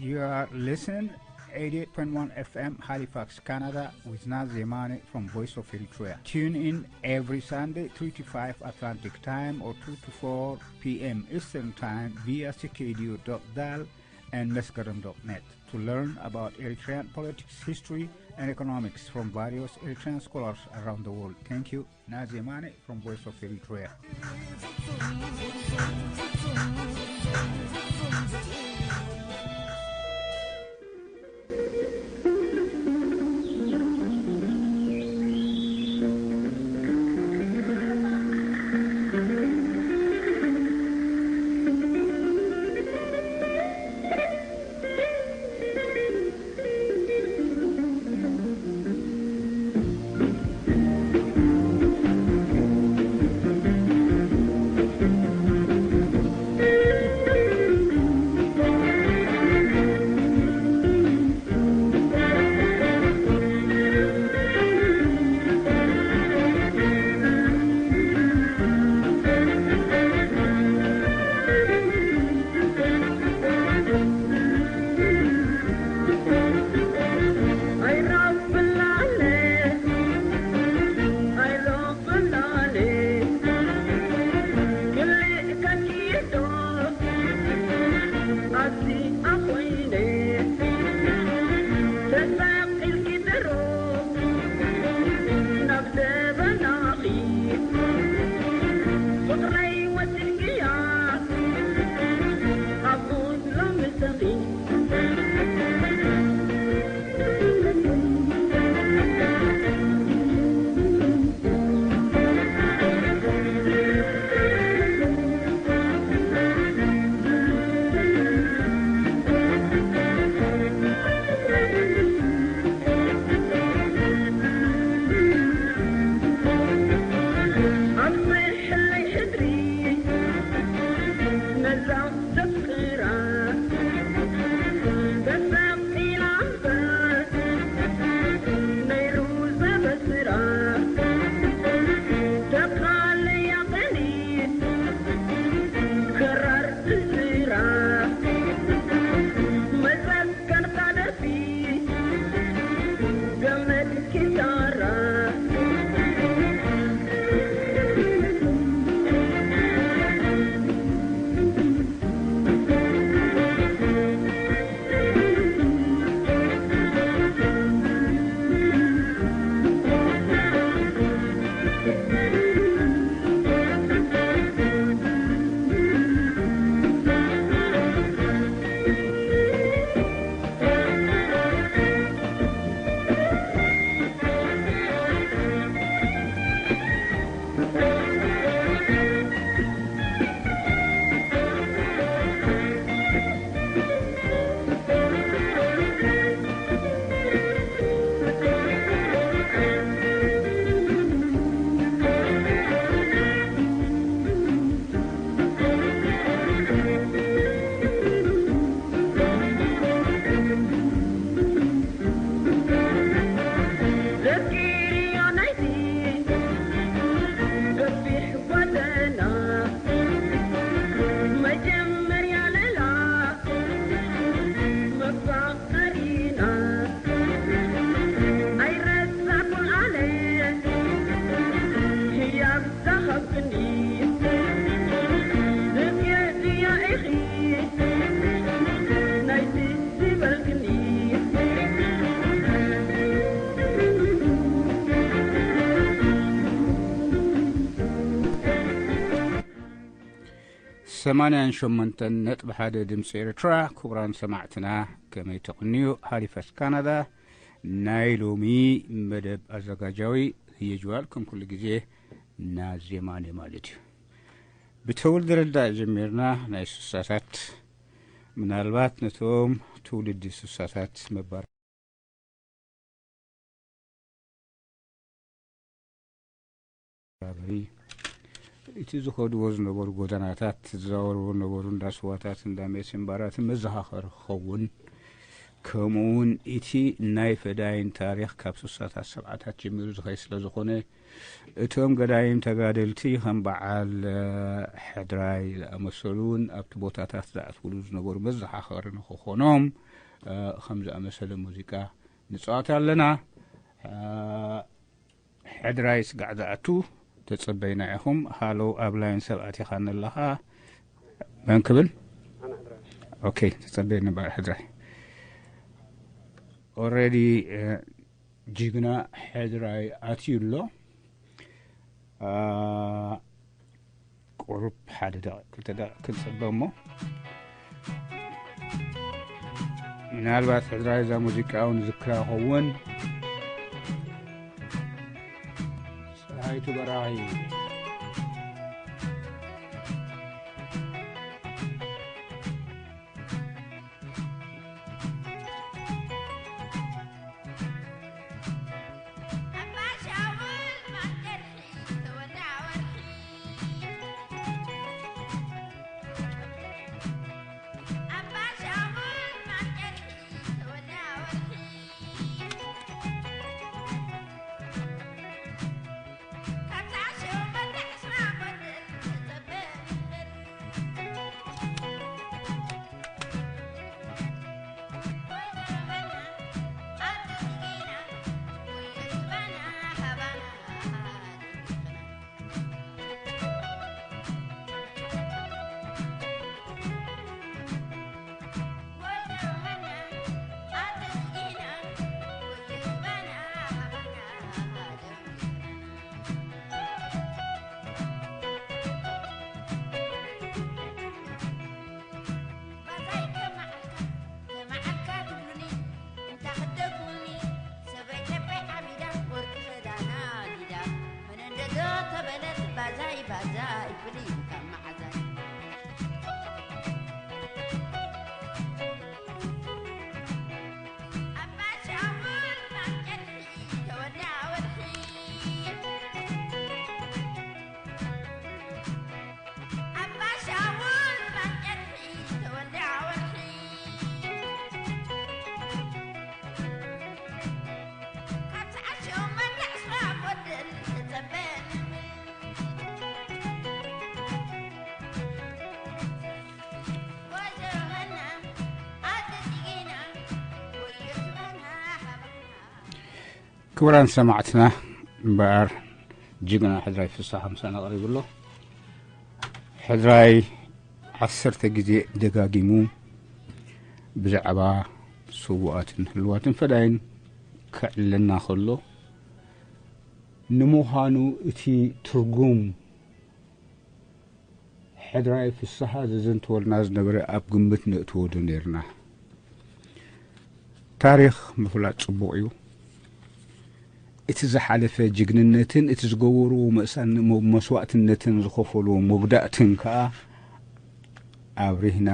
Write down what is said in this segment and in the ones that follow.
You are listening eighty-eight point one F M Halifax, Canada, with Nazemane from Voice of Eritrea. Tune in every Sunday, three to five Atlantic Time or two to four P M Eastern Time via C K D U dot dal and Mesgaram dot net to learn about Eritrean politics, history, and economics from various Eritrean scholars around the world. Thank you. Nazemane from Voice of Eritrea. ሰማንያን ሸሞንተን ነጥቢ ሓደ ድምፂ ኤርትራ። ክቡራን ሰማዕትና፣ ከመይ ተቕንዩ? ሃሊፋክስ ካናዳ። ናይ ሎሚ መደብ ኣዘጋጃዊ ህየጅዋል ከም ኩሉ ግዜ ናዜማን ማለት እዩ። ብተወልደ ረዳእ ጀሚርና ናይ ስሳታት፣ ምናልባት ነቶም ትውልዲ ስሳታት መባር በሪ እቲ ዝኸድዎ ዝነበሩ ጎደናታት፣ ዝዛወርዎ ዝነበሩ እንዳ ስዋታት፣ እንዳ ሜሴን ባራትን መዘኻኸሪ ክኸውን፣ ከምኡ እውን እቲ ናይ ፈዳይን ታሪኽ ካብ ስሳታት ሰብዓታት ጀሚሩ ዝኸይ ስለ ዝኾነ፣ እቶም ገዳይም ተጋደልቲ ከም በዓል ሕድራይ ዝኣመሰሉ እውን ኣብቲ ቦታታት ዝኣትውሉ ዝነበሩ መዘኻኸሪ ንክኾኖም ከም ዝኣመሰለ ሙዚቃ ንፃወት ኣለና። ሕድራይ ስጋዕ ዝኣቱ ተጸበይና ኢኹም። ሃሎ ኣብ ላይን ሰብ ኣቲኻኒ ኣለኻ መን ክብል? ኦኬ፣ ተጸበየኒ እምበር ሕድራይ። ኦረዲ ጅግና ሕድራይ ኣትዩ ኣሎ። ቁሩብ ሓደ ደቂቕ ክልተ ደቂቕ ክንጽበ እሞ ምናልባት ሕድራይ እዛ ሙዚቃ እውን ዝክራ ኸውን። ፀሃይቱ በራኺ። ክቡራን ሰማዕትና፣ እምበኣር ጅግና ሕድራይ ፍስሓ ምሳና ቀሪቡ ኣሎ። ሕድራይ ዓሰርተ ግዜ ደጋጊሙ ብዛዕባ ስዉኣትን ህልዋትን ፈዳይን ከዕልለና ከሎ፣ ንምዃኑ እቲ ትርጉም ሕድራይ ፍስሓ ዘዘንተወልና ዝነበረ ኣብ ግምት ነእትዎ ዶ ነይርና? ታሪኽ ምፍላጥ ጽቡቕ እዩ። እቲ ዝሓለፈ ጅግንነትን እቲ ዝገበርዎ መስዋእትነትን ዝኸፈልዎ መጉዳእትን ከኣ ኣብሪህና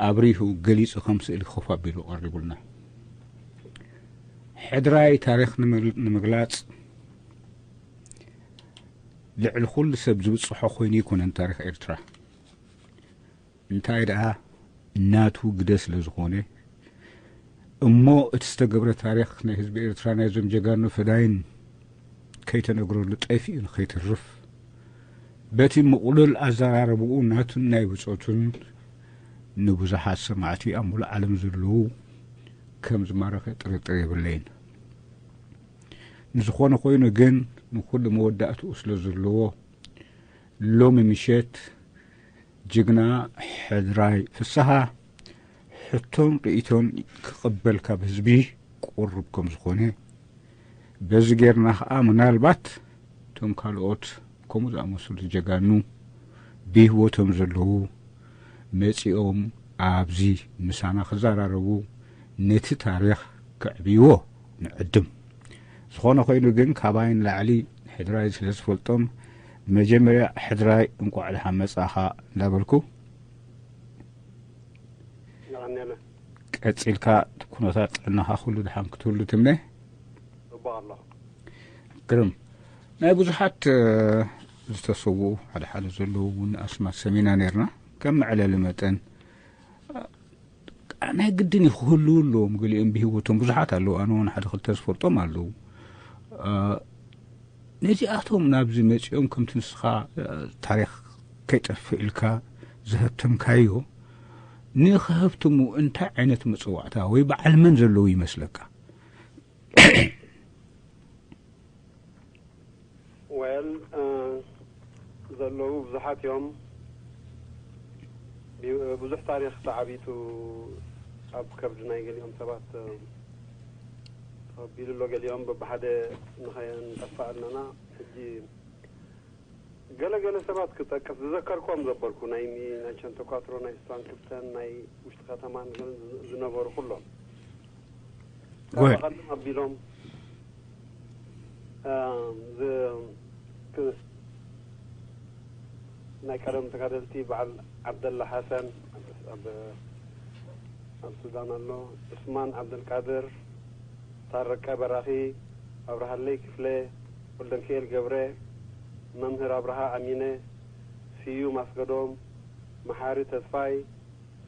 ኣብሪሁ ገሊጹ ከም ስእሊ ኮፍ ኣቢሉ ቀሪቡልና። ሕድራይ ታሪኽ ንምግላጽ ልዕሊ ኩሉ ሰብ ዝብጽሖ ኮይኑ ኣይኮነን ታሪኽ ኤርትራ። እንታይ ደኣ ናቱ ግደ ስለ ዝኾነ እሞ እቲ ዝተገብረ ታሪኽ ናይ ህዝቢ ኤርትራ ናይዞም ጀጋኑ ፈዳይን ከይተነግረሉ ጠፊኡ ንኸይተርፍ በቲ ምቑሉል ኣዘራርብኡ ናቱን ናይ ብጾቱን ንብዙሓት ሰማዕቲ ኣብ ሙሉእ ዓለም ዘለዉ ከም ዝማረኸ ጥርጥር የብለይን። ንዝኾነ ኮይኑ ግን ንኹሉ መወዳእትኡ ስለ ዘለዎ ሎሚ ምሸት ጅግና ሕድራይ ፍስሃ ሕቶን ርእይቶን ክቕበል ካብ ህዝቢ ቅሩብ ከም ዝኾነ በዚ ጌርና ኸዓ ምናልባት እቶም ካልኦት ከምኡ ዝኣመሰሉ ጀጋኑ ብህይወቶም ዘለዉ መጺኦም ኣብዚ ምሳና ክዘራረቡ ነቲ ታሪኽ ከዕብይዎ ንዕድም። ዝኾነ ኮይኑ ግን ካባይ ንላዕሊ ሕድራይ ስለ ዝፈልጦም መጀመርያ ሕድራይ እንቋዕ ደሓን መጻኻ እንዳበልኩ ቀጺልካ ኩነታት ጥዕናኻ ኩሉ ደሓን ክትህሉ ትምነ። ጽቡቕ ኣለኹ። ግርም ናይ ብዙሓት ዝተሰውኡ ሓደ ሓደ ዘለዉ እውን ኣስማት ሰሚና ነርና ከም መዕለሊ መጠን ናይ ግድን እዩ ክህልዉ ኣለዎም። ገሊኦም ብህይወቶም ብዙሓት ኣለዉ። ኣነ እውን ሓደ ክልተ ዝፈልጦም ኣለዉ። ነዚኣቶም ናብዚ መጺኦም ከምቲ ንስኻ ታሪኽ ከይጠፍእ ኢልካ ዝሀብተምካዮ ንኽሀብትሙ እንታይ ዓይነት መጽዋዕታ ወይ በዓል መን ዘለዉ ይመስለካ? ወል ዘለዉ ብዙሓት እዮም። ብዙሕ ታሪኽ ተዓቢቱ ኣብ ከብዲ ናይ ገሊኦም ሰባት ተቐቢሉ ኣሎ። ገሊኦም በብሓደ ንኸንጠፋእ ኣለና። ሕጂ ገለ ገለ ሰባት ክጠቅስ ዝዘከርኮም ዘበልኩ ናይ ናይ ቸንተኳትሮ ናይ ስታንክልተን ናይ ውሽጢ ከተማን ዝነበሩ ኩሎም ካብ ወይ ቀደም ኣቢሎም እ፣ ዝ- ክ- ናይ ቀደም ተጋደልቲ በዓል ዓብደላ ሓሰን ኣብ ኣብ ሱዳን ኣሎ። ዑስማን ዓብደልቃድር፣ ታረቀ በራኺ፣ ኣብርሃለይ ክፍለ፣ ወልደንክኤል ገብረ፣ መምህር ኣብርሃ ኣሚነ፣ ስዩም ኣስገዶም፣ መሓሪ ተስፋይ፣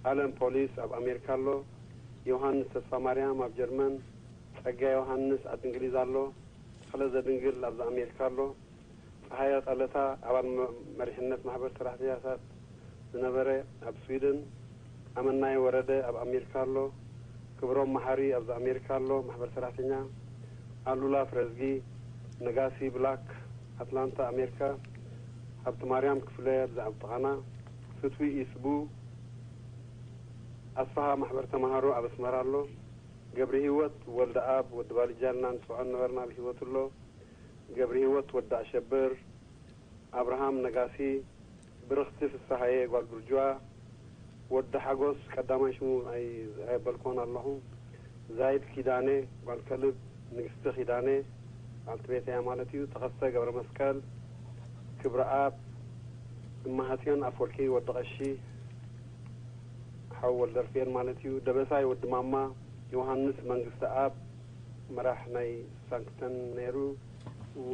ኣለም ፖሊስ ኣብ ኣሜሪካ ኣሎ። ዮሃንስ ተስፋማርያም ኣብ ጀርመን፣ ጸጋ ዮሃንስ ዓዲ እንግሊዝ ኣሎ። ተኽለ ዘድንግል ኣብዚ ኣሜሪካ ኣሎ። ጸሃየ ቀለታ ኣባል መ- መሪሕነት ማሕበር ሰራሕተኛታት ዝነበረ ኣብ ስዊድን፣ ኣመናይ ወረደ ኣብ ኣሜሪካ ኣሎ። ክብሮም መሓሪ ኣብዚ ኣሜሪካ ኣሎ፣ ማሕበር ሰራሕተኛ። ኣሉላ ፍረዝጊ፣ ነጋሲ ብላክ ኣትላንታ ኣሜሪካ። ሃብተማርያም ክፍለ ኣብዚ ኣብ ጥቓና። ፍትዊ ኢስቡ፣ ኣስፍሃ ማሕበር ተማሃሮ ኣብ ኣስመራ ኣሎ። ገብረ ህይወት ወልደኣብ ወዲ ባልጃልና ንስምዖ ነበርና ብህይወት ኣሎ። ገብረ ህይወት ወዲ ኣሸብር፣ ኣብርሃም ነጋሲ፣ ብርኽቲ ፍስሃየ ጓል ብርጅዋ፣ ወዲ ሓጎስ ቀዳማይ ሽሙ ኣይ- ኣየበልክዎን ኣለኹ። ዛይድ ኪዳነ ጓል ከልብ፣ ንግስቲ ኪዳነ በዓልቲ ቤተያ ማለት እዩ። ተኸስተ ገብረ መስቀል፣ ክብረኣብ፣ እማሃጽዮን ኣፈወርቂ ወዲ ቀሺ፣ ሓው ወልደርፍኤል ማለት እዩ። ደበሳይ ወዲ ማማ፣ ዮሃንስ መንግስተኣብ መራሕ ናይ ሳንክተን ነይሩ፣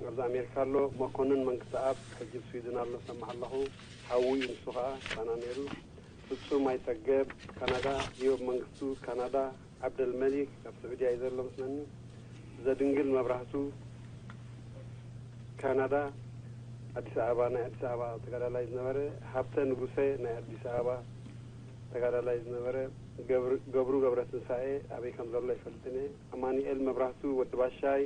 ኣብዚ ኣሜሪካ ኣሎ። መኮንን መንግስተኣብ ሕጂ ኣብ ስዊድን ኣሎ፣ ሰማዕ ኣለኹ። ሓዉ እዩ ንሱ ኸዓ ጣና ነይሩ። ፍጹም ኣይጸገብ ካናዳ፣ ኢዮብ መንግስቱ ካናዳ፣ ዓብደልመሊክ ኣብ ስዑድያ እዩ ዘሎ መስለኒ። ዘድንግል መብራህቱ ካናዳ፣ ኣዲስ ኣበባ ናይ ኣዲስ ኣበባ ተጋዳላይ ዝነበረ። ሃብተ ንጉሰ ናይ ኣዲስ ኣበባ ተጋዳላይ ዝነበረ። ገብሩ ገብሩ ገብረ ትንሳኤ ኣበይ ከም ዘሎ ኣይፈልጥን እየ። ኣማኑኤል መብራህቱ ወዲ ባሻይ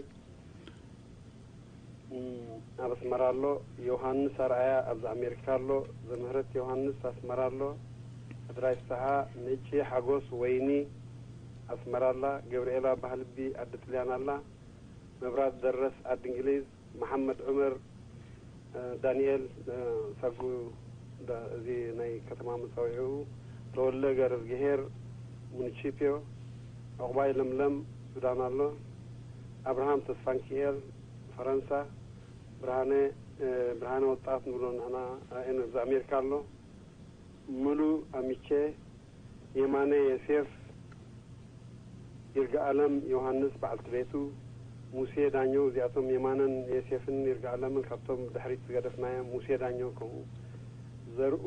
ኣብ ኣስመራ ኣሎ። ዮሃንስ ኣርኣያ ኣብዚ ኣሜሪካ ኣሎ። ዘምህረት ዮሃንስ ኣስመራ ኣሎ። ሕድራይ ፍስሓ፣ ምጪ ሓጎስ፣ ወይኒ ኣስመራ ኣላ። ገብርኤላ ባህልቢ ዓዲ ጥልያን ኣላ። መብራት ደረስ ዓዲ እንግሊዝ። መሓመድ ዑመር ዳንኤል ሳጉ፣ እዚ ናይ ከተማ መጻውዒኡ። ተወልደ ገረዝግሄር ሙኒቺፒዮ። ዕቑባይ ለምለም ሱዳን ኣሎ። ኣብርሃም ተስፋንኪኤል ፈረንሳ። ብርሃነ ብርሃነ ወጣት ንብሎ ንሕና ኣብዚ ኣሜሪካ ኣሎ። ሙሉ ኣሚቼ፣ የማነ የሴፍ፣ ይርጋኣለም ዮሃንስ በዓልቲ ቤቱ፣ ሙሴ ዳኘው። እዚኣቶም የማነን የሴፍን ይርጋኣለምን ካብቶም ድሕሪት ዝገደፍናዮም። ሙሴ ዳኘው ከምኡ። ዘርኡ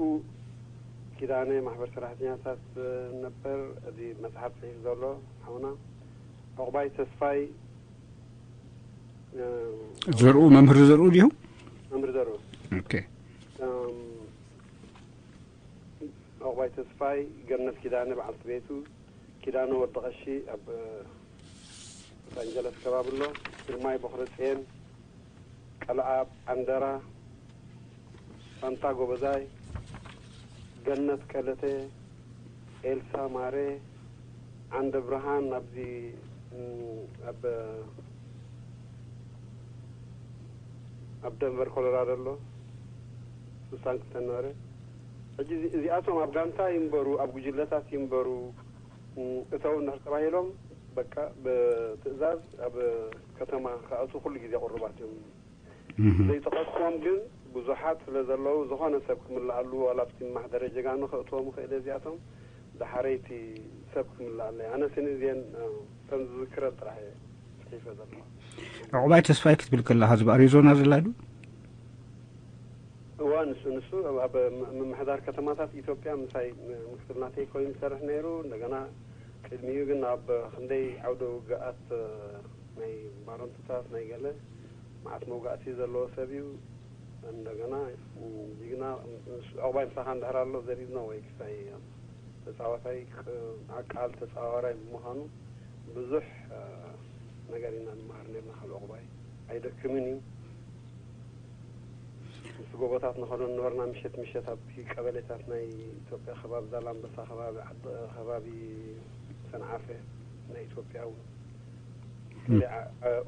ኪዳነ ማሕበር ሰራሕተኛታት ነበር፣ እዚ መፅሓፍ ፅሒፍ ዘሎ ሓውና። ዕቑባይ ተስፋይ። ዘርኡ መምህር ዘርኡ ድዩ? መምህር ዘርኡ። ኦኬ። ዕቑባይ ተስፋይ፣ ገነት ኪዳነ በዓልቲ ቤቱ፣ ኪዳነ ወዲ ቀሺ ኣብ ሎስ ኣንጀለስ ከባቢ ኣሎ። ግርማይ ቦኽረ ጽዮን፣ ቀልዓብ ዓንደራ፣ ሳንታ ጎበዛይ፣ ገነት ቀለተ፣ ኤልሳ ማረ፣ ዓንደ ብርሃን ኣብዚ ኣብ ኣብ ደንቨር ኮሎራዶ ኣሎ። ስሳን ክልተ ነበረ። ሕጂ እዚ- እዚኣቶም ኣብ ጋንታ ይንበሩ ኣብ ጉጅለታት ይንበሩ እተው እንድሕር ተባሂሎም በቃ ብትእዛዝ ኣብ ከተማ ክኣትዉ ኩሉ ግዜ ቁሩባት እዮም። ዘይጠቐስዎም ግን ብዙሓት ስለ ዘለዉ ዝኾነ ሰብ ክምልኣሉ ዋላ ኣብቲ መማሕደረ ጀጋኑ ከእትዎም ይኽእል እየ። እዚኣቶም ዳሓረይቲ ሰብ ክምልኣለይ ኣነ ስኒ እዚአን ከም ዝዝክረን ጥራሕ እየ ፅሒፈ ዘለኹ። ዕቑባይ ተስፋይ ክትብል ከለኻ እዚ ኣብ ኣሪዞና ዘላ ዶ? እዋ ንሱ ንሱ ኣብ ምምሕዳር ከተማታት ኢትዮጵያ ምሳይ ምክትል ናተይ ኮይኑ ይሰርሕ ነይሩ። እንደገና ቅድሚኡ ግን ኣብ ክንደይ ዓውደ ውግኣት ናይ ባረንቱታት ናይ ገለ መዓት መውጋእቲ ዘለዎ ሰብ እዩ። እንደገና ጅግና። ዕቑባይ ምሳኻ እንድሕር ኣሎ፣ there is no way ክሳይ ተፃዋታይ፣ ቃል ተፃዋራይ ብምዃኑ ብዙሕ ነገር ኢና ንመሃር ነርና ካብ ዕቑባይ። ኣይደክምን እዩ። ምስ ጎቦታት ንኸዶ ነበርና። ምሸት ምሸት ኣብቲ ቀበሌታት ናይ ኢትዮጵያ ከባቢ ዛላምበሳ ከባቢ ዓዲ ከባቢ ሰንዓፈ ናይ ኢትዮጵያ እውን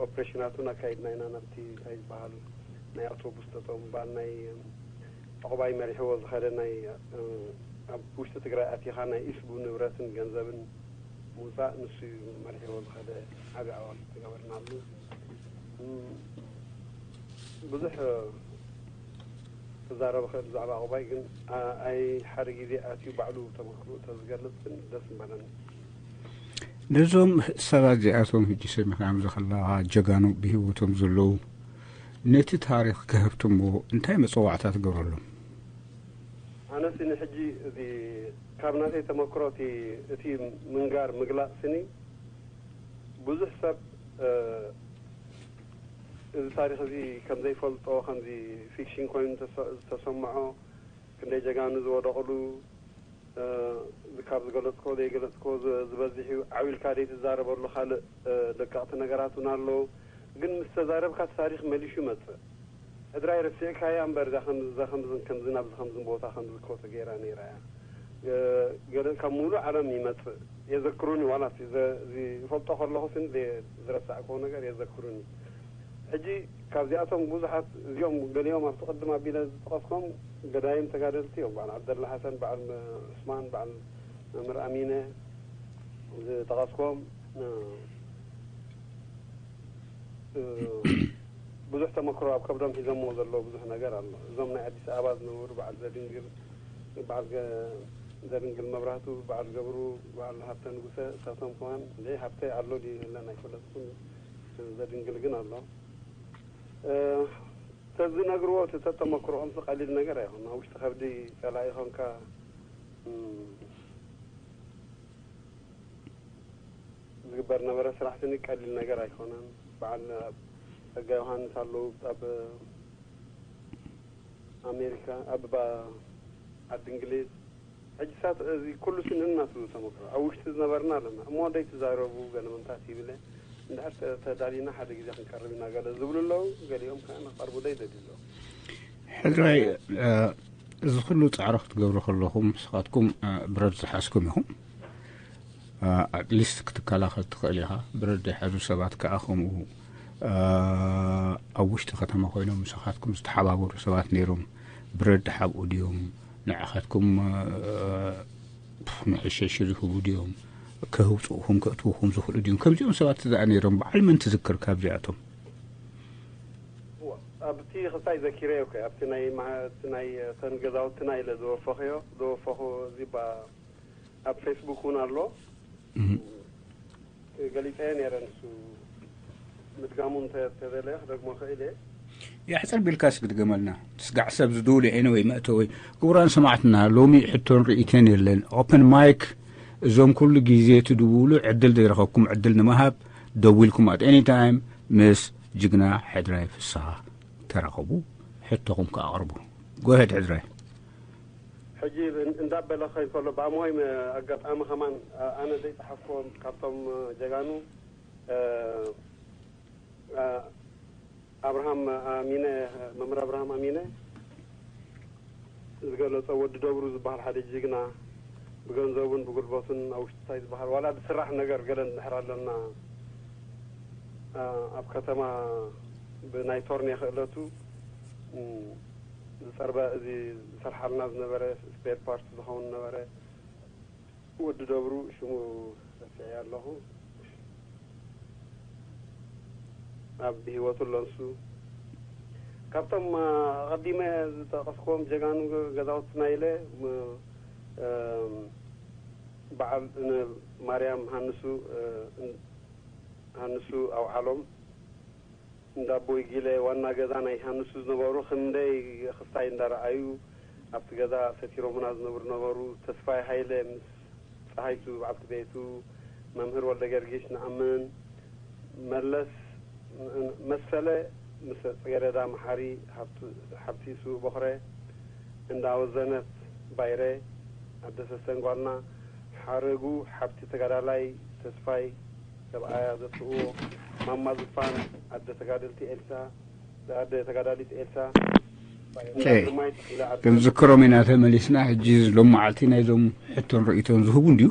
ኦፕሬሽናት እውን ኣካይድና ኢና። ናብቲ እንታይ ዝበሃል ናይ ኣውቶቡስ ጠጠው ምባል ናይ ዕቑባይ መሪሕዎ ዝኸደ ናይ ኣብ ውሽጢ ትግራይ ኣቲኻ ናይ ኢስቡ ንብረትን ገንዘብን ምውፃእ ንሱ እዩ መሪሕዎ ዝኸደ። ዓብዪ ኣዋል ተገበርናሉ። ብዙሕ ክዛረብ ኽእል ብዛዕባ ዕቑባይ፣ ግን ኣይ ሓደ ግዜ ኣትዩ ባዕሉ ተመክሮ ተዝገልጽ ግን ደስ ምበለኒ። ነዞም ሰባት እዚኣቶም ሕጂ ሰሚዕካዮም ዘለኻ ጀጋኑ ብህይወቶም ዘለዉ ነቲ ታሪኽ ክህብትምዎ እንታይ መጸዋዕታ ትገብረሎም? ኣነስ ንሕጂ እዚ ካብ ናተይ ተመክሮ እቲ እቲ ምንጋር ምግላጽ ስኒ ብዙሕ ሰብ እዚ ታሪኽ እዚ ከም ዘይፈልጦ፣ ከምዚ ፊክሽን ኮይኑ ዝተሰምዖ፣ ክንደይ ጀጋኑ ዝወደቕሉ፣ ካብ ዝገለጽኮ ዘይገለጽኮ ዝበዝሕ እዩ። ዓው ኢልካ ዘይትዛረበሉ ካልእ ደቀቕቲ ነገራት እውን ኣለዉ። ግን ምስ ተዛረብካ እቲ ታሪኽ መሊሹ ይመጽእ። ሕድራይ ረሲዕካያ እምበር፣ እዛ ከምዝን ከምዝን ኣብዚ ከምዝን ቦታ ከምዚ እኮ ተገይራ ነይራ እያ። ገለ ካብ ሙሉእ ዓለም ይመጽእ። የዘክሩኒ፣ ዋላ ዝፈልጦ ከለኹ ስን ዝረሳዕክዎ ነገር የዘክሩኒ። ሕጂ ካብዚኣቶም ብዙሓት እዚኦም ገሊኦም ኣብቲ ቅድም ኣቢለ ዝጠቐስኮም ገዳይም ተጋደልቲ እዮም። በዓል ዓብደላ ሓሰን፣ በዓል ዑስማን፣ በዓል መምህር ኣሚነ ዝጠቐስኮም ብዙሕ ተመክሮ ኣብ ከብዶም ሒዞምዎ ዘለዉ ብዙሕ ነገር ኣሎ። እዞም ናይ ኣዲስ ኣበባ ዝነበሩ በዓል ዘድንግል በዓል ዘድንግል መብራህቱ፣ በዓል ገብሩ፣ በዓል ሃብተ ንጉሰ፣ እሳቶም ከማን እንደ ሃብተ ኣሎ ድዩ የለን ኣይፈለጥኩን። ዘድንግል ግን ኣሎ። ተዝነግርዎ እቲ ተተመክሮኦምስ ቀሊል ነገር ኣይኮን። ኣብ ውሽጢ ከብዲ ፀላኢ ኮንካ ዝግበር ነበረ ስራሕ ስኒ ቀሊል ነገር ኣይኮነን። በዓል ጸጋ ዮሃንስ ኣለዉ ኣብ ኣሜሪካ፣ ኣብ ዓዲ እንግሊዝ። ሕጂ ሳት እዚ ኩሉ ስኒ እናቱ ተመክሮ ኣብ ውሽጢ ዝነበርና ኣለና እሞ ደይ ትዛረቡ ገለ ምንታት ይብለ እንድሕር ተዳሊና ሓደ ግዜ ክንቀርብ ኢና ገለ ዝብሉ ኣለዉ። ገሊኦም ከዓ ንቐርቡ ደይ ደልዩ ኣለዉ። ሕድራይ እዚ ኩሉ ፃዕሪ ክትገብሩ ከለኹም ንስኻትኩም ብረት ዝሓዝኩም ኢኹም። ኣትሊስት ክትከላኸል ትኽእል ኢኻ። ብረት ዘይሓዙ ሰባት ከዓ ከምኡ ኣብ ውሽጢ ከተማ ኮይኖም ምሳኻትኩም ዝተሓባበሩ ሰባት ነይሮም። ብረት ድሓብኡ ድዮም ንዓኻትኩም መሸሸ ዝህቡ ድዮም? ከህውፅኡኹም ከእትውኹም ዝኽእሉ ድዮም? ከምዚኦም ሰባት እዛ ነይሮም። በዓል መን ትዝክር ካብዚኣቶም? ኣብቲ ክሳይ ዘኪረዮ እኮ ኣብቲ ናይ ተን ገዛውትና ኢለ ዝወፈኽዮ ዝወፈኹ እዚ ኣብ ፌስቡክ እውን ኣሎ። ገሊፀ ነረ ንሱ ምድጋሙ እንተደለየ ክደግሞ ክእል እየ። የሕፅር ቢልካስ ግድገመልና። ትስጋዕ ሰብ ዝድውሉ ኤነ ወይ መእተወይ። ክቡራን ሰማዕትና፣ ሎሚ ሕቶን ርእይቶን የለን። ኦፕን ማይክ እዞም ኩሉ ግዜ ትድውሉ ዕድል ዘይረኸብኩም ዕድል ንምሃብ ደዊልኩም ኣት ኤኒ ታይም ምስ ጅግና ሕድራይ ፍስሃ ተራኸቡ፣ ሕቶኹም ከኣቕርቡ። ጎሄድ ሕድራይ። ሕጂ እንዳበለ ከይከሎ ብኣምሆይ ኣጋጣሚ ከማን ኣነ ዘይፀሓፍኮም ካብቶም ጀጋኑ ኣብርሃም ኣሚነ መምህር ኣብርሃም ኣሚነ ዝገለፀ ወዲ ደብሩ ዝበሃል ሓደ ጅግና ብገንዘቡን ብጉልበቱን ኣብ ውሽጥታይ ዝበሃል ዋላ ዝስራሕ ነገር ገለ እንድሕር ኣለና ኣብ ከተማ ብናይ ቶርኔ ክእለቱ ዝፀርበ እዚ ዝሰርሓልና ዝነበረ ስፔር ፓርት ዝኸውን ነበረ ወዲ ደብሩ ሽሙ ረሲዐ ኣለኹ። ኣብ ብህይወቱ ኣሎ ንሱ። ካብቶም ኣቐዲመ ዝጠቐስክዎም ጀጋኑ ገዛውትና ኢለ በዓል ማርያም ሃንሱ ሃንሱ ኣውዓሎም እንዳ ኣቦይ ጊለ ዋና ገዛ ናይ ሃንሱ ዝነበሩ ክንደይ ክስታይ እንዳረኣዩ ኣብቲ ገዛ ሰቲሮምና ዝነብሩ ነበሩ። ተስፋይ ሃይለ ምስ ፀሃይቱ በዓልቲ ቤቱ፣ መምህር ወልደ ገርጊሽ ንኣምን፣ መለስ መሰለ ምስ ጽጌረዳ መሓሪ፣ ሃብቲ፣ ሓብቲ ስዉእ ቦኽረ፣ እንዳወዘነት ባይረ፣ ኣደ ሰሰን ጓልና፣ ሓረጉ ሓብቲ ተጋዳላይ ተስፋይ፣ ሰብኣያ ዘጥፍእዎ፣ ማማ ዝፋን፣ ኣደ ተጋደልቲ ኤልሳ፣ ኣደ ተጋዳሊት ኤልሳ፣ ኦኬ። ግርማይት፣ ኢላ ኣደ ከምዝክሮም ኢና ተመሊስና። ሕጂ ሎም መዓልቲ ናይዞም ሕቶን ርእይቶን ዝህቡ እንድዩ።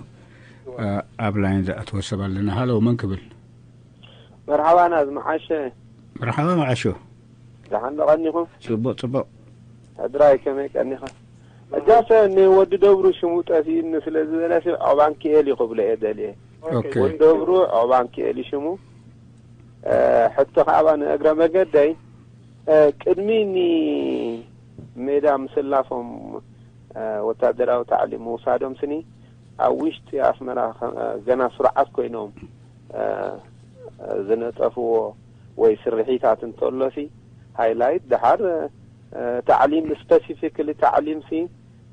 እ፣ ኣብ ላይን ዝኣተወ ሰብ ኣለና። ሃሎ፣ መን ክብል? መርሓባ ናዝ መዓሸ። መርሓባ መዓሾ። ደሓን ዶ ቀኒኹም? ጽቡቕ፣ ጽቡቕ። ሕድራይ ከመይ ቀኒኻ? እጃሰ ንወዲ ደብሩ ሽሙ ጠፊእኒ ስለ ዝበለሲ ዖባንኪኤል እዩ ክብሎ እየ ደልየ። ኦኬ። ወዲ ደብሩ ዖባንኪኤል እዩ ሽሙ። እ፣ ሕቶ ከኣ ንእግረ መገደይ፣ እ፣ ቅድሚ ንሜዳ ምስላፎም፣ እ፣ ወታደራዊ ታዕሊም ምውሳዶም ስኒ ኣብ ውሽጢ ኣስመራ ከ-፣ ገና ስሩዓት ኮይኖም፣ እ፣ ዝነጠፍዎ ወይ ስርሒታት እንተሎሲ፣ ሃይላይት ደሓር፣ እ፣ ታዕሊም ስፐሲፊክሊ ታዕሊምሲ፣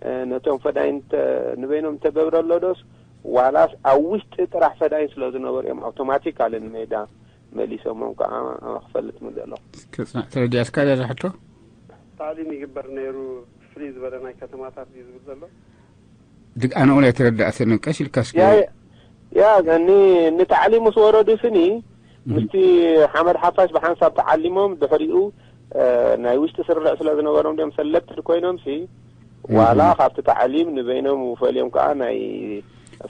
እ፣ ነቶም ፈዳይን ተ-፣ ንበይኖም ተገብረ ኣሎ ዶስ ዋላስ ኣብ ውሽጢ ጥራሕ ፈዳይን ስለ ዝነበሩ እዮም ኣውቶማቲካሊ ንሜዳ መሊሶሞም ከዓ ክፈልጥ ምደሎ። ክጽናዕ ተረዲኣትካ ድያ እዛ ሕቶ? ታዕሊም ይግበር ነይሩ፣ ፍልይ ዝበለ ናይ ከተማታት እዩ ዝብል ዘሎ። ድግ-፣ ኣነ እውን ኣይተረዳእትን። ቀስ ኢልካ እስኪ። ያ፣ ያ፣ ኒ-፣ ንታዕሊም ምስ ወረዱ ስኒ፣ እህ። ምስቲ ሓመድ ሓፋሽ ብሓንሳብ ተዓሊሞም፣ ድሕሪኡ፣ እ፣ ናይ ውሽጢ ስርርዕ ስለ ዝነበሮም ድዮም ሰለክትድ ኮይኖም ሲ፣ ዋላ እህ። ካብቲ ታዕሊም ንበይኖም ውፈልዮም ከዓ ናይ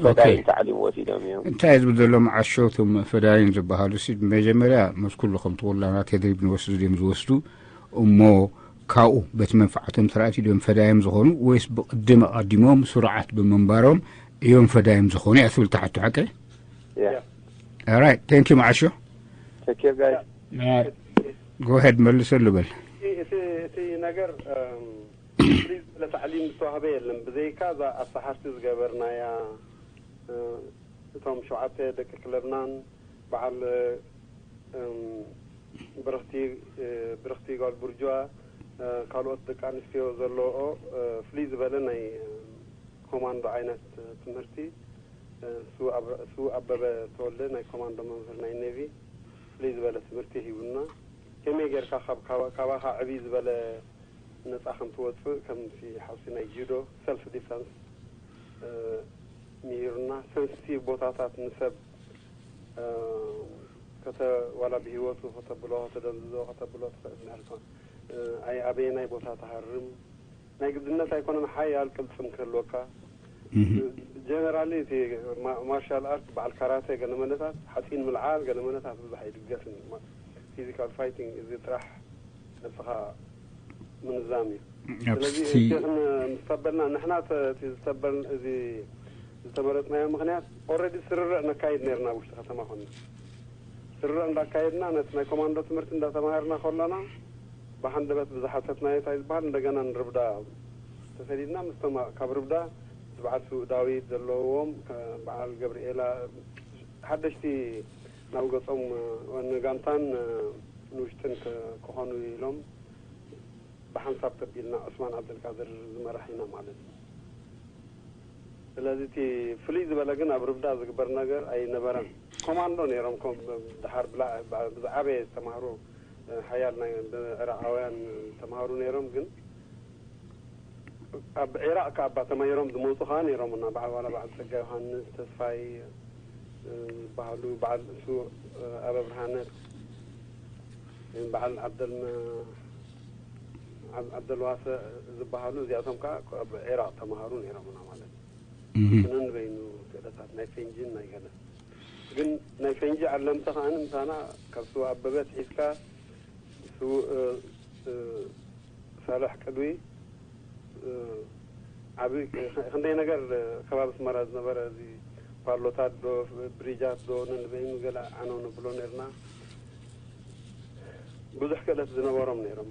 ፈዳይን ኦኬ። ታዕሊም ወሲዶም እዮም። እንታይ ዝብል ዘሎ መዓሾ፣ እቶም ፈዳይን ዝበሃሉ ሲ፣ መጀመርያ ምስ ኩሉ ከምቲ ኩላና ተድሪብ ንወስዱ ድዮም ዝወስዱ፣ እሞ ካብኡ በቲ መንፍዓቶም ተራእቲ ድዮም ፈዳዮም ዝኾኑ፣ ወይስ ብቕድም ኣቐዲሞም ስሩዓት ብምንባሮም እዮም ፈዳዮም ዝኾኑ እያ ትብል ትሓቶ፣ ሓቀይ? ያ። ኦራይት፣ ቴንክ ዩ መዓሾ። ቴክ ኬር ጋይስ። ኦራይት። ጎ ሄድ፣ መልሰሉ በል። እቲ፣ እቲ፣ እቲ ነገር፣ እም፣ ፍሉይ ዝበለ ታዕሊም ዝተዋህበ የለን። ብዘይካ እዛ ኣብ ሰሓርቲ ዝገበርናያ፣ እ፣ እቶም ሸውዓተ ደቂ ክለብናን በዓል፣ እም፣ ብርኽቲ፣ እ፣ ብርኽቲ ጓል ቡርጅዋ፣ እ፣ ካልኦት ደቂ ኣንስትዮ ዘለዎኦ፣ እ፣ ፍልይ ዝበለ ናይ፣ እ፣ ኮማንዶ ዓይነት ትምህርቲ፣ እ፣ ስዉእ ኣብ-፣ ስዉእ ኣበበ ተወልደ ናይ ኮማንዶ መምህር ናይ ኔቪ ፍልይ ዝበለ ትምህርቲ ሂቡና። ከመይ ጌርካ ካብ፣ ካብ፣ ካባኻ ዕብይ ዝበለ ነጻ ከም ትወጽእ፣ ከምቲ ሓውሲ ናይ ጁዶ ሰልፍ ዲፈንስ፣ እ፣ ምሂሩና። ሰንሲቲቭ ቦታታት ንሰብ፣ እ፣ ከተ-፣ ዋላ ብህይወቱ ከተብሎ፣ ከተደንዝዞ፣ ከተብሎ ትኽእል ምህርካ። እ፣ ኣይ-፣ ኣበየናይ ቦታ ትሃርም፣ ናይ ግድነት ኣይኮነን ሓያል ቅልጽም ክህልወካ። እህ። ጀነራሊ እቲ ማ-፣ ማርሻል ኣርት በዓል ካራተ ገለ መለታት ሓጺን ምልዓል ገለ መለታት ብዙሕ ኣይድገፍን እዩ። ማ-፣ ፊዚካል ፋይቲንግ እዚ ጥራሕ ነብስኻ ምንዛም እዩ። ኣብ ስለዚ ስቲ-፣ እቲ ክን-፣ ምስ ተበልና ንሕና ተ-፣ እቲ ዝተበል-፣ እዚ ዝተመረጽናዮ ምኽንያት ኦልሬዲ ስርርዕ ነካይድ ነርና ኣብ ውሽጢ ከተማ ኮንና። ስርርዕ እንዳካየድና ነቲ ናይ ኮማንዶ ትምህርቲ እንዳተማሃርና ከሎና ብሃንደበት ብዝሓተትናዮ እንታይ ዝበሃል እንደገና ንርብዳ ተሰዲድና ምስቶም ካብ ርብዳ በዓል ስዉእ ዳዊት ዘለዎም ከ-፣ በዓል ገብርኤላ ሓደሽቲ ናብ ገጾም ንጋንታን ንውሽጥን ከ-፣ ክኾኑ ኢሎም ብሓንሳብ ተቢልና ዑስማን ዓብደልቃድር ዝመራሕ ኢና ማለት እዩ። ስለዚ እቲ ፍልይ ዝበለ ግን ኣብ ርብዳ ዝግበር ነገር ኣይነበረን። ኮማንዶ ነይሮም፣ ኮም-፣ ድሓር ብላ-፣ ብዝዓበየ ዝተማህሩ ሓያል ናይ ብዕራቓውያን ተማሃሩ ነይሮም፣ ግን ኣብ ዒራቕ ከኣ እባ ተማሂሮም ዝመጹ ከኣ ነይሮም እና በዓል ዋላ በዓል ጸጋ ዮሃንስ፣ ተስፋይ፣ እ፣ ዝበሃሉ፣ በዓል እሱ፣ እ፣ ኣበ ብርሃነ፣ በዓል ዓብደል-፣ ዓብ-፣ ዓብደልዋሰዕ ዝበሃሉ፣ እዚኣቶም ከኣ ኣብ ዒራቕ ተማሃሩ ነይሮም እና ማለት እዩ። እህ። እነ ንበይኑ ክእለታት ናይ ፈንጂን ናይ ገለ። ግን ናይ ፈንጂ ዓለምቲ ከኣ ምሳና ካብ ስዉእ ኣበበ ኣትሒዝካ ስዉእ፣ እ፣ እ፣ ሳልሕ ቅድዊ፣ እ፣ ዓቢ፣ እ፣ ክንደይ ነገር፣ እ፣ ከባቢ ኣስመራ ዝነበረ እዚ ፓሎታት ዶ፣ ብሪጃት ዶ፣ ነንበይኑ ገለ ዓነው ነብሎ ነርና። ብዙሕ ክእለት ዝነበሮም ነይሮም።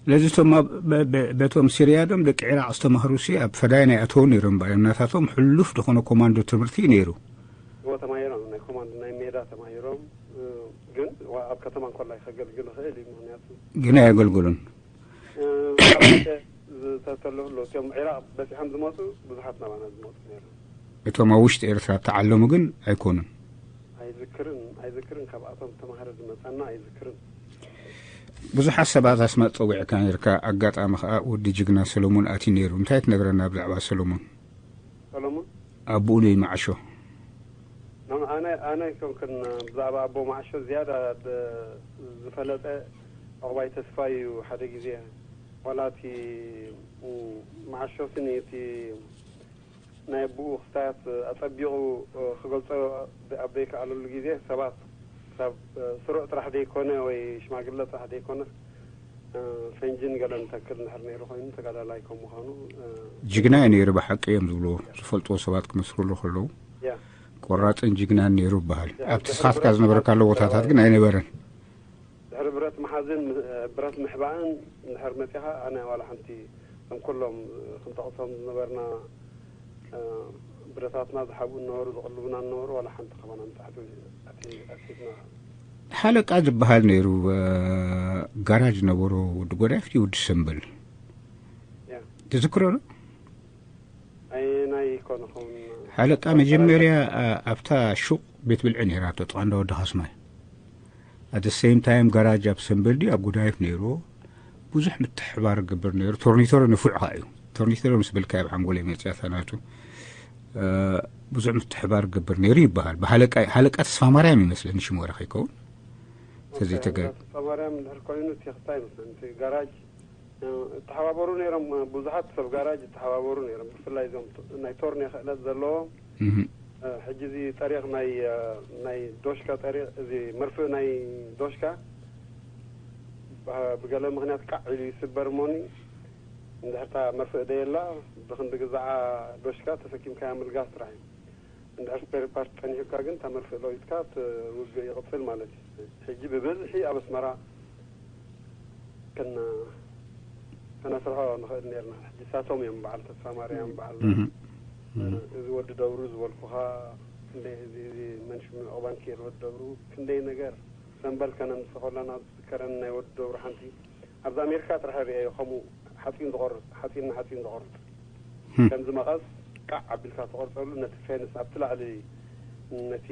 ስለዚ እቶም ኣብ፣ በ-፣ በ-፣ በቶም ሲርያ ዶም ደቂ ዒራቕ ዝተማህሩ ሲ ኣብ ፈዳይን ኣይኣተውን ነይሮም። ባዮም ናታቶም ሕሉፍ ዝኾነ ኮማንዶ ትምህርቲ እዩ ነይሩ። እዎ፣ ተማሂሮም፣ ናይ ኮማንዶ ናይ ሜዳ ተማሂሮም፣ እ፣ ግን ዋ-፣ ኣብ ከተማ እንኮላይ ከገልግል ይኽእል እዩ። ምኽንያቱ ግን ኣየገልግሉን። እ፣ ዝተተለፍሉ እቶም ዒራቕ በጺሖም ዝመጹ ብዙሓት ናባና ዝመጹ ነይሮም። እቶም ኣብ ውሽጢ ኤርትራ እተዓለሙ ግን ኣይኮኑን። ኣይዝክርን፣ ኣይዝክርን፣ ካብኣቶም ተማሃሮ ዝመጻና ኣይዝክርን። ብዙሓት ሰባት ኣስማት ጸዊዕካ ነርካ፣ ኣጋጣሚ ከኣ ወዲ ጅግና ሰሎሞን ኣትዩ ነይሩ። እንታይ ትነግረና ብዛዕባ ሰሎሞን? ሰሎሞን ኣቦኡ ነይ መዓሾ። ኣነ ኣነ ኣይኮንክን ብዛዕባ ኣቦ መዓሾ ዝያዳ ዝፈለጠ ዕቑባይ ተስፋ እዩ። ሓደ ግዜ ዋላ እቲ መዓሾ ስኒ እቲ ናይ ኣቦኡ ክስታያት ኣጸቢቑ ክገልጾ ኣብ ዘይከኣለሉ ግዜ ሰባት ክሳብ ስሩዕ ጥራሕ ዘይኮነ ወይ ሽማግለ ጥራሕ ዘይኮነስ ፈንጅን ገለን ተክል እንድሕር ነይሩ ኮይኑ ተጋዳላይ ከም ምዃኑ። ጅግና እዩ ነይሩ ብሓቂ እዮም ዝብልዎ። ዝፈልጥዎ ሰባት ክመስክርሉ ከለዉ። ያ ቆራፅን ጅግናን ነይሩ ይበሃል። ኣብቲ ስኻትካ ዝነበረካሉ ቦታታት ግን ኣይነበረን። ድሕሪ ብረት መሓዝን ብረት ምሕባእን እንድሕር መፂኻ ኣነ ዋላ ሓንቲ ከም ኩሎም ክንጠቕሶም ዝነበርና ብረታትና ዝሓብኡ ነበሩ፣ ዝቕልቡና ነበሩ። ዋላ ሓንቲ ከማና ንታሕቲ ኣትብና። ሓለቃ ዝበሃል ነይሩ። ጋራጅ ነበሮ። ወዲ ጎዳፍቲ ወዲ ሰንበል ትዝክሮ ዶ? ኣየናይ ይኮን ኸውን? ሓለቃ መጀመርያ ኣብታ ሹቕ ቤት ብልዒ ነይራ ኣብታ ጥቓ እንዳ ወዲ ካስማይ። ኣት ሴም ታይም ጋራጅ ኣብ ሰንበል ድዩ ኣብ ጎዳይፍ ነይሩ። ብዙሕ ምትሕባር ገብር ነይሩ። ቶርኒቶሮ ንፉዕ ከኣ እዩ። ቶርኒቶሮ ምስ በልካ ኣብ ሓንጎለይ መፅያታ ናቱ ብዙሕ ምትሕባር ገብር ነይሩ ይበሃል። ብሃለቃ ሃለቃ ተስፋ ማርያም ይመስለኒ ሽሙ ወረ ከይከውን ተዘይተገ ተስፋ ማርያም እንድሕር ኮይኑ እቲ ክስታይ ይመስለኒ እቲ ጋራጅ እተሓባበሩ ነይሮም። ብዙሓት ሰብ ጋራጅ እተሓባበሩ ነይሮም። ብፍላይ እዞም ናይ ቶርኔ ክእለት ዘለዎም ሕጂ እዚ ጠሪቕ ናይ ናይ ዶሽካ ጠሪቕ እዚ መርፍእ ናይ ዶሽካ ብገለ ምክንያት ቃዕ ኢሉ ይስበር እሞኒ እንድሕርታ መርፍእ ደየላ ብክንዲ ግዛዓ ዶሽካ ተሰኪምካያ ምልጋስ ጥራሕ እዩ። እንድሕር ስፔር ፓርት ጸኒሑካ ግን እታ መርፍእ ለዊጥካ እቲ ውግእ ይቕጽል ማለት እዩ። ሕጂ ብብዝሒ ኣብ ኣስመራ ከና ከነስርሖ ንኽእል ነርና። ሕጂ ሳቶም እዮም በዓል ተስፋ ማርያም በዓል እዚ ወዲ ደብሩ ዝበልኩኻ ክንደይ እዚ እዚ መንሽም ዕቑባንኪኤል ወዲ ደብሩ ክንደይ ነገር ሰንበል ከነምጽእ ከለና ዝዝከረኒ ናይ ወዲ ደብሩ ሓንቲ ኣብዚ ኣሜሪካ ጥራሕ ርእየዮ ከምኡ ሓፂን ዝቆርፅ ሓፂን ንሓፂን ዝቆርፅ ከምዚ መቐስ ቃዕ ኣቢልካ ተቆርፀሉ ነቲ ፌንስ ኣብቲ ላዕሊ ነቲ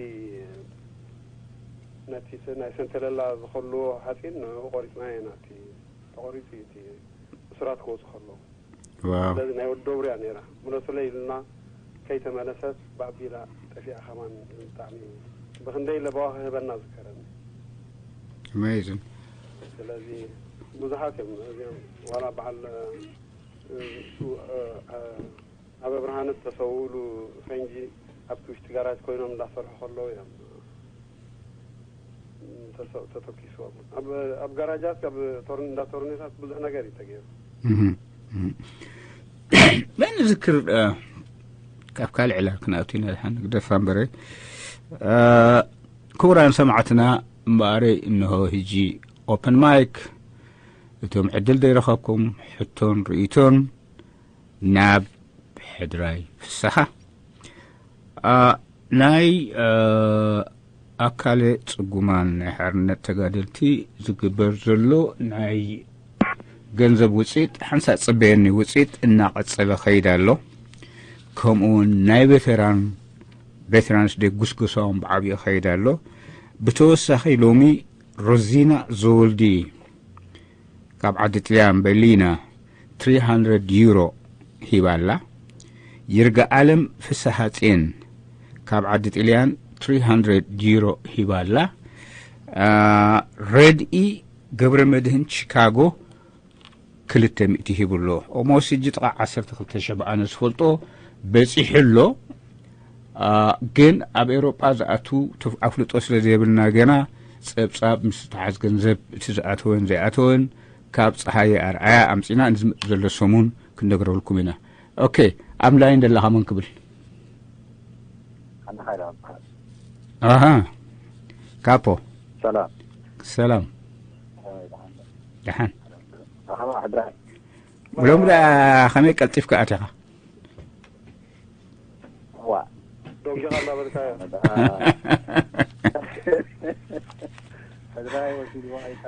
ነቲ ናይ ሰንተለላ ዝኸልዎ ሓፂን ንኡ ቆሪፅናዮ ኢና። እቲ ተቆሪፁ እዩ እቲ እሱራት ክወፁ ከለዉ። ስለዚ ናይ ወዲ ደብሩ እያ ነይራ። ምለሱለይ ኢሉና ከይተመለሰት ባቢላ ጠፊኣ ከማን ብጣዕሚ ብክንደይ ለበዋ ክህበና ዝከረኒ። ኣሜዚንግ። ስለዚ ብዙሓት እዮም እዚኦም ዋላ በዓል ኣብ ኣብርሃነት ተሰውእሉ ፈንጂ ኣብቲ ውሽጢ ጋራጅ ኮይኖም እንዳሰርሑ ከለዉ እዮም ተተኪስዎም። ኣብ ጋራጃት ኣብ እንዳ ቶርኔታት ብዙሕ ነገር እዩ ተገይሩ። መን ዝክር ካብ ካልእ ዕላል ክንኣቱ ኢና ድሓን ግደፋ እምበረ። ክቡራን ሰማዕትና እምበኣረይ እንሆ ህጂ ኦፕን ማይክ እቶም ዕድል ዘይረኸብኩም ሕቶን ርእይቶን ናብ ሕድራይ ፍስሓ ናይ ኣካለ ጽጉማን ናይ ሓርነት ተጋደልቲ ዝግበር ዘሎ ናይ ገንዘብ ውፅኢት ሓንሳእ ጽበየኒ ውፅኢት እናቐጸለ ኸይድ ኣሎ። ከምኡ እውን ናይ ቬተራን ቬተራንስ ዴ ጉስጉሳኦም ብዓብዩ ኸይድ ኣሎ። ብተወሳኺ ሎሚ ሮዚና ዘወልዲ ካብ ዓዲ ጥልያን በሊና ትሪ ሃንድረድ ዩሮ ሂባላ። ይርጋ ኣለም ፍስሃጼን ካብ ዓዲ ጥልያን ትሪ ሃንድረድ ዩሮ ሂባላ። ረድኢ ገብረ መድህን ቺካጎ ክልተ ሚእቲ ሂቡ ኣሎ። ኦሞስ ሕጂ ጥቓ ዓሰርተ ክልተ ሺሕ ብኣነ ዝፈልጦ በፂሑ ኣሎ። ግን ኣብ ኤውሮጳ ዝኣቱ ኣፍልጦ ስለ ዘይብልና ገና ጸብጻብ ምስ ተሓዝ ገንዘብ እቲ ዝኣተወን ዘይኣተወን ካብ ፀሃየ ኣርኣያ ኣምፂና ንዝመፅ ዘሎ ሰሙን ክንነግረልኩም ኢና። ኦኬ ኣብ ላይን ደለኻ መን ክብል? ኣሃ ካፖ ሰላም። ሰላም ደሓን። ሎሚ ደኣ ከመይ ቀልጢፍካ ኣቲኻ? ዋ ዶንኪኻ እንዳበልካዮ ሕድራይ ወሲድዋ ኢታ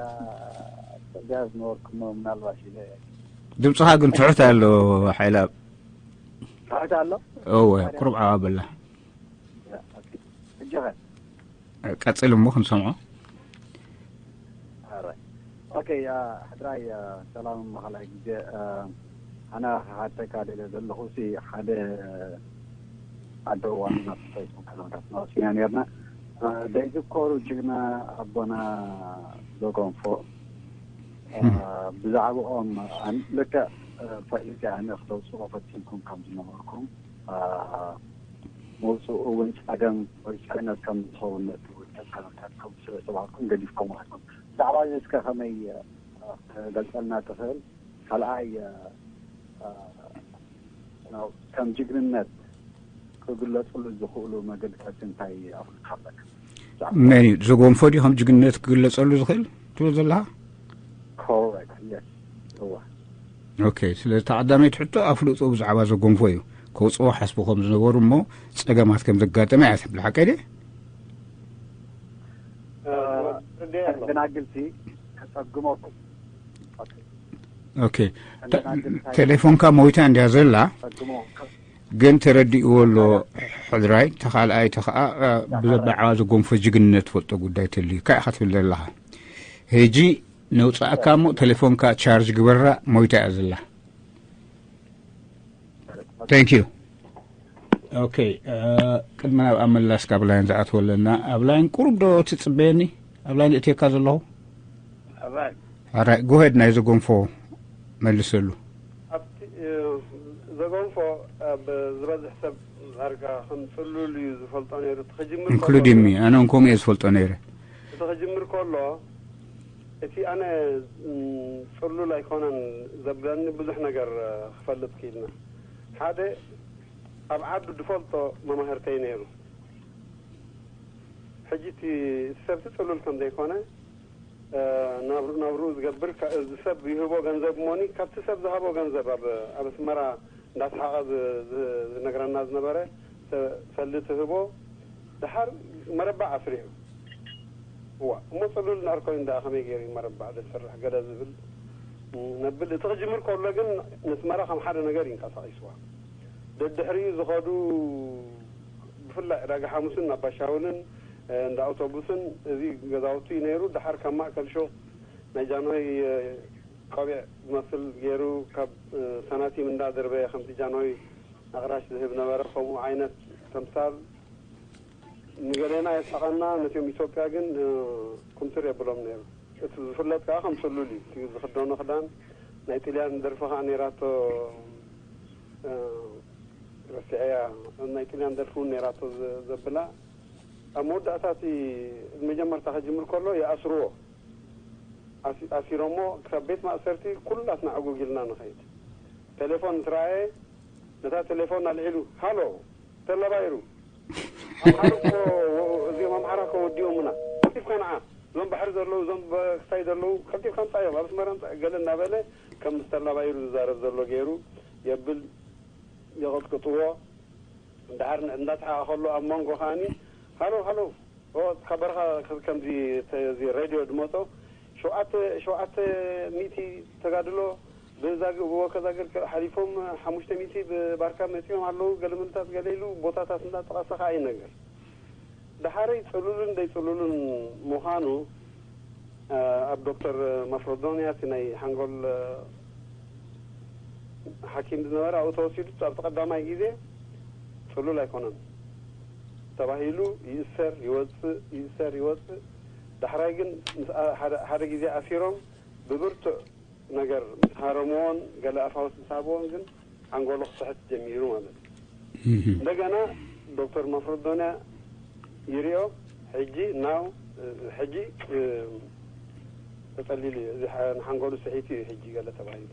ጽርግያ ዝነበርኩሞ ምናልባሽ ኢለ። ድምፅኻ ግን ትሑት ኣሎ ሓይላብ። ትሑት ኣሎ? እወ ቁሩብ ዓዋ በላ። እጀኸ ቀፅል እሞ ክንሰምዖ። ኣራይ ኦኬ፣ ያ ሕድራይ፣ ያ ሰላም፣ መኻላይ ግዜ፣ ያ ኣነ ክሓተካ ደለ ዘለኹ ሲ ሓደ ሓደ ዋና ተፈይቱ ከለታት ናውሲና ነርና። ደይዝኮሩ ጅግና ኣቦና ዘጎንፎ፣ ብዛዕባኦም ልክዕ ፈሊጥ ኣነ ክተውፅኦ ፈቲንኩም ከም ዝነበርኩም፣ መውፅኡ እውን ፀገም ወይ ፅዕነት ከም ዝኸውን ነቲ ውድቀት ከለታት ከም ስለዝተባህልኩም ገዲፍኩም ኣለኩም። ብዛዕባ እዚ እስከ ከመይ ገልጸልና ትኽእል? ካልኣይ፣ ከም ጅግንነት ክግለጽሉ ዝኽእሉ መገድታት እንታይ ኣፍልጥካ ኣለካ? መን እዩ? ዘጎንፎ ድዩ ከም ጅግንነት ክግለጸሉ ዝኽእል ትብል ዘለኻ? ኮረክት፣ የስ፣ እዋ። ኦኬ፣ ስለዚ ተቐዳመይቲ ሕቶ ኣፍልጦ ብዛዕባ ዘጎንፎ እዩ። ከውፅኦ ሓስቡ ከም ዝነበሩ እሞ ፀገማት ከም ዘጋጠመ እያ ትብል፣ ሓቀይ ድየ? ተደናግልቲ ከጸግመኩም። ኦኬ፣ ተ- ቴሌፎንካ ሞይታ እንዲያ ዘላ፣ ግን ተረዲእዎ ኣሎ ሕድራይ። ተኻልኣይቲ ከዓ ብዛዕባ ዘጎንፎ ጅግንነት ትፈልጦ ጉዳይ ተልዩ፣ ካይ ኢኻ ትብል ዘለኻ። ሕጂ ነውፃእካ እሞ ቴሌፎንካ ቻርጅ ግበራ፣ ሞይታ እያ ዘላ። Thank you። ኦኬ፣ ቅድሚ ናብ ኣመላስ ካብ ላይን ዝኣትወለና፣ ኣብ ላይን ቁሩብ ዶ ትፅበየኒ? ኣብ ላይን እትየካ ዘለኹ። ኣራይ፣ ጎሄድ ናይ ዘጎንፎ መልሰሉ። ኣብቲ ዘጎንፎ ኣብ ዝበዝሕ ሰብ ዳርጋ ከም ፅሉል እዩ ዝፈልጦ ነይሩ። እቲ ክጅምር ከሎ ኢንክሉዲንግ ሚ፣ ኣነ እውን ከምኡ እየ ዝፈልጦ ነይረ። እቲ ክጅምር ከሎ እቲ ኣነ ፅሉል ኣይኮነን ዘብለኒ ብዙሕ ነገር ክፈልጥ ክኢልና። ሓደ ኣብ ዓዱ ዝፈልጦ መማህርተይ ነይሩ። ሕጂ እቲ ሰብቲ ፅሉል ከም ዘይኮነ ናብርኡ ዝገብር፣ እዚ ሰብ ይህቦ ገንዘብ እሞኒ ካብቲ ሰብ ዝሃቦ ገንዘብ ኣብ ኣስመራ እንዳስሓቐ ዝነግረና ዝነበረ ሰልዲ ትህቦ። ድሓር መረባዕ ኣስሪሑ። እዋ እሞ ፅሉል እንድሕር ኮይኑ ደኣ ከመይ ገይሩ እዩ መረባዕ ዘስርሕ ገለ ዝብል ነብል። እቲ ክጅምር ከሎ ግን ነስመራ ከም ሓደ ነገር ይንቀሳቐስዋ። ደድሕሪኡ ዝኸዱ ብፍላይ ዕዳጋ ሓሙስን ኣባሻውልን እንዳ ኣውቶቡስን እዚ ገዛውቲ ነይሩ። ድሓር ካብ ማእከል ሹቕ ናይ ጃንሆይ ቆቢዕ ዝመስል ገይሩ ካብ ሳናቲም እንዳደርበየ ከምቲ ጃንሆይ ኣቕራሽ ዝህብ ነበረ። ከምኡ ዓይነት ተምሳል ንገሌና የስሕቐና፣ ነቲኦም ኢትዮጵያ ግን ኩምትር የብሎም ነይሩ። እቲ ዝፍለጥ ከዓ ከም ፅሉል እዩ። እቲ ዝኽደኖ ክዳን ናይ ጥልያን ደርፊ ከዓ ነይራቶ፣ ረሲዐያ፣ ናይ ጥልያን ደርፊ እውን ነይራቶ ዘብላ። ኣብ መወዳእታ እቲ መጀመርታ ክጅምር ከሎ ይኣስርዎ። ኣሲሮሞ ክሳብ ቤት ማእሰርቲ ኩላትና ዕጉግ ኢልና ንኸይድ። ቴሌፎን ምስ ረኣየ ነታ ቴሌፎን ኣልዒሉ ሃሎ ተላባይሩ ኣምሓሩ እኮ እዚኦም ኣምሓራ እኮ ወዲኦምና ቀልጢፍካ ንዓ እዞም ባሕሪ ዘለዉ እዞም ክሳይ ዘለዉ ቀልጢፍካ ምፃ እዮም ኣብ ኣስመራ ምፃ ገለ እናበለ ከም ምስ ተላባይሩ ዝዛረብ ዘሎ ገይሩ የብል የቐጥቅጥዎ። እንዳሓር እንዳተሓቐ ከሎ ኣብ መንጎ ከዓኒ ሃሎ ሃሎ ካብ በረኻ ከምዚ እዚ ሬድዮ ድመፆ ሸውዓተ ሸውዓተ ሚእቲ ተጋድሎ ብዛግር ብወከዛግር ሓሊፎም ሓሙሽተ ሚእቲ ብባርካ መፂኦም ኣለዉ ገለመለታት ገለ ኢሉ ቦታታት እንዳጠቐሰ ከዓ ይነገር። ድሓረይ ፅሉልን ደይፅሉልን ምዃኑ ኣብ ዶክተር ማፍሮዶንያ እቲ ናይ ሓንጎል ሓኪም ዝነበረ ኣብኡ ተወሲዱ ኣብቲ ቀዳማይ ግዜ ፅሉል ኣይኮነን ተባሂሉ ይእሰር ይወፅእ ይእሰር ይወፅእ። ዳሕራይ ግን ሓደ ግዜ ኣሲሮም ብብርቱዕ ነገር ምስ ሃረምዎን ገለ ኣፋውስ ምስ ሃብዎን ግን ሓንጎሉ ክስሕት ጀሚሩ ማለት እዩ። እንደገና ዶክተር ማፍረዶንያ ይሪኦ ሕጂ ናው ሕጂ ተጠሊሉ እዩ። እዚ ንሓንጎሉ ስሒቱ እዩ ሕጂ ገለ ተባሂሉ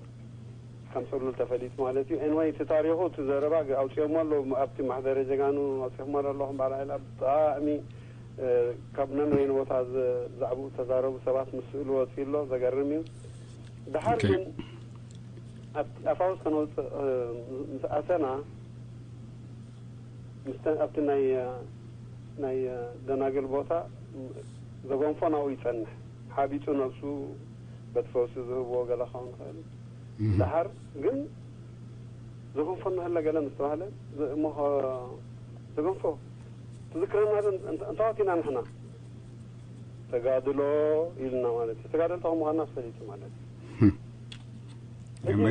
ከም ፅሉል ተፈሊጡ ማለት እዩ። ኤንወይ እቲ ታሪኹ እቲ ዘረባ ኣውፅኦሞ ኣለዉ ኣብቲ ማሕደረ ጀጋኑ ኣውፅኦሞ ኣለኹም ባላይላ ብጣዕሚ ካብ ነንበይኑ ቦታ ብዛዕባኡ ዝተዛረቡ ሰባት ምስ ስእሉ ወፂኡ ኣሎ። ዘገርም እዩ። ድሓር ግን ኣብቲ ኣፋውስ ከነውፅእ ምስ ኣተና ምስተ ኣብቲ ናይ ናይ ደናግል ቦታ ዘጎንፎ ናብኡ ይፀንሕ ሓቢጡ ነብሱ በቲ ፈውሲ ዝህብዎ ገለ ክኸውን ይኽእል። ድሓር ግን ዘጎንፎ እናሃለ ገለ ምስ ተባህለ እሞ ዘጎንፎ ትዝክረና ዶ እንታወት ኢና ንሕና ተጋድሎ ኢልና ማለት እዩ። ተጋደልቲ ከም ምዃንና ፈሊጡ ማለት እዩ። ሕጂ እዚ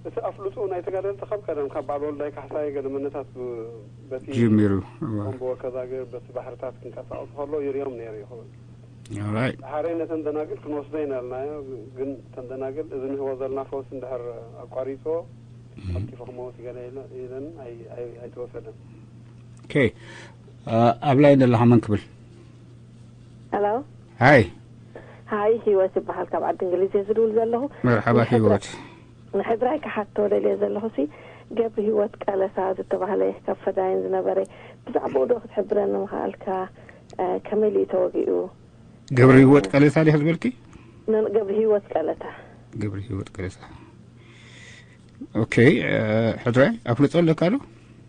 እቲ ኣፍልጦ ናይ ተጋደልቲ ካብ ቀደም ካብ በዓል ወልዳይ ካሕሳይ ገለ መነታት በቲ ጅሚሩ። ቦምቦ ከዛግር በቲ ባሕርታት ክንቀሳቐሱ ከሎ ይርዮም ነይሩ ይኸውን። Alright. ድሓረይ ነተን ደናግል ክንወስዶ ኢና ኢልናዮ። ግን እተን ደናግል እዚ ንህቦ ዘለና ፈውሲ እንድሕር ኣቋሪፅዎ ቀልጢፉ ክመውት ገለ ኢለ- ኢለን ኣይ- ኣይ- ኣይተወሰደን። Okay. ኣብ ላይን ዘለኻ መን ክብል? ሄሎ። ሃይ። ሃይ፣ ህይወት ይበሃል፣ ካብ ዓዲ እንግሊዝ እየ ዝድውል ዘለኹ። መርሓባ ንሕድራ- ህይወት። ንሕድራይ ክሓቶ ደልየ ዘለኹ ሲ፣ ገብሪ ህይወት ቀለሳ ዝተባህለ ካብ ፈዳይን ዝነበረ፣ ብዛዕባኡ ዶ ክትሕብረኒ ምኽኣልካ? ከመይ ኢሉ ተወጊኡ? ገብሪ ህይወት ቀለሳ ዲኻ ዝበልኪ? ገብሪ ህይወት ቀለታ። ገብሪ ህይወት ቀለሳ። Okay. ሕድራይ ኣፍልጦ ኣለካ ዶ?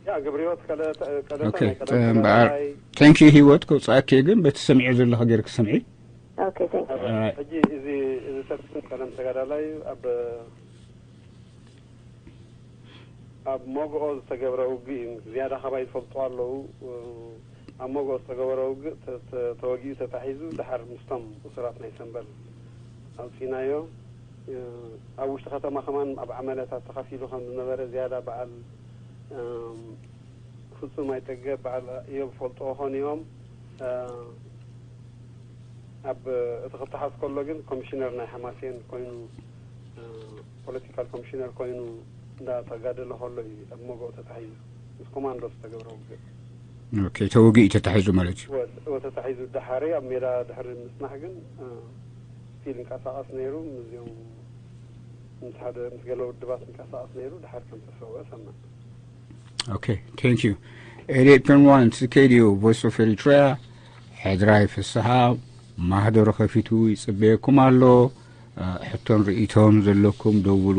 ያ ገብሪ ህይወት ቀለታ ቀለታ Okay. ናይ ቀደም እምበኣር ተጋዳላይ Thank you ህይወት፣ ከውፅኣኪ ግን በቲ ሰሚዐ ዘለኹ ጌርክ ስምዒ። Okay, thank you. Alright. ሕጂ እዚ እዚ ሰብ ስም ቀደም ተጋዳላይ ኣብ ኣብ ሞግኦ ዝተገብረ ውግእ እዩ። ዝያዳ ካባይ ዝፈልጡ ኣለዉ። ኣብ ሞግኦ ዝተገበረ ውግእ ተ- ተ- ተወጊኡ ተታሒዙ ድሓር ምስቶም እሱራት ናይ ሰምበል ኣውፂናዮ። ኣብ ውሽጢ ከተማ ከማን ኣብ ዓመለታት ተኸፊሉ ከም ዝነበረ ዝያዳ በዓል እም፣ ፍጹም ኣይጠገብ በዓል እዮም ዝፈልጥዎ ኾን እዮም። ኣብ እቲ ክተሓዝ ከሎ ግን ኮሚሽነር ናይ ሓማሴን ኮይኑ ፖለቲካል ኮሚሽነር ኮይኑ እንዳተጋደለ ከሎ እዩ ኣብ መጎእ ተታሒዙ ምስ ኮማንዶ ዝተገብረ ውግእ። ኦኬ፣ ተወጊኡ ተታሒዙ ማለት እዩ። ወ- ወተታሒዙ ደሓሪ ኣብ ሜዳ ድሕሪ ምጽናሕ ግን ስቲል እንቀሳቐስ ነይሩ። ምስዚኦም ምስ ሓደ ምስ ገለ ውድባት እንቀሳቐስ ነይሩ። ድሓር ከም ተሰውአ ሰማዕ። Okay, thank you. Eighty-eight point one, it's the K D O, Voice of Eritrea. ሕድራይ ፍስሃ ማህደሩ ከፊቱ ይጽበየኩም ኣሎ። ሕቶን ርእይቶን ዘለኩም ደውሉ።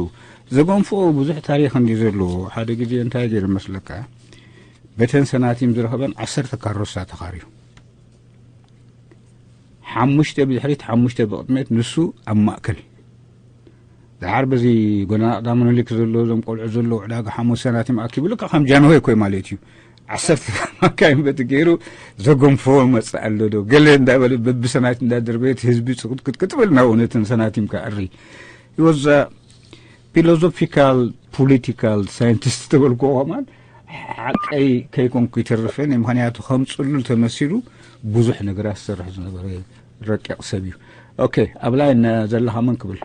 ዘጎንፎ ብዙሕ ታሪኽ እንዲ ዘለዎ ሓደ ግዜ እንታይ ገይሩ መስለካ? በተን ሰናቲም ዝረኸበን ዓሰርተ ካሮሳ ተኻርዩ፣ ሓሙሽተ ብድሕሪት ሓሙሽተ ብቕድሜት፣ ንሱ ኣብ ማእከል። ደሓር በዚ ጎደና ቀዳማይ ምኒልክ ዘሎ እዞም ቆልዑ ዘለዎ ዕዳጋ ሓሙሽተ ሰናቲም ኣኪቡ ልክዕ ከም ጃንሆይ ኮይ ማለት እዩ። ዓሰርተ ማካይን በቲ ገይሩ ዘጎንፎ መጽእ ኣሎ ዶ ገለ እንዳበለ በብሰናቲም እንዳደርበየ እቲ ህዝቢ ጽቕጥቅጥ በልና። እውነትን ሰናቲም ከዕሪ ይወዛ ፊሎዞፊካል ፖለቲካል ሳይንቲስት ተበልኩዎ ከማን ሓቀይ ከይኮንኩ ይተርፈን። ምክንያቱ ከም ጽሉል ተመሲሉ ብዙሕ ነገራት ዝሰርሕ ዝነበረ ረቂቕ ሰብ እዩ። ኦኬ፣ ኣብ ላይን ዘለኻ መን ክብል?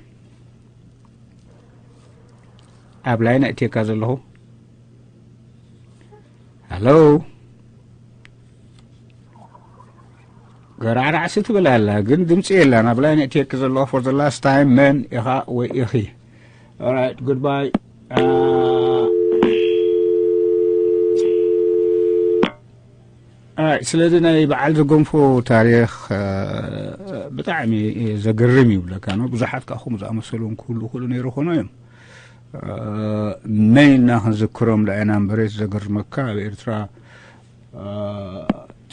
ኣብ ላይን እትየካ ዘለኹ። ሃሎ፣ ገራዕራዕሲ ትብል ኣላ ግን ድምፂ የላን። ኣብ ላይን እትየኪ ዘለኹ for the last time፣ መን ኢኻ ወይ ኢኺ? Alright, goodbye. ስለዚ ናይ በዓል ዘጎንፎ ታሪኽ ብጣዕሚ ዘገርም ይብለካ ነው። ብዙሓት ካብኹም ዝኣመሰሉ ክህሉ ክእሉ ነይሩ ኾኖ እዮም። መን ኢልና ክንዝክሮም ደኣና እምበሬት ዘገርመካ ኣብ ኤርትራ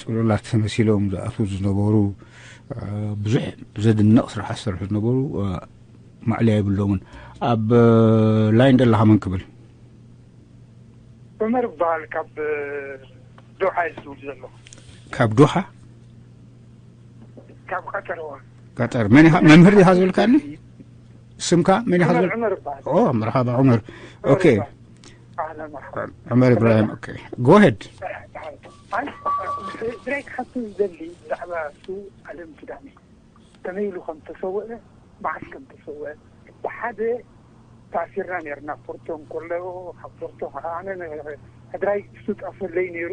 ፅሉላት ተመሲሎም ዝኣትዉ ዝነበሩ ብዙሕ ዘድነቕ ስራሕ ዝሰርሑ ዝነበሩ ማዕለያ የብሎምን። ኣብ ላይን ደለኻ መን ክብል? ዑመር ይበሃል ካብ ዶሓ እየ ዝድውል ዘለኹ። ካብ ዶሓ? ካብ ቀጠር እዋ። ቀጠር መን ኢኻ? መምህር ዲኻ ዝብልካኒ? ስምካ መን ኢኻ ዑመር ዝብል? ዑመር ይበሃል። ኦ መርሓባ ዑመር። ኦኬ። ኣህለን መርሓባ። ዑመር ኢብራሂም። ኦኬ። Go ahead. ድራይ ክሓቱ ዝደሊ ብዛዕባ እሱ ኣለም ኪዳነ ከመይ ኢሉ ከም ተሰወአ፣ መዓስ ከም ተሰወአ፣ ብሓደ ተኣሲርና ነርና። ፖርቶ እንከሎ ካብ ፖርቶ ከዓ ኣነ ሕድራይ እሱ ጠፈለይ ነይሩ።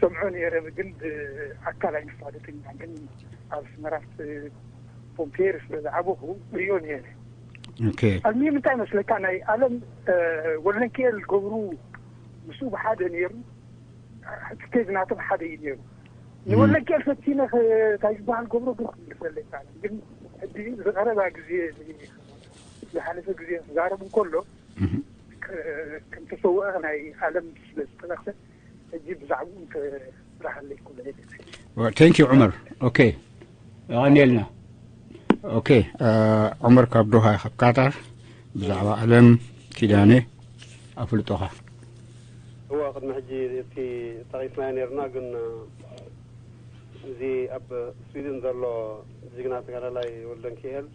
ሰምዖ ነይረ ግን ብኣካል ኣይንፋለጥን ኢና። ግን ኣብ ኣስመራስ ፖምፔር ስለ ዝዓበኹ ሪኦ ነይረ። ኦኬ። ኣብ ምንታይ መስለካ ናይ ኣለም ወለንኪኤል ገብሩ ምስኡ ብሓደ ነይሩ። እቲ ኬዝ ናቶም ሓደ እዩ ነይሩ። ንወለንኪኤል ፈቲነ እንታይ ዝበሃል ገብሩ ግን ክምልሰለይ ይከኣል። ግን ሕጂ ዝቐረባ ግዜ ዝሓለፈ ግዜ ክዛረብ እንከሎ ከም ተሰወአ ናይ ኣለም ስለ ዝጠቐሰ ሕጂ ብዛዕባኡ እንተስራሓለይ ኩሉ Thank you ዑመር። ኦኬ፣ የቐንየልና። ኦኬ፣ ዑመር ካብ ዶሃ ካብ ካታር ብዛዕባ ኣለም ኪዳነ ኣፍልጦኻ። እወ፣ ቅድሚ ሕጂ እቲ ጠቒስናዮ ነርና ግን እዚ ኣብ ስዊድን ዘሎ ጅግና ተጋዳላይ ወልደንኪኤል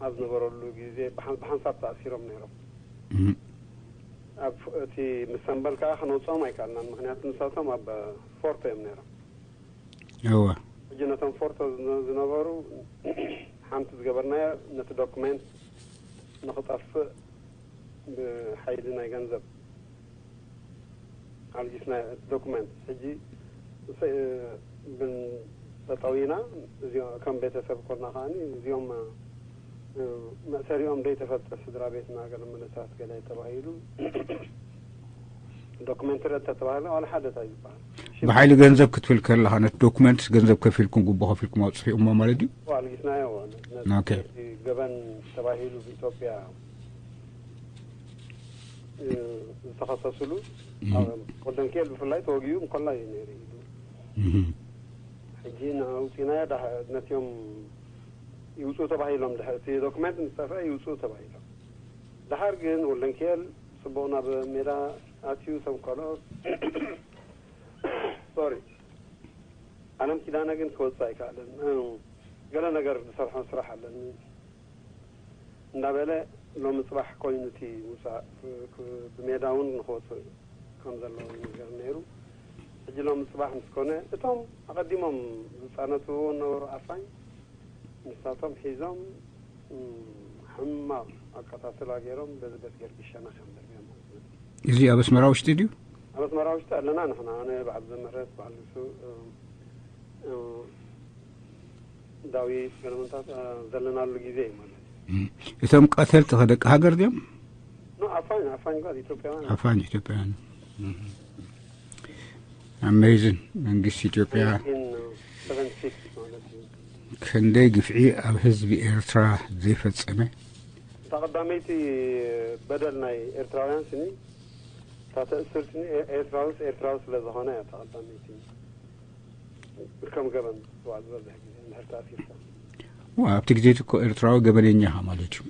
ኣብ ዝነበረሉ ግዜ ብሓን- ብሓንሳብ ተኣሲሮም ነይሮም። ኣብ እቲ ምስ ሰምበል ከዓ ክነውፅኦም ኣይከኣልናን፣ ምክንያቱ ንሳቶም ኣብ ፎርቶ እዮም ነይሮም። እወ። ሕጂ ነቶም ፎርቶ ዝነ- ዝነበሩ ሓንቲ ዝገበርናዮ ነቲ ዶክመንት ንክጠፍእ ብሓይሊ ናይ ገንዘብ ኣልጊስና ዶክመንት ሕጂ ብን ጠጠዊና እዚኦ ከም ቤተሰብ ኮና ከዓኒ እዚኦም መእሰሪኦም ዘይተፈልጠ ስድራ ቤትና ገለ መለሳት ገለ ተባሂሉ ዶክመንተሪ እንተተባህለ ዋላ ሓደ እንታይ ዝበሃል ሽም ብሓይሊ ገንዘብ ክትብል ከለኻ ነቲ ዶክመንትስ ገንዘብ ከፊልኩም ጉቦ ከፊልኩም ኣውፅእኹሞ ማለት ድዩ? ኣልጊስናዮ ኦኬ። ገበን ተባሂሉ ብኢትዮጵያ ዝተኸሰስሉ ወደንኬል ብፍላይ ተወጊኡ እንኮላ እዩ ነይሩ ኢሉ ሕጂ ንኣውፂናዮ ነቲኦም ይውፅኡ ተባሂሎም ድሕር እቲ ዶክመንት ምስ ጠፍአ ይውፅኡ ተባሂሎም ድሓር ግን ወደንኬል ፅቡቕ ናብ ሜዳ ኣትዩ እቶም ካልኦት ሶሪ ኣለም ኪዳነ ግን ክወፅእ ኣይከኣለን ገለ ነገር ዝሰርሖ ስራሕ ኣለኒ እንዳበለ ሎሚ ፅባሕ ኮይኑ እቲ ውፃእ ብሜዳ እውን ንክወፅእ ከም ዘለዎ ይነገር ነይሩ ሕጂ ሎሚ ፅባሕ ምስ ኮነ እቶም ኣቐዲሞም ዝፃነትዎ ነበሩ ኣፋኝ ንሳቶም ሒዞም ሕማቕ ኣቀታትላ ገይሮም በዚ በት ገርጊሻና ከም ደርብዮም ማለት እዩ። እዚ ኣብ ኣስመራ ውሽጢ ድዩ? ኣብ ኣስመራ ውሽጢ ኣለና ንሕና ኣነ በዓል ዘመረት በዓል ንሱ ዳዊት ገለመንታት ዘለናሉ ግዜ እዩ ማለት እዩ። እቶም ቀተልቲ ከደቂ ሃገር ድዮም? ኖ ኣፋኝ ኣፋኝ ጓል ኢትዮጵያውያን ኣፋኝ ኢትዮጵያውያን ኣሜዝን መንግስቲ ኢትዮጵያ ክንደይ ግፍዒ ኣብ ህዝቢ ኤርትራ ዘይፈጸመ። እታ ቀዳመይቲ በደል ናይ ኤርትራውያን ስኒ እታ ተእስር ስኒ ኤርትራዊ ኤርትራዊ ስለ ዝኾነ እያ እታ ቀዳመይቲ ከም ገበን ዝዋዕ ዝበዝሕ ግዜ እንድሕር ተኣሲርካ። ዋ ኣብቲ ግዜ እኮ ኤርትራዊ ገበነኛ ኢኻ ማለት እዩ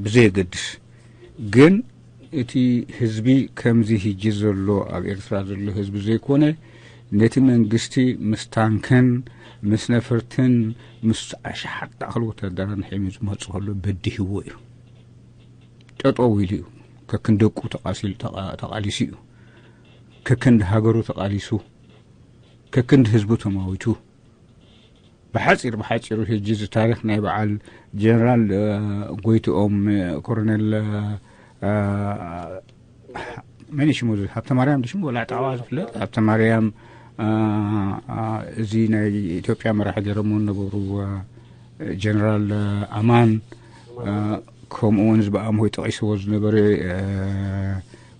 ብዘየገድስ ግን እቲ ህዝቢ ከምዚ ህጂ ዘሎ ኣብ ኤርትራ ዘሎ ህዝቢ ዘይኮነ ነቲ መንግስቲ ምስ ታንክን ምስ ነፈርትን ምስ ኣሽሓት ዝኣኽሉ ወታደራን ሒሙ ዝመጽእ ከሎ በዲህዎ እዩ። ጠጠው ኢሉ እዩ። ከክንደቁ ተቃሲሉ ተቃሊሱ እዩ። ከክንዲ ሃገሩ ተቃሊሱ ከክንዲ ህዝቡ ተማዊቱ ብሓፂር ብሓፂሩ ሕጂ እዚ ታሪክ ናይ በዓል ጀነራል ጎይትኦም ኮሮኔል መን ሽሙ እዚ ሃብተ ማርያም ሽሙ ወላ ጣዋ ዝፍለጥ ሃብተ ማርያም እዚ ናይ ኢትዮጵያ መራሒ ገይሮም ነበሩ ጀነራል ኣማን ከምኡ እውን ዝበኣም ሆይ ጠቂስዎ ዝነበረ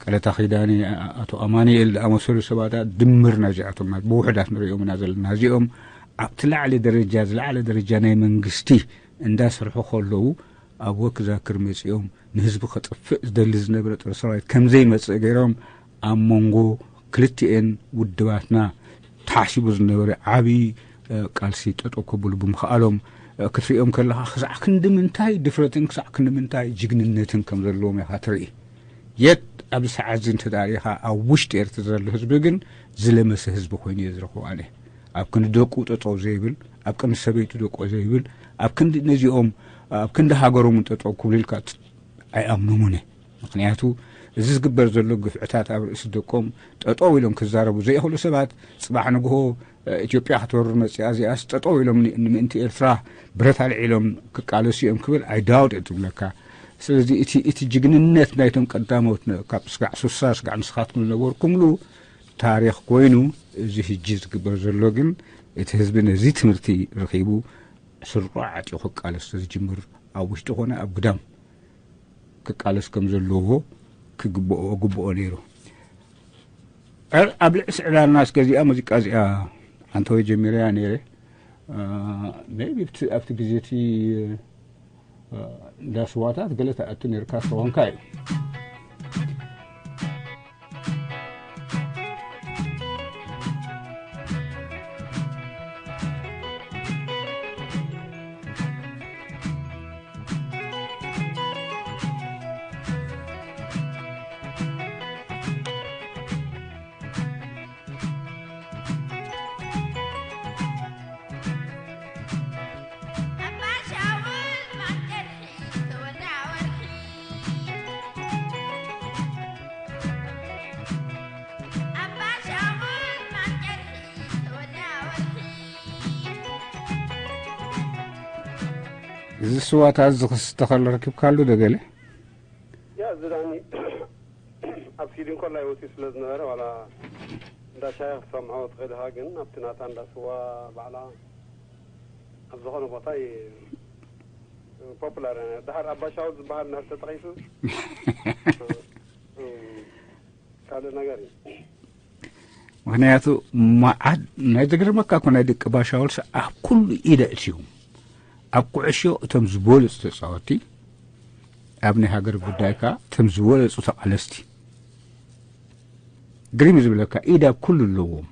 ቀለታ ኪዳኒ ኣቶ ኣማኑኤል ዝኣመሰሉ ሰባት ድምር ናዚኣቶም ማለት ብውሕዳት ንሪኦም ኢና ዘለና እዚኦም ኣብቲ ላዕሊ ደረጃ ዝለዓለ ደረጃ ናይ መንግስቲ እንዳሰርሑ ከለዉ ኣብ ወክ ዛክር መፂኦም ንህዝቢ ከጥፍእ ዝደሊ ዝነበረ ጦር ሰራዊት ከምዘይመፅእ ገይሮም ኣብ መንጎ ክልቲኤን ውድባትና ተሓሲቡ ዝነበረ ዓብዪ ቃልሲ ጠጠው ከብሉ ብምኽኣሎም ክትሪኦም ከለኻ ክሳዕ ክንዲ ምንታይ ድፍረትን ክሳዕ ክንዲ ምንታይ ጅግንነትን ከም ዘለዎም ኢኻ ትርኢ። የት ኣብዚ ሰዓት እዚ እንተ ዳኣ ርኢኻ ኣብ ውሽጢ ኤርትራ ዘሎ ህዝቢ ግን ዝለመሰ ህዝቢ ኮይኑ እየ ዝረኽቦ ኣነ። ኣብ ክንዲ ደቁ ጠጠው ዘይብል፣ ኣብ ክንዲ ሰበይቱ ደቆ ዘይብል፣ ኣብ ክንዲ ነዚኦም ኣብ ክንዲ ሃገሮም እውን ጠጠው ክብሉ ኢልካ ኣይኣምኖሙን እየ። ምክንያቱ እዚ ዝግበር ዘሎ ግፍዕታት ኣብ ርእሲ ደቆም ጠጠው ኢሎም ክዛረቡ ዘይኽእሉ ሰባት ፅባሕ ንግሆ ኢትዮጵያ ክትወርር መፅያ እዚኣስ ጠጠው ኢሎም ንምእንቲ ኤርትራ ብረት ኣልዒሎም ክቃለሱ እዮም ክብል ኣይዳውድ እየ ዝብለካ። ስለዚ እቲ እቲ ጅግንነት ናይቶም ቀዳሞት ካብ ስጋዕ ሱሳ ስጋዕ ንስኻትኩም ዝነበርኩምሉ ታሪኽ ኮይኑ እዚ ህጂ ዝግበር ዘሎ ግን እቲ ህዝቢ ነዚ ትምህርቲ ረኺቡ ስርቆ ዓጢቑ ክቃለስ ዝጅምር ኣብ ውሽጢ ኮነ ኣብ ግዳም ክቃለስ ከም ዘለዎ ክግብኦ ግብኦ ነይሩ። ኣብ ልዕሲ ዕላልና እስከ እዚኣ ሙዚቃ እዚኣ ኣንተወይ ጀሚረያ ነይረ ቢ ኣብቲ ግዜ እቲ እንዳስዋታት ገለ ተኣቱ ነርካ ክኾንካ እዩ። እዚ ስዋታት እዚ ክስተ ከሎ ረኪብካሉ ዶ ገለ? ያ እዚ ዳኒ ኣብ ስዊድን ኮላይ ወፂኡ ስለ ዝነበረ ዋላ እንዳ ሻሂ ክትሰምዖ ትኽእል ኢኻ፣ ግን ኣብቲ ናታ እንዳ ስዋ ባዕላ ኣብ ዝኾነ ቦታ እዩ ፖፑላር። ድሓር ኣባሻውል ዝበሃል እንድሕር ተጠቒሱ ካልእ ነገር እዩ። ምክንያቱ መዓት ናይ ዝግርመካ እኮ ናይ ደቂ ባሻውልስ ኣብ ኩሉ ኢደ እትዮም ኣብ ኩዕሾ እቶም ዝበለፁ ተፃወቲ ኣብ ናይ ሃገር ጉዳይ ከዓ እቶም ዝበለፁ ተቃለስቲ ግሪም ዝብለካ ኢድ ኣብ ኩሉ ኣለዎም።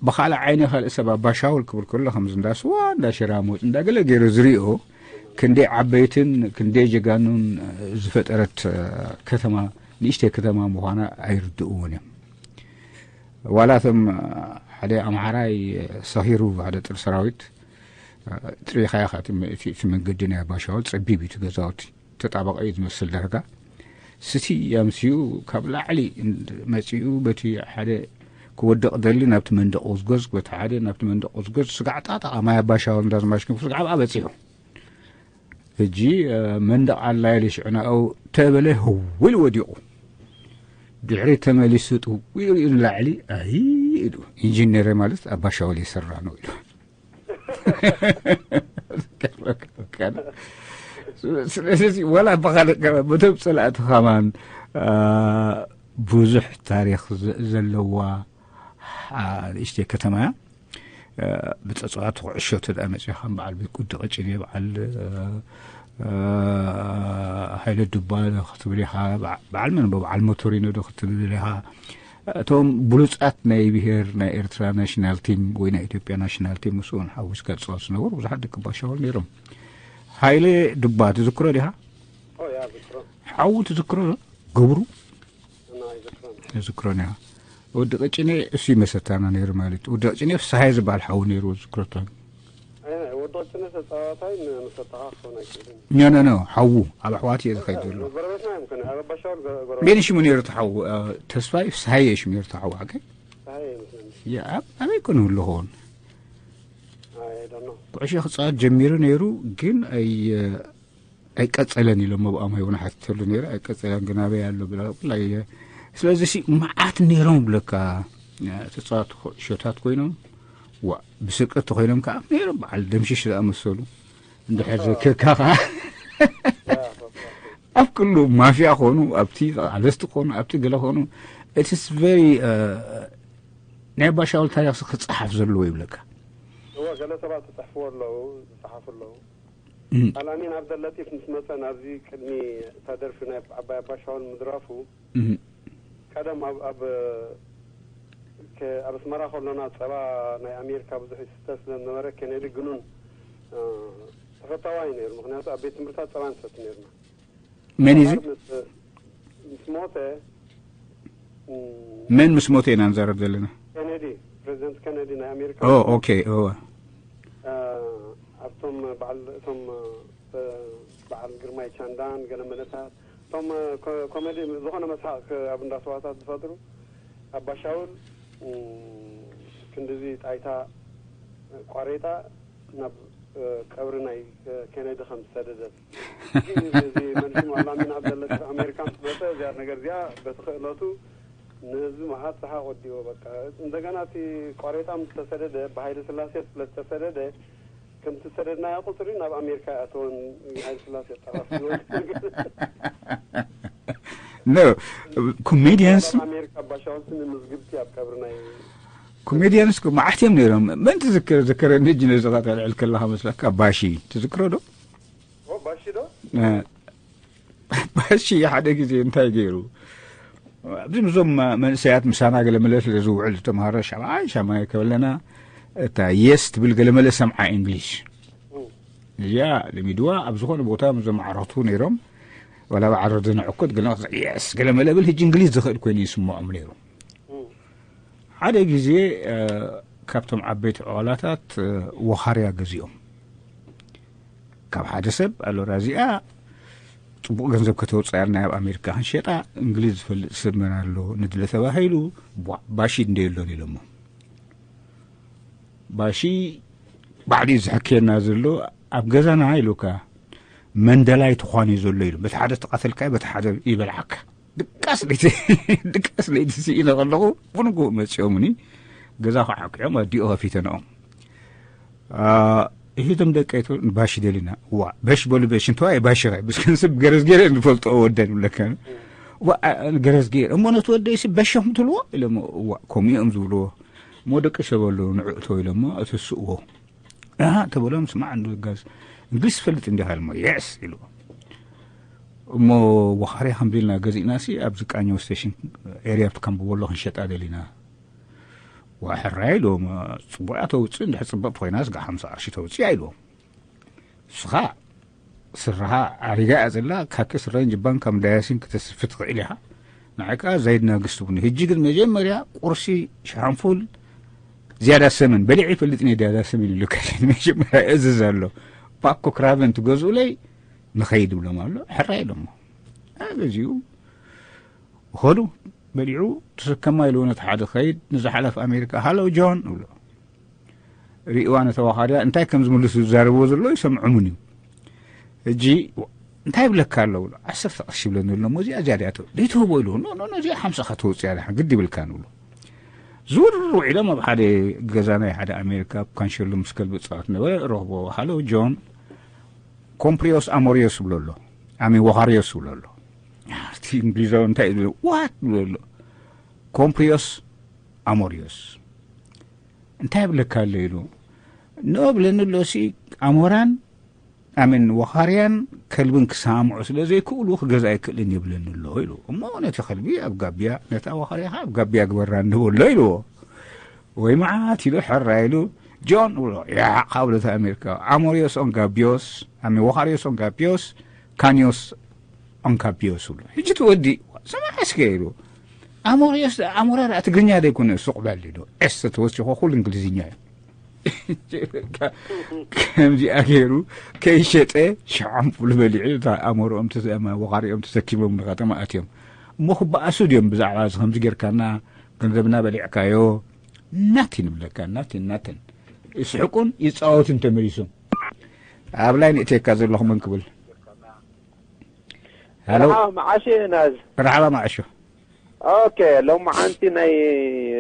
ብካልእ ዓይነ ካልእ ሰብ ኣባሻውል ክብል ከሎ ከምዚ እንዳስዋ እንዳሽራሞት እንዳገለ ገይሩ ዝሪኦ ክንደይ ዓበይትን ክንደይ ጀጋኑን ዝፈጠረት ከተማ ንእሽተይ ከተማ ምዃና ኣይርድእዎን እዮም። ዋላ እቶም ሓደ ኣምሓራይ ሰኺሩ ሓደ ጥር ሰራዊት ጥሪኻ ኢኻ እቲ መንገዲ ናይ ኣባሻውል ጸቢብ እዩ እቲ ገዛውቲ ተጣበቐ እዩ ዝመስል ዳርጋ ስቲ ኣምስኡ ካብ ላዕሊ መፂኡ በቲ ሓደ ክወድቕ ደሊ ናብቲ መንደቕ ውዝጎዝ በቲ ሓደ ናብቲ መንደቕ ውዝጎዝ ስጋዕ ጣጣ ማይ ኣባሻውል እንዳዝማሽክን ስጋዕ ብኣ በፂሑ ሕጂ መንደቕ ኣላ ኢሉ ሽዑ ናብኡ ተበለ ህው ኢሉ ወዲቑ ድሕሪ ተመሊሱ ጥው ኢሉ ንላዕሊ ኣይ ኢሉ ኢንጂነር ማለት ኣባሻውል የሰራ ነው ኢሉ ስለዚ ወላ ብኻልእ ገመ በቶም ፀላእቲ ከማን ብዙሕ ታሪክ ዘለዋ ንእሽተይ ከተማ እያ። ብፀፅዋት ኩዕሾ ተዳ መፅኻ በዓል ቤት ቁዲ ቀጭኔ በዓል ሃይለ ዱባ ክትብል ኢኻ በዓል መን በዓል ሞቶሪኖ ዶ ክትብል ኢኻ እቶም ብሉፃት ናይ ብሄር ናይ ኤርትራ ናሽናል ቲም ወይ ናይ ኢትዮጵያ ናሽናል ቲም ምስኡ እውን ሓዊስካ ዝፃወት ዝነበሩ ብዙሓት ደቂ ባሻውል ነይሮም። ሃይለ ድባ ትዝክሮ ዲኻ? ሓዉ ትዝክሮ ዶ? ገብሩ ትዝክሮ ዲኻ? ወዲ ቀጭኔ እሱ ይመሰታና ነይሩ ማለት እዩ። ወዲ ቀጭኔ ፍስሃየ ዝበሃል ሓዉ ነይሩ ዝክረቶ። ወዲ ቀጭኔ ተፃዋታይ መሰታኻ ክኸውን ኣይክእልን። ኖ ኖ ኖ ሓዉ ኣብ ኣሕዋት እየ ዝኸይድ ዘሎ። ጎረቤትና እዮም ከነ ኣብ ኣባሻወር ጎረቤት። መን ሽሙ ነይሩ ተሓዉ? ተስፋይ ፍስሃየ ሽሙ ነይሩ ተሓዉ ሓቀይ? ፍስሃየ ይመስለኒ። ኣበይ ኮን ህሉ ኸውን? ኩዕሾ ክፃወት ጀሚሩ ነይሩ ግን ኣይቀፀለን ኢሎም ኣብኦም እውን ሓቲተሉ ነይሩ ኣይቀፀለን ግን ኣበይ ኣሎ ብላ ኩላ ስለዚ ሲ መዓት ነይሮም ብለካ ተፃወቲ ኩዕሾታት ኮይኖም ዋ ብስቅቲ ኮይኖም ከዓ ነይሮም በዓል ደምሽሽ ዝኣመሰሉ እንድሕር ዘክርካ ከዓ ኣብ ኩሉ ማፍያ ኮኑ ኣብቲ ተቃለስቲ ኮኑ ኣብቲ ገለ ኮኑ it's very ናይ ባሻውል ታሪክ ክፀሓፍ ዘለዎ ይብለካ እወ ገለ ሰባት ዝፅሕፍዎ ኣለዉ ዝፀሓፉ ኣለዉ ኣልኣሚን ኣብደለጢፍ ምስ መፀ ናብዚ ቅድሚ እታ ደርፊ ናይ ዓባይ ኣባሻውል ምድራፉ ቀደም ኣብ ኣብ ኣብ ኣስመራ ከሎና ፀባ ናይ ኣሜሪካ ብዙሕ ይስተ ስለዝነበረ ኬኔዲ ግኑን ተፈታዋይ ነይሩ ምክንያቱ ኣብ ቤት ትምህርታት ፀባ ንሰቲ ነይርና መን እዩ ምስ ሞተ መን ምስ ሞተ ኢና ንዛረብ ዘለና ኬኔዲ ፕሬዚደንት ኬኔዲ ናይ ኣሜሪካ ኦኬ እወ ኣብቶም በዓል እቶም በዓል ግርማይ ቻንዳን ገለ መለታት እቶም ኮሜዲ ዝኾነ መስሓቅ ኣብ እንዳስዋታት ዝፈጥሩ ኣባሻውል ክንድዚ ጣይታ ቋሬጣ ናብ ቀብሪ ናይ ኬኔዲ ከም ዝሰደደት እዚ መንሽም ኣላሚን ኣብ ዘለች ኣሜሪካ ምስ መፀ እዚኣ ነገር እዚኣ በቲ ክእለቱ ንህዝቢ መዓት ሰሓቅ ወዲዎ በቃ እንደገና እቲ ቋሬጣ ምስ ተሰደደ ብሃይለ ስላሴ ስለ ዝተሰደደ ከምቲ ዝሰደድናዮ ቁፅሪ ናብ ኣሜሪካ ይኣተወን ሃይለ ስላሴ ጠራፊ no comedians ኣሜሪካ ባሻውንስ ንምዝግብቲ ኣብ ቀብሪ ናይ comedians እኮ መዓት እዮም ነይሮም መን ትዝክር ዝከረኒ እጅ ነዚ ኸተልዕል ከለኻ መስለካ ባሺ ትዝክሮ ዶ ባሺ ዶ ባሺ ሓደ ግዜ እንታይ ገይሩ ኣብዚ ምዞም መንእሰያት ምሳና ገለመለ ስለ ዝውዕል ዝተምሃረ ሻምዓይ ሻማይ ከበለና እታ የስ ትብል ገለመለ ሰምዓ እንግሊሽ እዚኣ ልሚድዋ ኣብ ዝኾነ ቦታ ምዞም ዓረቱ ነይሮም ወላ ብዓረር ዘንዕኩት ገለ የስ ገለመለ ብል ህጂ እንግሊዝ ዝኽእል ኮይኑ ይስምዖም ነይሩ ሓደ ግዜ ካብቶም ዓበይቲ ዕዋላታት ወኻርያ ገዚኦም ካብ ሓደ ሰብ ኣሎራ እዚኣ ፅቡቅ ገንዘብ ከተውፅኣልና ኣብ ኣሜሪካ ክንሸጣ እንግሊዝ ዝፈልጥ ሰብ መን ኣሎ ንድለ ተባሂሉ ባሺ እንደ የሎን ኢሎሞ ባሺ ባዕዲ ዝሕክየና ዘሎ ኣብ ገዛና ኢሉካ መንደላይ ትኳን እዩ ዘሎ ኢሉ፣ በቲ ሓደ ተቐተልካ በቲ ሓደ ይበልዓካ። ድቃስ ለይቲ ድቃስ ለይቲ ስኢነ ከለኹ ብንጉ መፂኦምኒ። ገዛ ከዓ ክዕም ኣዲኦ ከፊተንኦም። እሂቶም ደቀይቶ ባሽ ደሊና። ዋ በሽ በሉ በሽ እንተዋ ባሽ ኸ ብስከንስብ ገረዝ ገይረ ንፈልጦ ወደን ብለካ። ዋ ገረዝ ገይረ እሞ ነቲ ወደይሲ በሸኹም ትልዎ ኢሎሞ። ዋ ከምኡ እዮም ዝብልዎ። እሞ ደቂ ሸበሉ ንዕእቶ ኢሎሞ እቲ ስእዎ። ኣሃ ተበሎም። ስማዕ እንዶ ጋዝ እንግሊዝ ትፈልጥ እንዲኻ ኢሎሞ። የስ ኢሉ። እሞ ወኻርያ ከምዚ ኢልና ገዚእና ሲ ኣብዚ ቃኘው ስቴሽን ኤርያ ኣብቲ ካምቦ በሎ ክንሸጣ ደሊና። ዋ ሕራይ ኢልዎም። ጽቡቕ እያ ተውጽእ፣ እንድሕር ጽብቕቲ ኮይናስ ጋዕ ሓምሳ ቅርሺ ተውጽእ እያ ኢልዎም። ንስኻ ስረኻ ኣሪጋ እያ ዘላ፣ ካኪ ስረን ጅባን ካብ ዳያሲን ክትስፊ ትኽእል ኢኻ። ንዓይ ከኣ ዘይድ ናግስት ቡኒ። ሕጂ ግን መጀመርያ ቁርሲ ሸሓንፉል ዝያዳ ሰመን በሊዐ ይፈልጥን እየ፣ ዝያዳ ሰመን ኢሉ ካሽን መጀመርያ እዝዝ ኣሎ። ፓኮ ክራቨን ትገዝኡለይ ንኸይድ ብሎም ኣሎ። ሕራይ ኢሎሞ። ኣገዚኡ ኸዱ በሊዑ ተሰከማ ኢልዎ ነቲ ሓደ ኸይድ፣ ንዝሓለፍ ኣሜሪካ ሃሎ ጆን እብሎ። ሪእዋ ነተዋኻርያ እንታይ ከም ዝምልሱ ዝዛረብዎ ዘለዉ ይሰምዖምን እዩ። ሕጂ እንታይ ይብለካ ኣለዉ? ዓሰርተ ቅርሺ ይብለኒ ኣሎ እሞ እዚኣ እዚኣ ድኣ ትብል ዘይትህቦ ኢሉ። ኖ ኖ ኖ እዚኣ ሓምሳ ኢኻ ተውፅያ ዲኻ ግዲ ይብልካ ንብሎ። ዝውር ውዒሎም ኣብ ሓደ ገዛ ናይ ሓደ ኣሜሪካ ኣብ ካንሸሎ ምስ ከልቢ ፃወት ነበረ። ረኽቦ ሃሎ ጆን ኮምፕሪዮስ ኣሞሪዮስ ይብሎ ኣሎ። ኣሚ ወኻርዮስ ይብሎ ኣሎ። እቲ እንግሊዛዊ እንታይ እዩ ዝብል ዋት ይብሎ ኣሎ። ኮምፕሪዮስ ኣሞሪዮስ እንታይ ይብለካ ኣሎ ኢሉ። ኖ ብለኒ ኣሎ ሲ ኣሞራን ኣሜን ወኻርያን ከልብን ክሰማምዑ ስለ ዘይክእሉ ክገዝእ ኣይክእልን ይብለኒ ኣሎ ኢሉ። እሞ ነቲ ከልቢ ኣብ ጋብያ ነታ ወኻርያ ከኣ ኣብ ጋብያ ግበራ እንበሎ ኢልዎ። ወይ መዓት ኢሉ ሕራ ኢሉ ጆን ብሎ ያዕ ካብ ብሎ እቲ ኣሜሪካዊ ኣሞሪዮስ ኦን ጋቢዮስ ኣሜ ወኻርዮስ ኦን ጋቢዮስ ካኒዮስ ኦን ጋቢዮስ ብሎ። ሕጂ እቲ ወዲ ስማዕ እስከ ኢሉ ኣሞሪዮስ ኣሞራ ደኣ ትግርኛ ዘይኮነ ሱቕ በል ኢሉ። ኤስ ተወሲኾ ኩሉ እንግሊዝኛ እዩ። ከምዚኣ ገይሩ ከይሸጠ ሸዓም ፉል በሊዑ እታ ኣሞርኦም ተሰ- ወኻሪኦም ተሰኪሞም ንኸተማ ኣትዮም። እሞ ክበኣሱ ድዮም ብዛዕባ እዚ ከምዚ ጌርካና ገንዘብና በሊዕካዮ? ናቲን ይብለካ ናቲን ናተን ይስሕቁን ይፃወቱን ተመሊሶም። ኣብ ላይ ንእቴካ ዘለኹ መን ክብል? ሃሎ። ረሓባ መዓሽ ናዝ። ረሓባ መዓሾ። ኦኬ፣ ሎማዓንቲ ናይ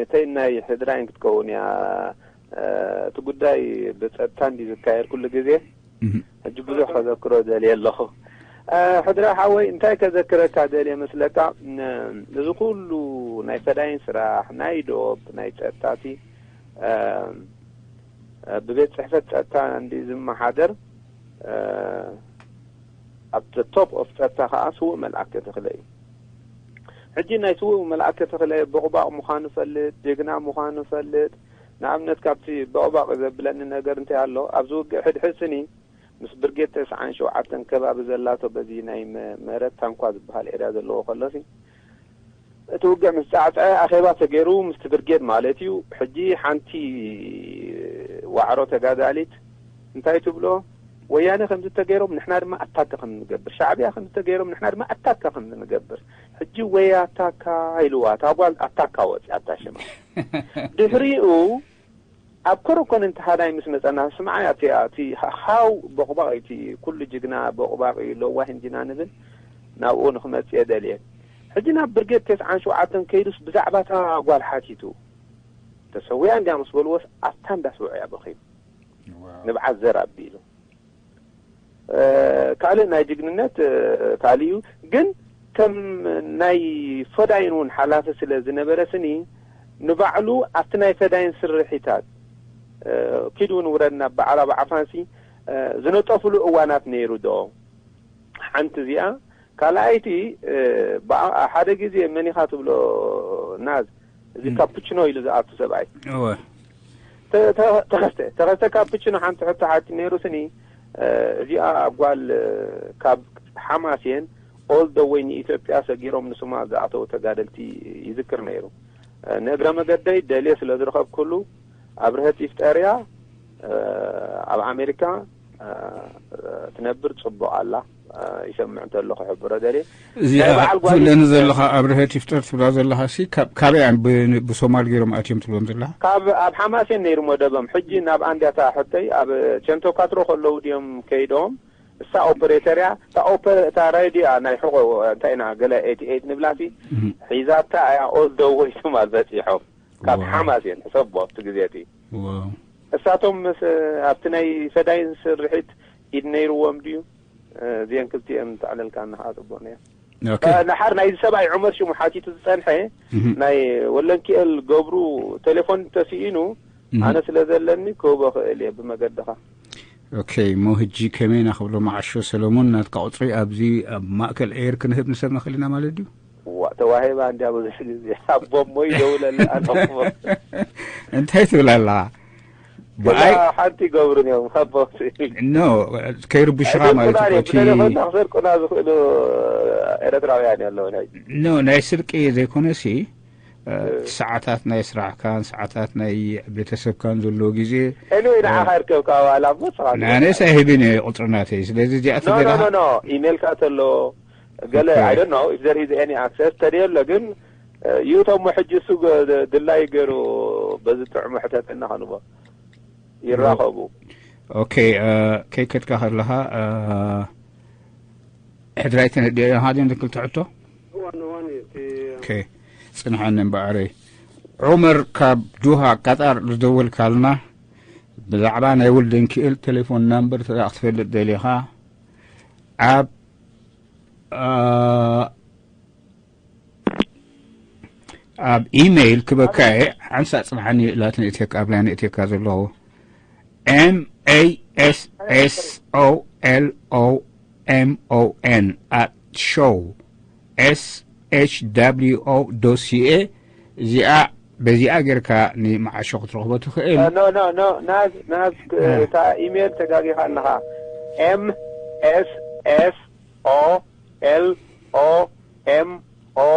እተይ ናይ ሕድራይን ክትከውን እያ። እቲ ጉዳይ ብፀጥታ እንዲ ዝካየድ ኩሉ ግዜ። ሕጂ ብዙሕ ከዘክሮ ደልየ ኣለኹ። ሕድራ ሓወይ እንታይ ከዘክረካ ደልየ መስለካ? እዚ ኩሉ ናይ ፈዳይን ስራሕ ናይ ዶብ ናይ ፀጥታቲ ብቤት ፅሕፈት ፀጥታ እንዲ ዝመሓደር፣ ኣብ top of ፀጥታ ከዓ ስዉእ መልኣከ ተኽለ እዩ። ሕጂ ናይ ስዉእ መልኣከ ተኽለ ቦቕባቕ ምዃኑ ፈልጥ፣ ጀግና ምዃኑ ፈልጥ። ንኣብነት ካብቲ ቦቕባቕ ዘብለኒ ነገር እንታይ ኣሎ፣ ኣብዚ ውግእ ሕድሕድ ስኒ ምስ ብርጌድ ተስዓን ሸውዓተን ከባቢ ዘላቶ በዚ ናይ መ- መረት ታንኳ ዝበሃል ኤርያ ዘለዎ ከሎሲ እቲ ውግዕ ምስ ጻዕጸዐ ኣኼባ ተገይሩ ምስቲ ብርጌድ ማለት እዩ። ሕጂ ሓንቲ ዋዕሮ ተጋዳሊት እንታይ ትብሎ? ወያነ ከምዚ ተገይሮም ንሕና ድማ ኣታካ ከም ንገብር፣ ሻዕብያ ከምዚ ተገይሮም ንሕና ድማ ኣታካ ከም ንገብር። ሕጂ ወይ ኣታካ ኢልዋ፣ እታ ጓል ኣታካ ወፂኣታ ሽማ። ድሕሪኡ ኣብ ኮረኮን እንተ ሃዳይ ምስ መጸና ስምዓያ እቲ እቲ ሃው ቦቕባቕ እቲ ኩሉ ጅግና ቦቕባቕ እዩ ለዋህ እንዲና ንብል ናብኡ ንኽመጽእ የደልየ። ሕጂ ናብ ብርጌድ ተስዓን ሸውዓተን ከይዱስ ብዛዕባ እታ ጓል ሓቲቱ ተሰዊያ እንድያ ምስ በልዎስ ኣታ እንዳስውዑ እያ በኺሉ። ንብዓት ዘር ኣቢሉ ካልእ ናይ ጅግንነት ካልእ እዩ። ግን ከም ናይ ፈዳይን እውን ሓላፊ ስለ ዝነበረ ስኒ ንባዕሉ ኣብቲ ናይ ፈዳይን ስርሒታት ኪድ እውን ውረድና በዓል ኣብ ዓፋንሲ ዝነጠፍሉ እዋናት ነይሩ ዶ? ሓንቲ እዚኣ። ካልኣይቲ ሓደ ግዜ መኒኻ ትብሎ ናዝ እዚ ካፕችኖ ኢሉ ዝኣቱ ሰብኣይ እወ። ተኸስተ ተኸስተ ካፕችኖ ሓንቲ ሕቶ ሓቲ ነይሩ ስኒ እዚኣ ጓል ካብ ሓማሴን all the way ንኢትዮጵያ ሰጊሮም ንሶማል ዝኣተው ተጋደልቲ ይዝክር ነይሩ። ንእግረ መገደይ ደልየ ስለ ዝረኸብኩሉ ኣብርሀት ይፍጠርያ ኣብ ኣሜሪካ ትነብር ጽቡቕ ኣላ። ይሰምዕ እንተሎ ክሕብሮ ደልየ። እዚኣ ትብለኒ ዘለኻ ኣብርሀት ይፍጠር ትብላ ዘለኻ ሲ ካብ ካበይ ብሶማል ገይሮም ኣትዮም ትብሎም ዘለኻ? ካብ ኣብ ሓማሴን ነይሩ መደቦም። ሕጂ ናብ ኣንድያ እታ ሕቶይ ኣብ ቸንቶ ኳትሮ ከለዉ ድዮም ከይዶም? እሳ ኦፐሬተር እያ። እታ ኦፐ እታ ሬድዮ እያ ናይ ሕቆ እንታይ ኢና ገለ ኤይቲ ኤይት ንብላ ሲ ሒዛታ እያ። ኦዝደው ወይሶም ኣልበፂሖም ካብ ሓማሴን ሕሰቦ ኣብቲ ግዜ እቲ እሳቶም ምስ ኣብቲ ናይ ፈዳይን ስርሒት ኢድ ነይርዎም ድዩ? እዚአን ክልቲአን ተዕለልካ ንኸዓ ፅቡቅ ነያ። ኦኬ። ድሓር ናይዚ ሰብኣይ ዑመር ሽሙ ሓቲቱ ዝፀንሐ ናይ ወለንኪኤል ገብሩ ቴሌፎን ተስኢኑ ኣነ ስለ ዘለኒ ክህቦ ክእል እየ ብመገድኻ። ኦኬ። እሞ ህጂ ከመይ ኢና ክብሎ መዓሾ ሰለሙን ናትካ ቁፅሪ ኣብዚ ኣብ ማእከል ኤር ክንህብ ንሰብ ንኽእል ኢና ማለት ድዩ? ዋ ተዋሂባ እንድያ ብዙሕ ግዜ ኣቦ እሞ ይደውለላ ኣለኹ። እንታይ ትብል ኣለኻ? ብኣይ ሓንቲ ይገብሩን እዮም ካብ ኖ ከይርብሽኻ ማለት እዩ። ብቴሌፎን ክሰርቁና ዝኽእሉ ኤረትራውያን ኣለዉ። ኖ ናይ ስርቂ ዘይኮነሲ ሰዓታት ናይ ስራሕካን ሰዓታት ናይ ቤተሰብካን ዘለዎ ግዜ ኤኒወይ ንዓኻ ይርከብካ ዋላ እሞ ንስኻ ንኣነስ ኣይህብን እየ ቁፅሪ ናተይ። ስለዚ እዚኣ ኖ ኖ ተገይራ ኖ ኖ ኢሜልካ ተሎ ገለ Okay. I don't know if there is any access ተደየሎ ግን ይእቶሞ ሕጂ እሱ ገ- ድላይ ገይሩ በዚ ጥዕሙ ሕተተና ከንቦ ይራኸቡ። ኦኬ። ከይከድካ ከለኻ ሕድራይ ተነዲዮ ኢኻ ድዮም ክልተ ሕቶ? እዋን እዋን እዩ እቲ ኦኬ። ጽንሓኒ እምበኣረይ ዑመር ካብ ዱሃ ቀጣር ዝደወልካልና ብዛዕባ ናይ ወልደንኪኤል ቴሌፎን ናምበር ተዳ ክትፈልጥ ደሊኻ ኣብ ኣብ ኢሜይል ክበካ እየ ሓንሳእ ፅንሓኒ እላት ንእቴካ ኣብ ላይ ንእቴካ ዘለኹ M A S S O L O M O N at show S H W O dot C A እዚኣ በዚኣ ጌርካ ንመዓሾ ክትረኽቦ ትኽእል። No, no, no, ናዝ ናዝ እታ ኢሜል ተጋጊኻ ኣለኻ። M S S O L O M O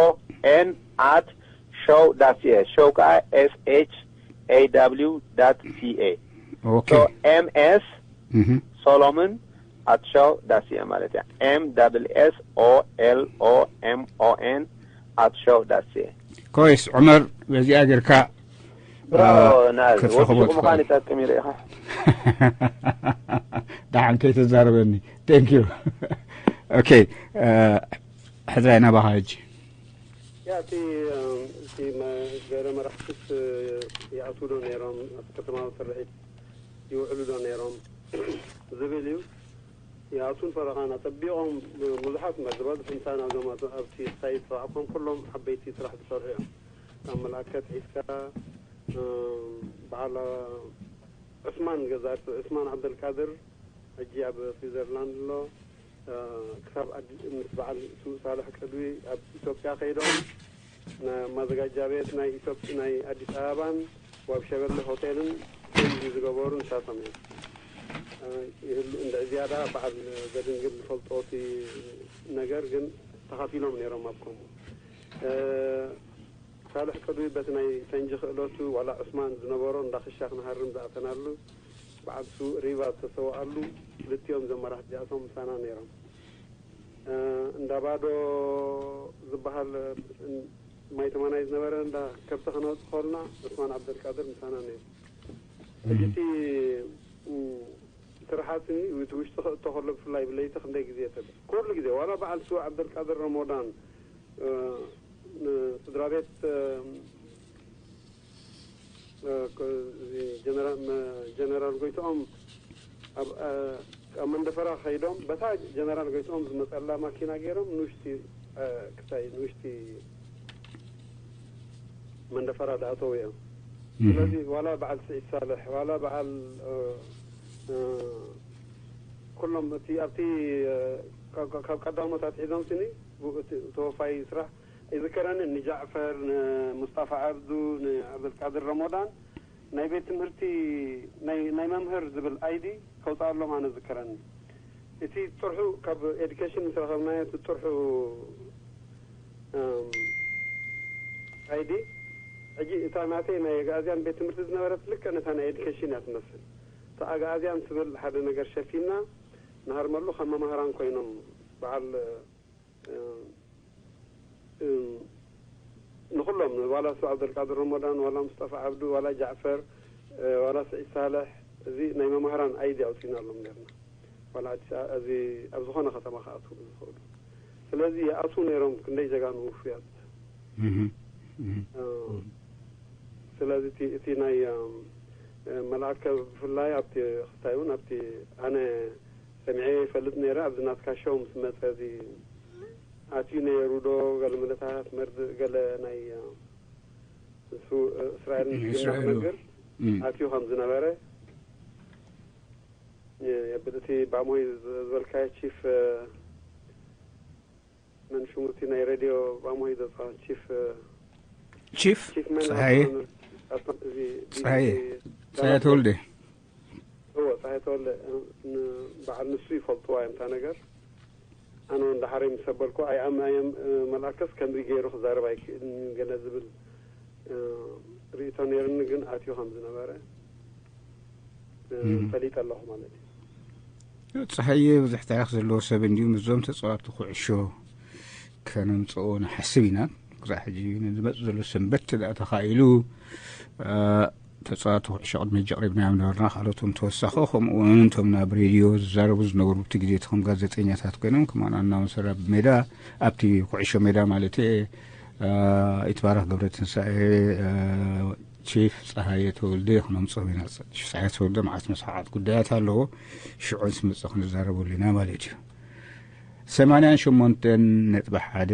N at show dot C A show ከዓ S H A W dot C A okay M S Solomon at show dot C A ማለት እያ። M double S O L O M O N at show dot C A ኮይስ ዑመር በዚኣ ጌርካ ብራቮ ናዝ ወዲቑ ምዃን ይጠቅም ኢለ ኢኻ። ደሓን ከይተዛረበኒ thank you okay ሕድራይ ናባኻ ሕጂ ያ እቲ እቲ ገለ መራሕትስ ይኣትዉ ዶ ነይሮም ኣብ ከተማዊ ስርሒት ይውዕሉ ዶ ነይሮም ዝብል እዩ። ይኣትዉን ፈረቓን ኣጸቢቖም ብዙሓት ዝበዝሑ ምሳና እዞም ኣብቲ ሳይት ዝረኣኹዎም ኩሎም ዓበይቲ ስራሕ ዝሰርሑ እዮም። ካብ መልኣከት ሒዝካ በዓል ዑስማን ገዛ ዑስማን ዓብደልቃድር ሕጂ ኣብ ስዊዘርላንድ ኣሎ። ክሳብ ምስ በዓል ስዉእ ሳልሕ ቅድዊ ኣብ ኢትዮጵያ ከይዶም ማዘጋጃ ቤት ናይ ኢትዮጵ ናይ ኣዲስ ኣበባን ዋብ ሸበሌ ሆቴልን ሴንድ ዝገበሩ ንሳቶም እዮም። ይህሉ እንድዒ ዝያዳ በዓል ዘድንግል ዝፈልጦ እቲ ነገር ግን ተኻፊሎም ነይሮም ኣብ ከምኡ። ሳልሕ ቅድዊ በቲ ናይ ፈንጂ ክእለቱ ዋላ ዑስማን ዝነበሮ እንዳ ክሻ ክንሃርም ዝኣተናሉ በዓል ስዉእ ሪቫ ዝተሰውኣሉ ክልቲኦም እዞም መራሕቲ እዚኣቶም ምሳና ነይሮም። እንዳ ባዶ ዝበሃል ማይ ተማናይ ዝነበረ እንዳ ከብቲ ከነውፅ ከልና ዑስማን ዓብደልቃድር ምሳና ነይሩ። ሕጂ እቲ ስርሓት እቲ ውሽጢ ክእቶ ከሎ ብፍላይ ብለይቲ ክንደይ ግዜ ተብ ኩሉ ግዜ ዋላ በዓል ስዉእ ዓብደልቃድር ረሞዳን ስድራ ቤት ጀነራል ጎይትኦም ኣብ መንደፈራ ከይዶም በታ ጀነራል ጎይትኦም ዝመፀላ ማኪና ገይሮም ንውሽጢ ክሳይ ንውሽጢ መንደፈራ ዝኣተው እዮም። ስለዚ ዋላ በዓል ስዒድ ሳልሕ ዋላ በዓል ኩሎም እቲ ኣብቲ ካብ ቀዳሞት ኣትሒዞም ስኒ ተወፋይ ስራሕ ይዝከረኒ ንጃዕፈር ንሙስጣፋ ዓብዱ ንዓብደልቃድር ረሞዳን ናይ ቤት ትምህርቲ ናይ መምህር ዝብል ኣይዲ ከውፅኣሎም ኣነ ዝከረኒ እቲ ጥርሑ ካብ ኤዱኬሽን ምስ ረኸብናዮ እቲ ጥርሑ ኣይዲ ሕጂ እታ ናተይ ናይ ኣግኣዝያን ቤት ትምህርቲ ዝነበረት ልክዕ ነታ ናይ ኤዱኬሽን እያ ትመስል እታ ኣግኣዝያን ትብል ሓደ ነገር ሸፊና ንሃርመሉ ከም መማህራን ኮይኖም በዓል ንኩሎም ዋላ ሱ ዓብደልቃድር ረመዳን ዋላ ሙስጠፋ ዓብዱ ዋላ ጃዕፈር ዋላ ስዒድ ሳልሕ፣ እዚ ናይ መማህራን ኣይዲ ኣውፂእናሎም ነርና። ዋላ ኣዲስ ኣብ ዝኾነ ከተማ ክኣትዉ ዝኽእሉ። ስለዚ ይኣትዉ ነይሮም ክንደይ ጀጋኑ ውፉያት። ስለዚ እቲ ናይ መልኣከ ብፍላይ ኣብቲ ክስታይ እውን ኣብቲ ኣነ ሰሚዐ ይፈልጥ ነይረ። ኣብዚ ናትካ ሸው ምስ መጸ እዚ ኣትዩ ነይሩ ዶ? ገለ ምልእታታት መርድእ ገለ ናይ እሱ እስራኤል ምስ ዝና ክነግር ኣትዩ ከም ዝነበረ የብል። እቲ ባሞይ ዝበልካዮ ቺፍ መን ሽሙ እቲ ናይ ሬድዮ ባሞይ ዘፃወት ቺፍ ቺፍ ቺፍ መን ፀሃየ ኣስመ- እዚ ቢቢሲ ፀሃየ ዳይሬክተር ፀሃየ ተወልደ እዎ፣ ፀሃየ ተወልደ፣ እ፣ ን-፣ በዓል ንሱ ይፈልጥዋ እዮም እታ ነገር። ኣነ እውን ደሓረይ ምስ ኣበልኩ፣ ኣይኣም-፣ ኣየም-፣ እ፣ መልኣከስ ከምዚ ገይሩ ክዛረብ ኣይክእልን እዩ ገለ ዝብል፣ እ፣ ርእይቶ ነይሩኒ፣ ግን ኣትዩ ከም ዝነበረ፣ እ፣ እም። ፈሊጠ ኣለኹ ማለት እዩ። ፀሃየ ብዙሕ ታሪኽ ዘለዎ ሰብ እንድዩ። ምስዞም ተፃወትቲ ኩዕሾ ከነምፅኦ ንሓስብ ኢና። ክሳዕ ሕጂ ንዝመፅ ዘሎ ሰንበት እንተ ደኣ ተኻኢሉ፣ እ፣ ተጻዋቲ ኩዕሾ ቅድሚ ሕጂ ኣቕሪብናዮም ነበርና። ካልኦት እውን ተወሳኺ፣ ከምኡ እውን እቶም ናብ ሬድዮ ዝዛረቡ ዝነበሩ፣ ኣብቲ ግዜ እቲ ከም ጋዜጠኛታት ኮይኖም፣ ከም ኣናውንሰር ኣብ ሜዳ፣ ኣብቲ ኩዕሾ ሜዳ ማለት እየ፣ እ፣ ይትባረክ ገብረትንሳኤ፣ እ፣ ቺፍ ጸሃየ ተወልደ ክነምጽኦም ኢና። ቺፍ ጸሃየ ተወልደ መዓት መስሓቓት ጉዳያት ኣለዎ። ሽዑ ምስ መጸ ክንዛረበሉ ኢና ማለት እዩ። ሰማንያን ሸሞንተን ነጥቢ ሓደ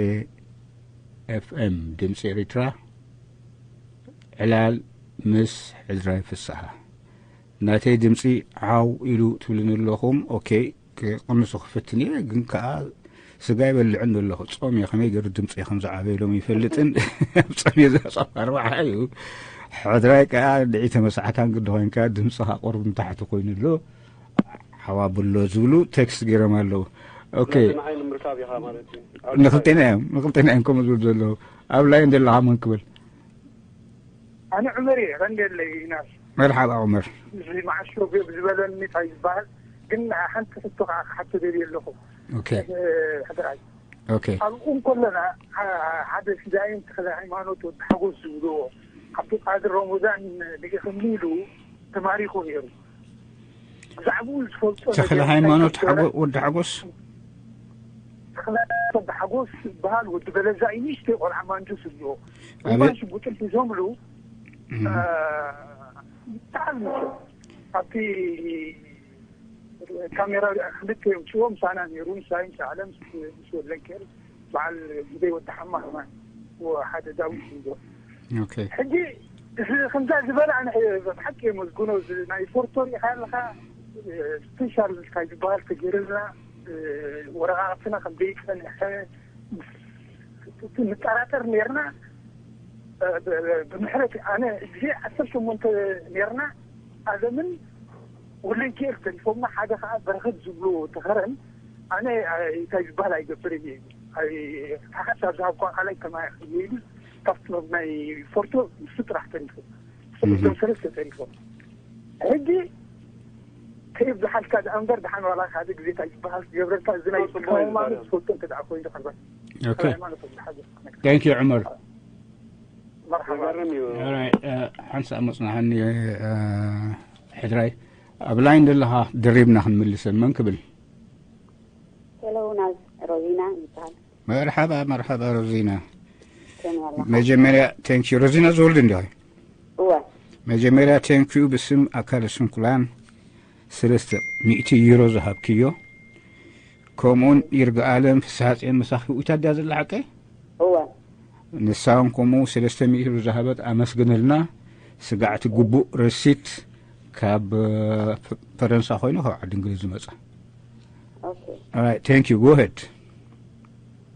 ኤፍ ኤም ድምጺ ኤሪትራ። ዕላል ምስ ሕድራይ ፍስሃ። ናተይ ድምጺ ዓው ኢሉ ትብሉኒ ኣለኹም። ኦኬ፣ ክቕንሶ ክፍትን እየ፣ ግን ከኣ ስጋ ይበልዕን ኣለኹ። ጾም እየ፣ ከመይ ገይሩ ድምጺ ከም ዝዓበ ኢሎም ይፈልጥን። ኣብ ጾም እየ፣ ዝጾም ኣርባዓ እዩ። ሕድራይ ከኣ ንዒ ተመሳሕካን ግዲ ኮይንካ ድምጽኻ ቁሩብ ንታሕቲ ኮይኑ ኣሎ። ዓው ኣብሎ ዝብሉ ቴክስት ገይሮም ኣለዉ። ኦኬ። ነቲ ንዓይ ንምርካብ ኢኻ ማለት እዩ። ንኽልቴና እዮም፣ ንኽልቴና እዮም ከምኡ ዝብሉ ዘለዉ። ኣብ ላይን ዘለኻ መን ክብል? ኣነ ዑመር እየ፣ ቀንዴለይ ናስ። መርሓባ ዑመር። እዚ መዓሾ ጌብ ዝበለኒ እንታይ ዝበሃል? ግን ሓንቲ ሕቶ ከዓ ክሓቶ ደልየ ኣለኹ። ኦኬ። እ፣ ሕድራይ። ኦኬ። ኣብኡ እንከለና፣ ሓ-፣ ሓደ ሲዳይን ተኽለ ሃይማኖት ወዲ ሓጎስ ዝብልዎ፣ ዓብዱልቃድር ረመዳን ልኢኽኒ ኢሉ ተማሪኹ ነይሩ። ብዛዕባኡ ዝፈልጦ ተኽለ ነገር ሃይማኖት እንታይ ሓጎ-፣ ወዲ ሓጎስ? ተኽለ ወዲ ሓጎስ ዝበሃል ወዲ በለዛ እዩ፣ ንእሽተይ ቆልዓ ማንጁስ ዝብልዎ። ኣቤት። እዋን ሽጉጥን ሒዞምሉ፣ እም። እ፣ ብጣዕሚ ኣብቲ ካሜራ ክልተ እዮም ጭዎ ምሳና ነይሩ፣ ምሳይ፣ ምስ ዓለም፣ ምስ፣ ምስ ወለንኬር፣ በዓል ግደይ ወዲ ሓማ ከማን፣ ወ-፣ ሓደ ዳዊት እንዶ። ኦኬ። ሕጂ እዚ ከምዛ ዝበለ ኣነ ብሓቂ የመስግኖ፣ እዚ ናይ ፎርቶ ሪኢኻ ኣለኻ፣ ስፔሻል እንታይ ዝበሃል ተገይርልና፣ ወረቓቕትና ከም ዘይጸንሐ፣ እቲ ንጠራጠር ነርና፣ ብ-፣ ብ-፣ ብምሕረት ኣነ ግዜ ዓሰርተ ሸሞንተ ነርና፣ ኣለምን ወለንኪኤል ተሪፎምና፣ ሓደ ኸዓ በረኸት ዝብሉ ተኸረን፣ ኣነ፣ ኣ-፣ እንታይ ዝበሃል ኣይገብርን እየ። ኣይ-፣ ሓሓስ ኣብ ዝሃብኳ ቃላይ ከማይ እየ ኢሉ፣ ካብቲ ናይ ፎርቶ ንሱ ጥራሕ ተሪፉ። እም። እቶም ሰለስተ ተሪፎም። ሕጂ ከይብዝሓልካ ደኣ እምበር፣ ደሓን ዋላ ሓደ ግዜ እንታይ ዝበሃል ክገብረልካ፣ እዚ ናይ ጽቡቅ እዩ ማለት ዝበሃል። ትፈልጦ እንተ ደኣ ኮይኑ፣ ካልባት ኦኬ። ሃይማኖት ዝሓዘ ነገር። Thank you፣ ዑመር። መርሓባ። ይገርም እዩ። ኦራይ፣ እ፣ ሓንሳእ መጽናሕኒ፣ እ፣ ሕድራይ፣ ኣብ ላይን ዘለኻ ደሪብና ክንምልሰን፣ መን ክብል? ሄሎ፣ ናዝ ሮዚና ይበሃል። መርሓባ፣ መርሓባ ሮዚና። ከመይ ኣለኻ? መጀመርያ፣ thank you። ሮዚና ዘወልድ እንዲኻ? እወ። መጀመርያ፣ thank you ብስም ኣካለ ስንኩላን ሰለስተ ሚእቲ ዩሮ ዝሃብክዮ። ከምኡውን ይርጋኣለም ፍስሃጽዮን ምሳኺ ውኢታ ድያ ዘላ ሓቀይ? እወ። ንሳውን ከምኡ ሰለስተ ሚእቲ ብዝሃበት ኣመስግነልና። ስጋዕቲ ግቡእ ረሲት ካብ፣ እ፣ ፈ-፣ ፈረንሳ ኮይኑ ካብ ዓዲ እንግሊዝ ዝመጸ። ኦኬ። All right, thank you. Go ahead.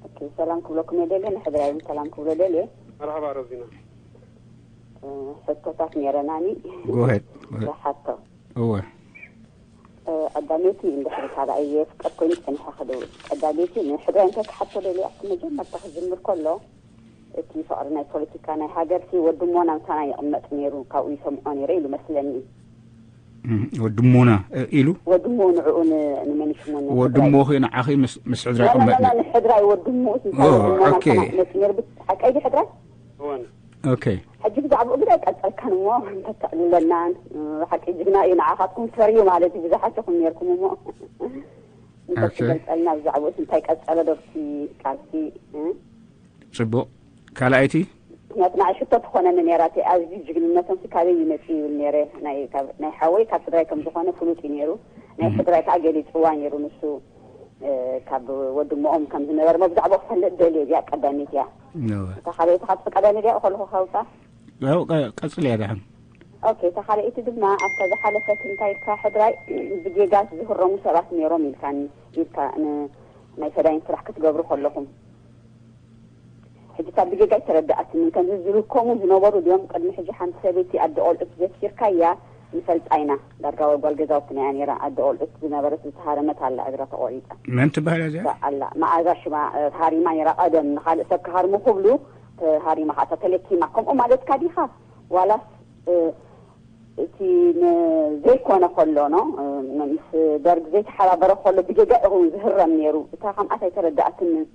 ኦኬ፣ ሰላም ክብለኩም እየ ደልየ፣ ንሕድራይ እውን ሰላም ክብሎ ደልየ። መርሓባ ሮዚና። እ፣ ሕቶታት ነይረናኒ። Go ahead. ዝሓቶ። እወ። እ፣ ቀዳመይቲ እንድሕር ካልኣይ የፍቀድ ኮይኑ ጸኒሐ ክድውል። ቀዳመይቲ ንሕድራይ እንታይ ክሓቶ ደልየ፣ ኣብቲ መጀመርታ ክጅምር ከሎ፣ እቲ ፍቕሪ ናይ ፖለቲካ ናይ ሃገርሲ ወዲ እሞና ምሳና ይቕመጥ ነይሩ፣ ካብኡ ይሰምዖ ነይረ ኢሉ መስለኒ። ወድሞና ኢሉ ወድሞ ንዕኡ ንመን ይሽሞን ወድሞ ንሕድራይ ንዓኺ ምስ ሕድራይ ቅመጥና ንሕድራይ ወድሞ እንታይ ወድሞና መፂ ነርብት ሓቀይ ሕድራይ ኦኬ ሕጂ ብዛዕባኡ ግዳ ይቀፀልካን እሞ እንተተዕልለናን ብሓቂ ጅግና እዩ ንዓኻትኩም ፈርዩ ማለት እዩ ብዙሓትኩም ነርኩም እሞ እንተትገልፀልና ብዛዕባኡ እንታይ ቀፀለ ዶብቲ ቃልሲ ፅቡቕ ካልኣይቲ ምክንያቱ ንዓይ ሽቶ ትኾነኒ ነይራ እቲ ኣዝዩ ጅግንነቶም ሲ ካበይ ይመፅእ ይብል ነይረ ናይ ሓወይ ካብ ስድራይ ከም ዝኾነ ፍሉጥ እዩ ነይሩ ናይ ስድራይ ከዓ ገሊፅዋ ነይሩ ንሱ ካብ ወድሞኦም ከም ዝነበረ ብዛዕባ ክፈልጥ ደልየ እዚኣ ቀዳሚት እያ እታ ካልኣይቲ ካብቲ ቀዳሚት እያ ከለኹ ከውፃ ቀፅል እያ ዳሕን ኦኬ እታ ካልኣይቲ ድማ ኣብታ ዝሓለፈት እንታይ ኢልካ ሕድራይ ብጌጋ ዝህረሙ ሰባት ነይሮም ኢልካኒ ኢልካ ናይ ፈዳይን ስራሕ ክትገብሩ ከለኹም ሕጂ ካብ ብጌጋ ኣይተረድኣትንን ከምዚ ዝልከሙ ዝነበሩ ድዮም ቅድሚ ሕጂ ሓንቲ ሰበይቲ ኣደ ቆልዑት ዘኪርካያ ንፈልጣ ኢና ዳርጋ ወይ ጓል ገዛውትና እያ ነይራ ኣደ ቆልዑት ዝነበረት ዝተሃረመት ኣላ እግራ ተቆሪፃ መን ትበሃል እዚኣ ኣላ መዓዛ ሽማ ተሃሪማ ነይራ ቀደም ንካልእ ሰብ ክሃርሙ ክብሉ ተሃሪማ ከዓ ተተለኪማ ከምኡ ማለትካ ዲካ ዋላስ እቲ ዘይኮነ ከሎ ኖ ምስ ደርግ ዘይተሓባበረ ከሎ ብጌጋ ኢኹም ዝህረም ነይሩ እታ ከምኣት ኣይተረዳኣትንን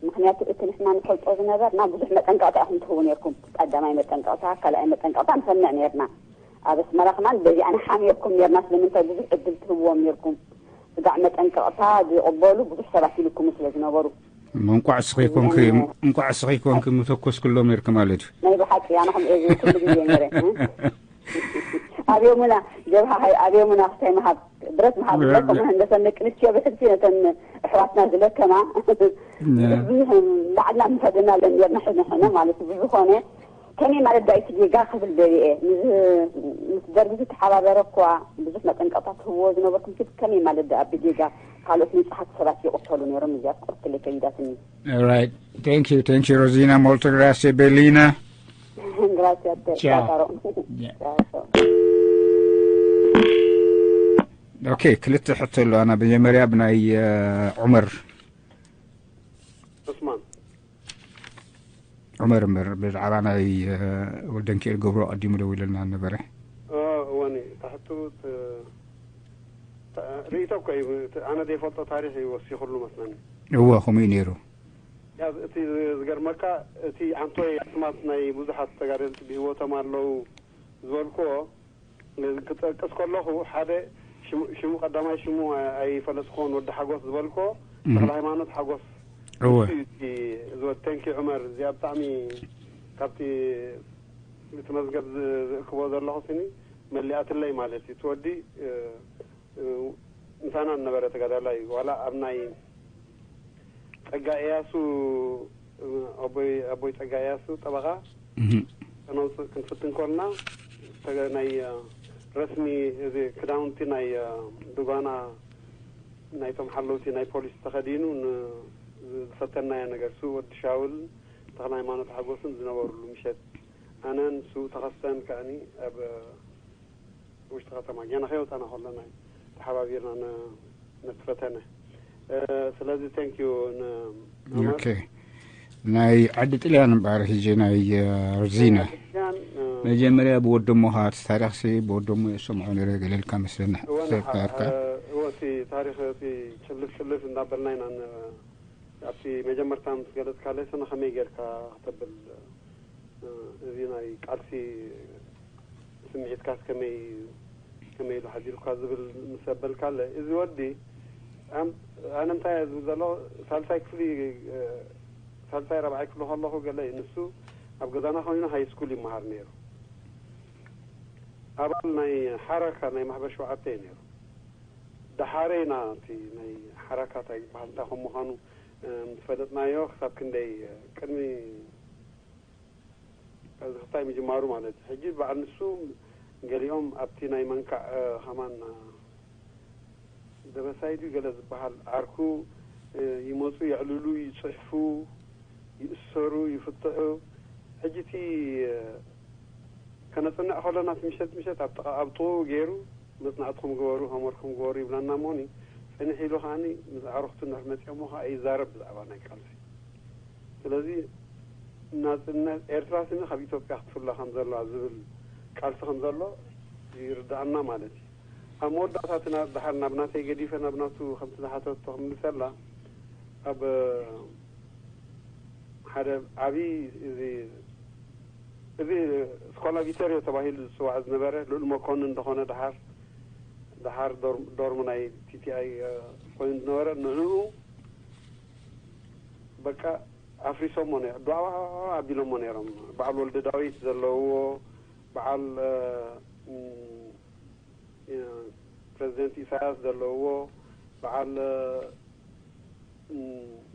ምክንያቱ እቲ ንሕና ንፈልጦ ዝነበርና ብዙሕ መጠንቀቕታ ኢኹም ትህቡ ነርኩም ቀዳማይ መጠንቀቕታ ካልኣይ መጠንቀቕታ ንሰምዕ ነርና ኣብ ኣስመራ ከማን በዚኣ ንሓምየኩም ነርና ስለምንታይ ብዙሕ ዕድል ትህብዎም ነርኩም ስጋዕ መጠንቀቕታ ዝቕበሉ ብዙሕ ሰባት ኢልኩም ስለ ዝነበሩ እንቋዕ እስኺ ኮንኪ እንቋዕ እስኺ ኮንኪ ምተኮስክሎም ነርኪ ማለት እዩ ናይ ብሓቂ ኣነ ከምኡ እየ ዝብል ኩሉ ግዜ ነረ ኣብዮምና ጀብሃ ሃይ ኣብዮምና ክታይ ምሃብ ብረት ምሃብ ብረት ከምኡ ህንደሰን ደቂ ኣንስትዮ ብሕልፊ ነተን ኣሕዋትና ዝለከማ ባዕልና ምፈደና ለን ነርና ሕነ ሕነ ማለት እዩ ብዝኾነ ከመይ ማለት ዳይቲ ጌጋ ክብል ደሊየ ምስ ደርጊ ዝተሓባበረ እኳ ብዙሕ መጠንቀቕታ ትህብዎ ዝነበርኩም ሲ ከመይ ማለት ደኣ ብጌጋ ካልኦት ንጹሃት ሰባት ይቕተሉ ነይሮም እዚኣ ቁርትለይ ከቢዳትኒ Right. Thank you. Thank you, Rosina. Molto grazie, Bellina. Grazie a te. Ciao. Ciao, caro. Yeah. Ciao, ciao. ኦኬ ክልተ ሕቶ ኣሎ ኣና መጀመርያ ብናይ ዑመር ዑስማን ዑመር እምበር ብዛዕባ ናይ ወልደንክኤል ገብሩ ኣቐዲሙ ደው ኢለልና ነበረ እወኒ ታሕቱ ርእቶ እኮ እዩ ኣነ ዘይፈልጦ ታሪክ እዩ ወሲክሉ መስለኒ እወ ከምኡ እዩ ነይሩ እቲ ዝገርመካ እቲ ዓንቶይ ኣስማት ናይ ብዙሓት ተጋደልቲ ብህይወቶም ኣለዉ ዝበልክዎ ክጠቅስ ከለኹ ሓደ ሽሙ ቀዳማይ ሽሙ ኣይፈለጥክዎን ወዲ ሓጎስ ዝበልክዎ ተክለ ሃይማኖት ሓጎስ እወ እዚ ወዲ ተንኪ ዑመር እዚኣ ብጣዕሚ ካብቲ እቲ መዝገብ ዝእክቦ ዘለኹ ስኒ መሊኣትለይ ማለት እዩ እቲ ወዲ ምሳና ዝነበረ ተጋዳላይ እዩ ዋላ ኣብ ናይ ጸጋ እያሱ ኣቦይ ኣቦይ ጸጋ እያሱ ጠበቃ ከነውፅእ ክንፍትን ኮልና ናይ ረስሚ እዚ ክዳውንቲ ናይ ድጓና ናይቶም ሓለውቲ ናይ ፖሊስ ተኸዲኑ ዝፈተናዮ ነገር ሱ ወዲ ሻውል ተኽለ ሃይማኖት ሓጎስን ዝነበሩሉ ምሸት ኣነን ሱ ተኸስተን ከኣኒ ኣብ ውሽጢ ከተማ ጌና ከይወፃና ከለና ተሓባቢርና ነቲ ፈተነ ስለዚ thank you ኦኬ ናይ ዓዲ ጥልያን እምበኣር ሕጂ ናይ ርዚና መጀመርያ ብወደሞኻ እቲ ታሪኽሲ ብወደሞ የሰምዖ ነረ ገለልካ መስለና ሰብካ እቲ ታሪክ እቲ ጭልፍ ጭልፍ እንዳበልና ኢና ኣብቲ መጀመርታ ምስ ገለፅካለይ ስነ ከመይ ጌርካ ክተብል እዚ ናይ ቃልሲ ስምዒትካስ ከመይ ከመይ ኢሉ ሓዲሩካ ዝብል ምስ ኣበልካለ እዚ ወዲ ኣነ እንታይ እየ ዝብል ዘሎ ሳልሳይ ክፍሊ ሳልሳይ ራብዓይ ክፍሊ ከለኹ ገለ እዩ ንሱ ኣብ ገዛና ኮይኑ ሃይ ስኩል ይመሃር ነይሩ ኣባል ናይ ሓራካ ናይ ማሕበር ሸውዓተ እዩ ነይሩ ደሓረይና እቲ ናይ ሓራካ እንታይ ዝበሃል እንታይ ከም ምዃኑ ምስ ፈለጥናዮ ክሳብ ክንደይ ቅድሚ እዚ ክታይ ምጅማሩ ማለት እዩ ሕጂ በዓል ንሱ ገሊኦም ኣብቲ ናይ መንካዕ ከማን ደበሳይ ድዩ ገለ ዝበሃል ዓርኩ ይመፁ የዕልሉ ይፅሕፉ ይእሰሩ ይፍትሑ ሕጂ እቲ ከነፅንዕ ከለና እቲ ምሸት ምሸት ኣብ ጥቃ ኣብ ጥቅኡ ገይሩ መፅናዕትኩም ግበሩ ሆምወርኩም ግበሩ ይብለና እሞኒ ፅንሕ ኢሉ ከዓኒ ምስ ኣዕሩኽቱ እንድሕር መፂኦሞ ከዓ ይዛረብ ብዛዕባ ናይ ቃልሲ ስለዚ ናፅነት ኤርትራ ስኒ ካብ ኢትዮጵያ ክትፍለ ከም ዘለዋ ዝብል ቃልሲ ከም ዘሎ ይርድኣና ማለት እዩ ኣብ መወዳእታ እቲ ና- ድሓር ናብ ናተይ ገዲፈ ናብ ናቱ ከምቲ ዝሓተቶ ክምልሰላ ኣብ ሓደ ዓብዪ እዚ እዚ ስኳላ ቪተርዮ ተባሂሉ ዝፅዋዕ ዝነበረ ልኡል መኮንን እንደኾነ ድሓር ድሓር ዶርም ናይ ቲቲኣይ ኮይኑ ዝነበረ ንዕኡ በቃ ኣፍሪሶሞ ነ- ዷዕዋ ኣቢሎሞ ነይሮም። በዓል ወልደ ዳዊት ዘለውዎ በዓል ፕሬዚደንት ኢሳያስ ዘለውዎ በዓል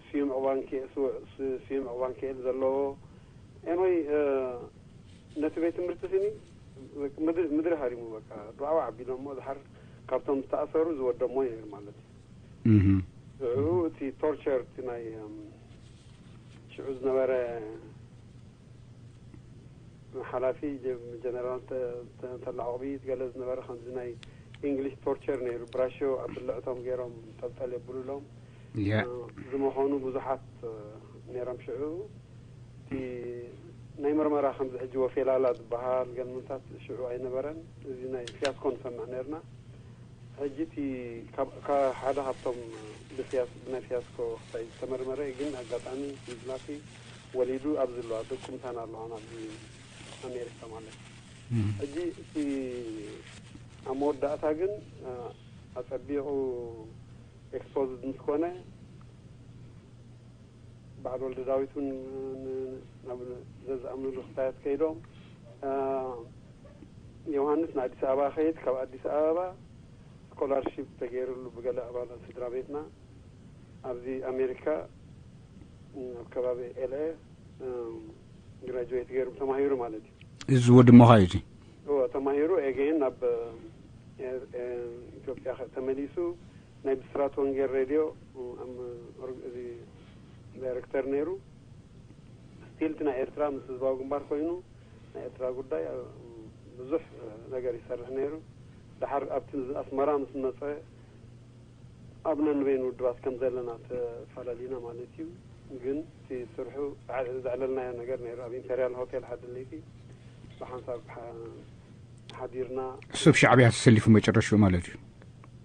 ስዩም ዕባንኬ ስዩም ዕባንኬል ዘለዎ ኤንወይ ነቲ ቤት ትምህርቲ ስኒ ምድሪ ሃሪሙ በቃ ዱዓዋ ዓቢሎሞ ዝሓር ካብቶም ዝተኣሰሩ ዝወደሞ ነይሩ ማለት እዩ። ሽዑ እቲ ቶርቸር እቲ ናይ ሽዑ ዝነበረ ሓላፊ ጀነራል ተላዕቑቢ ገለ ዝነበረ ከምዚ ናይ ኢንግሊሽ ቶርቸር ነይሩ። ብራሾ ኣብ ብልዕቶም ገይሮም ጠብጠል የብሉሎም ዝመኾኑ ብዙሓት ነይሮም። ሽዑ እቲ ናይ መርመራ ከምዚ ሕጂ ወፌላላ ዝበሃል ገንምንታት ሽዑ ኣይነበረን። እዚ ናይ ፊያስኮ ንሰምዕ ነርና። ሕጂ እቲ ሓደ ካብቶም ብናይ ፊያስኮ ክሳይ ዝተመርመረ ግን ኣጋጣሚ ሚዝላፊ ወሊዱ ኣብዚ ኣለዋ ደቁምታና ኣለዋን ኣብዚ ኣሜሪካ ማለት እዩ። ሕጂ እቲ ኣብ መወዳእታ ግን ኣፀቢቑ ኤክስፖዝድ ምስ ኮነ በዓል ወልደ ዳዊት እውን ናብ ዘዝኣምንሉ ክሳያት ከይዶም ዮሃንስ ንኣዲስ ኣበባ ከይድ ካብ ኣዲስ ኣበባ ስኮላርሺፕ ተገይርሉ ብገለ ኣባላት ስድራ ቤትና ኣብዚ ኣሜሪካ ኣብ ከባቢ ኤልኤ ግራጁዌት ገይሩ ተማሂሩ ማለት እዩ። እዚ ወዲ ሞኻ እዩ። እዎ ተማሂሩ ኤገይን ናብ ኢትዮጵያ ተመሊሱ ናይ ብስራት ወንጌል ሬድዮ እዚ ዳይረክተር ነይሩ። ስቲል እቲ ናይ ኤርትራ ምስ ህዝባዊ ግንባር ኮይኑ ናይ ኤርትራ ጉዳይ ብዙሕ ነገር ይሰርሕ ነይሩ። ድሓር ኣብቲ ኣስመራ ምስ መፀ ኣብ ነንበይን ውድባት ከም ዘለና ተፈላለዩና ማለት እዩ። ግን እቲ ስርሑ ዘዕለልናዮ ነገር ነይሩ። ኣብ ኢምፔርያል ሆቴል ሓደ ለይቲ ብሓንሳብ ሓዲርና። እሱ ኣብ ሻዕብያ ተሰሊፉ መጨረሽኡ ማለት እዩ።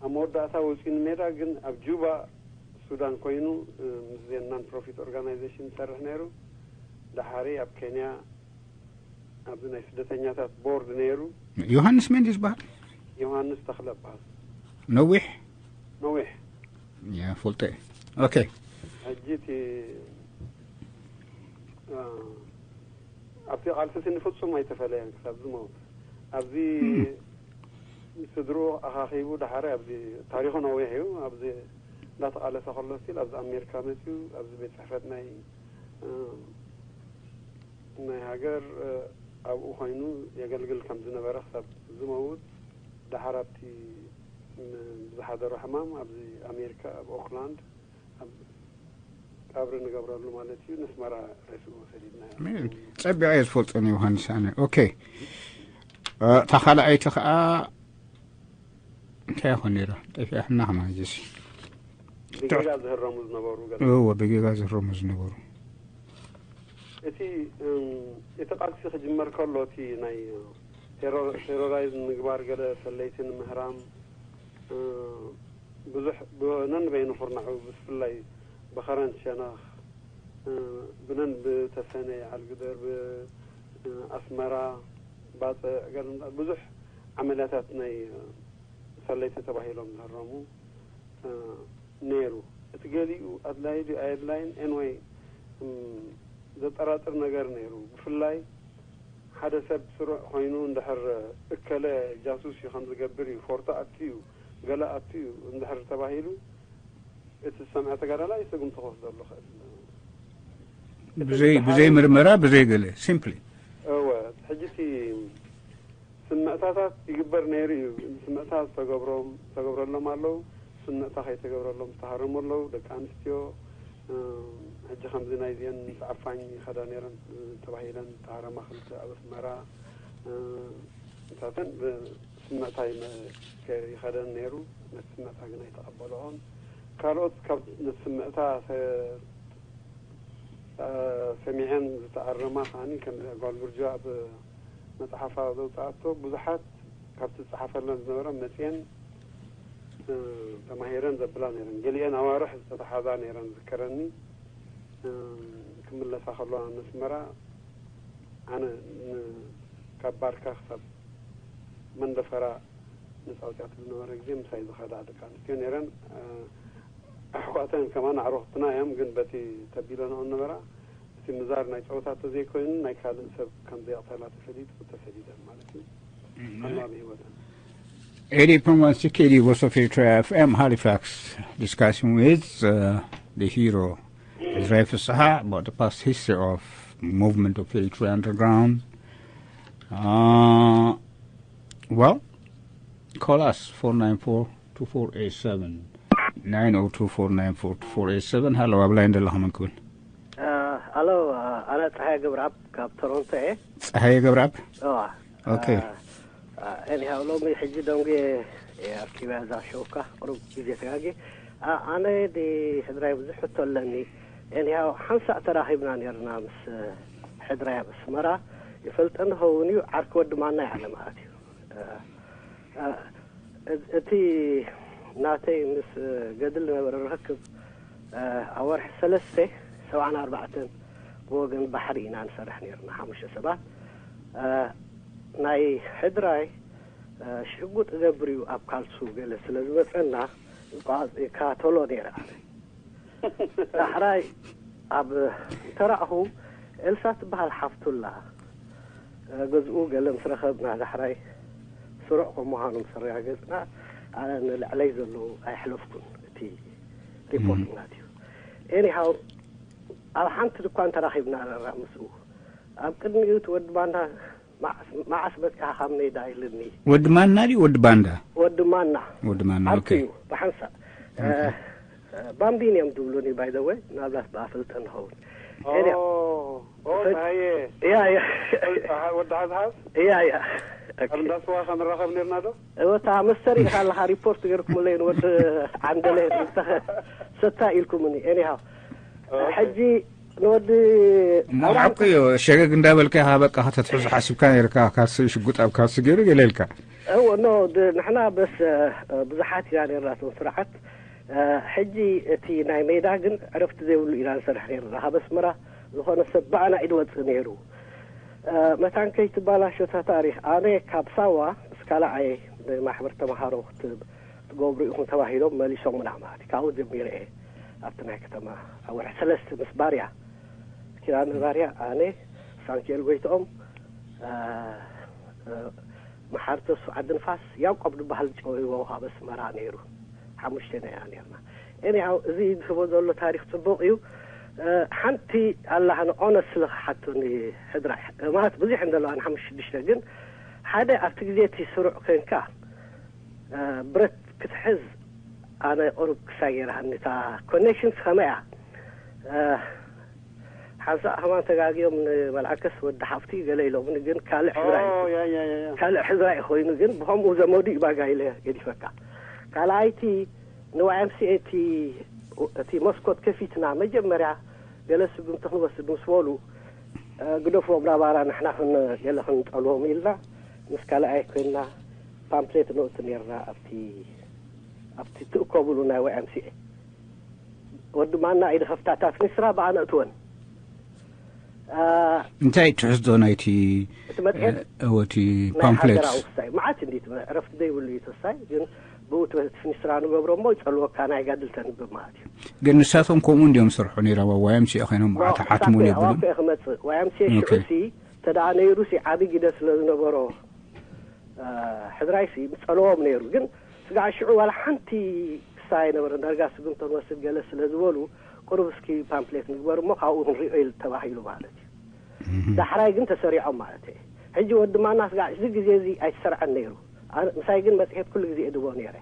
ኣብ መወዳእታ ወፂኡ ንሜዳ ግን ኣብ ጁባ ሱዳን ኮይኑ ምስዘን ናን ፕሮፊት ኦርጋናይዜሽን ይሰርሕ ነይሩ። ድሓሪ ኣብ ኬንያ ኣብዚ ናይ ስደተኛታት ቦርድ ነይሩ። ዮሃንስ ሜንዲ ዝበሃል? ዮሃንስ ተኽለ በሃል። ነዊሕ? ነዊሕ። ያ ፈልጠ። ኦኬ። ሕጂ እቲ ኣብቲ ቃልሲ ስኒ ፍጹም ኣይተፈለየን ክሳብ ዝመውት ኣብዚ ስድርኡ ኣኻኺቡ ድሓረ ኣብዚ ታሪኹ ነዊሕ እዩ። ኣብዚ እንዳተቓለሰ ከሎ ስቲል ኣብዚ ኣሜሪካ መፅዩ ኣብዚ ቤት ፅሕፈት ናይ ናይ ሃገር ኣብኡ ኮይኑ የገልግል ከም ዝነበረ ክሳብ ዝመውት ድሓር ኣብቲ ብዝሓደሮ ሕማም ኣብዚ ኣሜሪካ ኣብ ኦክላንድ ኣብ ቀብሪ ንገብረሉ ማለት እዩ ነስመራ ሬስኡ ወሰዲድናዮ። ጸቢቐ እየ ዝፈልጦ ንዮሃንስ ኣነ። ኦኬ። እታ ካልኣይቲ ከዓ እንታይ ይኾን ነይራ? ጠፊኣትና ከማን ጀሲ። ብጌጋ ዝህረሙ ዝነበሩ ገለ። እወ፣ ብጌጋ ዝህረሙ ዝነበሩ። እቲ እቲ ቃልሲ ክጅመር ከሎ እቲ ናይ ቴሮራይዝ ምግባር ገለ ሰለይቲ ንምህራም ብዙሕ ብነንበይኑ ኩርናዑ ብፍላይ ብኸረን ሸነኽ ብነን ብተሰነ ዓልግደር ብኣስመራ ባፅዕ ገለ ብዙሕ ዓመልያታት ናይ ሰለይቲ ተባሂሎም ዝህረሙ ነይሩ። እቲ ገሊኡ ኣድላይ ድዩ ኣየድላይን ኤንወይ ዘጠራጥር ነገር ነይሩ። ብፍላይ ሓደ ሰብ ስሩዕ ኮይኑ እንድሕር እከለ ጃሱስ እዩ ከም ዝገብር እዩ ፎርቶ ኣቱ እዩ ገለ ኣቱ እዩ እንድሕር ተባሂሉ እቲ ዝሰምዐ ተጋዳላይ ስጉምቲ ክወስደሉ ክእል። ብዘይ ብዘይ ምርመራ ብዘይ ገለ ሲምፕሊ እወ ሕጂ እቲ ስምዕታታት ይግበር ነይሩ እዩ። ስምዕታ ዝተገብሮም ዝተገብረሎም ኣለዉ። ስምዕታ ከይተገብረሎም ዝተሃረሙ ኣለዉ። ደቂ ኣንስትዮ ሕጂ ከምዚ ናይዚአን ምስ ዓፋኝ ይኸዳ ነይረን ተባሂለን ዝተሃረማ ክልተ ኣብ ኣስመራ እንታተን ስምዕታ ይኸደን ነይሩ። ነቲ ስምዕታ ግን ኣይተቐበልኦን። ካልኦት ካብ ነቲ ስምዕታ ሰሚዐን ዝተኣረማ ከዓኒ ከም ጓል ብርጆ ኣብ መጽሓፋ ዘውፅኣቶ ብዙሓት ካብቲ ዝፀሓፈለን ዝነበረ መፅየን ተማሂረን ዘብላ ነይረን። ገሊአን ኣዋርሕ ዝተተሓዛ ነይረን ዝከረኒ። ክምለሳ ከለዋ መስመራ ኣነ ካብ ባርካ ክሳብ መንደፈራ ነፃ ኣውፅኣትሉ ዝነበረ ግዜ ምሳይ ዝኸዳ ደቂ ኣንስትዮ ነይረን። ኣሕዋተን ከማን ኣዕሩኽትና እዮም፣ ግን በቲ ተቢለንኦ ነበራ። እቲ ምዛር ናይ ፀወታ ተዘይኮይኑ ናይ ካልእ ሰብ ከም ዘየቕተላ ተፈሊጡ ተሰዲደን ማለት እዩ። ኣላ ብህይወተን eighty point one C K D Voice of Eritrea F M Halifax, discussing with uh, the hero Ezra Fasaha about the past history of movement of Eritrea underground. Uh, well, call us four nine four two four eight seven, nine oh two four nine four two four eight seven. Hello, ኣብ ላይን ዘለኹ መን ክብል? ኣሎ። ኣነ ፀሃየ ገብረኣብ ካብ ቶሮንቶ እየ። ፀሃየ ገብረኣብ። ኦኬ። ኤኒሃው ሎሚ ሕጂ ደንጉ ኣርኪበ እዛ ሸውካ ቅሩብ ግዜ ተጋጊ። ኣነ ዲ ሕድራይ ብዙሕ ሕቶ ኣለኒ። ኤኒሃው ሓንሳእ ተራኺብና ነርና ምስ ሕድራይ ኣብ ኣስመራ። ይፈልጠኒ ኸውን እዩ። ዓርኪ ወዲ ማና ይዓለ ማለት እዩ። እቲ ናተይ ምስ ገድሊ ነበረ ርክብ ኣብ ወርሒ ሰለስተ ሰብዓን ኣርባዕተን ብወገን ባሕሪ ኢና ንሰርሕ ነርና ሓሙሽተ ሰባት። ናይ ሕድራይ ሽጉጥ እገብር እዩ ኣብ ካልሱ ገለ ስለ ዝበፀና ይቃተሎ ነይረ ኣነ። ዳሕራይ ኣብ እንተራእኹ ኤልሳ ትበሃል ሓፍቱ ኣላ። ገዝኡ ገለ ምስ ረኸብና ዳሕራይ ስሩዕ ከም ምዃኑ ምስ ኣረጋገፅና ኣነ ንልዕለይ ዘለዉ ኣየሕለፍኩን። እቲ ሪፖርት ማለት እዩ። ኤኒሃው ኣብ ሓንቲ ድኳን ተራኺብና ኣለና ምስኡ። ኣብ ቅድሚኡ እቲ ወዲ ባንዳ መዓስ መዓስ መፂኻ ካብ ሜዳ ኢልኒ። ወዲ ማና ድዩ ወዲ ባንዳ? ወዲ ማና። ወዲ ማና። ኦኬ። እዩ ብሓንሳእ ባምቢን እዮም ዝብሉኒ። ባይ ዘ ወይ ናብላት ብኣፈልጠ ንኸውን። ኤልያ ኦ ኦ ፈ- ጸሃየ ያ ያ ወዲ ሓዝሓዝ ያ ያ ኣብ እንዳስዋ ከንራኸብ ነርና ዶ? እወታ መስተሪ ኢኻ ኣለኻ። ሪፖርት ገርኩምለይ ንወዲ ዓንደለ ዝተኸ ሰታ ኢልኩምኒ። ኤኒሃው ሕጂ ንወዲ እሞ ሓቁ እዩ። ሸገግ እንዳበልካ ኢኻ በቃ ከተትሕዙ ሓሲብካ ነርካ። ካልሲ ሽጉጥ ኣብ ካልሲ ገይሩ ገለ ኢልካ። እዎ ኖ ድ- ንሕና በስ እ፣ ብዙሓት ኢና ነርና እቶም ስርዓት። እ፣ ሕጂ እቲ ናይ ሜዳ ግን ዕረፍቲ ዘይብሉ ኢና ንሰርሕ ነርና። ካብ ኣስመራ ዝኾነ ሰብ ብኣና ኢድ ወፅእ ነይሩ። እ፣ መታን ከይትባላሾ እታ ታሪኽ ኣነ ካብ ሳዋ ምስ ካልኣየ ንማሕበር ተምሃሮ ክት- ክትገብሩ ኢኹም ተባሂሎም መሊሶምና ማለት እዩ። ካብኡ ጀሚረ እየ ኣብቲ ናይ ከተማ ኣብ ወርሒ ሰለስተ ምስ ባርያ ኪዳነ ባርያ ኣነ ሳንኪኤል ጎይትኦም እ፣ እ፣ መሓሪ ተስፉ ዓዲ ንፋስ ያዕቆብ ዝበሃል ጨወይዎ ካብ ኣስመራ ነይሩ። ሓሙሽተ ኢና ነርና። ኤኒሃው እዚ ዝህቦ ዘሎ ታሪክ ፅቡቅ እዩ። እ፣ ሓንቲ ኣላ ኣነ ኦነስ ስለ ክሓቱኒ ሕድራይ ማለት ብዙሕ እንደለዋ ንሓሙሽተ ሽዱሽተ ግን ሓደ ኣብቲ ግዜ እቲ ስሩዕ ኮንካ እ፣ ብረት ክትሕዝ ኣነ ቁሩብ ክሳይ ገይራሃኒ እታ ኮኔክሽንስ ከመይ እያ? እ፣ ሓንሳእ ከማን ተጋግዮም ንመልኣከስ ወዲ ሓፍቲ ገለ ኢሎምኒ ግን ካልእ ሕዝራ እዩ። ኦ ያ ያ ያ ያ ካልእ ሕዝራ እዩ ኮይኑ ግን ብኸምኡ ዘመዱ እዩ ባጋ ኢለ ገዲፈካ። ካልኣይቲ ንዋይ ኤም ሲ ኤ እቲ እቲ መስኮት ከፊትና መጀመርያ ገለ ስጉምቲ ክንወስድ ምስ በሉ እ፣ ግደፍዎም ናባና ንሕና ክን ገለ ክንጠልዎም ኢልና ምስ ካልኣይ ኮይንና ፓምፕሌት ነእቱ ነርና ኣብቲ ኣብቲ ትእከብሉ ናይ ዋይ ኤም ሲ ኤ። ወዲ ማና ኢድኸፍታ እታ ፍኒስትራ ብኣነ እትወን። እ፣ እንታይ ትሕዝቶ ናይቲ እቲ መፅሄት እወቲ ናይ ፓምፕሌት? ሃገራዊ ክስታይ መዓት እንዲ ዕረፍቲ ዘይብሉ እዩ ተስታይ ግን ብኡ ትበ- ፍኒስትራ ንገብሮ እሞ ይፀልወካ ናይ ጋድል ተንብብ ማለት እዩ። ግን ንሳቶም ከምኡ እንዲዮም ዝሰርሑ ነይሮም ኣብ ዋይ ኤም ሲ ኤ ኮይኖም መዓት ሓትሙን የብሉን። ክመፅእ ዋይ ኤም ሲ ኤ ሽዑ ኦኬ። ሲ ተደኣ ነይሩ ሲ ዓብዪ ግደ ስለ ዝነበሮ እ፣ ሕድራይ ሲ ምፀለዎም ነይሩ ግን ስጋዕ ሽዑ ዋላ ሓንቲ ክሳ ኣይነበረ ዳርጋ ስጉምቶ ንወስድ ገለ ስለ ዝበሉ ቁሩብ እስኪ ፓምፕሌት ንግበር እሞ ካብኡ ክንሪኦ ኢል ተባሂሉ ማለት እዩ። ዳሕራይ ግን ተሰሪዖም ማለት እየ። ሕጂ ወዲ ማና ስጋዕ እዚ ግዜ እዚ ኣይተሰርዐን ነይሩ። ኣነ- ምሳይ ግን መፅሄት ኩሉ ግዜ እድቦ ነይረ።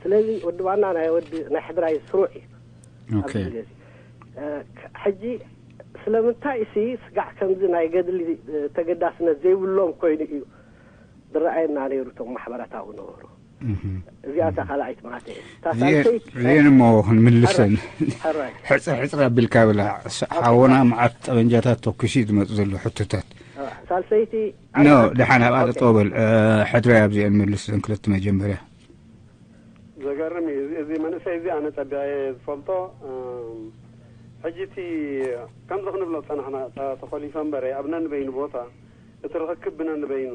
ስለዚ ወዲ ማና ናይ ወዲ ናይ ሕድራይ ስሩዕ እዩ። ኦኬ። ኣብዚ ግዜ እዚ እ፣ ሕጂ ስለምንታይ ሲ ስጋዕ ከምዚ ናይ ገድሊ እ፣ ተገዳስነት ዘይብሎም ኮይኑ እዩ ዝረኣየና ነይሩ። እቶም ማሕበራታዊ ነበሩ። እህ። እዚኣ እታ ካልኣይቲ ማለት እየ። እታ እዚአን ሳልሰይቲ እዚአን እሞ ክንምልሰን ሕራይ ሕፅር ሕፅር ኣቢልካ ብላ ሓወና መዓት ጠበንጃታት ተኩሲ ዝመፁ ዘሎ ሕቶታት ሳልሰይቲ ኖ ደሓን ኣብኣ ኦኬ። ጠጠው በል። እ፣ ሕድራይ ኣብዚአን መልስ ዘን ክልተ መጀመርያ። ገርም እዩ። እዚ፣ እዚ መንእሰይ እዚ ኣነ ጸቢቐ እየ ዝፈልጦ። እም፣ ሕጂ እቲ ከምዚ ክንብሎ ዝጸናሕና፣ እታ ተኾሊፈ እምበር፣ ኣብ ነንበይኑ ቦታ እቲ ርኽክብ ብነንበይኑ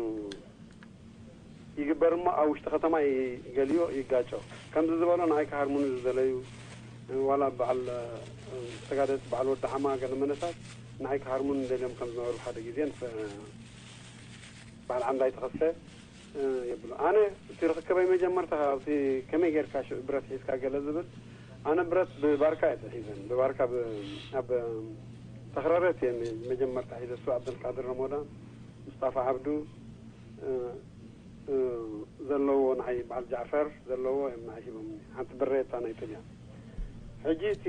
ይግበር እሞ፣ ኣብ ውሽጢ ከተማ ይ-፣ ገሊኡ ይጋጮ። ከምዚ ዝበሎ ንዓይ ክሃርሙኒ ዝደለዩ፣ ዋላ በዓል፣ እ፣ ተጋደልቲ በዓል ወዲ ሓማ ገለ መነሳት ንዓይ ክሃርሙኒ ደልዮም ከም ዝነበሩ ሓደ ግዜ ንፈ-፣ በዓል ዓንዳይ ተኸስተ፣ እ፣ የብሎ። ኣነ እቲ ርኽክበይ መጀመርታ ካብቲ ከመይ ጌርካ ሽዑ ብረት ሒዝካ ገለ ዝብል፣ ኣነ ብረት ብባርካ እየ ተሒዘን። ብባርካ ብ-፣ ኣብ ተኽረረት እየ መጀመርታ ሒዘ፣ እሱ ዓብደልቃድር ረሞዳን፣ ሙስጣፋ ዓብዱ፣ እ፣ እ፣ ዘለዎ ንዓይ በዓል ጃዕፈር ዘለዎ እዮም ንዓይ ሂቦምኒ። ሓንቲ ብሬታ ናይ ጥልያን። ሕጂ እቲ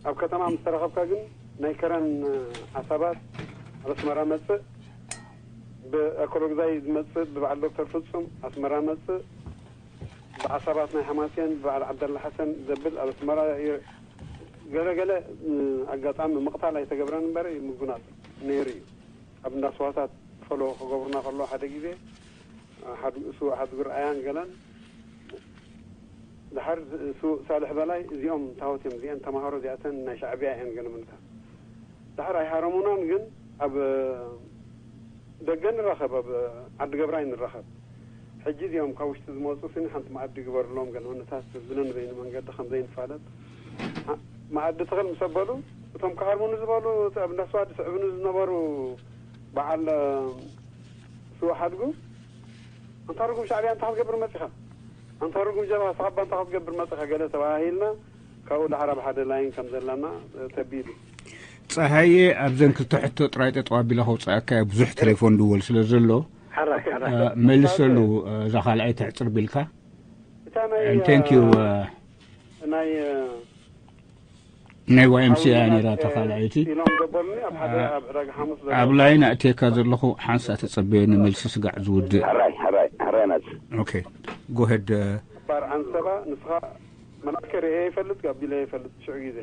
ኣብ ከተማ ምስ ተረኸብካ ግን ናይ ከረን ዓሳባት ኣብ ኣስመራ መጽእ፣ ብኣኮሎግዛይ ዝመጽእ ብበዓል ዶክተር ፍጹም ኣስመራ መጽእ፣ ብዓሳባት ናይ ሓማሴን ብበዓል ዓብደላ ሓሰን ዘብል ኣብ ኣስመራ የ-፣ ገለ ገለ፣ እ፣ ኣጋጣሚ ምቕታል ኣይተገብረን እምበር ምጉናጽ ነይሩ እዩ። ኣብ እንዳ ስዋታት ፈሎ ክገብሩና ከለዉ ሓደ ግዜ፣ እ፣ ሓድ-፣ እሱ ሓድጉ ርኣያን ገለን፣ ድሓር ዝ-፣ እሱ ሳልሕ በላይ፣ እዚኦም ታወት እዮም፣ እዚአን ተማሃሮ፣ እዚኣተን ናይ ሻዕብያ እየን ገለ ምንታ። ድሓር ኣይሃረሙናን፣ ግን ኣብ ደገ ንራኸብ፣ ኣብ ዓዲ ገብራይ ንራኸብ። ሕጂ እዚኦም ካብ ውሽጢ ዝመጹ ስኒ ሓንቲ መኣዲ ግበርሎም፣ ገለ ምንታት ብነንበይኑ መንገዲ ከም ዘይንፋለጥ። ኣ-፣ መኣዲ ትኽል ምስ ኣበሉ፣ እቶም ክሃርሙኒ ዝበሉ፣ እቲ ኣብ እንዳ ስዋ ዝስዕቡኒ ዝነበሩ በዓል ስዋ ሓድጉ፣ ኣንታ ርጉም ሻዕብያ እንታይ ክትገብር መጺኻ? ኣንታ ርጉም ጀብሃ፣ ንስኻ እባ እንታይ ክትገብር መጺኻ? ገለ ተባሃሂልና፣ ካብኡ ደሓር ኣብ ሓደ ላይን ከም ዘለና፣ እ፣ ተቢሉ። ጸሃየ፣ ኣብዘን ክልተ ሕቶ ጥራይ ጠጠው ኣቢለ ከውጽኣካ እየ፣ ብዙሕ ቴሌፎን ድወል ስለ ዘሎ፣ ሕራይ፣ ሕራይ። እ፣ መልሰሉ፣ እ፣ እዛ ካልኣይ ተዕጽር ቢልካ። እታ ናይ፣ And thank you፣ እ፣ እ፣ ናይ፣ እ፣ ናይ ዋይ ኤም ሲ ኤ እያ ሓውና ነይራ እታ ካልኣይቲ። ኢሎም ዘበሉኒ ኣብ ሓደ፣ እ፣ ኣብ ዕዳጋ ሓሙስ ኣብ ዘለዉ። ላይን ኣእትየካ ዘለኹ ሓንሳእ ተጸበየኒ፣ መልሲ ስጋዕ ዝውድእ። ሕራይ፣ ሕራይ፣ ሕራይ ናት። ኦኬ፣ ጎ ሄድ፣ እ፣ ባር ዓንሰባ፣ ንስኻ መልኣከ ርእየ ይፈልጥ፣ ኣቢለ ይፈልጥ፣ ሽዑ ግዜ።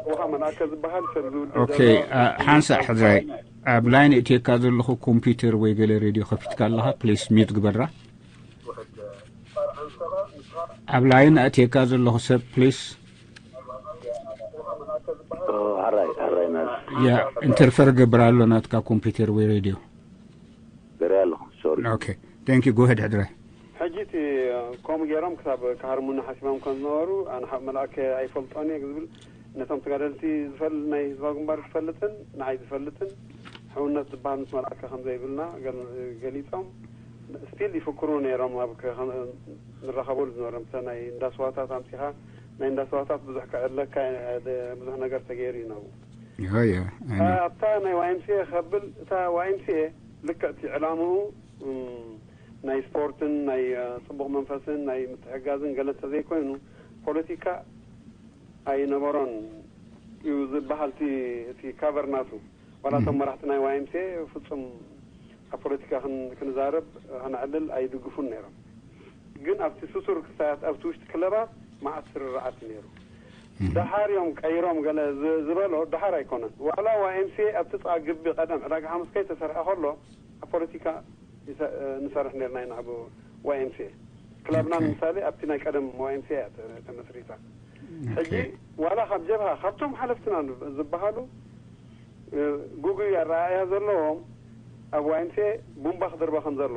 ውኻ መልኣከ ዝበሃል ሰብ ዝውድእ ኦኬ፣ ዘሎ እ፣ ሓንሳእ ሕድራይ፣ ኣብ ላይን ኣእትየካ ዘለኹ ኮምፒውተር ወይ ገለ ሬድዮ ከፊትካ ኣለኻ፣ ፕሊስ ሚዩት ግበራ። ኣብ ላይን ኣእትየካ ዘለኹ ሰብ፣ ፕሊስ። ኦ፣ ሕራይ፣ ሕራይ ናት። ያ፣ ኢንተርፈር ገብር ኣሎ ናትካ ኮምፒውተር ወይ ሬድዮ። ገረ ኣለኹ፣ ሶሪ። ኦኬ፣ thank you፣ go ahead ሕድረ። ሕጂ እቲ ከምኡ ገይሮም ክሳብ ክሃርሙኒ ሓሲቦም ከም ዝነበሩ፣ ኣነ ሓብ መልኣከ ኣይፈልጦን እየ ዝብል፣ ነቶም ተጋደልቲ ዝፈል-፣ ናይ ህዝባዊ ግንባር ዝፈልጥን ንዓይ ዝፈልጥን ሕውነት ዝበሃል ምስ መልኣከ ከም ዘይብልና ገል-፣ ገሊጾም፣ ስቲል ይፍክሩ ነይሮም። ኣብ ከ-፣ ከም-፣ ንራኸበሉ ዝነበረ፣ ምሰ ናይ እንዳ ስዋታት ኣምጺኻ፣ ናይ እንዳ ስዋታት ብዙሕ ክዕለካ፣ ብዙሕ ነገር ተገይሩ እዩ ነብኡ። ያ፣ ያ፣ ኣነ ኣብታ ናይ ዋይ ኤም ሲ ኤ ከብል፣ እታ ዋይ ኤም ሲ ኤ ልክዕ እቲ ዕላምኡ፣ እም፣ ናይ ስፖርትን ናይ፣ እ፣ ጽቡቕ መንፈስን ናይ ምትሕግጋዝን ገለ እንተዘይኮይኑ፣ ፖለቲካ ኣይነበሮን እዩ ዝበሃል እቲ፣ እቲ ካቨር ናቱ። ዋላ እቶም እም። መራሕቲ ናይ ዋይ ኤም ሲ ኤ ፍጹም ኣብ ፖለቲካ ክን-፣ ክንዛረብ፣ ክነዕልል ኣይድግፉን ነይሮም። ግን ኣብቲ ስሱር ክሳያት ኣብቲ ውሽጢ ክለባት መዓት ስርርዓት እዩ ነይሩ። እም። ደሓር እዮም ቀይሮም ገለ ዝ-፣ ዝበሎ ደሓር ኣይኮነን። ዋላ ዋይ ኤም ሲ ኤ ኣብቲ ጻ ግቢ ቀደም ዕዳጋ ሓሙስ ከይተሰርሐ ከሎ ኣብ ፖለቲካ ይሰ-፣ ንሰርሕ ነርና ኢና ኣብ ዋይ ኤም ሲ ኤ። ክለብና ኦኬ። ንምሳሌ ኣብቲ ናይ ቀደም ዋይ ኤም ሲ ኤ እያ ተ-፣ ተመስሪታ። ኦኬ። ሕጂ ዋላ ካብ ጀብሃ፣ ካብቶም ሓለፍትና ዝበሃሉ፣ እ፣ ጉጉይ ኣረኣእያ ዘለዎም ኣብ ዋይ ኤም ሲ ኤ ቡምባ ክድርበ ከም ዘሎ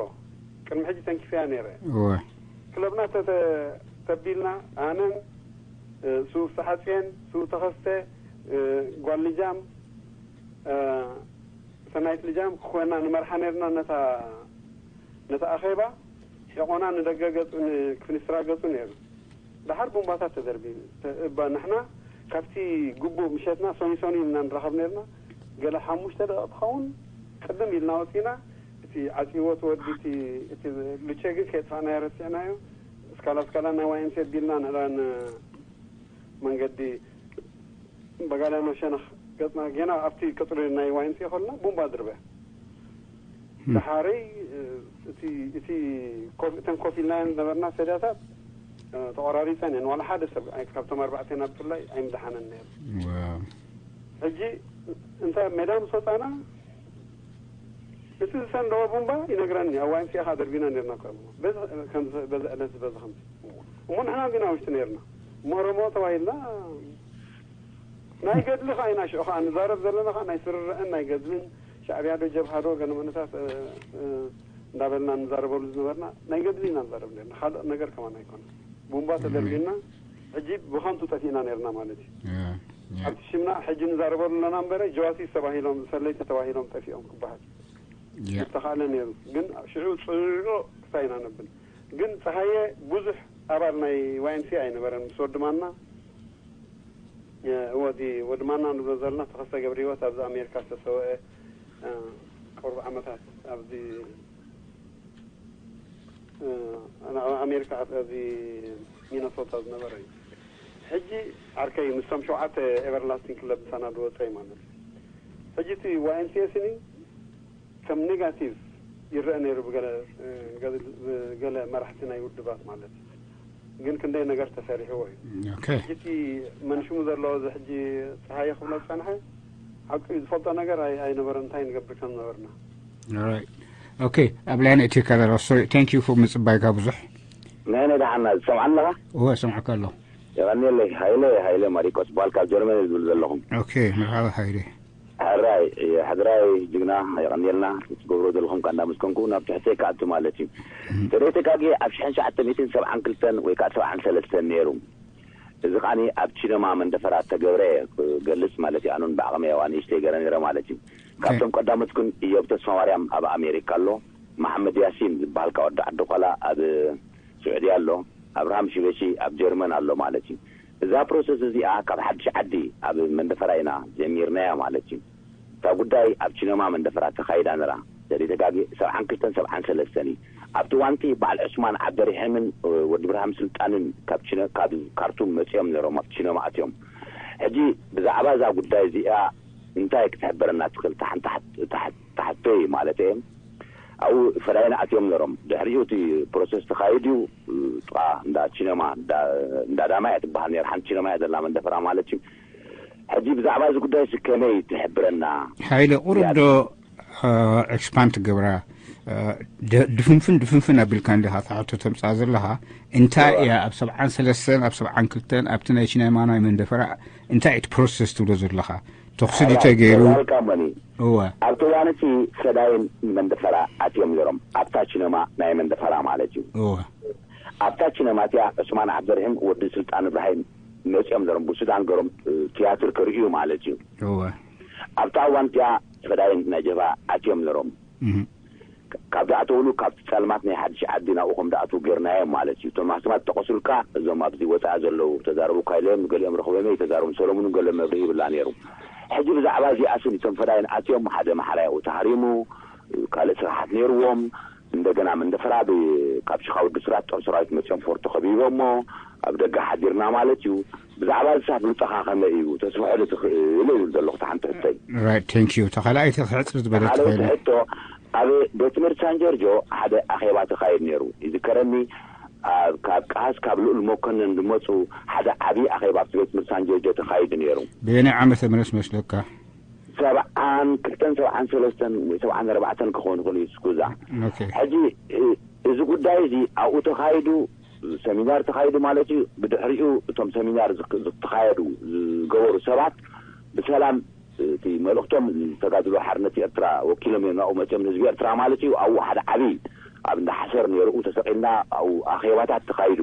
ቅድሚ ሕጂ ተንኪፈያ ነይረ። እወ። ክለብና ተተ-፣ ተቢልና ኣነን፣ እ፣ ስዉእ ፍስሓጽየን፣ ስዉእ ተኸስተ፣ እ፣ ጓል ልጃም፣ እ፣ ሰናይት ልጃም ክኾና ንመርሓ ነርና ነታ፣ ነታ ኣኼባ። ሕቖና ንደገ ገጹ፣ ንክፍንስትራ ገጹ ነይሩ። ደሓር ቡምባታት ተደርቢቡ። ተ-፣ እባ ንሕና ካብቲ ግቡእ ምሸትና ሶኒ ሶኒ ኢልና ንራኸብ ነርና። ገለ ሓሙሽተ ደቂቕ ትኸውን ቅድም ኢልና ወጺና። እቲ ዓጺዎ እቲ ወዲ፣ እቲ፣ እቲ ሉቼ ግን ከየጥፋእናዮ ረሲዕናዮ። እስካላ እስካላ ናይ ዋይ ኤም ሲ ኤ ቢልና ንዕላ ን-፣ መንገዲ በጋዳኖ ሸነኽ ገጽና ጌና ኣብቲ ቅጽሪ ናይ ዋይ ኤም ሲ ኤ ከለና ቡምባ ድርበ። እም። ደሓረይ፣ እ፣ እቲ፣ እቲ ኮፍ-፣ እተን ኮፍ ኢልናየን ዝነበርና ሰድያታት፣ እ፣ ተቖራሪጸን እየን። ዋላ ሓደ ሰብ ኣይ-፣ ካብቶም ኣርባዕቴና ብፍላይ ኣይምደሓነን ነይሩ። ዋው። ሕጂ እንተ ሜዳ ምስ ወጻና፣ እቲ እቲ ዝሰንደወ ቡምባ ይነግረኒ፣ ኣብ ዋይምሲ ኢኻ ደርቢና ነርና እኮ። በዚ፣ ከምዚ፣ በዚ ዕለት በዚ ከምዚ። እሞ ንሕና እንዲና ውሽጢ ነርና። እሞ ኦሮሞ ተባሂልና ናይ ገድሊ ኸዓ ኢና ሽዑ ኸዓ ንዛረብ ዘለና ኸዓ ናይ ስርርዕን ናይ ገድልን ሻዕብያ ዶ ጀብሃ ዶ ገለ መንታት፣ እ፣ እ፣ እንዳበልና ንዛረበሉ ዝነበርና ናይ ገድሊ ኢና ንዛረብ ነርና። ካልእ ነገር ከማን ኣይኮነን። ቡምባ ተደርቢና ሕጂ ብኸንቱ ጠፊእና ነርና ማለት እዩ። ያ፣ ያ። ኣብቲ ሽምና ሕጂ ንዛረበሉ ኣለና እምበረ ጀዋሲስ ተባሂሎም፣ ሰለይቲ ተባሂሎም ጠፊኦም ክበሃል። ያ። ዝተኻእለ ነይሩ። ግን ሽዑ ጽዑቕ ክሳይና ነብል። ግን ጸሃየ ብዙሕ ኣባል ናይ ዋይኤምሲ ኣይነበረን። ምስ ወዲ ማና፣ እ፣ ወዲ፣ ወዲ ማና ንብሎ ዘለና ተኸስተ ገብረ ህይወት ኣብዚ ኣሜሪካ ዝተሰወአ፣ እ፣ ቅሩብ ዓመታት ኣብዚ፣ እ፣ ኣብ ኣሜሪካ ኣብዚ ሚነሶታ ዝነበረ እዩ። ሕጂ ዓርከይ ምስቶም ሸውዓተ ኤቨርላስቲንግ ክለብ ምሳና ዝወፀ እዩ ማለት እዩ። ሕጂ እቲ ዋይኤምሲኤ ስኒ ከም ኔጋቲቭ ይረአ ነይሩ ብገለ፣ እ፣ ገለ፣ ብገለ መራሕቲ ናይ ውድባት ማለት እዩ። ግን ክንደይ ነገር ተሰሪሕዎ እዩ። ኦኬ። ሕጂ እቲ መንሽሙ ዘሎ እዚ ሕጂ ፀሃየ ክብሎ ዝፀንሐ ሓቂ እዩ። ዝፈልጦ ነገር ኣይ-፣ ኣይነበረ እንታይ ንገብር ከም ነበርና። ኦራይት። ኦኬ፣ ኣብ ላይን እቲካ ዘለኹ። ሶሪ፣ ታንክ ዩ ፎር ምጽባይካ ብዙሕ። ናይ፣ ናይ ደሓና ዝሰምዓኒ ኣለኻ? እወ፣ ሰምዓካ ኣለኹ። የቐንየለይ። ሃይለ፣ ሃይለ ማሪቆስ በሃል ካብ ጀርመን ዝብል ዘለኹም። ኦኬ፣ መርሓባ ሃይለ። ሕራይ፣ ሕድራይ ጅግና፣ የቐንየልና ትገብሮ ዘለኹም። ካንዳ ምስ ኮንኩ ናብ ትሕተይ ክኣቱ ማለት እዩ። እም። ተደይተጋግየ ኣብ ሽሕን ትሽዓተ ሚእትን ሰብዓን ክልተን ወይ ከዓ ሰብዓን ሰለስተን ነይሩ። እዚ ኸዓኒ ኣብ ቺነማ መንደፈራ ተገብረ ክገልጽ ማለት እዩ። ኣኑን ብዓቕመይ ኣዋ ንእሽተይ ገረ ነይረ ማለት እዩ። ኦኬ። ካብቶም ቀዳሞት ግን ኢዮብ ተስፋ ማርያም ኣብ ኣሜሪካ ኣሎ። መሓመድ ያሲን ዝበሃል ካብ ወዲ ዓዲ ኳላ ኣብ ስዑዲ ኣሎ። ኣብርሃም ሽበሺ ኣብ ጀርመን ኣሎ ማለት እዩ። እዛ ፕሮሰስ እዚኣ ካብ ሓድሽ ዓዲ ኣብ መንደፈራ ኢና ጀሚርናያ ማለት እዩ። እታ ጉዳይ ኣብ ቺነማ መንደፈራ ተኻይዳ ነራ። ተደይተጋግየ ሰብዓን ክልተን ሰብዓን ሰለስተን እዩ። ኣብቲ እዋንቲ በዓል ዑስማን ዓብደርሒምን፣ እ፣ ወዲ ብርሃም ስልጣንን ካብ ቺነ-፣ ካብ ካርቱም መጺኦም ነይሮም፣ ኣብ ቺነማ ኣትዮም። ሕጂ ብዛዕባ እዛ ጉዳይ እዚኣ እንታይ ክትሕበረና ትኽእል? እታ ሓንቲ ሓት-፣ እታ ሓት-፣ እታ ሕቶይ ማለት እየ። ኣብኡ ፈዳይን ኣትዮም ነይሮም። ድሕሪኡ እቲ ፕሮሰስ ተኻይዱ እዩ፣ እ፣ ጥቓ እንዳ ቺነማ፣ እንዳ፣ እንዳ ዳማ እያ ትበሃል ነይራ። ሓንቲ ቺነማ እያ ዘላ መንደፈራ ማለት እዩ። ሕጂ ብዛዕባ እዚ ጉዳይ እዚ ከመይ ትሕብረና? ሓይለ፣ ቁሩብ ዶ፣ እ፣ ኤክስፓንድ ትገብራ? እ፣ ድ-፣ ድፍንፍን ድፍንፍን ኣቢልካ እንዲኻ እታ ሕቶ ተምጽኣ ዘለኻ። እንታይ እዋ። እያ ኣብ ሰብዓን ሰለስተን፣ ኣብ ሰብዓን ክልተን፣ ኣብቲ ናይ ቺነማ ናይ መንደፈራ እንታይ እቲ ፕሮሰስ ትብሎ ዘለኻ? ተኹሲ ድዩ ኣላ፣ ተገይሩ? ተባልካ መኒ? እወ። ኣብቲ እዋን እቲ ፈዳይን መንደፈራ ኣትዮም ነይሮም። ኣብታ ቺነማ ናይ መንደፈራ ማለት እዩ። እወ። ኣብታ ቺነማ እቲኣ ዑስማን ዓብደርሒም ወዲ ስልጣን እብራሂም መጺኦም ነይሮም። ብሱዳን ገሮም፣ እ፣ ትያትር ክርእዩ ማለት እዩ። እወ። ኣብታ እዋን እቲኣ ፈዳይን ናይ ጀብሃ ኣትዮም ነይሮም። እህ። ካብ ዝኣተውሉ ካብቲ ጸልማት ናይ ሓድሽ ዓዲ ናብኡ ከም ዝኣትዉ ጌርናዮም ማለት እዩ። እቶም ኣስማት ጠቐሱልካ፣ እዞም ኣብዚ ወጻኢ ዘለዉ ተዛረቡ እኳ ኢለዮም፣ ንገሊኦም ረኽቦም እየ፣ ተዛረቡ። ሰሎሙን ገለ መብርሂ ይብላ ነይሩ። ሕጂ ብዛዕባ እዚኣ ስኒ እቶም ፈዳይን ኣትዮም፣ ሓደ መሓራይ ኣብኡ ተሃሪሙ፣ ካልእ ስራሓት ነይርዎም። እንደገና መንደፈራ ብ-፣ ካብ ሽኻ ወዲ ሱራት ጦር ሰራዊት መጺኦም ፎርቶ ከቢቦሞ፣ ኣብ ደገ ሓዲርና ማለት እዩ። ብዛዕባ እዚ ኣፍልጦኻ ከመይ እዩ? ተስፍሖ ዶ ትኽእል እዩ ዘለኹ፣ እታ ሓንቲ ሕቶይ። ራይት፣ ቴንክ ዩ። እታ ካልኣይቲ ክትሕጽር ዝበለት ካልኣይቲ ትኽእል። ሕቶ፣ ኣብ ቤት ትምህርቲ ሳን ጆርጆ ሓደ ኣኼባ ተኻይድ ነይሩ። ይዝከረኒ፣ ኣብ፣ ካብ ቃስ፣ ካብ ልኡል መኮነን ዝመጹ ሓደ ዓቢ ኣኼባ ኣብቲ ቤት ትምህርቲ ሳን ጆርጆ ተኻይዱ ነይሩ። በየናይ ዓመተ ምህረት መስለካ? ሰብዓን ክልተን፣ ሰብዓን ሰለስተን ወይ ሰብዓን ኣርባዕተን ክኸውን ይኽእል እዩ፣ ስኩዛ። ኦኬ። ሕጂ፣ እ-፣ እዚ ጉዳይ እዚ ኣብኡ ተኻይዱ፣ ሰሚናር ተኻይዱ ማለት እዩ። ብድሕሪኡ እቶም ሰሚናር ዝክ-፣ ዝተኻየዱ፣ ዝገበሩ ሰባት ብሰላም እቲ መልእኽቶም ተጋድሎ ሓርነት ኤርትራ ወኪሎም እዮም ናብኡ መጺኦም፣ ንህዝቢ ኤርትራ ማለት እዩ። ኣብኡ ሓደ ዓቢ ኣብ እንዳ ሓሰር ነይሩ ተሰቒልና ኣብኡ ኣኼባታት ተኻይዱ።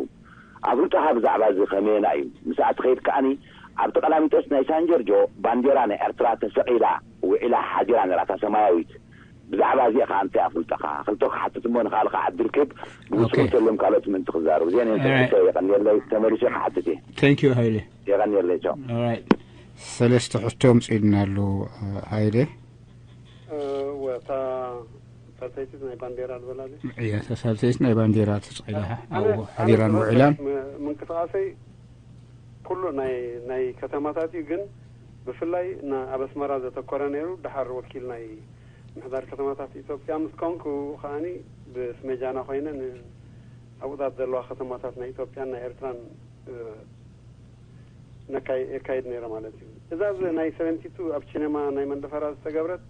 ኣፍልጦኻ ብዛዕባ እዚ ከመየና እዩ? ምስኣ ትኸይድ ከኣኒ ኣብ ተቐላሚጦስ ናይ ሳን ጆርጆ ባንዴራ ናይ ኤርትራ ተሰቒላ ውዒላ ሓዲራ ነራ፣ እታ ሰማያዊት። ብዛዕባ እዚኣ ከኣ እንታይ ኣፍልጦኻ? ክልተ ክሓትት እሞ ንኻልኻ ዕድል ክህብ፣ ብውስኑ ኦኬ። ተልዮም ካልኦት ምእንቲ ክዛረቡ። እዚአን እየን ኦራይት። ተልተይ የቐንየለይ፣ ተመሊሰ ክሓትት እየ። ቴንክ ዩ ሃይለ። የቐንየለይ፣ ቻው። ኦራይት። ሰለስተ ሕቶ ኣምጺእልና ኣሎ፣ ሃይለ። እ፣ ወታ ሳልሰይቲ ናይ ባንዴራ ዝበላ ድዩ? እያ፣ እታ ሳልሰይቲ ናይ ባንዴራ ተስቒላ፣ ኣነ፣ ኣብኡ ኣነ ሓዲራን ዝመስለኒ ውዒላን። ም-፣ ምንቅስቓሰይ ኩሉ ናይ፣ ናይ ከተማታት እዩ፣ ግን ብፍላይ ና-፣ ኣብ ኣስመራ ዘተኮረ ነይሩ። ደሓር ወኪል ናይ ምሕዳር ከተማታት ኢትዮጵያ ምስ ኮንኩ ከኣኒ ብስመጃና ኮይነ ን-፣ ኣብኡታት ዘለዋ ከተማታት ናይ ኢትዮጵያን ናይ ኤርትራን፣ እ፣ ነካይ-፣ የካይድ ነይረ ማለት እዩ። እዛ ዝ-፣ ናይ ሰቨንቲ ቱ ኣብ ቺነማ ናይ መንደፈራ ዝተገብረት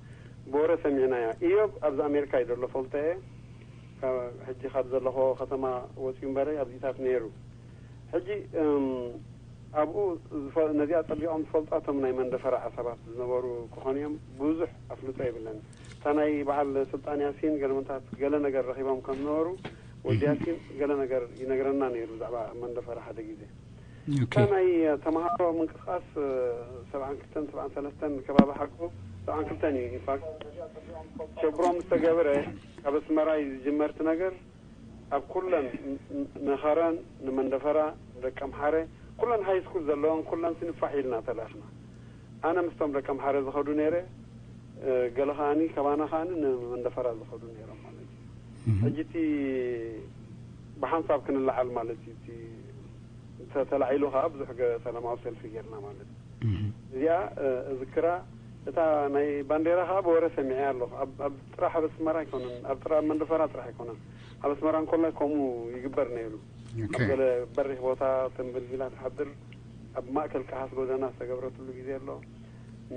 ብወረ ሰሚዕናያ። ኢዮብ ኣብዚ ኣሜሪካ እዩ ዘሎ፣ ፈልጠ እየ። ካብ ሕጂ ካብ ዘለኹ ከተማ ወፂኡ እምበረ ኣብዚታት ነይሩ። ሕጂ እም፣ ኣብኡ ዝፈ- ነዚኣ ፀቢቖም ዝፈልጡ እቶም ናይ መንደፈራ ዓሳባት ዝነበሩ ክኾኑ እዮም። ብዙሕ ኣፍልጦ የብለን። እታ ናይ በዓል ስልጣን ያሲን ገለመንታት ገለ ነገር ረኺቦም ከም ዝነበሩ ወዲ ያሲን ገለ ነገር ይነግረና ነይሩ ብዛዕባ መንደፈራ ሓደ ግዜ። እታ ናይ ተምሃሮ ምንቅስቃስ ሰብዓን ክልተን ሰብዓን ሰለስተን ከባቢ ሓቁ፣ ሰብዓን ክልተን እዩ። ኢንፋክት ሸብሮም ዝተገብረ ካብ ኣስመራ እዩ ዝጅመርቲ ነገር። ኣብ ኩለን ን- ን- ንኸረን ንመንደፈራ ደቂ ኣምሓረ ኩለን ሃይ ስኩል ዘለውን ኩለን ስንፋሕ ኢልና ተላኽና። ኣነ ምስቶም ደቂ ኣምሓረ ዝኸዱ ነይረ፣ ገለ ከዓኒ ከባና ከዓኒ ንመንደፈራ ዝኸዱ ነይሮም ማለት እዩ። ሕጂ እቲ ብሓንሳብ ክንለዓል ማለት እዩ። እቲ ተተላዒሉ ከዓ ብዙሕ ገ- ሰላማዊ ሰልፊ ጌርና ማለት እዩ። እዚኣ እዝክራ። እታ ናይ ባንዴራ ከዓ ብወረ ሰሚዐ ኣለኹ። ኣብ ኣብ ጥራሕ ኣብ ኣስመራ ኣይኮነን፣ ኣብ ጥራ ኣብ መንደፈራ ጥራሕ ኣይኮነን፣ ኣብ ኣስመራ እንኮላይ ከምኡ ይግበር ነይሩ። ኣብ ገለ በሪኽ ቦታ ተንበልቢላ ትሓድር፣ ኣብ ማእከል ከሓስ ጎደና ዝተገብረትሉ ግዜ ኣሎ።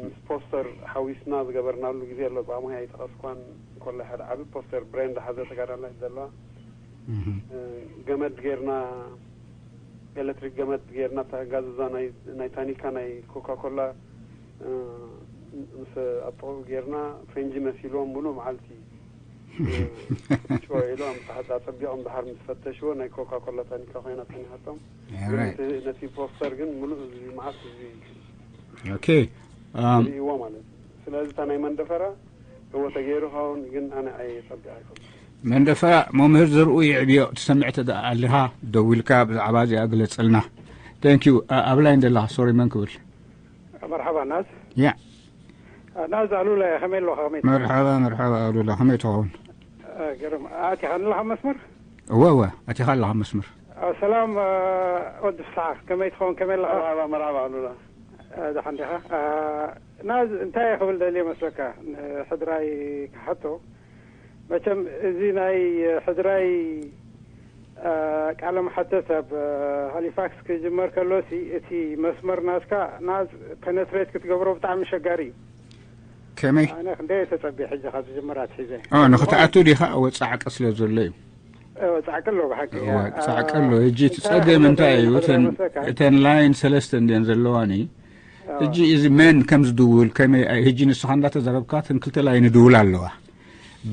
ምስ ፖስተር ሓዊስና ዝገበርናሉ ግዜ ኣሎ። ብኣምሃይ ኣይጠቐስኳን፣ እንኮላይ ሓደ ዓቢ ፖስተር ብሬን ዝሓዘ ተጋዳላይ ዘለዋ ገመድ ጌርና፣ ኤሌክትሪክ ገመድ ጌርና፣ እታ ጋዝዛ ናይ ናይ ታኒካ ናይ ኮካ ኮላ ምስ ኣብ ጥቕኡ ጌርና፣ ፈንጂ መሲልዎም ሙሉእ መዓልቲ ጭወ ኢሎም ኣፀቢቖም ድሓር ምስ ፈተሽዎ ናይ ኮካ ኮላ ታኒካ ኮይና ፀኒሓቶም። ነቲ ፖስተር ግን ሙሉእ ህዝቢ መዓት ህዝቢ ኦኬ ርእይዎ ማለት እዩ። ስለዚ እታ ናይ መንደፈራ እዎ ተገይሩ ኸውን ግን ኣነ ኣየ ጸቢቕ ኣይኮን። መንደፈራ መምህር ዘርኡ ይዕብዮ ትሰምዕ ተደኣ ኣለኻ ደዊልካ ብዛዕባ እዚኣ ግለጸልና። Thank you ኣብ ላይን ዘለኻ ሶሪ መን ክብል መርሓባ ናዝ ያ ናዝ ኣሉላ ከመይ ኣለኻ ከመይ መርሓባ መርሓባ ኣሉላ ከመይ ትኸውን ገርም ኣቲኻ ንለኻ መስመር እወ እወ ኣቲኻ ኣለኻ መስመር ሰላም ወዲ ፍስሓ ከመይ ትኸውን ከመይ ኣለኻ መርሓባ መርሓባ ኣሉላ ደሓን ዲኻ ናዝ እንታይ ክብል ደልየ መስለካ ንሕድራይ ክሓቶ መቸም እዚ ናይ ሕድራይ ቃለ መሓተት ኣብ ሃሊፋክስ ክጅመር ከሎ ሲ እቲ መስመር ናትካ ናዝ ፐነትሬት ክትገብሮ ብጣዕሚ ሸጋሪ እዩ ከመይ ኣነ ክንደይ ተጸቢ ሕጂ ካብ ዝጅምር ኣትሒዘ ንክትኣቱ ዲኻ ወጻዕቂ ስለ ዘሎ እዩ ጻዕቂ ኣሎ ብሓቂ ጻዕቂ ኣሎ ሕጂ እቲ ጸገም እንታይ እዩ እተን ላይን ሰለስተ እንድየን ዘለዋኒ ሕጂ እዚ መን ከም ዝድውል ከመይ ሕጂ ንስኻ እንዳተዘረብካ እተን ክልተ ላይን ይድውል ኣለዋ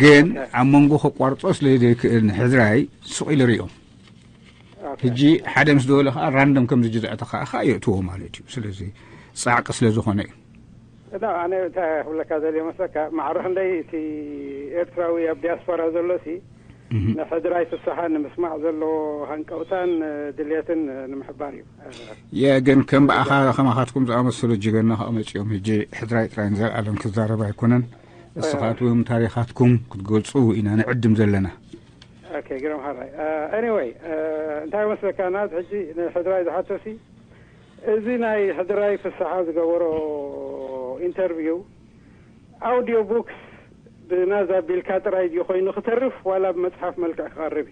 ግን ኣብ መንጎ ከቋርጾ ስለ ዘይክእል ንሕድራይ ሱቕ ኢሉ ሪኦም ሕጂ ሓደ ምስ ደወለ ከዓ ራንደም ከም ዝጅዝዕተ ከዓ ከዓ የእትዎ ማለት እዩ ስለዚ ጻዕቂ ስለ ዝኾነ እዩ እና ኣነ እንታይ ክብለካ ዘልየ መስለካ ማዕረ ክንደይ እቲ ኤርትራዊ ኣብ ዲያስፖራ ዘሎ ሲ ንሕድራይ ፍስሓ ንምስማዕ ዘሎ ሃንቀውታን ድልየትን ንምሕባር እዩ የ ግን ከም ብኣኻ ከማኻትኩም ዝኣመሰሉ ጅገና ከዓ መፂኦም ሕጂ ሕድራይ ጥራይ ንዘለኣለም ክዛረብ ኣይኮነን እስኻትኩም ታሪኻትኩም ክትገልፁ ኢና ንዕድም ዘለና ኦኬ ግርም ሓራይ ኤኒወይ እንታይ መስለካ ናት ሕጂ ንሕድራይ ዝሓቶ ሲ እዚ ናይ ሕድራይ ፍስሓ ዝገበሮ ኢንተርቪው ኣውዲዮ ቡክስ ብናዛ ቢልካ ጥራይ ድዩ ኮይኑ ክተርፍ ዋላ ብመፅሓፍ መልክዕ ክቐርብ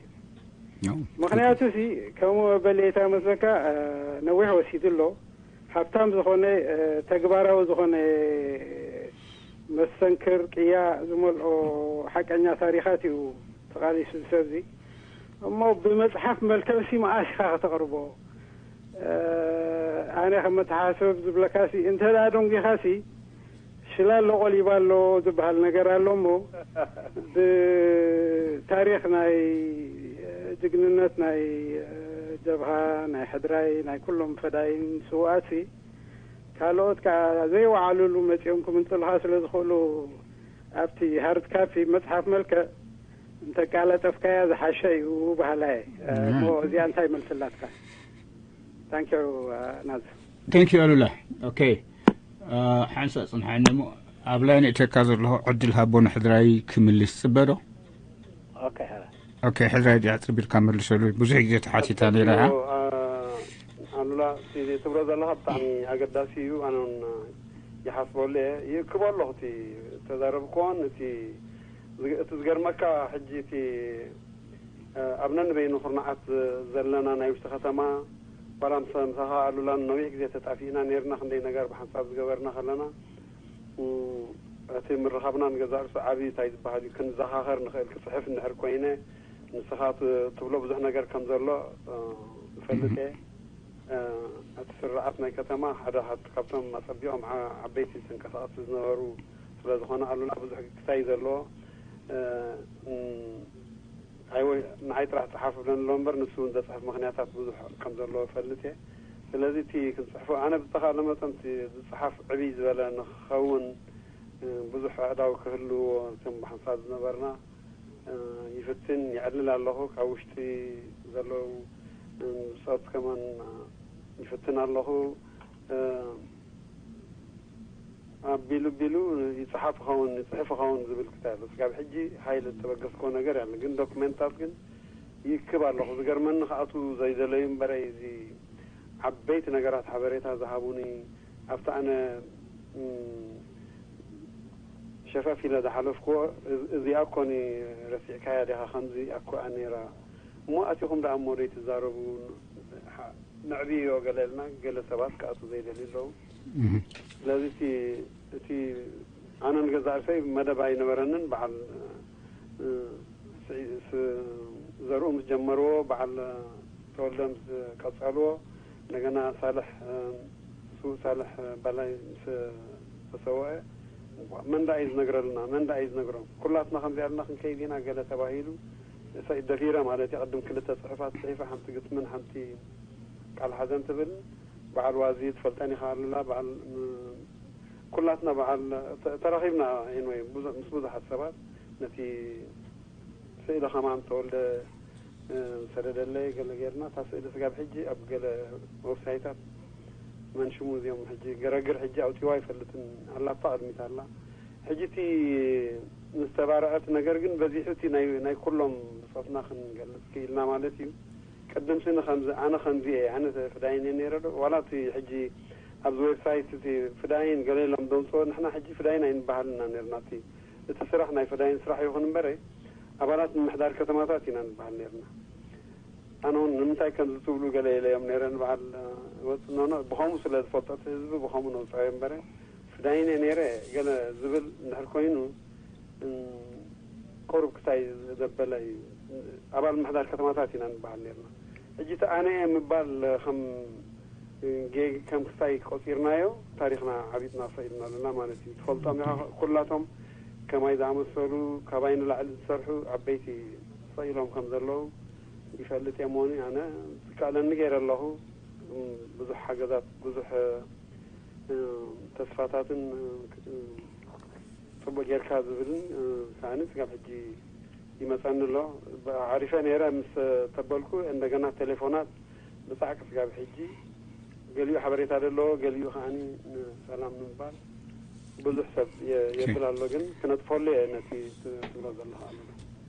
እዩ ምክንያቱ ሲ ከምኡ በሌታ መስለካ ነዊሕ ወሲዱ ኣሎ ሃብታም ዝኾነ ተግባራዊ ዝኾነ መስተንክር ቅያ ዝመልኦ ሓቀኛ ታሪኻት እዩ ተቓሊሱ ዝሰብዚ እሞ ብመፅሓፍ መልክዕ ሲ መኣስ ኢኻ ከተቕርቦ ኣነ ከም መተሓሰብ ዝብለካ ሲ እንተ ደኣ ደንጊኻ ሲ ሽላሎ ቆሊባ ኣሎ ዝበሃል ነገር ኣሎ እሞ ብታሪክ ናይ ጅግንነት ናይ ጀብሃ ናይ ሕድራይ ናይ ኩሎም ፈዳይን ስውኣት ካልኦት ከዓ ዘይወዓሉሉ መፂኦም ክምንፅልካ ስለ ዝኽእሉ ኣብቲ ሃርድ ካፒ መፅሓፍ መልክዕ እንተቃላጠፍካያ ዝሓሸ እዩ በሃላይ እሞ እዚኣ እንታይ መልስላትካ ታንኪዩ ናዝ Thank you ኣሉላ okay ሓንሳ ፅንሓኒ እሞ ኣብ ላይ ንእተካ ዘለኹ ዕድል ሃቦ ንሕድራይ ክምልስ ፅበ ዶ ኦኬ ሐረ ኦኬ ሕድራይ ዲኣ ፅቢልካ መልሰሉ ብዙሕ ግዜ ተሓቲታ ነይራ እያ ኣሉላ እቲ ትብሎ ዘለካ ብጣዕሚ ኣገዳሲ እዩ ኣነ እውን ይሓስበሉ እየ ይእክቦ ኣለኹ እቲ ተዛረብክዎን እቲ እቲ ዝገርመካ ሕጂ እቲ ኣብ ነንበይኑ ኩርናዓት ዘለና ናይ ውሽጢ ከተማ ዋላ ምሳኻ ኣሉላን ነዊሕ ግዜ ተጣፊእና ነርና ክንደይ ነገር ብሓንሳብ ዝገበርና ከለና እቲ ምርኻብና ንገዛእ ርእሱ ዓብዪ እንታይ ዝበሃል እዩ፣ ክንዘኻኸር ንኽእል። ክፅሕፍ እንድሕር ኮይነ ንስኻ ት- ትብሎ ብዙሕ ነገር ከም ዘሎ እ፣ እፈልጥ እየ። እ፣ እቲ ስርዓት ናይ ከተማ ሓደ ካብ- ካብቶም ኣፀቢቖም ዓ- ዓበይቲ ተንቀሳቐስቲ ዝነበሩ ስለ ዝኾነ ኣሉላ ብዙሕ ግክታይ ዘለዎ እ፣ ም፣ ኣይወ- ንዓይ ጥራሕ ፀሓፍ ብለን ኣሎ እምበር ንሱ እውን ዘፅሕፍ ምኽንያታት ብዙሕ ከም ዘለዎ እፈልጥ እየ። ስለዚ እቲ ክንፅሕፎ ኣነ ብዝተኻእለ መጠን እቲ ዝፅሓፍ ዕብይ ዝበለ ንክኸውን እ፣ ብዙሕ ኣእዳው ክህልዎ እቶም ብሓንሳብ ዝነበርና እ፣ ይፍትን የዕልል ኣለኹ። ካብ ውሽጢ ዘለዉ እ፣ ብፆት ከማን እ፣ ይፍትን ኣለኹ። እ፣ ኣቢሉ ቢሉ ይፅሓፍ ይኸውን ይፅሕፍ ይኸውን ዝብል ክታይ ኣሎ። ስጋብ ሕጂ ሃይል ዝተበገስኮ ነገር ያለ ግን ዶክመንታት ግን ይክብ ኣለኹ። ዝገርመኒ ከኣቱ ዘይደለዩ እምበረይ እዚ ዓበይቲ ነገራት ሓበሬታ ዝሃቡኒ ኣብቲ ኣነ ም፣ ሸፈፍ ኢለ ዝሓለፍኩዎ እዚ- እዚኣ እኮ ኒ ረሲዕካያ ዲኻ ከምዚ ኣኮኣ ነይራ እሞ ኣቲኹም ደኣ እሞ ደይ ትዛረቡ ን- ሓ- ነዕብዮ ገለ ኢልና ገለ ሰባት ክኣቱ ዘይደልዩ ኣለዉ። ስለዚ እቲ እቲ ኣነ ንገዛእ ርእሰይ መደብ ኣይነበረንን። በዓል እ፣ ስ- ስ- ዘርኡ ምስ ጀመርዎ በዓል ተወልደ ምስ ቀጸልዎ እንደገና ሳልሕ እ፣ ስዉእ ሳልሕ ባላይ ምስ ተሰወአ መን ደኣ እዩ ዝነግረልና? መን ደኣ እዩ ዝነግሮም? ኩላትና ከምዚ ኣልና ክንከይድ ኢና ገለ ተባሂሉ ሰ- ደፊረ ማለት እዩ። ቅድም ክልተ ጽሑፋት ጽሒፈ ሓንቲ ግጥምን ሓንቲ ቃል ሓዘን ትብል በዓል ዋዚ ትፈልጠን ኢኻ ኣሉላ በዓል ም- ኩላትና በዓል ተ- ተራኺብና ኤንወይ ብዙ- ምስ ብዙሓት ሰባት ነቲ ስእሊ ከማን ተወልደ እ፣ ሰደደለይ ገለ ጌርና እታ ስእሊ ስጋብ ሕጂ ኣብ ገለ ዌብሳይታት መን ሽሙ እዚኦም ሕጂ ገረግር ሕጂ ኣውፂዋ ኣይፈልጥን ኣላታ ቅድሚት ኣላ ሕጂ እቲ ዝተባረዐት ነገር ግን በዚሑ እቲ ናይ ናይ ኩሎም ብፆትና ክንገልፅ ክኢልና ማለት እዩ። ቅድም ስኒ ከምዚ ኣነ ከምዚ እየ ኣነ ፍዳይን እየ ነይረ ዶ ዋላ እቲ ሕጂ ኣብዚ ዌብሳይት እቲ ፍዳይን ገለ ኢሎም ደምፅዎ ንሕና ሕጂ ፍዳይን ኣይንበሃልና ነርና እቲ እቲ ስራሕ ናይ ፍዳይን ስራሕ ይኹን እምበረ ኣባላት ምምሕዳር ከተማታት ኢና ንበሃል ነርና። ኣነ እውን ንምንታይ ከምዚ ትብሉ ገለ ኢለዮም ነይረ ንበዓል ወፅኖኖ ብኸምኡ ስለ ዝፈልጦ እቲ ህዝቢ ብኸምኡ ነውፃዮ እምበረ ፍዳይን እየ ነይረ ገለ ዝብል እንድሕር ኮይኑ ቁሩብ ክሳይ ዘበለ እዩ። ኣባል ምምሕዳር ከተማታት ኢና ንበሃል ነርና። ሕጂ እቲ ኣነ እየ ምባል ከም ጌግ ከም ክሳይ ቆፂርናዮ ታሪክና ዓቢጥና ሰኢልና ኣለና ማለት እዩ። ትፈልጦም ኢኻ ኩላቶም ከማይ ዝኣመሰሉ ካባይ ንላዕሊ ዝሰርሑ ዓበይቲ ሰኢሎም ከም ዘለዉ ይፈልጥ እየ። መሆኑ ኣነ ዝከኣለኒ ገይረ ኣለኹ። ብዙሕ ሓገዛት ብዙሕ ተስፋታትን ፅቡቅ ጌርካ ዝብልን ከዓኒ ስጋብ ሕጂ ይመፀኒ ኣሎ። ዓሪፈ ነይረ ምስ ተበልኩ እንደገና ቴሌፎናት ብፃዕቂ ስጋብ ሕጂ ገሊኡ ሓበሬታ ዘለዎ ገሊኡ ከዓኒ ንሰላም ንምባል ብዙሕ ሰብ የብል ኣሎ። ግን ክነጥፈሉ እየ ነቲ ትብሎ ዘለካ ኣሎ።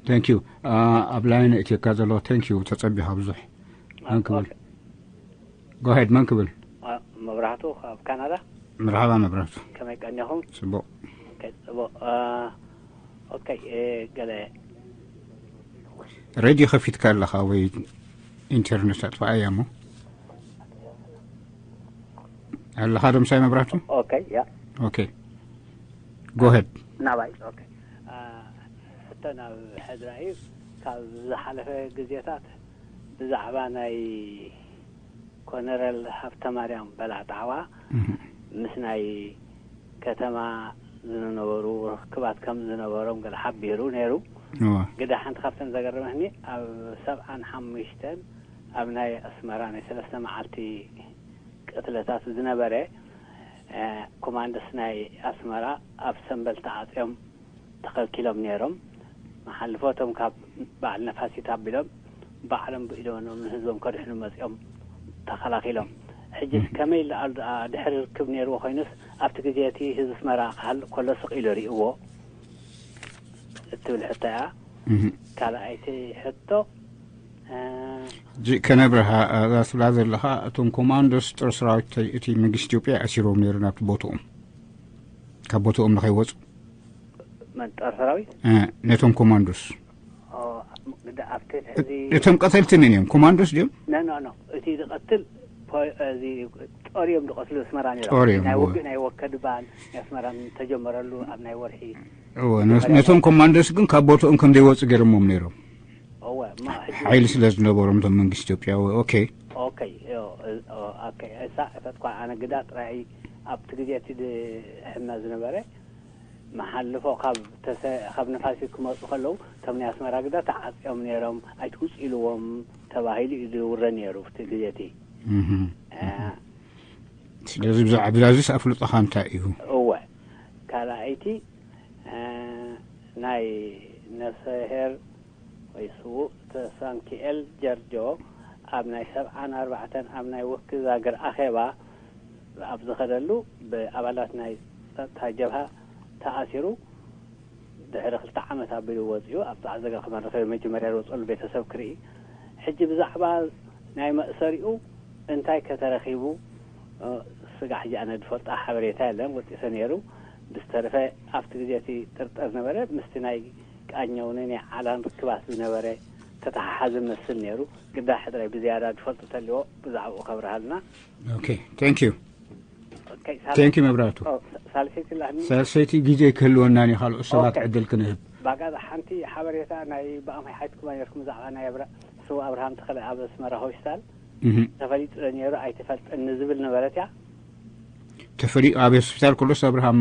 Thank you ኣብ ላይን እትካ ዘሎ thank you ተፀቢኻ ብዙሕ መን ክብል go ahead መን ክብል መብራህቱ ካብ ካናዳ መርሓባ መብራህቱ ከመይ ቀኒኹም ፅቡቕ ጽቡቕ ኦኬ ገለ ሬድዮ ከፊትካ ኣለኻ ወይ ኢንተርነት ኣጥፋኣያ እሞ ኣለኻ ዶ ምሳይ መብራህቱ ኦኬ ያ ኦኬ go ahead ናባይ ኦኬ ሕቶ ናብ ሕድራ እዩ ካብ ዝሓለፈ ግዜታት ብዛዕባ ናይ ኮነረል ሃብተማርያም በላዕ ጣዕዋ ምስ ናይ ከተማ ዝነበሩ ርክባት ከም ዝነበሮም ገለ ሓቢሩ ነይሩ። ግዳ ሓንቲ ካብተን ዘገረመትኒ ኣብ ሰብዓን ሓሙሽተን ኣብ ናይ ኣስመራ ናይ ሰለስተ መዓልቲ ቅትለታት ዝነበረ ኮማንደስ ናይ ኣስመራ ኣብ ሰንበል ተዓፅዮም ተኸልኪሎም ነይሮም። መሓልፎቶም ካብ በዓል ነፋሲት ኣቢሎም ባዕሎም ብኢዶኖም ንህዝቦም ከድሕኑ መፂኦም ተኸላኺሎም። ሕጅስ ከመይ ይለኣሉ ደኣ ድሕሪ ርክብ ነይርዎ ኮይኑስ ኣብቲ ግዜ እቲ ህዝቢ ኣስመራ ክሃልእ ከሎ ስቕ ኢሉ ሪእዎ እትብል ሕቶ እያ። ካልኣይቲ ሕቶ ጂ ከነብረሃ እዛ ትብላ ዘለኻ እቶም ኮማንዶስ ጦር ሰራዊት እቲ መንግስቲ ኢትዮጵያ ኣሲሮም ነይሩ ናብቲ ቦትኦም ካብ ቦትኦም ንኸይወፁ መን ጦር ሰራዊት ነቶም ኮማንዶስ ግዳኣብ ትሕዚ እቶም ቀተልቲ መን እዮም ኮማንዶስ ድዮም ኖ ኖ ኖ እቲ ዝቐትል ፖ- እዚ ጦር እዮም ዝቐትሉ ኣስመራ ነይሮም። ጦር እዮም፣ ናይ እወ። ውግእ ናይ ወከድባን ናይ ኣስመራን ተጀመረሉ ኣብ ናይ ወርሒ እወ፣ ነ- መጀመርያ ነቶም ኮማንዶስ ግን ካብ ቦትኦም ከም ዘይወፁ ገይሮሞም ነይሮም። እወ፣ እሞ ሕጂ ሓይሊ ስለ ዝነበሮም እቶም መንግስቲ ኢትዮጵያ። እወ፣ ኦኬ። ኦኬ፣ ዮ፣ እ- ኦ፣ ኦኬ፣ እሳ እፈትኳ ኣነ ግዳ ጥራይ ኣብቲ ግዜ እቲ ድሕና ዝነበረ መሓልፎ ካብ ተሰ- ካብ ነፋሲ ክመፁ ከለዉ እቶም ናይ ኣስመራ ግዳ ተዓፅዮም ነይሮም፣ ኣይትውፁ ኢልዎም ተባሂሉ እዩ ዝውረ ነይሩ ኣብቲ ግዜ እቲ። እህ። እ፣ ስለዚ ብዛዕባ ብዛዚስ ኣፍልጦኻ እንታይ እዩ? እወ፣ ካልኣይቲ እ፣ ናይ ነፍሰሄር ወይ ስዉእ ተሳንኪኤል ጀርጆ ኣብ ናይ ሰብዓን ኣርባዕተን ኣብ ናይ ውክዛግር ኣኼባ ኣብ ዝኸደሉ ብኣባላት ናይ ጸጥታ ጀብሃ ተኣሲሩ ድሕሪ ክልተ ዓመት ኣቢሉ ወጺኡ ኣብ ጻዕዘጋ ከማን ረኸበ መጀመርያ ዝወጸሉ ቤተሰብ ክርኢ ሕጂ ብዛዕባ ናይ መእሰሪኡ እንታይ ከተረኺቡ ስጋዕ ሕጂ ኣነ ዝፈልጣ ሓበሬታ የለን ወጢሰ ነይሩ ብዝተረፈ ኣብቲ ግዜ እቲ ጥርጠር ነበረ ምስቲ ናይ ቃኘውኒ ናይ ዓላን ርክባት ዝነበረ ተተሓሓዘ መስል ነይሩ ግዳ ሕድራይ ብዝያዳ ዝፈልጡ ተልዎ ብዛዕባኡ ከብርሃልና okay thank you thank you መብራቱ ሳልሰይቲ ላህኒ ሳልሰይቲ ግዜ ክህልወና ኒ ካልኦት ሰባት ዕድል ክንህብ ባጋ ሓንቲ ሓበሬታ ናይ ብኣማይ ሓይትኩማ ነርኩም ብዛዕባ ናይ ስው ኣብርሃም ተኸለ ኣብ ኣስመራ ሆስፒታል ተፈሊጡ ዶ ነይሩ ኣይተፈልጠን ንዝብል ነበረት እያ። ተፈሊጡ ኣብ ሆስፒታል ከሎስ ኣብርሃም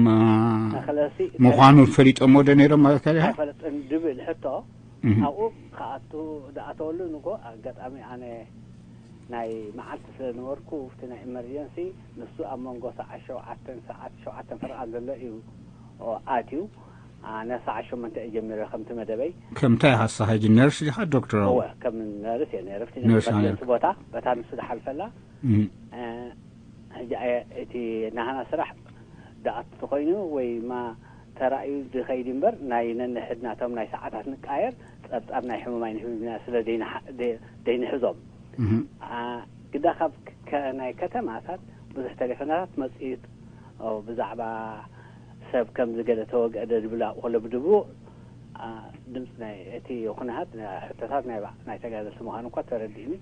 ተኸለሲ ምዃኑ ፈሊጦሞ ዶ ነይሮም ማለት ከሪኻ? ኣይፈለጥን ዝብል ሕቶ ኣብኡ ክኣቱ ዝኣተወሉ ንጎ ኣጋጣሚ ኣነ ናይ መዓልቲ ስለ ዝነበርኩ እቲ ናይ ኢመርጀንሲ ንሱ ኣብ መንጎ ሰዓት ሸውዓተን ሰዓት ሸውዓተን ፈረቓን ዘሎ እዩ ኣትዩ። ኣነ ሰዓት ሸሞንተ እየ ጀሚረ ከምቲ መደበይ። ከምታይ ሃሳ ሕጂ ነርስ ዲኻ ዶክተር? እወ ከም ነርስ እየ ነይረ። ኣብቲ ነርስ ነበር ነርስ። ቦታ በታ ንሱ ዝሓልፈላ እም። እ፣ ሕጂ ኣየ- እቲ ናህና ስራሕ ዝኣቱ ተኮይኑ ወይ ማ ተራእዩ ዝኸይድ እምበር ናይ ነንሕድናቶም ናይ ሰዓታት ንቃየር ጸብጻብ ናይ ሕሙም ኣይንህብና ስለ ዘይንሓ- ዘይ- ዘይንሕዞም እም። ኣ፣ ግዳ ካብ ከ- ናይ ከተማታት ብዙሕ ቴሌፎናታት መጽኢት ኦ፣ ብዛዕባ ሰብ ከምዚ ገለ ተወግአ ዶ ዝብል ኣብኡ ከሎ ብድቡእ ኣ፣ ድምፂ ናይ እቲ ኩነታት ሕቶታት ናይ ባዕ- ናይ ተጋደልቲ ምዃኑ እኳ ተረዲእኒ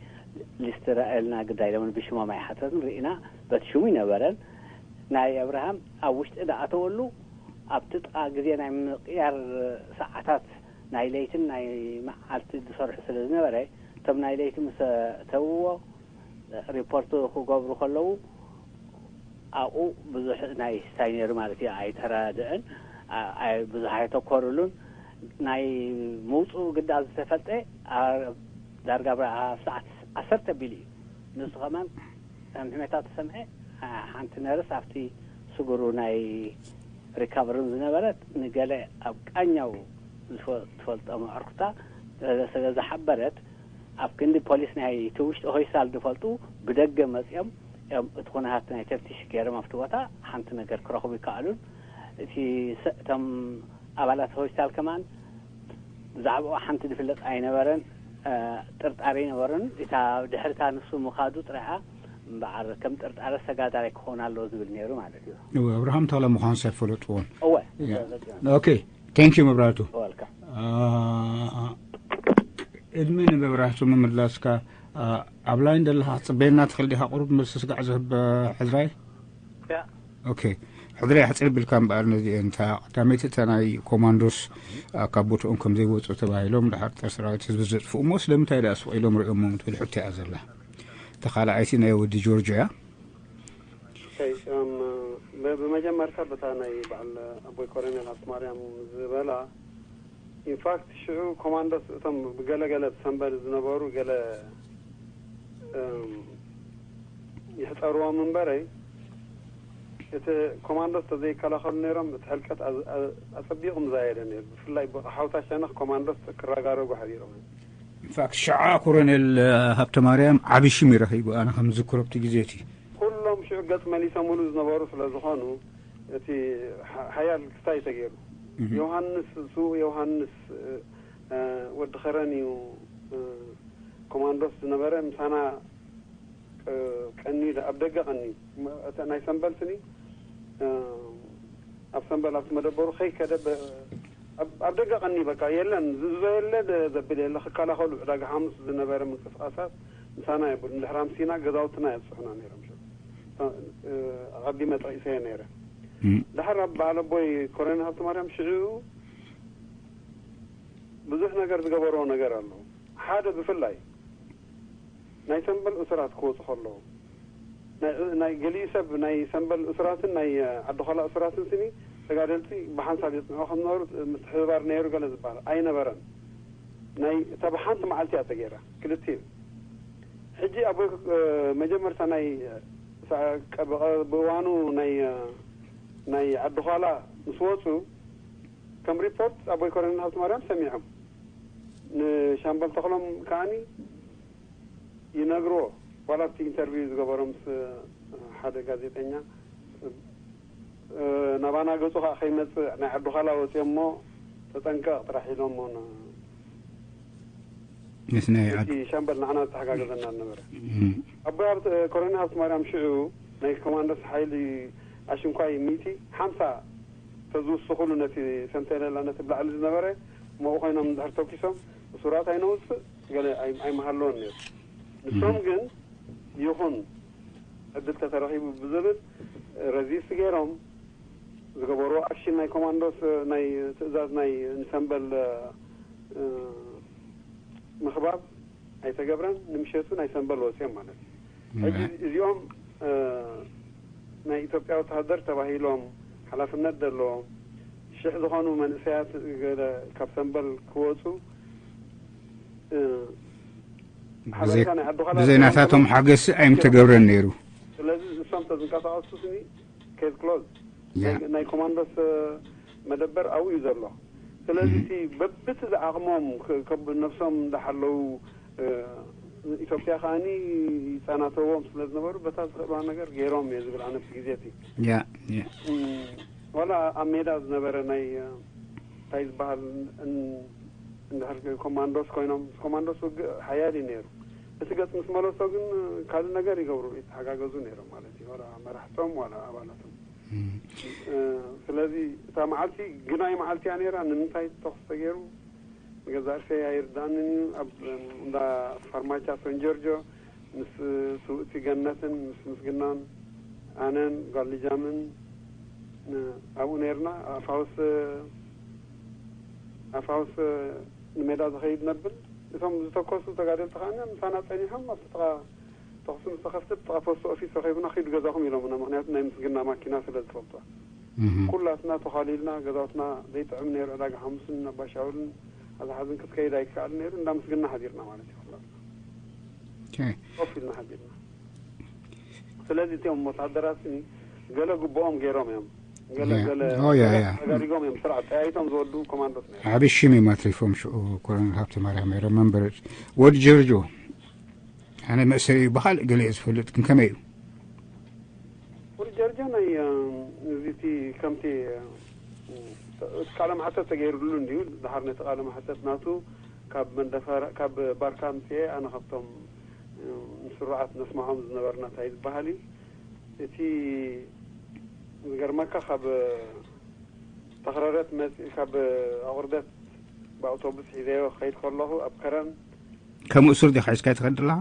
ሊስት ረኣየልና ግዳይ ኢሎምን ብሽሞም ኣይሓተትን ርኢና በቲ ሽሙ ይነበረን ናይ ኣብርሃም ኣብ ውሽጢ ዝኣተወሉ ኣብቲ ጥቓ ግዜ ናይ ምቕያር ሰዓታት ናይ ለይትን ናይ መዓልቲ ዝሰርሑ ስለ ዝነበረ እቶም ናይ ለይቲ ምስ ተውዎ ሪፖርት ክገብሩ ከለዉ ኣብኡ ብዙሕ ናይ ስታይ ነይሩ ማለት እዩ ኣይተረድእን ብዙሕ ኣይተኮርሉን ናይ ምውፅኡ ግዳ ዝተፈልጠ ዳርጋ ኣብ ሰዓት ዓሰርተ ቢሉ እዩ ንሱ ከማን ሕሜታ ተሰምዐ ሓንቲ ነርስ ኣብቲ ስጉሩ ናይ ሪካቨርን ዝነበረት ንገለ ኣብ ቃኛው ዝፈ- ትፈልጦ መዕርኩታ ስለ ዝሓበረት ኣብ ክንዲ ፖሊስ ናይ እቲ ውሽጢ ሆይሳል ዝፈልጡ ብደገ መፅኦም እዮም እቲ ኩነታት ናይ ተፍቲሽ ገይሮም ኣብቲ ቦታ ሓንቲ ነገር ክረኽቡ ይከኣሉን እቲ ሰ- እቶም ኣባላት ሆይሳል ከማን ብዛዕባኡ ሓንቲ ዝፍለጥ ኣይነበረን ጥርጣሬ ይነበሮን እታ ድሕርታ ንሱ ምኻዱ ጥራይኣ እምበኣር ከም ጥርጣረ ሰጋዳራይ ክኸውን ኣለዎ ዝብል ነይሩ ማለት እዩ እወ ኣብርሃም ተኽለ ምዃኑ ኣይፈለጥዎን እወ ኦኬ thank you መብራቱ ወልካ አ፣ እድሜ ንመብራቱ ምምላስካ አ፣ ኣብ ላይን ዘለኻ ክትፅበየና ትኽእል ዲኻ ቁሩብ መልሲ ስጋዕ ዝህብ ሕዝራይ ያ ኦኬ ሕድሪ ኣሕፅር ቢልካ እምበኣር ነዚአን እታ ቀዳመይቲ እታ ናይ ኮማንዶስ ካብ ቦትኦም ከም ዘይወፁ ተባሂሎም ድሓር ጦር ሰራዊት ህዝቢ ዘጥፍኡ እሞ ስለምንታይ ደኣ ስቕ ኢሎም ሪኦሞም ትብል ሕቶ እያ ዘላ እታ ካልኣይቲ ናይ ወዲ ጆርጆ እያ ብመጀመርታ በታ ናይ በዓል ኣቦይ ኮሎኔል ሃብተማርያም ዝበላ ኢንፋክት ሽዑ ኮማንዶስ እቶም ብገለገለ ሰንበል ዝነበሩ ገለ ይሕፀርዎም እምበረይ እቲ ኮማንዶስ ተዘይከላኸሉ ነይሮም እቲ ሕልቀት ኣፀቢቑ ምዛየደ ነይሩ ብፍላይ ብሓውታ ሸነኽ ኮማንዶስ ክረጋረጉ ሓቢሮም ኢንፋክት ሸዓ ኮሎኔል ሃብተማርያም ዓብዪ ሽም ይረኺቡ ኣነ ከም ዝዝክሮ ኣብቲ ግዜ እቲ ኩሎም ሽዑ ገፅ መሊሶምሉ ዝነበሩ ስለ ዝኾኑ እቲ ሓያል ክስታይ ተገይሩ ዮሃንስ ስውእ ዮሃንስ ወዲ ኸረን እዩ ኮማንዶስ ዝነበረ ምሳና ቀንዩ ኣብ ደገ ቀንዩ ናይ ሰንበል ስኒ ኣብ ሰንበል ኣብቲ መደበሩ ከይከደ ኣብ ደገ ቀኒ በቃ የለን ዝዞ የለ ዘብል የለ ክከላኸሉ ዕዳጋ ሓሙስ ዝነበረ ምንቅስቃሳት ምሳና የብሉ ንድሕር ኣምሲና ገዛውትና የብፅሑና ነይሮም ሽዑ ኣቐዲመ ጠቒሰዮ ነይረ። ድሓር ኣብ በዓል ኣቦይ ኮረኔል ሃብተማርያም ሽዑ ብዙሕ ነገር ዝገበርዎ ነገር ኣሎ። ሓደ ብፍላይ ናይ ሰምበል እሱራት ክወፁ ከለዉ ናይ ገሊኡ ሰብ ናይ ሰምበል እሱራትን ናይ ዓዲ ዃላ እሱራትን ስኒ ተጋደልቲ ብሓንሳብ የፅንዑ ከም ዝነበሩ ምትሕብባር ነይሩ ገለ ዝበሃል ኣይነበረን። ናይ እታ ብሓንቲ መዓልቲ እያ ተገይራ ክልቲኡ። ሕጂ ኣቦይ መጀመርታ ናይ ብእዋኑ ናይ ናይ ዓዲ ዃላ ምስ ወፁ ከም ሪፖርት ኣቦይ ኮረኔል ሃብተማርያም ሰሚዖም ንሻምበል ተኽሎም ከዓኒ ይነግርዎ። ዋላ ኣብቲ ኢንተርቪው ዝገበሮ ምስ ሓደ ጋዜጠኛ ናባና ገፁ ከዓ ከይመፅእ ናይ ዓዲ ዃላ ወፂኦ እሞ ተጠንቀቕ ጥራሕ ኢሎሞ። ምስ ናይ ዓዲ እቲ ሻምበል ንዓና ዝተሓጋገዘና ዝነበረ ኣቦይ ኮረኔል ሃብተማርያም ሽዑ ናይ ኮማንዶስ ሓይሊ ኣሽንኳይ ሚእቲ ሓምሳ ተዝውስኹሉ ነቲ ሰንተለላ ነቲ ብላዕሊ ዝነበረ መኡ ኮይኖም እንድሕር ተኪሶም እሱራት ኣይነውፅእ ገለ ኣይመሃለዎን ነይሩ። ንሶም ግን ይኹን ዕድል ተተረኺቡ ብዝብል ረዚስ ገይሮም ዝገበርዎ ኣክሽን ናይ ኮማንዶስ ናይ ትእዛዝ ናይ ንሰንበል ምኽባብ ኣይተገብረን። ንምሸቱ ናይ ሰንበል ወፂኦም ማለት እዩ። ሕጂ እዚኦም ናይ ኢትዮጵያ ወተሃደር ተባሂሎም ሓላፍነት ዘለዎም ሽሕ ዝኾኑ መንእሰያት ገለ ካብ ሰንበል ክወፁ ሓበሬታ ናይ ዓዲ ዃላ ብዘይ ናታቶም ሓገዝ ኣይምተገብረን ነይሩ። ስለዚ ንሶም ተዝንቀሳቐሱ ስኒ ኬዝ ክሎዝ ናይ ኮማንዶስ መደበር ኣብኡ እዩ ዘሎ። ስለዚ እቲ በብቲ ዝዓቕሞም ነብሶም እንዳሓለዉ ኢትዮጵያ ከዓኒ ይጸናተዎም ስለ ዝነበሩ በታ ዝኽእልዋ ነገር ገይሮም እየ ዝብል ኣነ ብቲ ግዜ እቲ ያ ያ ዋላ ኣብ ሜዳ ዝነበረ ናይ እንታይ ዝበሃል እንድሕር ኮማንዶስ ኮይኖም ኮማንዶስ ውግእ ሓያል እዩ ነይሩ። እቲ ገጽ ምስ መለሶ ግን ካልእ ነገር ይገብሩ ይተሓጋገዙ ነይሮም ማለት እዩ። ዋላ መራሕቶም ዋላ ኣባላቶም። ስለዚ እታ መዓልቲ ግናይ መዓልቲ እያ ነይራ። ንምንታይ ተኹስ ተገይሩ ንገዛእ ርእሰይ ኣይርዳእንን እዩ። ኣብ እንዳ ፋርማቻ ሰን ጆርጆ ምስ ስውእቲ ገነትን ምስ ምስግናን ኣነን ጓል ልጃምን ኣብኡ ነይርና። ኣፋውስ ኣፋውስ ንሜዳ ዝኸይድ ነብል እቶም ዝተኮሱ ተጋደልቲ ከዓ ምሳና ፀኒሖም ኣብቲ ጥቓ ተኹሲ ምስ ተኸፍተ ብጥቓ ፖስት ኦፊስ ረኺቡና ኪዱ ገዛኹም ኢሎምና። ምክንያቱ ናይ ምስግና ማኪና ስለ ዝፈልጡ ኩላትና ተዃሊልና ገዛውትና ዘይጥዕም ነይሩ። ዕዳጋ ሓሙስን ኣባሻውልን ኣዝሓዝን ክትከይድ ኣይከኣል ነይሩ። እንዳ ምስግና ሓዲርና ማለት እዩ። ኩላትና ኮፍ ኢልና ሓዲርና። ስለዚ እቲኦም ወታደራት ስኒ ገለ ግብኦም ገይሮም እዮም። ገለ ገለ ተጋዲጎም እዮም። ስርዓት ጠያይቶም ዝወዱ ኮማንዶስ ነይሮም። ዓቢ ሽም እዮም ኣትሪፎም። ሽዑ ኮሎኔል ሃብተ ማርያም ነይሮም መንበር ወዲ ጀርጆ። ኣነ መእሰሪ እዩ ብኻልእ ገለ እየ ዝፈልጥ፣ ግን ከመይ እዩ? ወዲ ጀርጆ ናይ እዚ እቲ ከምቲ እቲ ቃለ መሓተት ተገይሩሉ እንድዩ። ድሓር ነቲ ቃለ መሓተት ናቱ ካብ መንደፈራ ካብ ባርካ ምፅኤ ኣነ ካብቶም ምስሩዓት ነስማዖም ዝነበርና እንታይ ዝበሃል እዩ እቲ ዝገርመካ ካብ ተኽረረት መፅእ ካብ ኣቑርደት ብኣውቶቡስ ሒዘዮ ክኸይድ ከለኹ ኣብ ከረን ከም እሱር ዲኻ ሒዝካዮ ትኸድ ኣለኻ?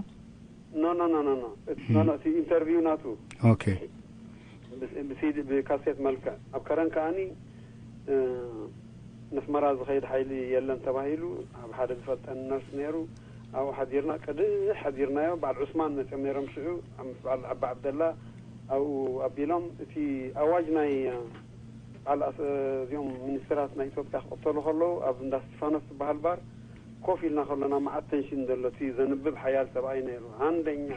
ኖ ኖ ኖ ኖ ኖ እቲ ኖ ኖ እቲ ኢንተርቪው ናቱ ኦኬ ብሲዲ ብካሴት መልክዕ ኣብ ከረን ከዓኒ ነስመራ ዝኸይድ ሓይሊ የለን ተባሂሉ ኣብ ሓደ ዝፈልጠኒ ነርስ ነይሩ ኣብኡ ሓዲርና ቅድሕ ሓዲርናዮ በዓል ዑስማን መፅኦም ነይሮም ሽዑ ምስ በዓል ዓባ ዓብደላ ኣብኡ ኣቢሎም እቲ ኣዋጅ ናይ በዓል እዚኦም ሚኒስትራት ናይ ኢትዮጵያ ክቕተሉ ከለዉ ኣብ እንዳ እስቲፋኖስ ዝበሃል ባር ኮፍ ኢልና ከሎና መዓት ተንሽን ዘሎ እቲ ዘንብብ ሓያል ሰብኣይ ነይሩ። ሃንደኛ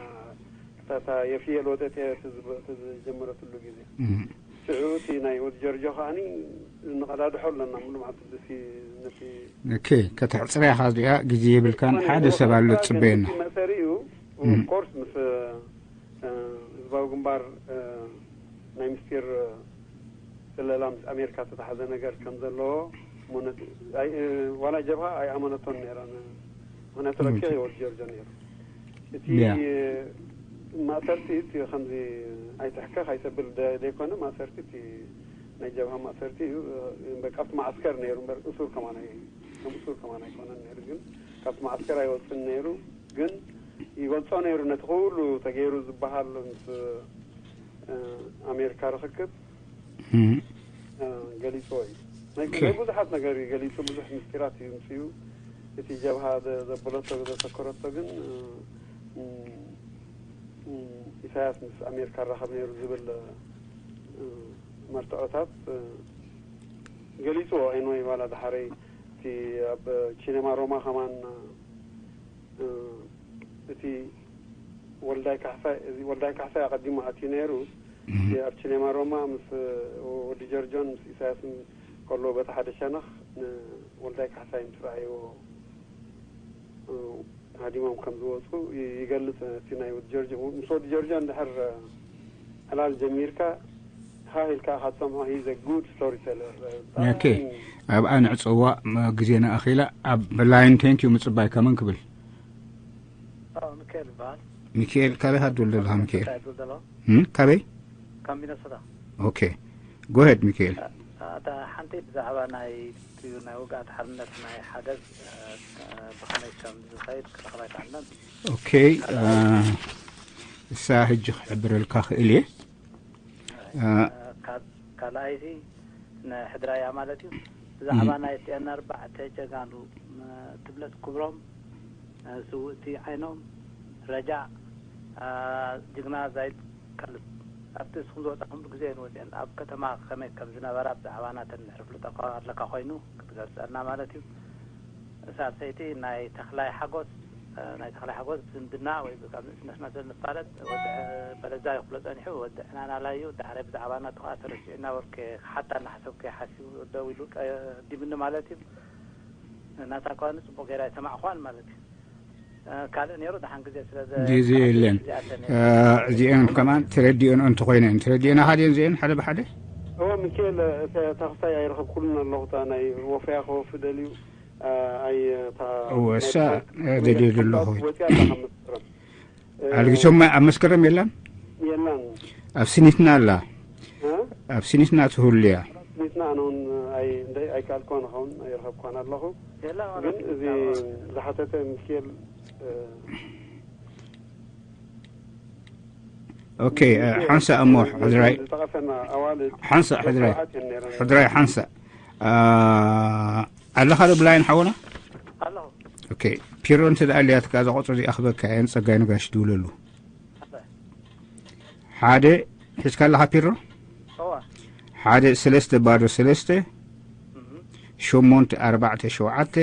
እታ የፍየል ወጠጤ ዝጀመረትሉ ግዜ ሽዑ እቲ ናይ ወዲ ጀርጆ ከዓኒ ንቐዳድሖ ኣለና ሙሉ መዓልቲ ብሲ ነቲ ኦኬ ከተሕፅርያ ኢኻ እዚኣ ግዜ የብልካን ሓደ ሰብ ኣሎ ዝፅበየና መእሰሪ እዩ ኮርስ ምስ ህዝባዊ ግንባር ናይ ምስጢር ስለላ ምስ ኣሜሪካ ዝተታሓዘ ነገር ከም ዘለዎ ዋላ ጀብሃ ኣይኣመነቶን ነይራ ምክንያቱ ረኪ ወዲ ጀርጆ ነይሩ እቲ ማእሰርቲ እቲ ከምዚ ኣይትሕከ ካይሰብል ዘይኮነ ማእሰርቲ እቲ ናይ ጀብሃ ማእሰርቲ እዩ በቃ ኣብቲ ማዓስከር ነይሩ እምበር እሱር ከማን ከም እሱር ከማን ኣይኮነን ነይሩ ግን ካብቲ ማዓስከር ኣይወፅን ነይሩ ግን ይገልፆ ነይሩ ነቲ ኩሉ ተገይሩ ዝበሃል ምስ ኣሜሪካ ርክክብ ገሊፅዎ እዩ። ናይ ብዙሓት ነገር እዩ ገሊፁ፣ ብዙሕ ምስጢራት እዩ ምፅኡ። እቲ ጀብሃ ዘበለቶ ዘተኮረቶ ግን ኢሳያስ ምስ ኣሜሪካ ራኸብ ነይሩ ዝብል መርትዖታት ገሊፅዎ። ኣይኖይ ዋላ ዳሓረይ እቲ ኣብ ቺነማ ሮማ ከማን እቲ ወልዳይ ካሕሳይ፣ እዚ ወልዳይ ካሕሳይ ኣቐዲሙ ኣትዩ ነይሩ። እቲ ኣብ ቺነማ ሮማ ምስ ወዲ ጀርጆን ምስ ኢሳያስን ከሎ በቲ ሓደ ሸነኽ ንወልዳይ ካሕሳይ ምስ ረኣይዎ ሃዲሞም ከም ዝወፁ ይገልፅ። እቲ ናይ ወዲ ጀርጆ፣ ምስ ወዲ ጀርጆ እንድሕር ዕላል ጀሚርካ ሃ ኢልካ ካትሰምዖ፣ he's a good storyteller። ኦኬ፣ ኣብኣ ንዕፀዋ፣ ግዜና ኣኺላ። ኣብ ላይን ቴንኪዩ ምፅባይ ከመን ክብል። ሚካኤል ይበሃል። ሚካኤል ካበይ ሃ ትብል ዘለኻ? ሚካኤል ይብል ዘሎ እም፣ ካበይ? ካብ ሚነሶታ። ኦኬ፣ ጎሄድ ሚካኤል። እታ ሓንቲ ብዛዕባ ናይ ናይ ውግኣት ሓርነት ናይ ሓገዝ ብኸመይ ከም ዝኸይድ ክረኽባ ይከኣለን። ኦኬ፣ እሳ ሕጂ ክሕብረልካ ክእል እየ። ካልኣይቲ ንሕድራያ ማለት እዩ። ብዛዕባ ናይ ቲኤን ኣርባዕተ ጀጋኑ ትብለጽ ክብሮም፣ ስውእቲ ዓይኖም፣ ረጃዕ፣ ጅግና ዛይድ ካልብ ኣብቲ እስኹም ዝወጻኹምሉ ግዜ እየን ወጺአን። ኣብ ከተማ ከመይ ከም ዝነበራ ብዛዕባ ናተን ድሕሪ ፍልጠካ ኣለካ ኮይኑ ክትገልጸልና ማለት እዩ። ሳልሰይቲ ናይ ተኽላይ ሓጎስ፣ ናይ ተኽላይ ሓጎስ ዝምድና ወይ ካብ ንእስነትና ስለ ንፋለጥ ወዲ በለዛ ይኽሎ ጸኒሑ ወዲ ዕናና ላዩ ዳሕራይ ብዛዕባ ናቱ ከዓ ተረሲዑ እናበልኩ ክሓታ እናሓሰብኩ ሓሲቡ ደው ኢሉ ቀዲምኒ ማለት እዩ። ናታ ከዋኒ ጽቡቅ ገይራ ኣይሰማዕኳን ማለት እዩ። ካልእ ነይሩ ደሓን ግዜ ስለ ግዜ የለን። እዚአን ከማን ተረዲኦን እንተኮይነን ተረዲኦና ሓደን እዚአን ሓደ ብሓደ እወ ሚካኤል ተኽሳይ ኣይረኸብኩሉን ኣለኹ። እታ ናይ ወፈያ ከወፊ ደልዩ ኣይ እታ እወ እሳ ደልዩ ዘለኹ ወፂያ ኣላ ካብ መስከረም ኣልጊሶማ ኣብ መስከረም የላን የላን ኣብ ስኒትና ኣላ እ? ኣብ ስኒትና ትህሉ እያ ስኒትና ኣነ እውን ኣይ እንደ ኣይከኣልኳን ኸውን ኣይረኸብኳን ኣለኹ። የላ ግን እዚ ዝሓተተ ሚካኤል እ፣ ኦኬ ሓንሳ እሞ ሕድራይ ዝጠቐሰና ኣዋልድ ሓንሳ ሕድራይ ተባዓት እየን ነይረን። ሕድራይ ሓንሳ ኣለኻ ዶ ብላይን ሓወና ኣለኹ። ኦኬ ፒሮ እንተ ደኣ ኣልያትካ እዛ ቁፅሪ እዚኣ ክበካ እየን ጸጋይ ነጋሽ ትብለሉ ሓደ ሒዝካ ኣለኻ ፒሮ እዋ ሓደ ሰለስተ ባዶ ሰለስተ እህ፣ ሸሞንተ ኣርባዕተ ሸውዓተ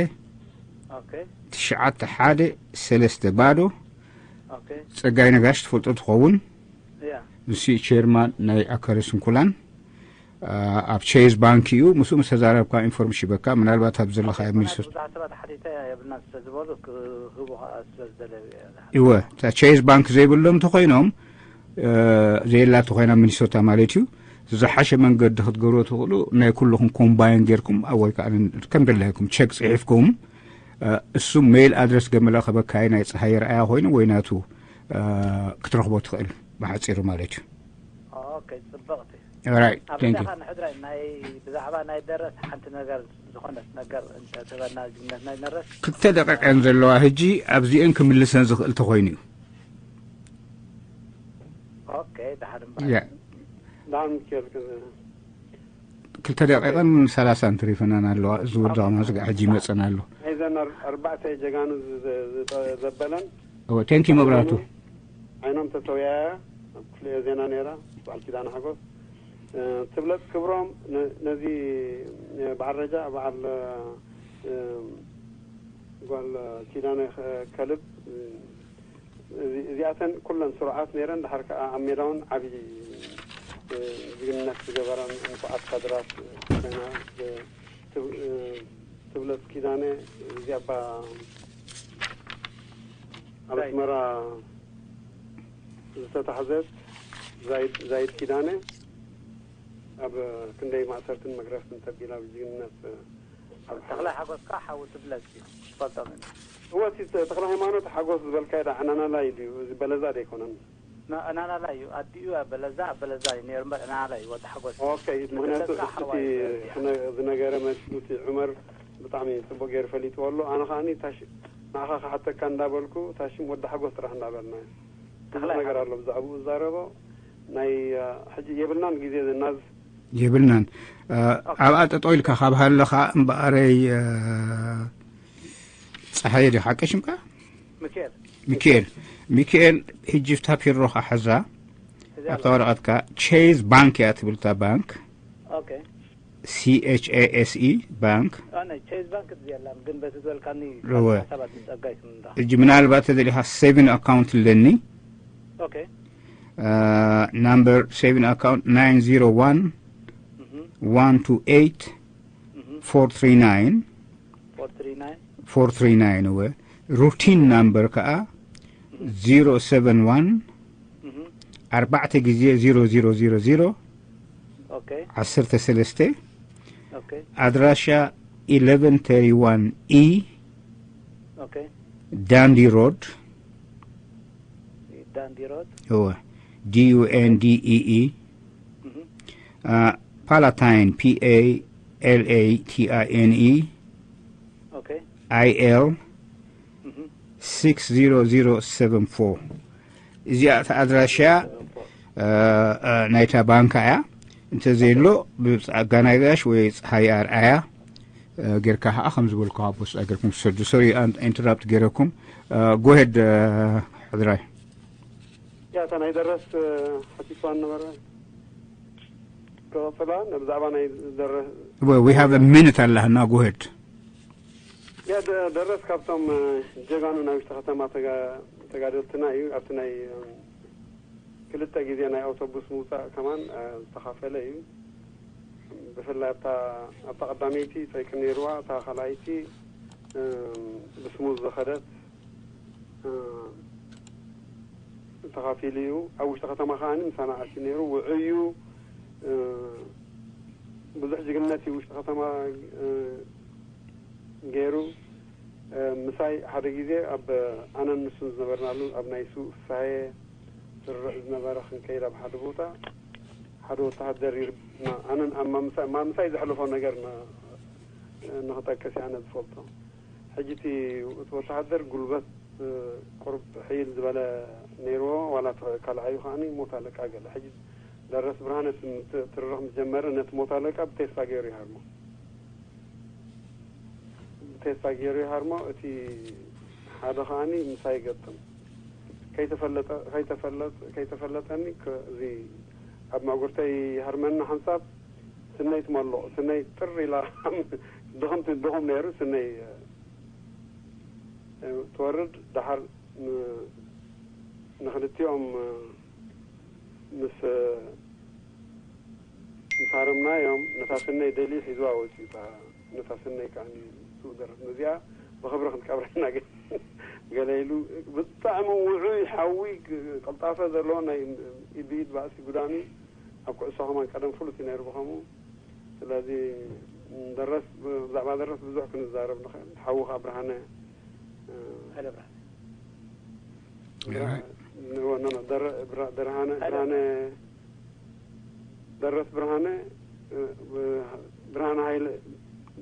ኦኬ ትሽዓተ ሓደ ሰለስተ ባዶ ኦኬ ጸጋይ ነጋሽ ትፈልጦ ትኸውን ያ ንሱ ቸርማን ናይ ኣካለ ስንኩላን ኣብ ቼዝ ባንክ እዩ። ምስኡ ምስ ተዛረብካ ኢንፎርሜሽን ይበካ ምናልባት ኣብ ዘለካ ኣብ ሚኒሶት ብዙሓት ሰባት ሓቲተ የብልና ስለ ዝበሉ ክህቡ ከዓ ስለ ዝደለዩ እየ። እወ እታ ቼዝ ባንክ ዘይብሎም እንተኮይኖም ዘየላ ተኮይና ሚኒሶታ ማለት እዩ። ዝሓሸ መንገዲ ክትገብሮ ትኽእሉ ናይ ኩልኹም ኮምባይን ጌርኩም ኣብ ወይ ከዓ ከም ደላይኩም ቸክ ፅሒፍኩም እሱ ሜይል ኣድረስ ገመላ ከበካይ ናይ ፀሃይ ረኣያ ኮይኑ ወይ ናቱ ክትረኽቦ ትኽእል ብሓፂሩ ማለት እዩ። ኦኬ ጽብቕቲ ራይት ኣብ ቴንክ ዩ ዳኻ ንሕድራይ ናይ ብዛዕባ ናይ ደረስ ሓንቲ ነገር ዝኾነት ነገር እንተትበና ዝግነት ናይ መረስ ክልተ ደቂቀን ዘለዋ ህጂ ኣብዚአን ክምልሰን ዝኽእል ተኮይኑ እዩ። ኦኬ ደሓን እምበኣር ያ ደሓን ሚካኤል ክዝ ክልተ ደቂቀን ሰላሳን ትሪፈናን ኣለዋ። እዚ ወዳቕና ዝጋ ሕጂ ይመፀና ኣሎ። ናይዘን ኣር- ኣርባዕተ ጀጋኑ ዝ- ዝ- ዝ- ዘበለን ቴንክ ዩ መብራቱ ዓይኖም ተሰውያያ ኣብ ክፍሊ ዜና ነይራ በዓል ኪዳነ ሓጎስ እ፣ ትብለጽ ክብሮም ነ- ነዚ እ፣ በዓል ረጃ በዓል እ፣ ጓል ኪዳነ ከ- ከልብ እ፣ እዚ- እዚኣተን ኩለን ስሩዓት ነይረን። ድሓር ከዓ ኣብ ሜዳ እውን ዓብዪ እ፣ ጅግንነት ዝገበራ ንፉዓት ካድራት ኮይና እ፣ ትብ- እ፣ ትብለጽ ኪዳነ እዚኣ ባ ኣብ ኣስመራ ዝተታሕዘት ዛይድ ዛይድ ኪዳነ ኣብ ክንደይ ማእሰርትን መግረፍትን ተቢላ ብጅግንነት ኣብ ተኽለ ሓጎስ ከዓ ሓዊ ትብለጽ እዩ ትፈልጦም እዩ እወ እቲ ተኽለ ሃይማኖት ሓጎስ ዝበልካዮ ዳ ዕናናላ እዩ ድዩ? እዚ በለዛ ዶ ኣይኮነን? ዕናናላ እዩ ኣዲኡ ኣብ በለዛ ኣብ በለዛ እዩ ነይሩ እምበር ዕናናላ እዩ ወዲ ሓጎስ ኦኬ ምክንያቱ ተኽለ እቲ ሓዋይ ዝነ- ዝነገረ መልሱ እቲ ዑመር ብጣዕሚ ፅቡቅ ገይሩ ፈሊጥዎ ኣሎ። ኣነ ከዓኒ ታሽ ንዓኻ ክሓተካ እንዳበልኩ ታሽም ወዲ ሓጎስ ጥራሕ እንዳበልና እዩ። ብዙሕ ተኽላይ ነገር ሓጎስ። ኣሎ ብዛዕባኡ ዝዛረቦ ናይ ሕጂ የብልናን ግዜ ዘናዝ የብልናን። ኣብኣ ጠጠው ኢልካ ካብ ሃለኻ እምበኣረይ፣ ፀሓየ ዲ ሓቂ ሽምካ? ሚካኤል ሚካኤል። ሚካኤል፣ ሕጂ ፍታ ፒሮኻ ሓዛ ኣብታ ወረቐትካ። ቼዝ ባንክ እያ ትብል እታ ባንክ። ኦኬ። C-H-A-S-E ባንክ። ኣነ ቼዝ ባንክ እዚኣ የላን፣ ግን በቲ ዝበልካኒ እወ። ሓሳባት ዝጸጋይ ስምንዳ። ሕጂ ምናልባት ተደሊኻ ሴቪን ኣካውንት ኣለኒ። ኦኬ። ናምበር ሴቪን ኣካውንት ናይን ዜሮ ዋን Mhm. ዋን ቱ ኤይት Mhm. ፎር ትሪ ናይን። ፎር ትሪ ናይን። ፎር ትሪ ናይን እወ። ሩቲን ናምበር ከዓ ዜሮ ሰቨን ዋን Mhm. ኣርባዕተ ግዜ ዜሮ ዜሮ ዜሮ ዜሮ ኦኬ። ዓሰርተ ሰለስተ። ኦኬ። ኣድራሻ ኢለቨን ተሪ ዋን ኢ ኦኬ። ዳንዲ ሮድ። ዳንዲ ሮድ። እወ። D-U-N-D-E-E. Mhm. Palatine, P-A-L-A-T-I-N-E. Okay. I-L Mhm. six zero zero seven four. እዚኣ እቲ ኣድራሻ ናይታ ባንካ እያ። እንተዘየሎ ብኣጋናጋሽ ወይ ፀሓይ ኣርኣያ ጌርካ ከዓ ከም ዝበልኩ ኣብ ወፃኢ ጌርኩም ትሰዱ። ሶሪ ኢንተራፕት ጌረኩም። ጎሄድ ሕድራይ። ያታ ናይ ደረስ ሓቲትዋ ነበረ። ክቕፅላ ብዛዕባ ናይ ደረስ We have a minute ኣለና። ጎሄድ። ያ ደረስ ካብቶም ጀጋኑ ናይ ውሽጢ ከተማ ተጋደልትና እዩ። ኣብቲ ናይ ክልተ ግዜ ናይ ኣውቶቡስ ምውፃእ ከማን ዝተኻፈለ እዩ። ብፍላይ ኣብታ ኣብታ ቀዳመይቲ ፀይቂ ነይርዋ፣ እታ ካልኣይቲ ብስሙዝ ዝኸደት ተኻፊሉ እዩ። ኣብ ውሽጢ ከተማ ከዓኒ ምሳና ኣትዩ ነይሩ። ውዑይ እዩ። ብዙሕ ጅግነት እዩ ውሽጢ ከተማ ገይሩ። ምሳይ ሓደ ግዜ ኣብ ኣነን ንሱን ዝነበርናሉ ኣብ ናይ ሱእ ፍሳሄ ስርዕ ዝነበረ ክንከይድ ኣብ ሓደ ቦታ ሓደ ወተሃደር ይርብና። ኣነን ኣብ ማምሳይ ማምሳይ ዘሕለፎ ነገር ንክጠቅስ ኣነ ዝፈልጦ። ሕጂ እቲ ወተሃደር ጉልበት ቁርብ ሕይል ዝበለ ነይርዎ። ዋላ ካልኣዩ ከዓኒ ሞት ኣለቃ ገለ። ሕጂ ደረስ ብርሃነ ትርኽ ምስ ጀመረ ነቲ ሞት ኣለቃ ብቴስታ ገይሩ ይሃርሞ። ብቴስታ ገይሩ ይሃርሞ። እቲ ሓደ ከዓኒ ምሳይ ይገጥም። ከይተፈለጠ ከይተፈለጠ ከይተፈለጠኒ እዚ ኣብ ማእጉርተይ ይሃርመኒ ሓንሳብ ስነይ ትመልቕ። ስነይ ጥር ኢላ ድኹም ድኹም ነይሩ ስነይ ትወርድ። ደሓር ንክልቲኦም ምስ ምስ ሃረምናዮም ነታ ስነይ ደልዩ ሒዝዋ ወፂኡ። ነታ ስነይ ከዓ ስኡ ደረስ ነዚኣ ብክብሪ ክንቀብረና ገለ ኢሉ ብጣዕሚ ውዑይ ሓዊ ቀልጣፈ ዘለዎ ናይ ኢድ ብኢድ ባእሲ ጉዳሚ ኣብ ኩዕሶ ከማን ቀደም ፍሉጥ እዩ ነይሩ ብኸምኡ። ስለዚ ደረስ ብዛዕባ ደረስ ብዙሕ ክንዛረብ ንኽእል። ሓዊ ከዓ ብርሃነ ኃይለ ብርሃነ ደርሃነ ብርሃነ ደረስ ብርሃነ ብርሃነ ኃይለ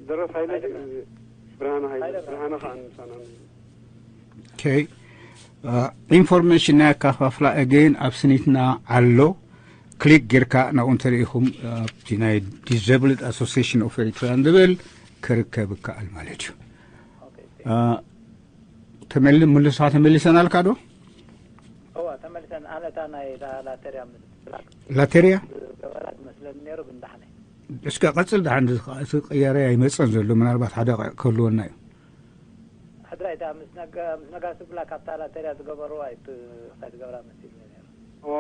ደረስ ኃይለ ብርሃነ ኃይለ ብርሃነ ከዓ ምሳና Okay. ኢንፎርሜሽን ናይ ኣካፋፍላ again ኣብ ስኒትና ኣሎ። ክሊክ ጌርካ ናብኡ እንተሪኢኹም ኣብቲ ናይ Disabled Association of Eritrea ዝብል ክርከብ ይከኣል ማለት እዩ። ተመል ምልሳ ተመሊሰናልካ ዶ? እዋ ተመሊሰን። ኣነ እታ ናይ ላተርያ ምስ ብላክ ላተርያ ገበራ ትመስለኒ ነይሩ፣ ግን ዳሕነ እስከ ቀጽል ዳሕን። እቲ ቅያሬ ኣይመጸን ዘሎ፣ ምናልባት ሓደ ክህልወና እዩ። ሕድራይ እታ ምስ ነጋ ምስ ነጋሲ ብላክ ኣብታ ላተርያ ዝገበርዋ ኣይት ሳይት ገብራ መሲልኒ ነይሩ። ኦ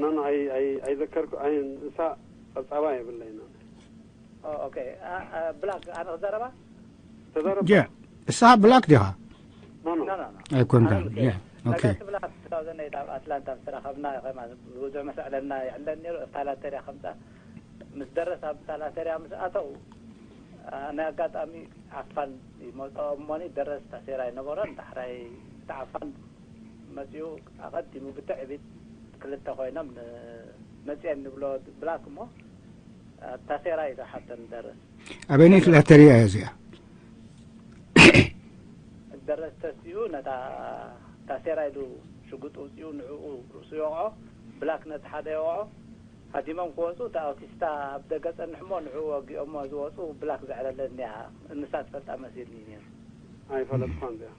ናን ኣይ ኣይ ኣይዘከርኩ። ኣይ ንሳ ጸብጻባ የብለይና። ኦ ኦኬ። ብላክ ኣነ ክዛረባ ተዛረብ የ እሳ ብላክ ዲኻ? ኖ ኖ ኖ ኖ ኖ። ኣይኮንካን። ኣነ የ ኦኬ። ነጋሲ ብላክ two thousand eight ኣብ ኣትላንታ ምስ ተራኸብና ከማ ብዙሕ መሰዕለና ይዕለን ነይሩ። እታ ላተርያ ከምፃ ምስ ደረስ ኣብታ ላተርያ ምስ ኣተው ናይ ኣጋጣሚ ዓፋን ይመፅኦ እሞኒ ደረስ ታሴራ ኣይነበሮን። ዳሕራይ እቲ ዓፋን መፂኡ ኣቐዲሙ ብትዕቢት ክልተ ኮይኖም ን- መፅኤን ንብሎ ብላክ እሞ ታሴራ እዩ ዝሓተን ደረስ ኣበይነት ላተርያ እያ እዚኣ? ደረስ ተሲኡ ነታ ታሴራ ኢሉ ሽጉጥ ውፅኡ ንዕኡ ርእሱ ይወቕዖ። ብላክ ነቲ ሓደ የውዖ ሃዲሞም ክወፁ፣ እቲ ኣውቲስታ ኣብ ደገ ጸንሕሞ ንዕኡ ወጊኦሞ ዝወፁ ብላክ ዘዕለለ እኒኣ። እንሳ ትፈልጣ መሲልኒ ነይሩ። ኣይፈለጥኳን እዚኣ።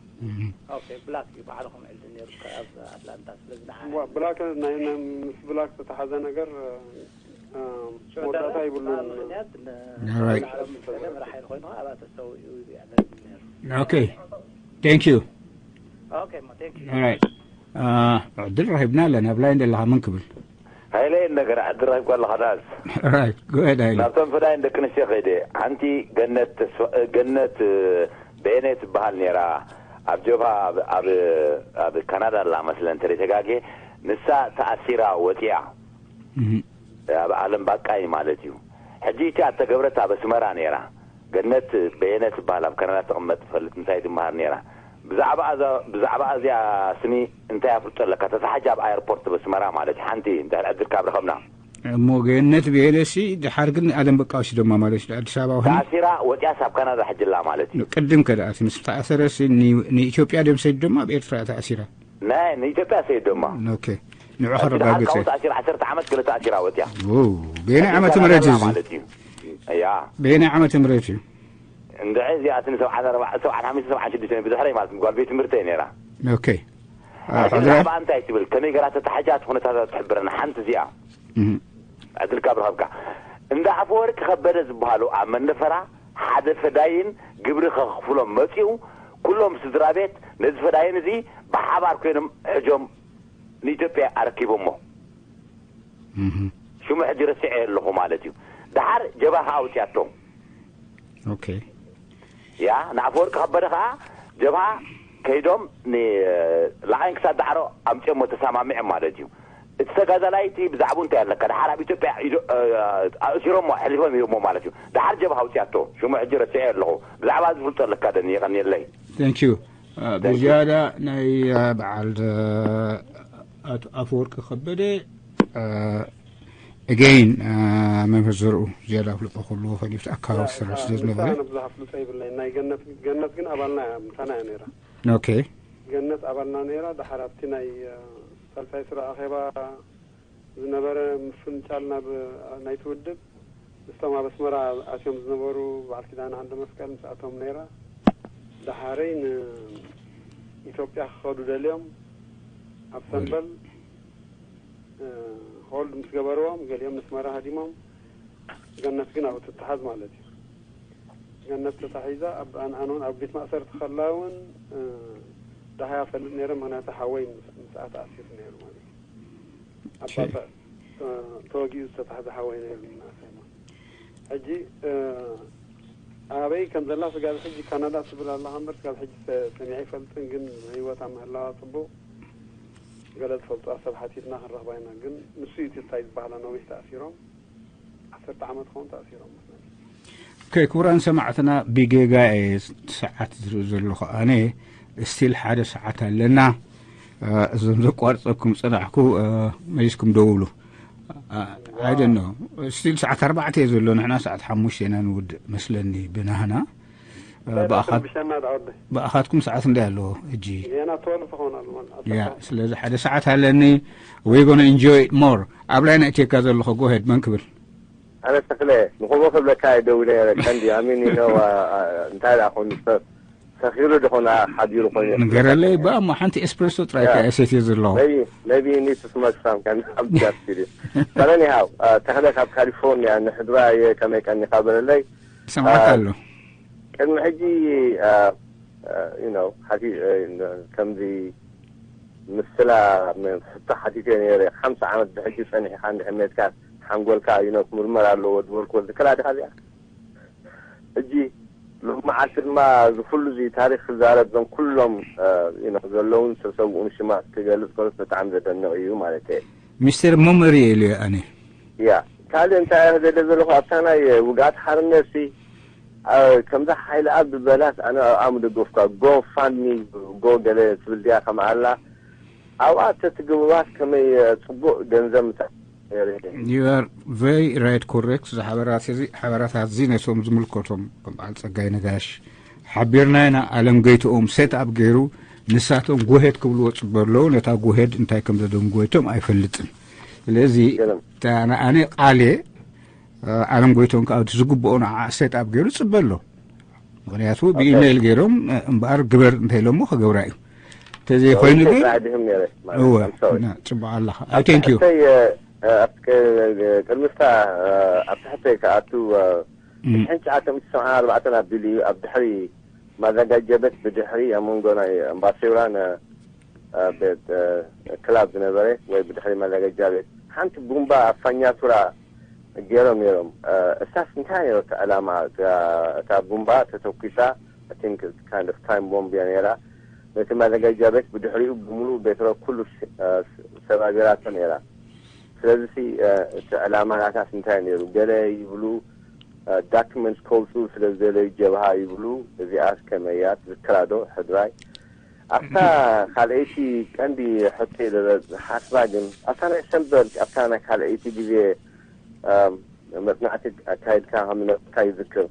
ኦኬ፣ ብላክ እዩ ባዕሉ ከምዕል ነይሩ ኣብ ኣትላንታ። ስለዚ ንዓ ዋ- ብላክ ናይ ናይ- ምስ ብላክ ዝተተሓዘ ነገር እ፣ መወዳእታ ይብሉን። ምክንያት Alright. መራሕ ኮይኑ ኣብኣ ተሰዊኡ ይዕለል ነይሩ። Okay. Thank you. ኦኬ፣ ማ thank you. Alright. ዕድል ረኺብና ኣለና። ኣብ ላይን ዘለኻ መን ክብል? ሃይለ ነገር ዕድል ረኺብካ ኣለኻ ዳስ? Right. Go ahead, ሃይለ። ናብቶም ፈዳይን ደቂ ኣንስትዮ ከይደ ሓንቲ ገነት ተስፋ- ገነት በየነ ትበሃል ነይራ። ኣብ ጀብሃ ኣብ- ኣብ ኣብ ካናዳ ኣላ መስለን ተደይተጋጌ። ንሳ ተኣሲራ ወፂያ። እህ። ኣብ ዓለም ባቃይ ማለት እዩ። ሕጂ እቲ ኣተገብረት ኣብ ኣስመራ ነይራ። ገነት በየነ ትበሃል ኣብ ካናዳ ትቕመጥ ትፈልጥ ምሳይ ትመሃር ነይራ። ብዛዕባ እዛ- ብዛዕባ እዚኣ ስኒ እንታይ ኣፍልጦ ኣለካ? ተሳሓጅ ኣብ ኣየርፖርት ኣብ ኣስመራ ማለት እዩ። ሓንቲ እንታይ ዕድል ካብ ረኸብና እሞ ገነት ብሄደሲ ድሓር ግን ኣለም በቃ ወሲዶማ ማለት እዩ። ኣዲስ ኣበባ ሆነ ተኣሲራ ወፂያ ሳብ ካናዳ ሕጅላ ማለት እዩ። ቅድም ከደኣሲ ምስ ተኣሰረሲ ኒ- ንኢትዮጵያ ደም ሰይድ ድማ ኣብ ኤርትራ ተኣሲራ። ናይ ንኢትዮጵያ ሰይድ ድማ ኦኬ ንዑ ከረጋግፀ ተኣሲራ ዓሰርተ ዓመት ክልተ ኣሲራ ወፂያ ው በየናይ ዓመተ ምህረት እዩ እዚ ማለት እዩ። ያ በየናይ ዓመተ ምህረት እዩ እንድዒ እዚኣትን ሰብዓን ኣርባዕተ ሰብዓን ሓሙሽተ ሰብዓን ሽዱሽተ ብድሕረይ ማለት ጓል ቤት ትምህርቲ እየ ነይራ። ኦኬ ሕጂ ብዛዕባ እንታይ ትብል ከመይ ገራ ተታሓጃ እቲ ኩነታታት ትሕብረና ሓንቲ እዚኣ ዕድል ካብ ረኸብካ እንዳ ኣፈወርቂ ከበደ ዝበሃሉ ኣብ መንደፈራ ሓደ ፈዳይን ግብሪ ከኽፍሎም መፂኡ ኩሎም ስድራ ቤት ነዚ ፈዳይን እዚ ብሓባር ኮይኖም ሕጆም ንኢትዮጵያ ኣረኪቦሞ ሽሙ ሕጂ ረሲዐ ኣለኹ ማለት እዩ። ደሓር ጀብሃ ኣውፅያቶ ኦኬ ያ ንኣፈወርቂ ከበደ ከዓ ጀብሃ ከይዶም ላዓይን ክሳድ ዳዕሮ ኣምፅኦሞ ተሰማሚዖም ማለት እዩ። እቲ ተጋዳላይ እቲ ብዛዕቡ እንታይ ኣለካ ደሓር ኣብ ኢትዮጵያ ኣእሲሮሞ ኣሕሊፎም ሂቦሞ ማለት እዩ። ደሓር ጀብሃ ኣውፅያቶ ሽሙ ሕጂ ረሲዐ ኣለኹ። ብዛዕባ ዝፍልጦ ኣለካ ደኒ የቐንየለይ። Thank you ብዝያዳ ናይ በዓል ኣቶ ኣፈወርቂ ከበደ again መምህር ዘርኡ ዝያዳ ኣፍልጦ ክህልዎ ይኽእል እዩ ኣብቲ ኣካባቢ ዝሰርሕ ስለ ዝነበረ ብዙሕ ኣፍልጦ የብለይ። ናይ ገነት ገነት ግን ኣባልና እያ ምሳና እያ ነይራ። Okay ገነት ኣባልና ነይራ። ደሓር ኣብቲ ናይ ሳልሳይ ስራ ኣኼባ ዝነበረ ምፍንጫል ናብ ናይቲ ውድብ ምስቶም ኣብ ኣስመራ ኣትዮም ዝነበሩ በዓል ኪዳነ ዓንደ መስቀል ምስኣቶም ነይራ። ደሓረይ ንኢትዮጵያ ክኸዱ ደልዮም ኣብ ሰምበል hold ምስ ገበርዎም ገሊኦም ንስመራ ሃዲሞም ገነት ግን ኣብኡ ትተሓዝ ማለት እዩ። ገነት ተታሒዛ ኣብ ኣንኣን እውን ኣብ ቤት ማእሰርቲ ከላ እውን ደሃያ ፈልጥ ነይረ። ምክንያቱ ሓወይ ምስኣ ተኣሲሩ ነይሩ ማለት እዩ። ኣባታ ተወጊኡ ዝተታሕዘ ሓወይ ነይሩ። ናሰማ ሕጂ ኣበይ ከም ዘላ ስጋብ ሕጂ ካናዳ ትብል ኣለኻ እምበር ስጋብ ሕጂ ሰሚዐ ኣይፈልጥን። ግን ህይወታ ምህላዋ ፅቡቅ ገለ ዝፈልጡ ሰብ ሓቲትና ክንረኽባ ኢና። ግን ንሱ እዩ እንታይ ዝበሃላ ነዊሕ ተኣሲሮም ዓሰርተ ዓመት ኸውን ተኣሲሮም መስለኒ። Okay ክቡራን ሰማዕትና ብጌጋ እየ ሰዓት ዝርኢ ዘለኹ ኣነ still ሓደ ሰዓት ኣለና። እዞም ዘቋርፀኩም ፅናሕኩ መሊስኩም ደውሉ። I don't know still ሰዓት ኣርባዕተ እየ ዘሎ ንሕና ሰዓት ሓሙሽተ ኢና ንውድእ መስለኒ ብናህና። ብኣኻትኩም ሰዓት እንታይ ኣለዎ ሕጂ? ያ ስለዚ ሓደ ሰዓት ኣለኒ። We gonna enjoy it more ኣብ ላይ ናይ ቴካ ዘለኹ go ahead መን ክብል? ኣነ ተኽለ ንኹቦ ክብለካ እየ ደዊለ ነይረ ቀንዲ ኣሚን ኢኖ እንታይ ደኣ ኮይኑ ሰብ ሰኺሩ ደኾን ሓዲሩ ኮይኑ ንገረለይ ብኣሞ ሓንቲ ኤስፕሬሶ ጥራይ ከ እየ ሰትየ ዘለኹ። Maybe you need to smoke some kind of stuff to do. But anyhow ተኽለ ካብ ካሊፎርኒያ ንሕድራ እየ ከመይ ቀኒኻ በለለይ። ሰማዕካ ኣሎ። ቅድሚ ሕጂ you know ከምዚ ምስላ ሕቶ ሓቲተ ነይረ ሓምሳ ዓመት ብሕጂ ጸኒሕካ እንድሕር ሜትካ ሓንጎልካ you know ክምርመር ኣለዎ ዝበልክዎ ዝክላ ዲኻ እዚኣ ሕጂ ሎሚ መዓልቲ ድማ እዚ ኩሉ እዚ ታሪክ ክዛረብ ዞም ኩሎም you know ዘለውን ሰሰብኡን ሽማት ክገልጽ ከሎስ ብጣዕሚ ዘደንቕ እዩ ማለት እየ። ሚስተር መመሪ ኢሉ ኣነ ያ ካልእ እንታይ እየ ዘለ ዘለኹ ኣብታ ናይ ውግኣት ሓርነት ሲ ከምዛ ሓይሊ ኣብ ዝበላት ኣነ ኣብኣ ምደገፍካ go fund me go ገለ ትብል ድያ ከም ኣላ ኣብኣ ተትግብባት ከመይ ጽቡቕ ገንዘብ ምታ You are very right correct እዚ ሓበራት እዚ ሓበራታት እዚ ነቶም ዝምልከቶም ከም በዓል ጸጋይ ነጋሽ ሓቢርና ኢና ኣለም ገይትኦም set up ገይሩ ንሳቶም go ahead ክብልዎ ጽበ ኣለዉ ነታ go ahead እንታይ ከም ዘደንጎይቶም ኣይፈልጥን ስለዚ ኣነ ቃልየ ኣለም ጎይቶም ከዓ እቲ ዝግብኦ ንዓ ሴት ኣፕ ገይሩ ፅበ ኣሎ። ምክንያቱ ብኢሜይል ገይሮም እምበኣር ግበር እንተ ኢሎሞ ክገብራ እዩ። እንተዘይኮይኑ ግን እወ፣ ፅቡቅ ኣለካ። Thank you። ቅድሚ ኣብቲ ሕቶይ ክኣቱ ሽሕን ትሽዓተ ሚእቲ ሰብዓን ኣርባዕተን ኣቢሉ እዩ ኣብ ድሕሪ ማዘጋጃ ቤት ብድሕሪ ኣብ መንጎ ናይ ኣምባሴውራን ቤት ክላብ ዝነበረ ወይ ብድሕሪ ማዘጋጃ ቤት ሓንቲ ቡምባ ኣብ ፋኛቱራ ገይሮም ነይሮም። እሳስ እንታይ ነይሩ እቲ ዕላማ? እታ ቡምባ ተተኩሳ፣ I think kind of time bomb እያ ነይራ። ነቲ ማዘጋጃ ቤት ብድሕሪኡ ብምሉእ ቤትሮ ኩሉ ሰባቢራቶ ነይራ። ስለዚ እቲ ዕላማ ናታስ እንታይ ነይሩ? ገለ ይብሉ ዳክመንት ከውፅኡ ስለ ዝደለዩ ጀብሃ ይብሉ። እዚኣስ ከመይ እያ ትዝክራ ዶ ሕድራይ? ኣብታ ካልኣይቲ ቀንዲ ሕቶይ ዝሓስባ ግን ኣብታ ናይ ሰንበት ኣብታ ናይ ካልኣይቲ ግዜ መፅናዕቲ ኣካይድካ ከም ዝነበርካ ይዝክር።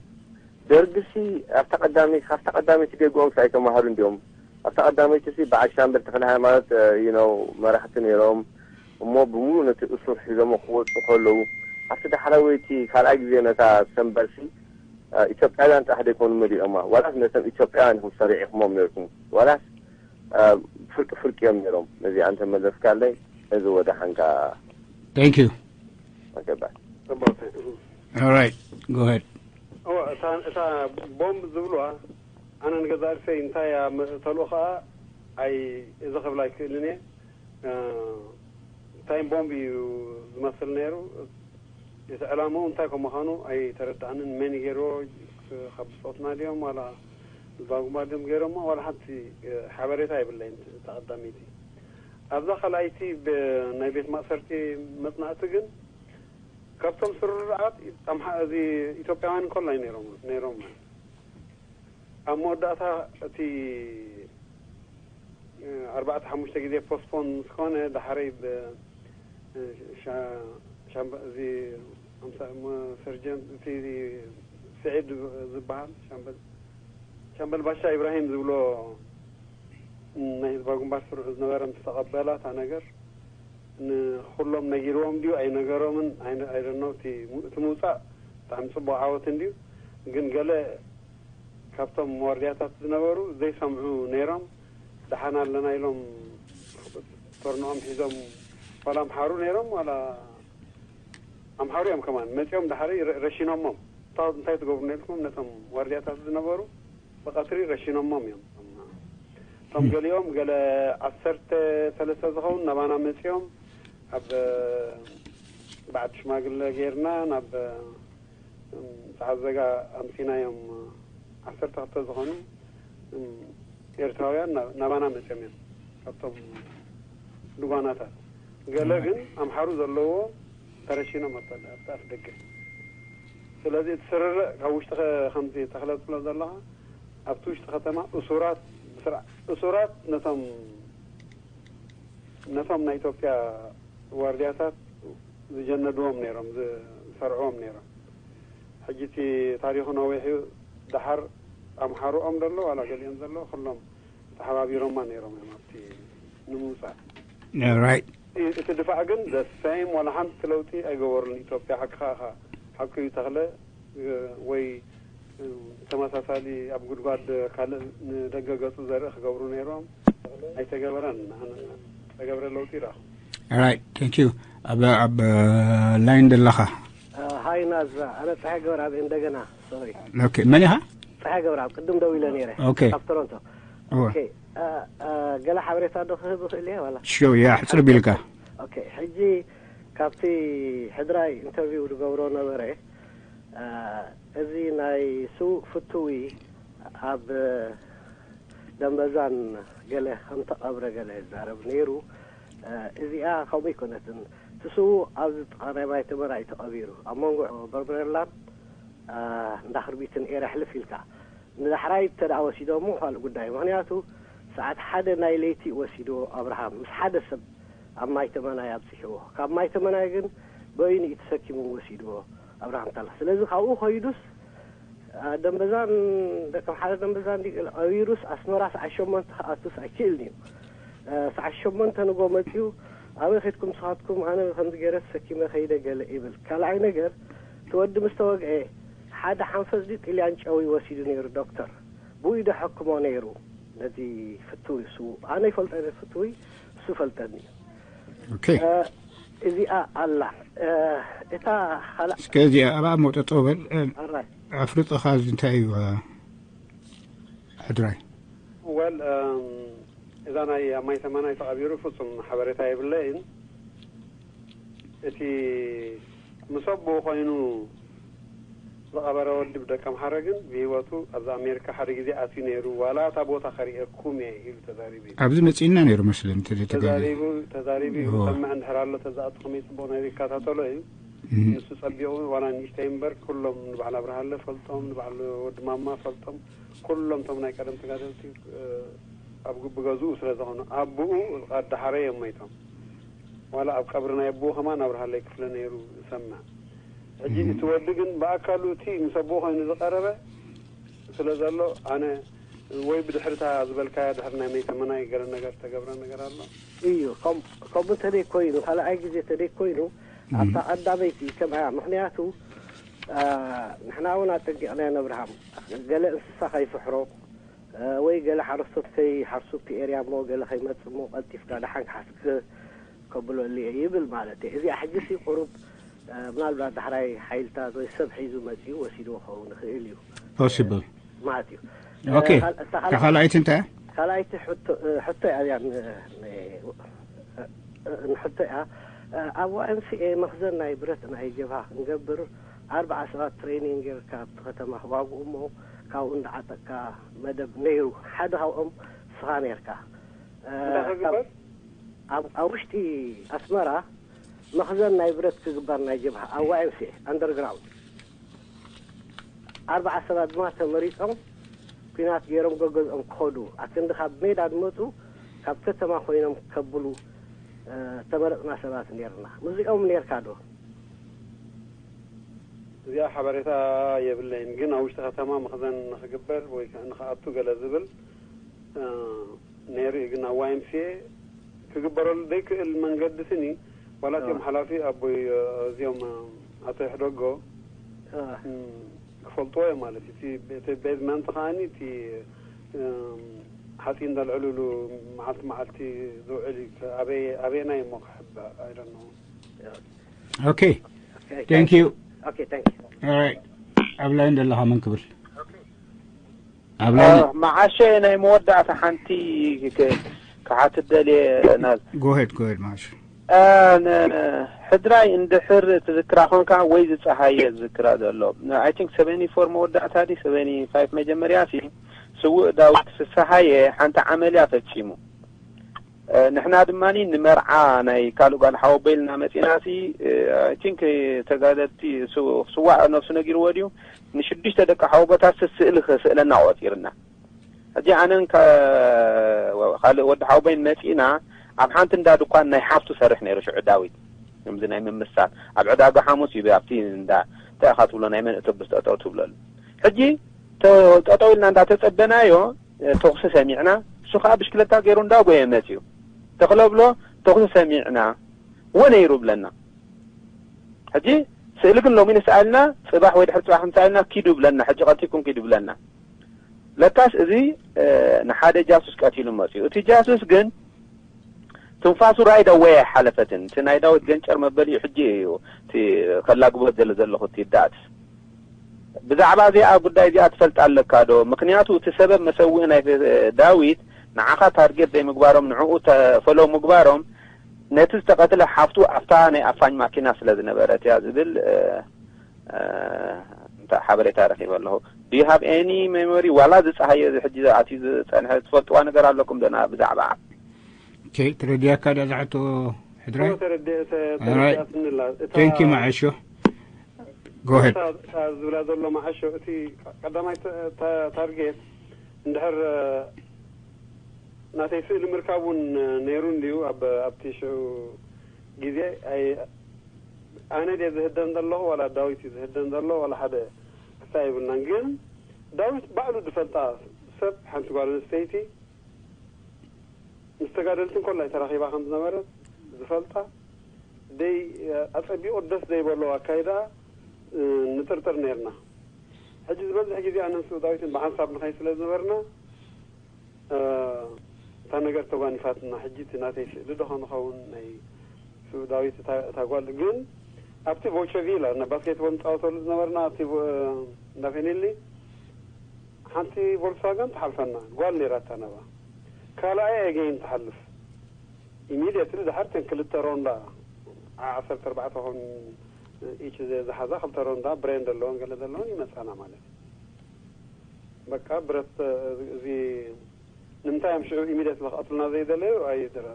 ደርግሲ ኣብታ ቀዳመይቲ ካብታ ቀዳመይቲ ጌግኦም ኣይተማሃሩ እንዲኦም። ኣብታ ቀዳመይቲ ሲ በዓል ሻምበል ተክለ ሃይማኖት you know መራሕቲ ነይሮም እሞ ብምሉእ ነቲ እሱር ሒዞሞ ክወፁ ከለዉ ኣብቲ ዳሕራወይቲ ካልኣይ ግዜ ነታ ሰንበርሲ ኢትዮጵያውያን ጥራሕ ዘይኮኑ መሊኦማ ዋላስ ነቶም ኢትዮጵያውያን ኢኹም ሰሪዒኹሞም ነርኩም ዋላስ ፍርቂ ፍርቂ እዮም ነይሮም። ነዚ ኣንተ መለስካለይ እዚ ወደ ሓንካ Thank you። Okay, bye. All right, go ahead. እታ ቦምብ ዝብልዋ ኣነ ንገዛ ርእሰይ እንታይ እያ ተልእኾኣ ኣይ እዚ ክብል ኣይክእልን እየ። እንታይ ቦምብ እዩ ዝመስል ነይሩ? እቲ ዕላምኡ እንታይ ከም ምዃኑ ኣይተረዳእንን። መን ገይርዎ? ካብ ብፆትና ድዮም ዋላ ዝባጉማ ድዮም ገይሮሞ? ዋላ ሓንቲ ሓበሬታ የብለይን። ተቐዳሚቲ ኣብዛ ካልኣይቲ ናይ ቤት ማእሰርቲ መፅናእቲ ግን ካብቶም ስሩርዓት ኣምሓ እዚ ኢትዮጵያውያን እንከሎ ነይሮም ነይሮም ኣብ መወዳእታ እቲ ኣርባዕተ ሓሙሽተ ግዜ ፖስፖን ምስ ኮነ ዳሕረይ ብ ሻምበ እዚ ሰርጀንት እቲ ስዒድ ዝበሃል ሻምበል ሻምበል ባሻ ኢብራሂም ዝብሎ ናይ ህዝባዊ ግንባር ስሩዕ ዝነበረ ምስ ተቐበላ እታ ነገር ንኹሎም ነጊርዎም ድዩ ኣይነገሮምን ኣይደነው እቲ ምውፃእ ብጣዕሚ ፅቡቅ ዓወት እንድዩ ግን ገለ ካብቶም ዋርድያታት ዝነበሩ ዘይሰምዑ ነይሮም ደሓን ኣለና ኢሎም ቶርንኦም ሒዞም ዋላ ኣምሓሩ ነይሮም ዋላ ኣምሓሩ እዮም ከማን መፂኦም ዳሓሪ ረሺኖሞም እታ እንታይ ትገብሩ ነልኩም ነቶም ዋርድያታት ዝነበሩ ብቐትሪ ረሺኖሞም እዮም እቶም ገሊኦም ገለ ዓሰርተ ሰለስተ ዝኸውን ናባና መፂኦም ኣብ በዓል ሽማግለ ገይርና ናብ ፃዕዘጋ ኣምፂናዮም ዓሰርተ ክልተ ዝኾኑ ኤርትራውያን ናባና መፅኦም እዮም ካብቶም ድጓናታት ገለ ግን ኣምሓሩ ዘለዎ ተረሺኖም ኣብቲ ኣፍ ደገ ስለዚ እቲ ስርርዕ ካብ ውሽጢ ከምዚ ተኽለ ትብሎ ዘለኻ ኣብቲ ውሽጢ ከተማ እሱራት እሱራት ነቶም ነቶም ናይ ኢትዮጵያ ዋርድያታት ዝጀነድዎም ነይሮም ዝሰርዕዎም ነይሮም ሕጂ እቲ ታሪኹ ነዊሕ እዩ ደሓር ኣምሓሩኦም ዘሎ ዋላ ገሊኦም ዘሎ ኩሎም ተሓባቢሮማ ነይሮም እዮም ኣብቲ ንምውፃእ Right. እቲ ድፋዕ ግን the same ዋላ ሓንቲ ለውጢ ኣይገበሩን ኢትዮጵያ ሓቅኻ ኢኻ ሓቁ እዩ ተኽለ ወይ ተመሳሳሊ ኣብ ጉድጓድ ካልእ ንደገ ገፁ ዘርኢ ክገብሩ ነይሮም ኣይተገበረን ዝተገብረ ለውጢ ይረኣኹ All right, thank you. ኣብ ኣብ ላይን ዘለኻ ሃይ ናዝ ኣነ ፀሓይ ገብረኣብ እንደገና ሶሪ ኦኬ መን ኢኻ ፀሓይ ገብረኣብ ቅድም ደው ኢለ ነይረ Okay. ካብ ቶሮንቶ እወ። ኦኬ እ፣ እ፣ ገለ ሓበሬታ ዶ ክህብ ይኽእል እየ ዋላ ሽው ያ ሕፅር ቢልካ ኦኬ ሕጂ ካብቲ ሕድራይ ኢንተርቪው ዝገብሮ ነበረ እ፣ እዚ ናይ ስውእ ፍትዊ ኣብ ደንበዛን ገለ ከምተቐብረ ገለ ይዛረብ ነይሩ እ፣ እዚኣ ከምኡ ኣይኮነትን እቲ ስውእ ኣብዚ ጥቓ ናይ ማይ ተመራ እዩ ተቐቢሩ ኣብ መንጎ በርበረላን እ፣ እንዳ ክርቢትን ኤረ ሕልፍ ኢልካ ንዳሕራይ እንተ ደኣ ወሲዶሞ ካልእ ጉዳይ ምኽንያቱ ሰዓት ሓደ ናይ ለይቲ ወሲድዎ ኣብርሃም ምስ ሓደ ሰብ ኣብ ማይ ተመናይ ኣብፂሕዎ ካብ ማይ ተመናይ ግን በይኑ እዩ ተሰኪሙ ወሲድዎ ኣብርሃም ታላ ስለዚ ካብኡ ከይዱስ እ፣ ደንበዛን ደቀምሓረ ደንበዛን እንዲ ቀቢሩስ ኣስመራ ሰዓት ሸሞንተ ክኣቱስ ኣይክእልን እዩ እ፣ ሰዓት ሸሞንተ ንጎ መፂኡ ኣበይ ኸድኩም ንስኻትኩም? ኣነ ከምዚ ገይረ ተሰኪመ ኸይደ ገለ ይብል። ካልኣይ ነገር፣ እቲ ወዲ ምስ ተወግአ ሓደ ሓንፈጽ ድዩ ጥልያን ጨው እዩ ወሲዱ ነይሩ ዶክተር? ብኡ እዩ ዶ ሓክሞ ነይሩ ነዚ ፍትዊ? እሱ ኣነ ይፈልጦ እየ ፍትዊ፣ እሱ ይፈልጠኒ እዩ። ኦኬ። እዚኣ ኣላ። እታ ካልኣ እስከ እዚኣ ኣብኣ መውጠጦ በል። ኣራይ ኣፍልጦኻ እዚ እንታይ እዩ? ሕድራይ ወል እዛ ናይ ኣብ ማይ ተመናይ ተቐቢሩ ፍጹም ሓበሬታ የብለይን። እቲ ምስ ኣቦኡ ኮይኑ ዝቐበረ ወዲ ብደቀ ምሓረ ግን ብህይወቱ ኣብዚ ኣሜሪካ ሓደ ግዜ ኣትዩ ነይሩ። ዋላ እታ ቦታ ከርእየኩም እየ ኢሉ ተዛሪቡ እዩ። ኣብዚ መጺእና ነይሩ መስለኒ ተዘተጋሪ ተዛሪቡ ተዛሪቡ እዩ። እዎ። ዝሰምዕ እንድሕር ኣሎ ተዛኣቱ ከመይ ጽቡቕ ነይሩ ይከታተሎ እዩ። እም፣ ንሱ ጸቢቑ ዋላ ንእሽተይ እምበር ኩሎም ንበዓል ኣብርሃለ ፈልጦም ንበዓል ወዲ ማማ ፈልጦም ኩሎም ቶም ናይ ቀደም ተጋደልቲ እ፣ ኣብ ግ- ብገዝኡ ስለ ዝኾኑ ኣቦኡ ዳሓረ እዮም ሞይቶም። ዋላ ኣብ ቀብሪ ናይ ኣቦኡ ከማን ኣብርሃለይ ክፍለ ነይሩ ዝሰምዕ። ሕጂ እም። እቲ ወዲ ግን ብኣካሉ እቲ ምስ ኣቦኡ ኮይኑ ዝቐረበ ስለ ዘሎ ኣነ ወይ ብድሕርታ ዝበልካያ ድሕሪ ናይ መይተመናይ ገለ ነገር ተገብረ ነገር ኣሎ። እዩ ከም- ከምኡ እንተደይ ኮይኑ ካልኣይ ግዜ እንተደይ ኮይኑ ኣብታ ቀዳመይቲ ከምኣ ምክንያቱ አ፣ ንሕና እውን ኣጠንቂቕና ነብርሃም ገለ እንስሳ ከይፍሕሮ አ፣ ወይ ገለ ሓረስቶት ከይሓርሱ እቲ ኤርያ እሞ ገለ ከይመፅ እሞ ቀልጢፍካ ደሓን ክሓስክ ከብለሉ እየ ይብል ማለት እዩ። እዚኣ ሕጂ ሲ ቁሩብ አ፣ ምናልባት ዳሕራይ ሓይልታት ወይ ሰብ ሒዙ መፂኡ ወሲድዎ ክኸውን ይኽእል እዩ possible ማለት እዩ። ኦኬ። ካል- እታ ካልኣይ- ካልኣይቲ እንታይ? ካልኣይቲ ሕቶ ሕቶ እያ እዚኣ ን- ን- ንሕቶ እያ። ኣብ ዋኤምሲኤ መኽዘን ናይ ብረት ናይ ጀብሃ ክንገብር ኣርባዓ ሰባት ትሬኒንግ ጌርካ ኣብቲ ከተማ ክዋግኡ እሞ ካብኡ እንዳዓጠቅካ መደብ ነይሩ። ሓደ ካብኦም ስኻ ነርካ። እንታይ ክግበር? ኣብ ኣብ ውሽጢ ኣስመራ መኽዘን ናይ ብረት ክግበር ናይ ጀብሃ ኣብ ዋኤምሲኤ ኣንደርግራውንድ ኣርባዓ ሰባት ድማ ተመሪፆም ኲናት ገይሮም ገገዝኦም ክኸዱ ኣክንዲ ካብ ሜዳ ዝመፁ ካብ ከተማ ኮይኖም ከብሉ እ፣ ተመረፅና ሰባት ነርና። ምስዚኦም ነርካ ዶ? እዚኣ ሓበሬታ የብለይን፣ ግን ኣብ ውሽጢ ከተማ መኽዘን ንክግበር ወይ ከ- ንክኣቱ ገለ ዝብል እ፣ ነይሩ እዩ። ግን ኣብ ዋይምሲኤ ክግበረሉ ዘይክእል መንገዲ ስኒ ዋላ እቲኦም እ። ሓላፊ ኣቦይ እ፣ እዚኦም እ፣ ኣቶ ይሕደጎ እ፣ እም፣ ክፈልጥዎ እዮም ማለት እዩ። እቲ እቲ ቤዝመንት ከዓኒ እቲ እም፣ ሓፂን ዘልዕልሉ መዓልቲ መዓልቲ ዝውዕል እዩ። ኣበየ- ኣበየናይ እሞ ክሕባእ ኣይደነው Okay, thank you. Okay, thank you. All right. ኣብ ላይን ዘለኻ መን ክብል? ኣብ ላይን መዓሸ ናይ መወዳእታ ሓንቲ ክ- ክሓትት ደልየ ናዝ Go ahead, go ahead, ማሽ። ሕድራይ እንድሕር ትዝክራ ኮንካ ወይ ዝፀሃየ ዝዝክራ ዘሎ I think seventy four መወዳእታ ዲ seventy five መጀመርያ ሲ ስውእ ዳዊት ፍስሃየ ሓንቲ ዓመልያ ፈፂሙ። ንሕና ድማ ንመርዓ ናይ ካልእ ጓል ሓወቦይ ኢልና መፂና ሲ I think ተጋደልቲ ስዋእ ነብሱ ነጊርዎ ድዩ ንሽዱሽተ ደቂ ሓወቦታት ስእሊ ክስእለና ቆፂርና። ሕጂ ኣነን ካልእ ወዲ ሓወቦይን መፂና ኣብ ሓንቲ እንዳ ድኳን ናይ ሓፍቱ ሰርሕ ነይሩ ሽዑ ዳዊት። ከምዚ ናይ ምምሳል ኣብ ዕዳጋ ሓሙስ እዩ ኣብቲ እንዳ እንታይ ኢኻ ትብሎ ናይ መን እተብስ ጠጠው ትብለሉ። ሕጂ ጠጠው ኢልና እንዳተፀበናዮ ተኹሲ ሰሚዕና። እሱ ከዓ ብሽክለታ ገይሩ እንዳጎየ መፅዩ። ተኽለ ብሎ ተኹሲ ሰሚዕና እወ ነይሩ ብለና። ሕጂ ስእሊ ግን ሎሚ ንስኣልና ፅባሕ ወይ ድሕሪ ፅባሕ ንስኣልና ኪዱ ብለና። ሕጂ ቀልጢፍኩም ኪዱ ብለና። ለካስ እዚ ንሓደ ጃሱስ ቀቲሉ መፅዩ። እቲ ጃሱስ ግን ትንፋሱ right away ኣይሓለፈትን። እቲ ናይ ዳዊት ገንጨር መበሊኡ ሕጂ እዩ እቲ ከላግቦ ዝደሊ ዘለኹ እቲ ዳት ብዛዕባ እዚኣ ጉዳይ እዚኣ ትፈልጥ ኣለካ ዶ? ምክንያቱ እቲ ሰበብ መሰውኢ ናይ ዳዊት ንዓኻ ታርጌት ዘይምግባሮም ንዕኡ ተፈለው ምግባሮም ነቲ ዝተቐትለ ሓፍቱ ኣብታ ናይ ኣፋኝ ማኪና ስለ ዝነበረት እያ ዝብል እንተ ሓበሬታ ረኺበ ኣለኹ። Do you have any memory ዋላ ዝፀሃየ እዚ ሕጂ ኣትዩ ዝፀንሐ ትፈልጥዋ ነገር ኣለኩም ዶ ብዛዕባ Okay, ተረዲያካ ዳ ዝሓቶ ሕድራይ? ተረዲእተ All right. ተረዲኣትንላ እታ Thank you ማዓሾ። Go ahead. እታ ዝብላ ዘሎ ማዓሾ እቲ ቀዳማይ ተ- ተ- ታርጌት እንድሕር ናተይ ስእሊ ምርካብ እውን ነይሩ እንድዩ ኣብ ኣብቲ ሽዑ ግዜ ኣይ- ኣነ ድየ ዝህደን ዘለኹ ዋላ ዳዊት እዩ ዝህደን ዘሎ ዋላ ሓደ ክሳ የብልናን። ግን ዳዊት ባዕሉ ዝፈልጣ ሰብ ሓንቲ ጓል ኣንስተይቲ ምስ ተጋደልቲ እንኮላይ ተራኺባ ከም ዝነበረት ዝፈልጣ ደይ ኣጸቢቑ ደስ ዘይበሎ ኣካይዳ ንጥርጥር ነርና። ሕጂ ዝበዝሕ ግዜ ኣነን ስውእ ዳዊትን ብሓንሳብ ንኸይ ስለ ዝነበርና እታ ነገር ተጓኒፋትና። ሕጂ እቲ ናተይ ስእሊ ዶ ኸንኸውን ናይ ስውእ ዳዊት እታ ጓል ግን ኣብቲ ቮቸቪላ ና ባስኬትቦል ንፃወተሉ ዝነበርና ኣብቲ እንዳፌኔሊ ሓንቲ ቮልክስዋገን ትሓልፈና ጓል ነይራታ ነባ ካልኣይ ኣይገይን ትሓልፍ። ኢሚድየትሊ ድሓር ተን ክልተ ሮንዳ ዓሰርተ ኣርባዕተ ኾን ኢች ዝሓዛ ክልተ ሮንዳ ብሬን ዘለዎን ገለ ዘለዎን ይመፃና ማለት እዩ። በቃ ብረት እዚ ንምንታይ እዮም ሽዑ ኢሚድየትሊ ክቐትሉና ዘይደለዩ ኣይድረ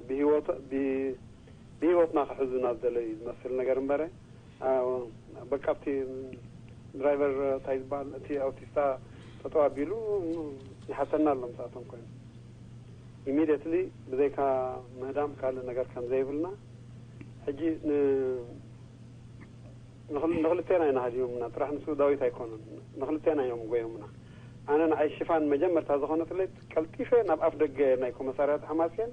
ብህይወትና ክሕዙና ዝደለዩ ዝመስል ነገር እምበረ በቃ ኣብቲ ድራይቨር እንታይ ዝበሃል እቲ ኣውቲስታ ጠጠው ኣቢሉ ይሓተና ኣሎ። ምስኣቶም ኮይኑ ኢሚድየትሊ ብዘይካ ምህዳም ካልእ ነገር ከም ዘይብልና ሕጂ ንክልቴና ኢና ሃዲሞምና። ጥራሕ ንሱ ዳዊት ኣይኮኑን፣ ንክልቴና እዮም ጎዮምና። ኣነ ንዓይ ሽፋን መጀመርታ ዝኾነትለይ ቀልጢፈ ናብ ኣፍ ደገ ናይ ኮመሳርያት ሓማስየን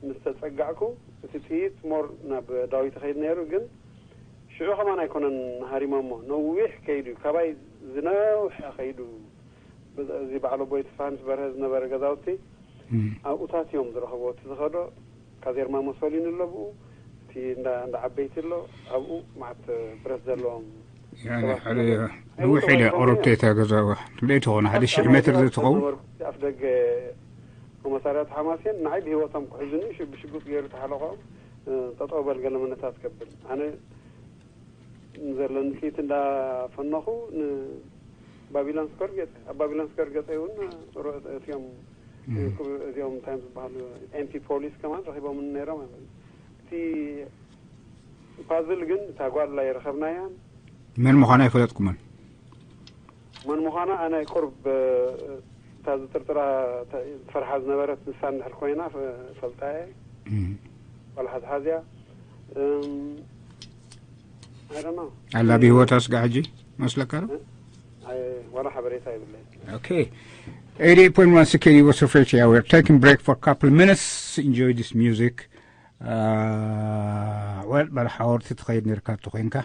ምስ ተጸጋዕኩ እቲ ጥይት ሞር ናብ ዳዊት ይኸይድ ነይሩ። ግን ሽዑ ከማን ኣይኮነን ሃሪሞሞ፣ ነዊሕ ከይዱ እዩ፣ ካባይ ዝነውሐ ከይዱ። እዚ በዓል ኣቦይ ተስፋሃንስ በርሀ ዝነበረ ገዛውቲ ኣብኡታት እዮም ዝረኸብዎ። እቲ ዝኸዶ ካዜርማ መሶሊኒ ኣሎ ብኡ፣ እቲ እንዳ ዓበይቲ ኣሎ ኣብኡ፣ መዓት ብረት ዘለዎም ነዊሕ ኢለ ቁርብቲ እታ ገዛዋ ለይቲ ኾነ ሓደ ሽሕ ሜትር ዝትኸውን። ኣፍ ደገ መሳርያት ሓማሴን ንዓይ ብህይወቶም ክሕዙኒ ብሽጉጥ ገይሩ ተሓለቆም ጠጠው በል ገለ መነታት ከብል ኣነ ዘለኒ ጥይት እንዳፈነኹ ንባቢሎን ስኮር ገፀ ኣብ ባቢሎን ስኮር ገፀ እውን እቲኦም እዚኦም እንታይ ዝበሃሉ ኤምፒ ፖሊስ ከማን ረኪቦም ነይሮም። እቲ ፓዝል ግን እታ ጓል ኣይረኸብናያን። መን ምዃና ኣይፈለጥኩምን። መን ምዃና ኣነ ቁርብ እታ ዝጥርጥራ ትፈርሓ ዝነበረት ንሳ እንድሕር ኮይና ፈልጣ እየ። ዋላ ሓዝሓዝያ ኣላ ብህይወታ ስጋ ሕጂ መስለካ ዶ? ዋላ ሓበሬታ ይብለይ። Okay. eighty-eight point one C K D U was afraid, yeah, we're taking break for a couple of minutes. Enjoy this music. Well, በል ሓወርቲ ትኸይድ ነርካ እትኾይንካ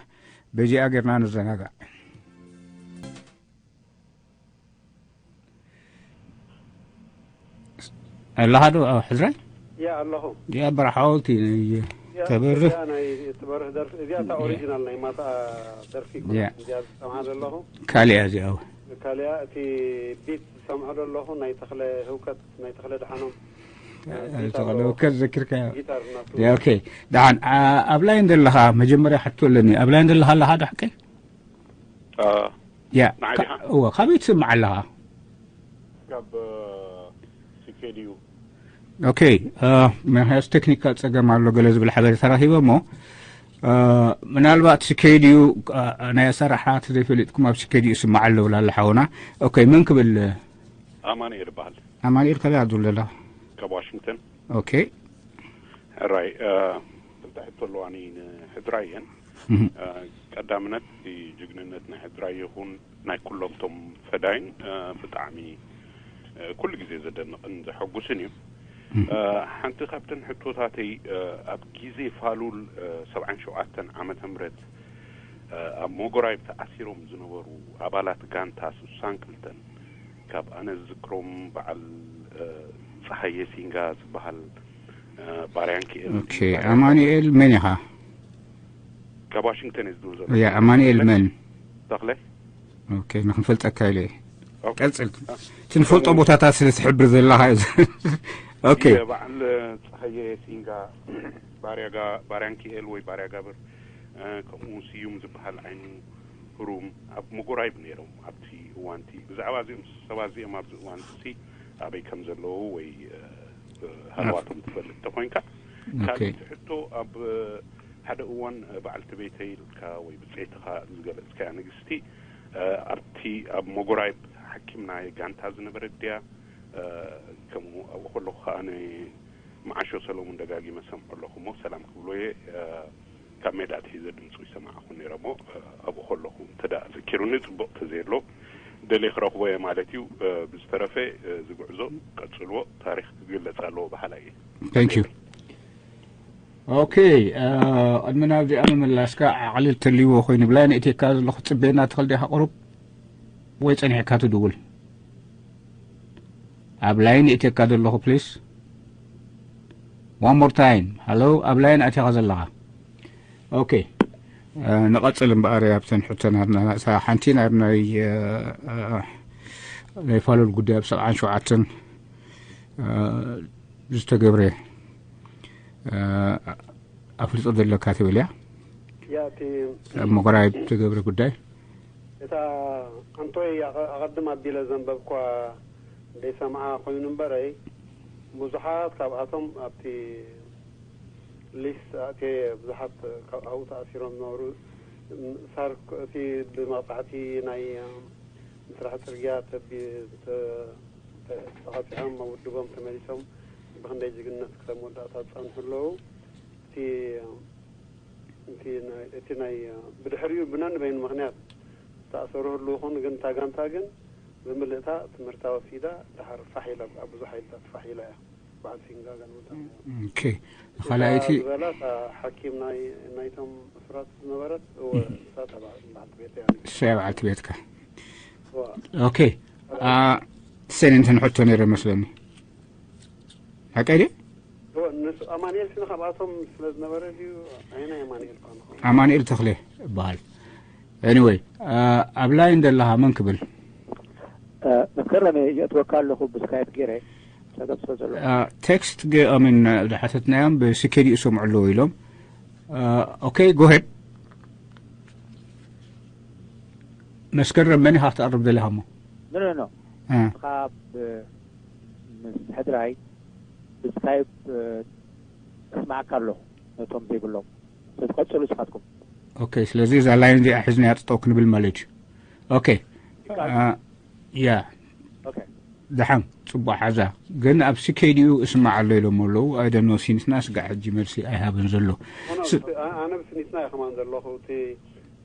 በዚኣ ጌርና ንዘናጋዕ። ኣለኻ ዶ ሕዝራይ? ያ ኣለኹ። ያ በራ ሓወልቲ ተበርህ። እዚኣ ናይ ትበርህ ደርፊ እዚኣ እታ ኦሪጂናል ናይ ማታ ደርፊ እኮ እያ። እዚኣ ዝሰምዓ ዘለኹ። ካሊያ እዚኣ እው። ካሊያ እቲ ቢት ዝሰምዖ ዘለኹ ናይ ተኽለ ህውከት ናይ ተኽለ ደሓኖም ተኽለ ህውከት ዘኪርካዮ። ጊታር እናቱ። ያ ኦኬ። ደሓን ኣብ ላይን ዘለኻ መጀመርያ ሕቶ ኣለኒ። ኣብ ላይን ዘለኻ ኣለኻ ዶ ሓቀይ? ያ ንዓይ ዲኻ? እወ ካበይ ትስምዓ ኣለኻ? ካብ ሲኬድዩ። ኦኬ። ምክንያቱ ቴክኒካል ፀገም ኣሎ ገለ ዝብል ሓበሬታ ረኪበ እሞ ምናልባት ሲኬድዩ ናይ ኣሰራርሓ ተዘይፈሊጥኩም ኣብ ሲኬድዩ ይስማዕ ኣሎ ብላ ኣላ ሓውና። ኦኬ መን ክብል? ኣማኑኤል ይበሃል። ኣማኑኤል ካበይ ዓዲ ዘለኻ? ካብ ዋሽንግተን። ኦኬ። ሕራይ ክልተ ሕቶ ኣለዋኒ ንሕድራየን። ቀዳምነት እቲ ጅግንነት ናይ ሕድራይ ይኹን ናይ ኩሎምቶም ፈዳይን ብጣዕሚ ኩሉ ግዜ ዘደንቕን ዘሐጉስን እዩ። ሓንቲ ካብተን ሕቶታተይ ኣብ ግዜ ፋሉል ሰብዓን ሸውዓተን ዓመተ ምህረት ኣብ ሞጎራይብ ተኣሲሮም ዝነበሩ ኣባላት ጋንታ ስሳን ክልተን ካብ ኣነ ዝዝክሮም በዓል ፀሃየ ሲንጋ ዝበሃል ባርያንኪኤል ኦኬ። ኣማኑኤል መን ኢኻ? ካብ ዋሽንግተን እየ ዝድውል ዘሎ። ያ ኣማኑኤል መን? ተኽለ። ኦኬ ንክንፈልጠካ ኢለ እየ። ቀፅል። ትንፈልጦ ቦታታት ስለ ትሕብር ዘለኻ እዩ። ኦኬ። በዓል ፀሃየ ሲንጋ ባርያንኪኤል ወይ ባርያ ጋብር ከምኡ ስዩም ዝበሃል ዓይኑ ህሩም ኣብ መጎራይብ ነይሮም ኣብቲ እዋንቲ። ብዛዕባ እዚኦም ሰባት እዚኦም ኣብዚ እዋንቲ ኣበይ ከም ዘለዉ ወይ ሃለዋቶም ትፈልጥ ተኮይንካ። ካልእ ሕቶ ኣብ ሓደ እዋን በዓልቲ ቤተይ ኢልካ ወይ ብፀይትኻ ዝገለፅካያ ንግስቲ ኣብቲ ኣብ መጎራይብ ሓኪም ናይ ጋንታ ዝነበረት ድያ ከምኡ ኣብኡ ከለኹ ከዓ ንመዓሾ ሰለሙን ደጋጊመ ሰምዖ ኣለኹ እሞ ሰላም ክብሎ እየ። ካብ ሜዳ ኣትሒዘ ድምፁ ይሰማዕኹ ነይረ እሞ ኣብኡ ከለኹ እንተ ደኣ ዘኪሩኒ ፅቡቕ ተዘየሎ ደልየ ክረኽቦ እየ ማለት እዩ። ብዝተረፈ እዚ ጉዕዞ ቀፅልዎ፣ ታሪኽ ክግለፅ ኣለዎ በሃላይ እየ። Thank you. ኦኬ። ቅድሚ ናብዚኣ ምምላስካ ዓቕሊ ተልይዎ ኮይኑ ብላይ ንእቴካ ዘለኹ ጽበየና ትኽእል ዲኻ ቁሩብ ወይ ጸኒሕካ ትድውል? ኣብ ላይን እቴካ ዘለኹ ፕሊስ። One more time. Hello፣ ኣብ ላይን ኣቲኻ ዘለኻ? ኦኬ። ንቐጽል እምበኣር ኣብተን ሕቶናትና። ሓንቲ ናብ ናይ ናይ ፋሎል ጉዳይ ኣብ ሰብዓን ሸውዓተን ዝተገብረ ኣፍልጦ ዘለካ ትብል እያ። ያቲ ኣብ ምቕራይ ዝተገብረ ጉዳይ። እታ ኣንቶይ ኣቐድም ኣቢለ ዘንበብኳ ደይሰምዓ ኮይኑ እምበረይ፣ ብዙሓት ካብኣቶም ኣብቲ ሊስት ኣእትየ፣ ብዙሓት ካብ ኣብኡ ተኣሲሮም ዝነበሩ፣ ሳር እቲ ብመቕጻዕቲ ናይ ምስራሕ ጽርግያ ተቢ ተቐጺዖም ኣብ ውድቦም ተመሊሶም ብኽንደይ ጅግነት ክሳብ መወዳእታ ዝጸንሑ ኣለዉ። እቲ እቲ ናይ ብድሕሪኡ ብነንበይኑ ምኽንያት ዝተኣሰሩ ህልዉ ይኹን፣ ግን እታ ጋንታ ግን ብምልእታ ትምህርታ ወሲዳ ድሓር ፋሕ ኢላ ኣብ ብዙሕ ሓይልታት ፋሕ ኢላ እያ። በዓል ሲንጋ ጋንታ ኦኬ። ካልኣይቲ ዝበላ እታ ሓኪም ናይ ናይቶም እሱራት ዝነበረት እወ እሳ ተባዕት በዓልቲ ቤት እያ። እሳ በዓልቲ ቤትካ። ኦኬ። ሰኔንትን ሕቶ ነይረ መስለኒ። ሓቀይ ድዩ? ንሱ ኣማኑኤል ስነ ካብኣቶም ስለ ዝነበረ ድዩ? ኣይና ኣማኑኤል እኳ ንኸውን። ኣማኑኤል ተኽሌ እበሃል። Anyway፣ ኣብ ላይን ዘለኻ መን ክብል? መስከረም የእትወካ ኣለኹ ብስካይፕ ገይረ። ጸገም ስለ ዘሎ። ቴክስት ገ I mean ዝሓተትናዮም ብስኬዲ ይሰምዑ ኣለዉ ኢሎም። ኦኬ፣ go ahead። መስከረም መን ኢኻ ክትቐርብ ደሊኻ እሞ? ኖ ኖ ኖ። ካብ ምስ ሕድራይ ብስካይፕ እስማዓካ ኣለኹ ነቶም ዘይብሎም። ተትቀጽሉ ስኻትኩም። ኦኬ፣ ስለዚ እዛ ላይን እዚኣ ሒዝናያ ጠጠው ክንብል ማለት እዩ። ኦኬ። ያ። ደሓን ጽቡቕ ሓዛ። ግን ኣብ ስኬድዩ እስማዕ ኣሎ ኢሎም ኣለዉ። I don't know፣ ሲንስና ስጋዕ ሕጂ መልሲ ኣይሃብን ዘሎ። ኣነ ብስኒትና እየ ከማን ዘለኹ። እቲ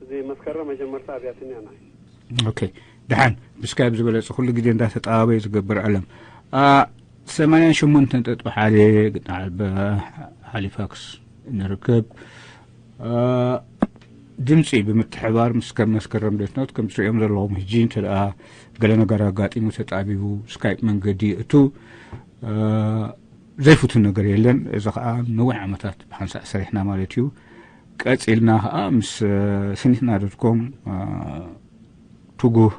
እዚ መስከረም መጀመርታ ኣብያትኒ ኣና። ኦኬ። ደሓን ብስካይፕ ዝበለጸ ኩሉ ግዜ እንዳተጠባበየ ዝገብር ኣለም። ሰማንያን ሸሞንተን ነጥቢ ሓደ ግጥሚ ዓልበ ሃሊፋክስ ንርከብ። ድምፂ ብምትሕባር ምስ ከም መስከረም ደስኖት ከም ትሪኦም ዘለኹም ሕጂ እንተ ደኣ ገለ ነገር ኣጋጢሙ ተጣቢቡ ስካይፕ መንገዲ እቱ ዘይፍቱ ነገር የለን። እዚ ከዓ ነዊሕ ዓመታት ብሓንሳእ ሰሪሕና ማለት እዩ። ቀፂልና ከዓ ምስ ስኒትና ዶትኮም ትጉህ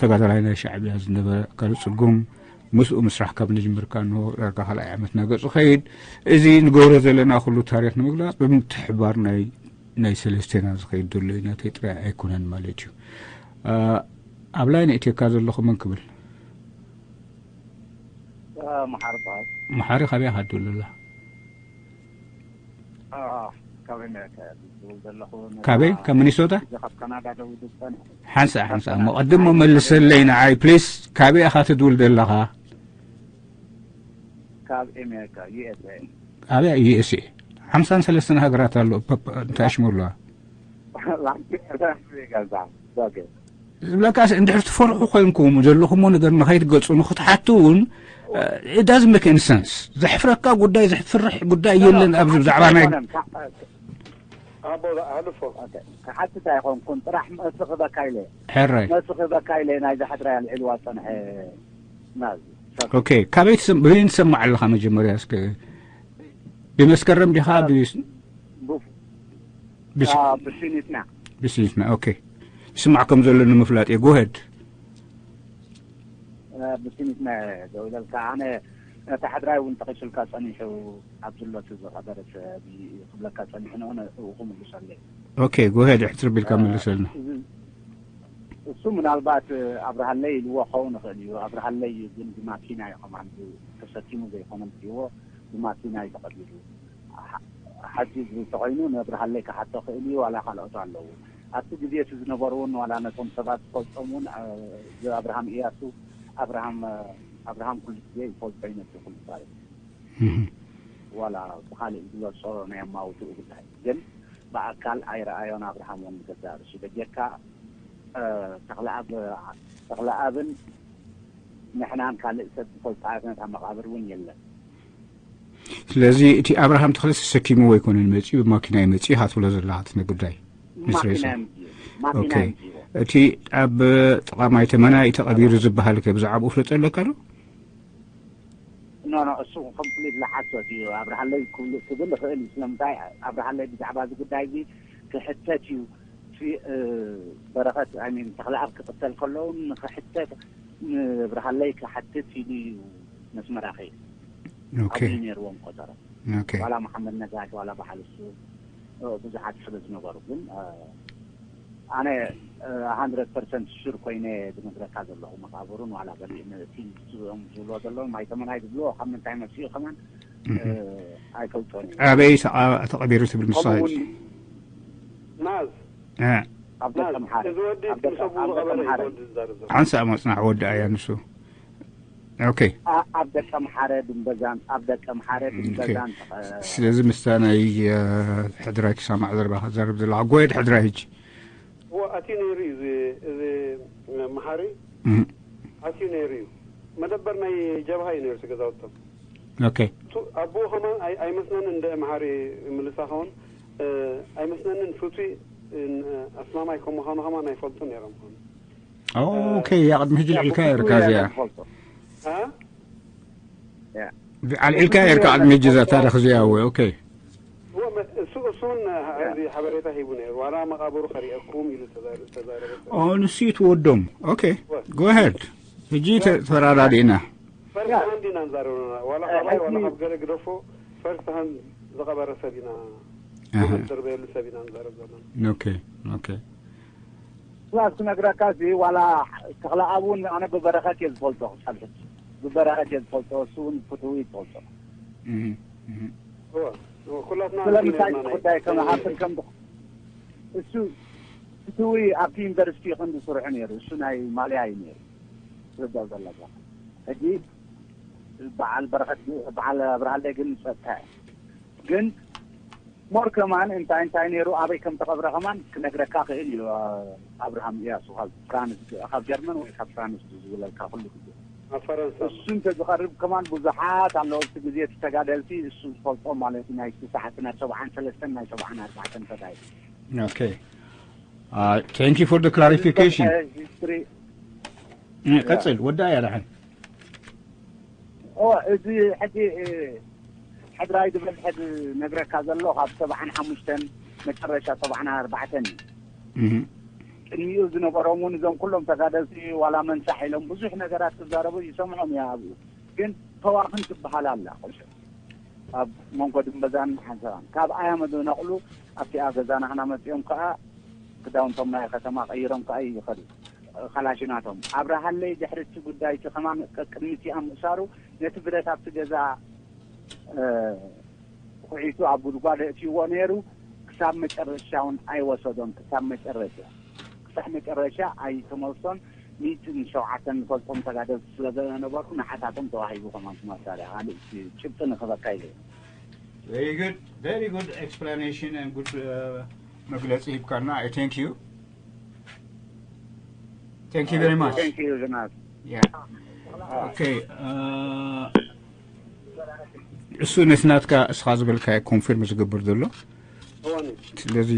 ተጋዳላይ ናይ ሻዕብያ ዝነበረ ኣካል ጽጉም ምስኡ ምስራሕ ካብ ንጅምር ከኣ እንሆ ዳርጋ ካልኣይ ዓመት ናገጹ ኸይድ። እዚ ንገብሮ ዘለና ኩሉ ታሪኽ ንምግላጽ ብምትሕባር ናይ ናይ ሰለስቴና ዝኸይድ ዘሎ እዩ፣ ናተይ ጥራይ ኣይኮነን ማለት እዩ። ኣብ ላይን እትየካ ዘለኹ መን ክብል? መሓሪ በሃል። መሓሪ ካበይ ኢኻ ትድውል ዘለኻ? ካብ ኣሜሪካ እየ ዝድውል ዘለኹ። ካበይ? ካብ ሚኒሶታ? ካብ ካናዳ ደዊሉ ዝጸንሐ። ሓንሳእ ሓንሳእ እሞ ቀድሞ መልሰለይ ንዓይ ፕሊስ። ካበይ ኢኻ ትድውል ዘለኻ? ካብ ኣሜሪካ ዩ ኤስ ኤ። ኣበይ ዩ ኤስ ኤ? ሓምሳን ሰለስተን ሃገራት ኣሎ። እንታይ ሽሙ ኣለዋ? ዝብለካስ እንድሕር ትፈርሑ ኮይንኩም ዘለኹሞ ነገር ንኸይትገልጹ ንኽትሓቱ እውን it doesn't make any sense። ዘሕፍረካ ጉዳይ ዘፍርሕ ጉዳይ የለን ኣብዚ ብዛዕባ ናይ ኣቦ ኣሕልፎ ክሓትት ኣይኮንኩን ጥራሕ መልሲ ክህበካ ኢለ ሕራይ መልሲ ክህበካ ኢለ ናይዛ ሕድራይ ኣልዒልዋ ዝጸንሐ ናዚ ኦኬ። ካበይ ትሰም- በይን ትሰማዕ ኣለኻ መጀመርያ እስከ ብመስከረም ዲኻ ብ- ብስ- ብስኒትና ብስኒትና ኦኬ። ይስማዕ ከም ዘሎ ንምፍላጥ እየ። ጎሄድ ብስኒት ናይ ደውለልካ ኣነ ነቲ ሓድራይ እውን ተኺሱልካ ጸኒሑ ኣብ ዝሎት ዝቐደረ ሰብ ክብለካ ጸኒሑ ነሆነ እኡ ክምልሰለይ ኦኬ። ጎሄድ ሕትር ቢልካ መልሰልና። እሱ ምናልባት ኣብርሃለይ ኢልዎ ክኸውን ይኽእል እዩ። ኣብርሃለይ ግን ብማኪና እዩ ከማንዱ ተሰኪሙ ዘይኮነ እዎ ብማኪና እዩ ተቐቢሉ። ሓ- ሓጂ ዝብል ተኾይኑ ነብርሃለይ ክሓቶ ክእል እዩ ዋላ ካልኦት ኣለዉ። ኣብቲ ግዜ እቲ ዝነበሩ እውን ዋላ ነቶም ሰባት ዝፈልጦም እውን እ፣ እዚ ኣብርሃም እያሱ ኣብርሃም እ፣ ኣብርሃም ኩሉ ግዜ ይፈልጦ እዩ ነቲ ኩሉ ታሪክ ዋላ ብካሊእ ዝገልጾ ናይ ኣማውትኡ ጉዳይ ግን ብኣካል ኣይረኣዮን ኣብርሃም እውን ዝገዛእ ርእሱ ደጀካ እ፣ ተኽለኣብ ተኽለኣብን ንሕናን ካልእ ሰብ ዝፈልጦ ኣብነት ኣብ መቃብር እውን የለን። ስለዚ እቲ ኣብርሃም ተኽለ ተሰኪምዎ ኣይኮነን መፂኡ፣ ብማኪና እዩ መፂኡ ኢኻ ትብሎ ዘለኻ እቲ ጉዳይ። ምስ ሬሳ። ማኪና እዮም ዝብሉ። ማኪና ኦኬ። እዮም ዝብሉ። እቲ ኣብ ጥቓ ማይ ተመና እዩ ተቐቢሩ ዝበሃል ከ ብዛዕባኡ ፍለጦ ኣለካ ዶ? ኖ ኖ፣ እሱ ኮምፕሊት ሓሶት እዩ። ኣብርሃለይ ክብል ክብል ይኽእል እዩ። ስለምንታይ ኣብርሃለይ ብዛዕባ እዚ ጉዳይ እዚ ክሕተት እዩ። ፊ- እ፣ በረኸት ኣይ ሚን ተኽለኣብ ክቕተል ከለዉ ንኽሕተት ንኣብርሃለይ ክሓትት ኢሉ እዩ መስመራ ከይዱ። ኦኬ። ኣብኡ ነይርዎም ቆጸሮ። ኦኬ። ዋላ መሓመድ ነጋሽ ዋላ በዓል እሱ እ፣ ብዙሓት ስለ ዝነበሩ ግን እ፣ ኣነ ሃንድረድ ፐርሰንት ሹር ኮይነ ዝነግረካ ዘለኹ መቃብሩን ዋላ ገሊኡ ነቲ ዝብልዎ ዘለዉ ማይ ተመናይ ዝብልዎ ካብ ምንታይ መፅኡ ከማን እ፣ ኣይፈልጦን እዩ። ኣበይ ተቐ- ተቐቢሩ ትብል ንስኻ ከምኡ ሕጂ? እውን ናዝ እ፣ ኣብ ደቀ ናዝ ምሓረ እዚ ወዲ ኣብ ደቀ- ክምሰቡ ኣብ ደቀ ዝቐበረ እዩ ምሓረ ወዲ ዝዛረብ ዘሎ። ሓንሳእ መፅናሕ ወዲ ኣያ ንሱ። ኦኬ። ኣ- ኣብ ደቀ ምሓረ ድንበዛን ኣብ ደቀ ምሓረ ኦኬ። ድንበዛን ስለዚ ምስታ ናይ እ፣ ሕድራይ ክሰማዕ ዘረባ ዘርብ ዘለኻ ጎየድ ሕድራይ ሕጂ። እዎ ኣትዩ ነይሩ እዩ እዚ እዚ መሓሪ እም፣ ኣትዩ ነይሩ እዩ። መደበር ናይ ጀብሃ እዩ ነይሩ እቲ ገዛውቶም። ኦኬ። እሱ ኣቦኡ ከማን ኣይ- ኣይመስለንን እንደ መሓሪ ምልሳ ኸውን እ፣ ኣይመስለንን ፍቱይ እ፣ ኣስማማይ ከም ምዃኑ ከማን ኣይፈልጡ ነይሮም ኾኑ። ኦኬ። ያ ቅድሚ ሕጂ ልዕልካ ይርካ እዚኣ እ? ኣልዒልካ ይርካ ቅድሚ ሕጂ እዛ ታሪክ እዚኣ እወ። ኦኬ። እዎ፣ መ- እሱ እሱ እውን እዚ ሓበሬታ ሂቡ ነይሩ። ዋላ መቃብሩ ከሪአኩም ኢሉ ተዛረ- ተዛረበ። ኦ፣ ንሱ እዩ ትወዶም። ኦኬ። ጎ ሄድ። ሕጂ ተ- ተፈራዳዲእና። ፈርስት ሃንድ ኢና ንዛረብ ዘለና። ዋላ ካባይ ዋላ ካብ ገለ ግደፎ ፈርስት ሃንድ ዝቐበረ ሰብ ኢና። ኣሃ። መመትር በየሉ ሰብ ኢና ንዛረብ ዘለና። ኦኬ። ኦኬ። ፕላስ ክነግረካ እዚ ዋላ ተኽለኣብ እውን ኣነ ብበረኸት እየ ዝፈልጦ ክሳብ ሕጂ ብበረኸት እየ ዝፈልጦ። እሱ እውን ፍትዊ ይፈልጦ። እህ፣ እህ። እዎ፣ እዎ፣ ኩላትና ስለምንታይ ነርና ናይ- ጉዳይ ከመሃፍን ከም እሱ ፍትዊ ኣብቲ ዩኒቨርሲቲ ክንዲ ስርሑ ነይሩ። እሱ ናይ ማልያ እዩ ነይሩ ትርዳእ ዘለካ። ሕጂ በዓል በረኸት በዓል ኣብርሃለይ ግን ጸጥታ እዩ። ግን ሞር ከማን እንታይ እንታይ ነይሩ ኣበይ ከም ተቐብረ ከማን ክነግረካ ክእል እዩ። ኣብርሃም እያሱ ካብ ፍራንስ ካብ ጀርመን ወይ ካብ ፍራንስ ዝብለካ ኩሉ ግዜ ኣብ ፈረንሳ እሱ እንተዝቐርብ ከማን ብዙሓት ኣለዉ። ኣብቲ ግዜ እቲ ተጋደልቲ እሱ ዝፈልጦም ማለት እዩ። ናይ ስሳሓቲ ናይ ሰብዓን ሰለስተን ናይ ሰብዓን ኣርባዕተን ተጋይ Okay. Uh, thank you for the clarification. ሂስትሪ እ፣ ቀጽል ወዳ እያ ደሓን። ኦ፣ እዚ ሕጂ እ፣ ሕድራይ ዝብል ሕድ ነግረካ ዘሎ ካብ ሰብዓን ሓሙሽተን መጨረሻ ሰብዓን ኣርባዕተን እዩ። እህ፣ ቅድሚኡ ዝነበሮም እውን እዞም ኩሎም ተጋደልቲ ዋላ መንሳሕ ኢሎም ብዙሕ ነገራት ክዛረቡ ይሰምዖም እያ። ኣብኡ ግን ተዋኽን ትበሃል ኣላ ቁልፊ ኣብ መንጎ ድንበዛን ሓንሳባን ካብ ኣያ መዝነቕሉ ኣብቲኣ ገዛና ህና መፂኦም ከዓ ክዳውንቶም ናይ ከተማ ቀይሮም ከዓ ይኸዱ። ካላሽናቶም ኣብርሃለይ ድሕሪ እቲ ጉዳይ እቲ ከማን ቅድሚ እቲ ምእሳሩ ነቲ ብረት ኣብቲ ገዛ እ፣ ኩዒቱ ኣብ ጉድጓድ ኣእትይዎ ነይሩ። ክሳብ መጨረሻ እውን ኣይወሰዶን። ክሳብ መጨረሻ ክሳብ መጨረሻ ኣይተመልሶን። ሚእትን ሸውዓተን ንፈልጦም ተጋደልቲ ስለ ዝነበሩ ንዓታቶም ተዋሂቡ ከማን መሳርያ ካልእ ጭብጢ ንክበካ ኢለ። Very good, very good explanation and good uh, መግለጺ ሂብካና። I thank you. Thank you very much. Thank you ዝናብ Yeah. Okay. Uh, እሱ ነቲ ናትካ እስኻ ዝበልካ ኮንፊርም ዝገብር ዘሎ። እዋን እዩ። ስለዚ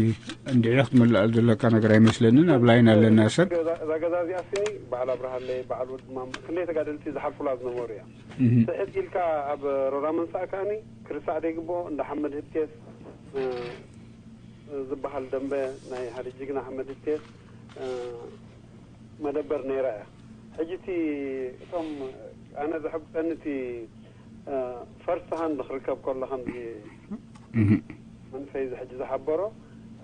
እንድዒ ክትምልኣል ዘለካ ነገር ኣይመስለንን። ኣብ ላይን ኣለና ሰብ። እዛ እዛ ገዛ እዚኣ ስኒ በዓል ኣብርሃለይ በዓል ወድማም ክንደይ ተጋደልቲ ዝሓልፉላ ዝነበሩ እያ። እህ፣ ስሕት ኢልካ ኣብ ሮራ መንሳእ ከኣኒ ክርሳዕ ዘይግብኦ እንዳ ሓመድ ህብቴስ እ፣ ዝበሃል ደንበ ናይ ሓደ ጅግና ሓመድ ህብቴስ እ፣ መደበር ነይራ እያ። ሕጂ እቲ እቶም ኣነ ዘሐጉሰኒ እቲ እ፣ ፈርስት ሃንድ ክርከብ ከሎ ከምዚ እህ፣ መንእሰይ እዚ ሕጂ ዝሓበሮ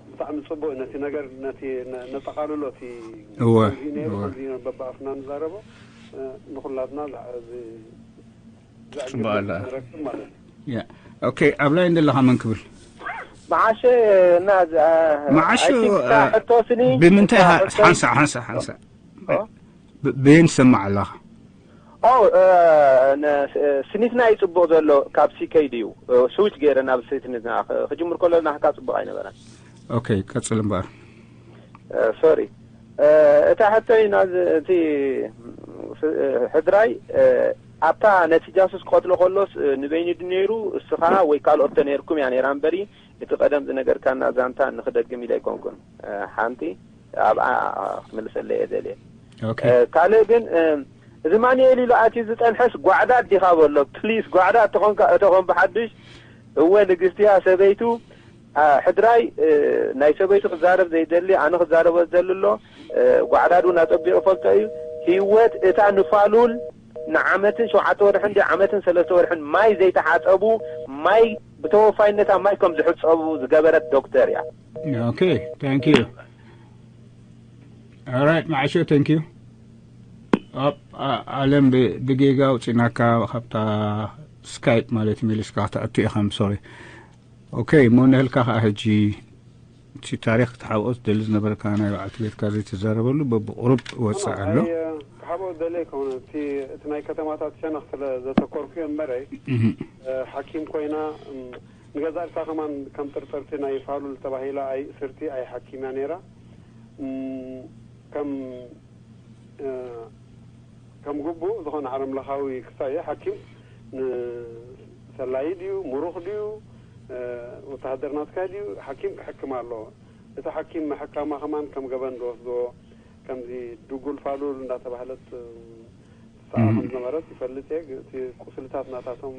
ብጣዕሚ ጽቡቅ እዩ። ነቲ ነገር ነቲ ነ- ነጠቓልሎ እቲ እወ፣ ከምዚ ነይሩ እወ። ከምዚ ነይሩ በብኣፍና ንዛረቦ እ፣ ንኹላትና ዝዓ- ዚ- ጽቡቅ ኣላ። ንረክብ ማለት እዩ። Yeah. Okay. ኣብ ላይን ዘለኻ መን ክብል? መዓሸ እና መዓሸ ሕቶ ስኒ ብምንታይ እታ ሓ- ሕቶ- ሓንሳእ ሓንሳእ ሓንሳእ ኦ? ብ- በየን ትሰማዕ ኣለኻ? ኦ እ፣ ነ- ስኒትና እዩ ጽቡቕ ዘሎ ካብ ሲከይድ እዩ እ፣ ስዊች ገይረ ናብ ስኒትና ክ- ክጅምር ከሎ ናህካ ጽቡቕ ኣይነበረን። ኦኬ፣ ቀጽል እምበኣር። እ፣ ሶሪ እ፣ እታ ሕቶይ ናዚ እቲ እ፣ ሕድራይ እ፣ ኣብታ ነቲ ጃሱስ ክቐትሎ ከሎስ ንበይኑ ድዩ ነይሩ? እስኻ ወይ ካልኦት ተነይርኩም እያ ነይራ እምበሪ፣ እቲ ቀደም ዝነገርካና ዛንታ ንኽደግም ኢለ ኣይኮንኩን። ሓንቲ ኣብኣ ክምልሰለይ እየ ደልየ። ካልእ ግን እዚ ማንኤል ኢሉ ኣትዩ ዝጸንሐስ ጓዕዳድ ዲኻ በሎ። ፕሊስ ጓዕዳድ ተኾንካ እተኾን ብሓድሽ እወ ንግስቲ እያ ሰበይቱ። ሕድራይ ናይ ሰበይቱ ክዛረብ ዘይደሊ ኣነ ክዛረቦ ዝደሊ ኣሎ። ጓዕዳድ እውን ኣጸቢቑ ይፈልጦ እዩ። ህይወት እታ ንፋሉል ንዓመትን ሸውዓተ ወርሕን ድዩ ዓመትን ሰለስተ ወርሕን ማይ ዘይተሓጸቡ ማይ ብተወፋይነታ ማይ ከም ዝሕጸቡ ዝገበረት ዶክተር እያ። Okay, thank you. Alright, ማዓሾ thank you. ኣብ ኣለም ብጌጋ ውፅናካ ካብታ ስካይፕ ማለት መሊስካ ክትኣቱ ኢኻ። I'm sorry. Okay, እሞ ንህልካ ከዓ ሕጂ እቲ ታሪክ ክትሓብኦ ትደሊ ዝነበርካ ናይ በዓልቲ ቤትካ ዘይተዛረበሉ በብቁሩብ ወፅእ ኣሎ። ክሓብኦ ደለ ይከውን እቲ ናይ ከተማታት ሸነክ ስለ ዘተኮርኩ እምበረይ ሓኪም ኮይና ንገዛእ ርእሳ ከማን ከም ጥርጥርቲ ናይ ፋሉል ተባሂላ ኣይእስርቲ ኣይሓኪም እያ ነይራ። ከም ከም ግቡእ ዝኾነ ዓለምለኻዊ ክሳየ ሓኪም ንሰላዪ ድዩ ምሩኽ ድዩ ወተሃደር ናትካ ድዩ ሓኪም ክሕክም ኣለዎ። እቲ ሓኪም ሕካማ ከማን ከም ገበን ዝወስዶ ከምዚ ድጉል ፋሉል እንዳተባህለት ትሰኣ ከም ዝነበረት ይፈልጥ እየ። እቲ ቁስልታት ናታቶም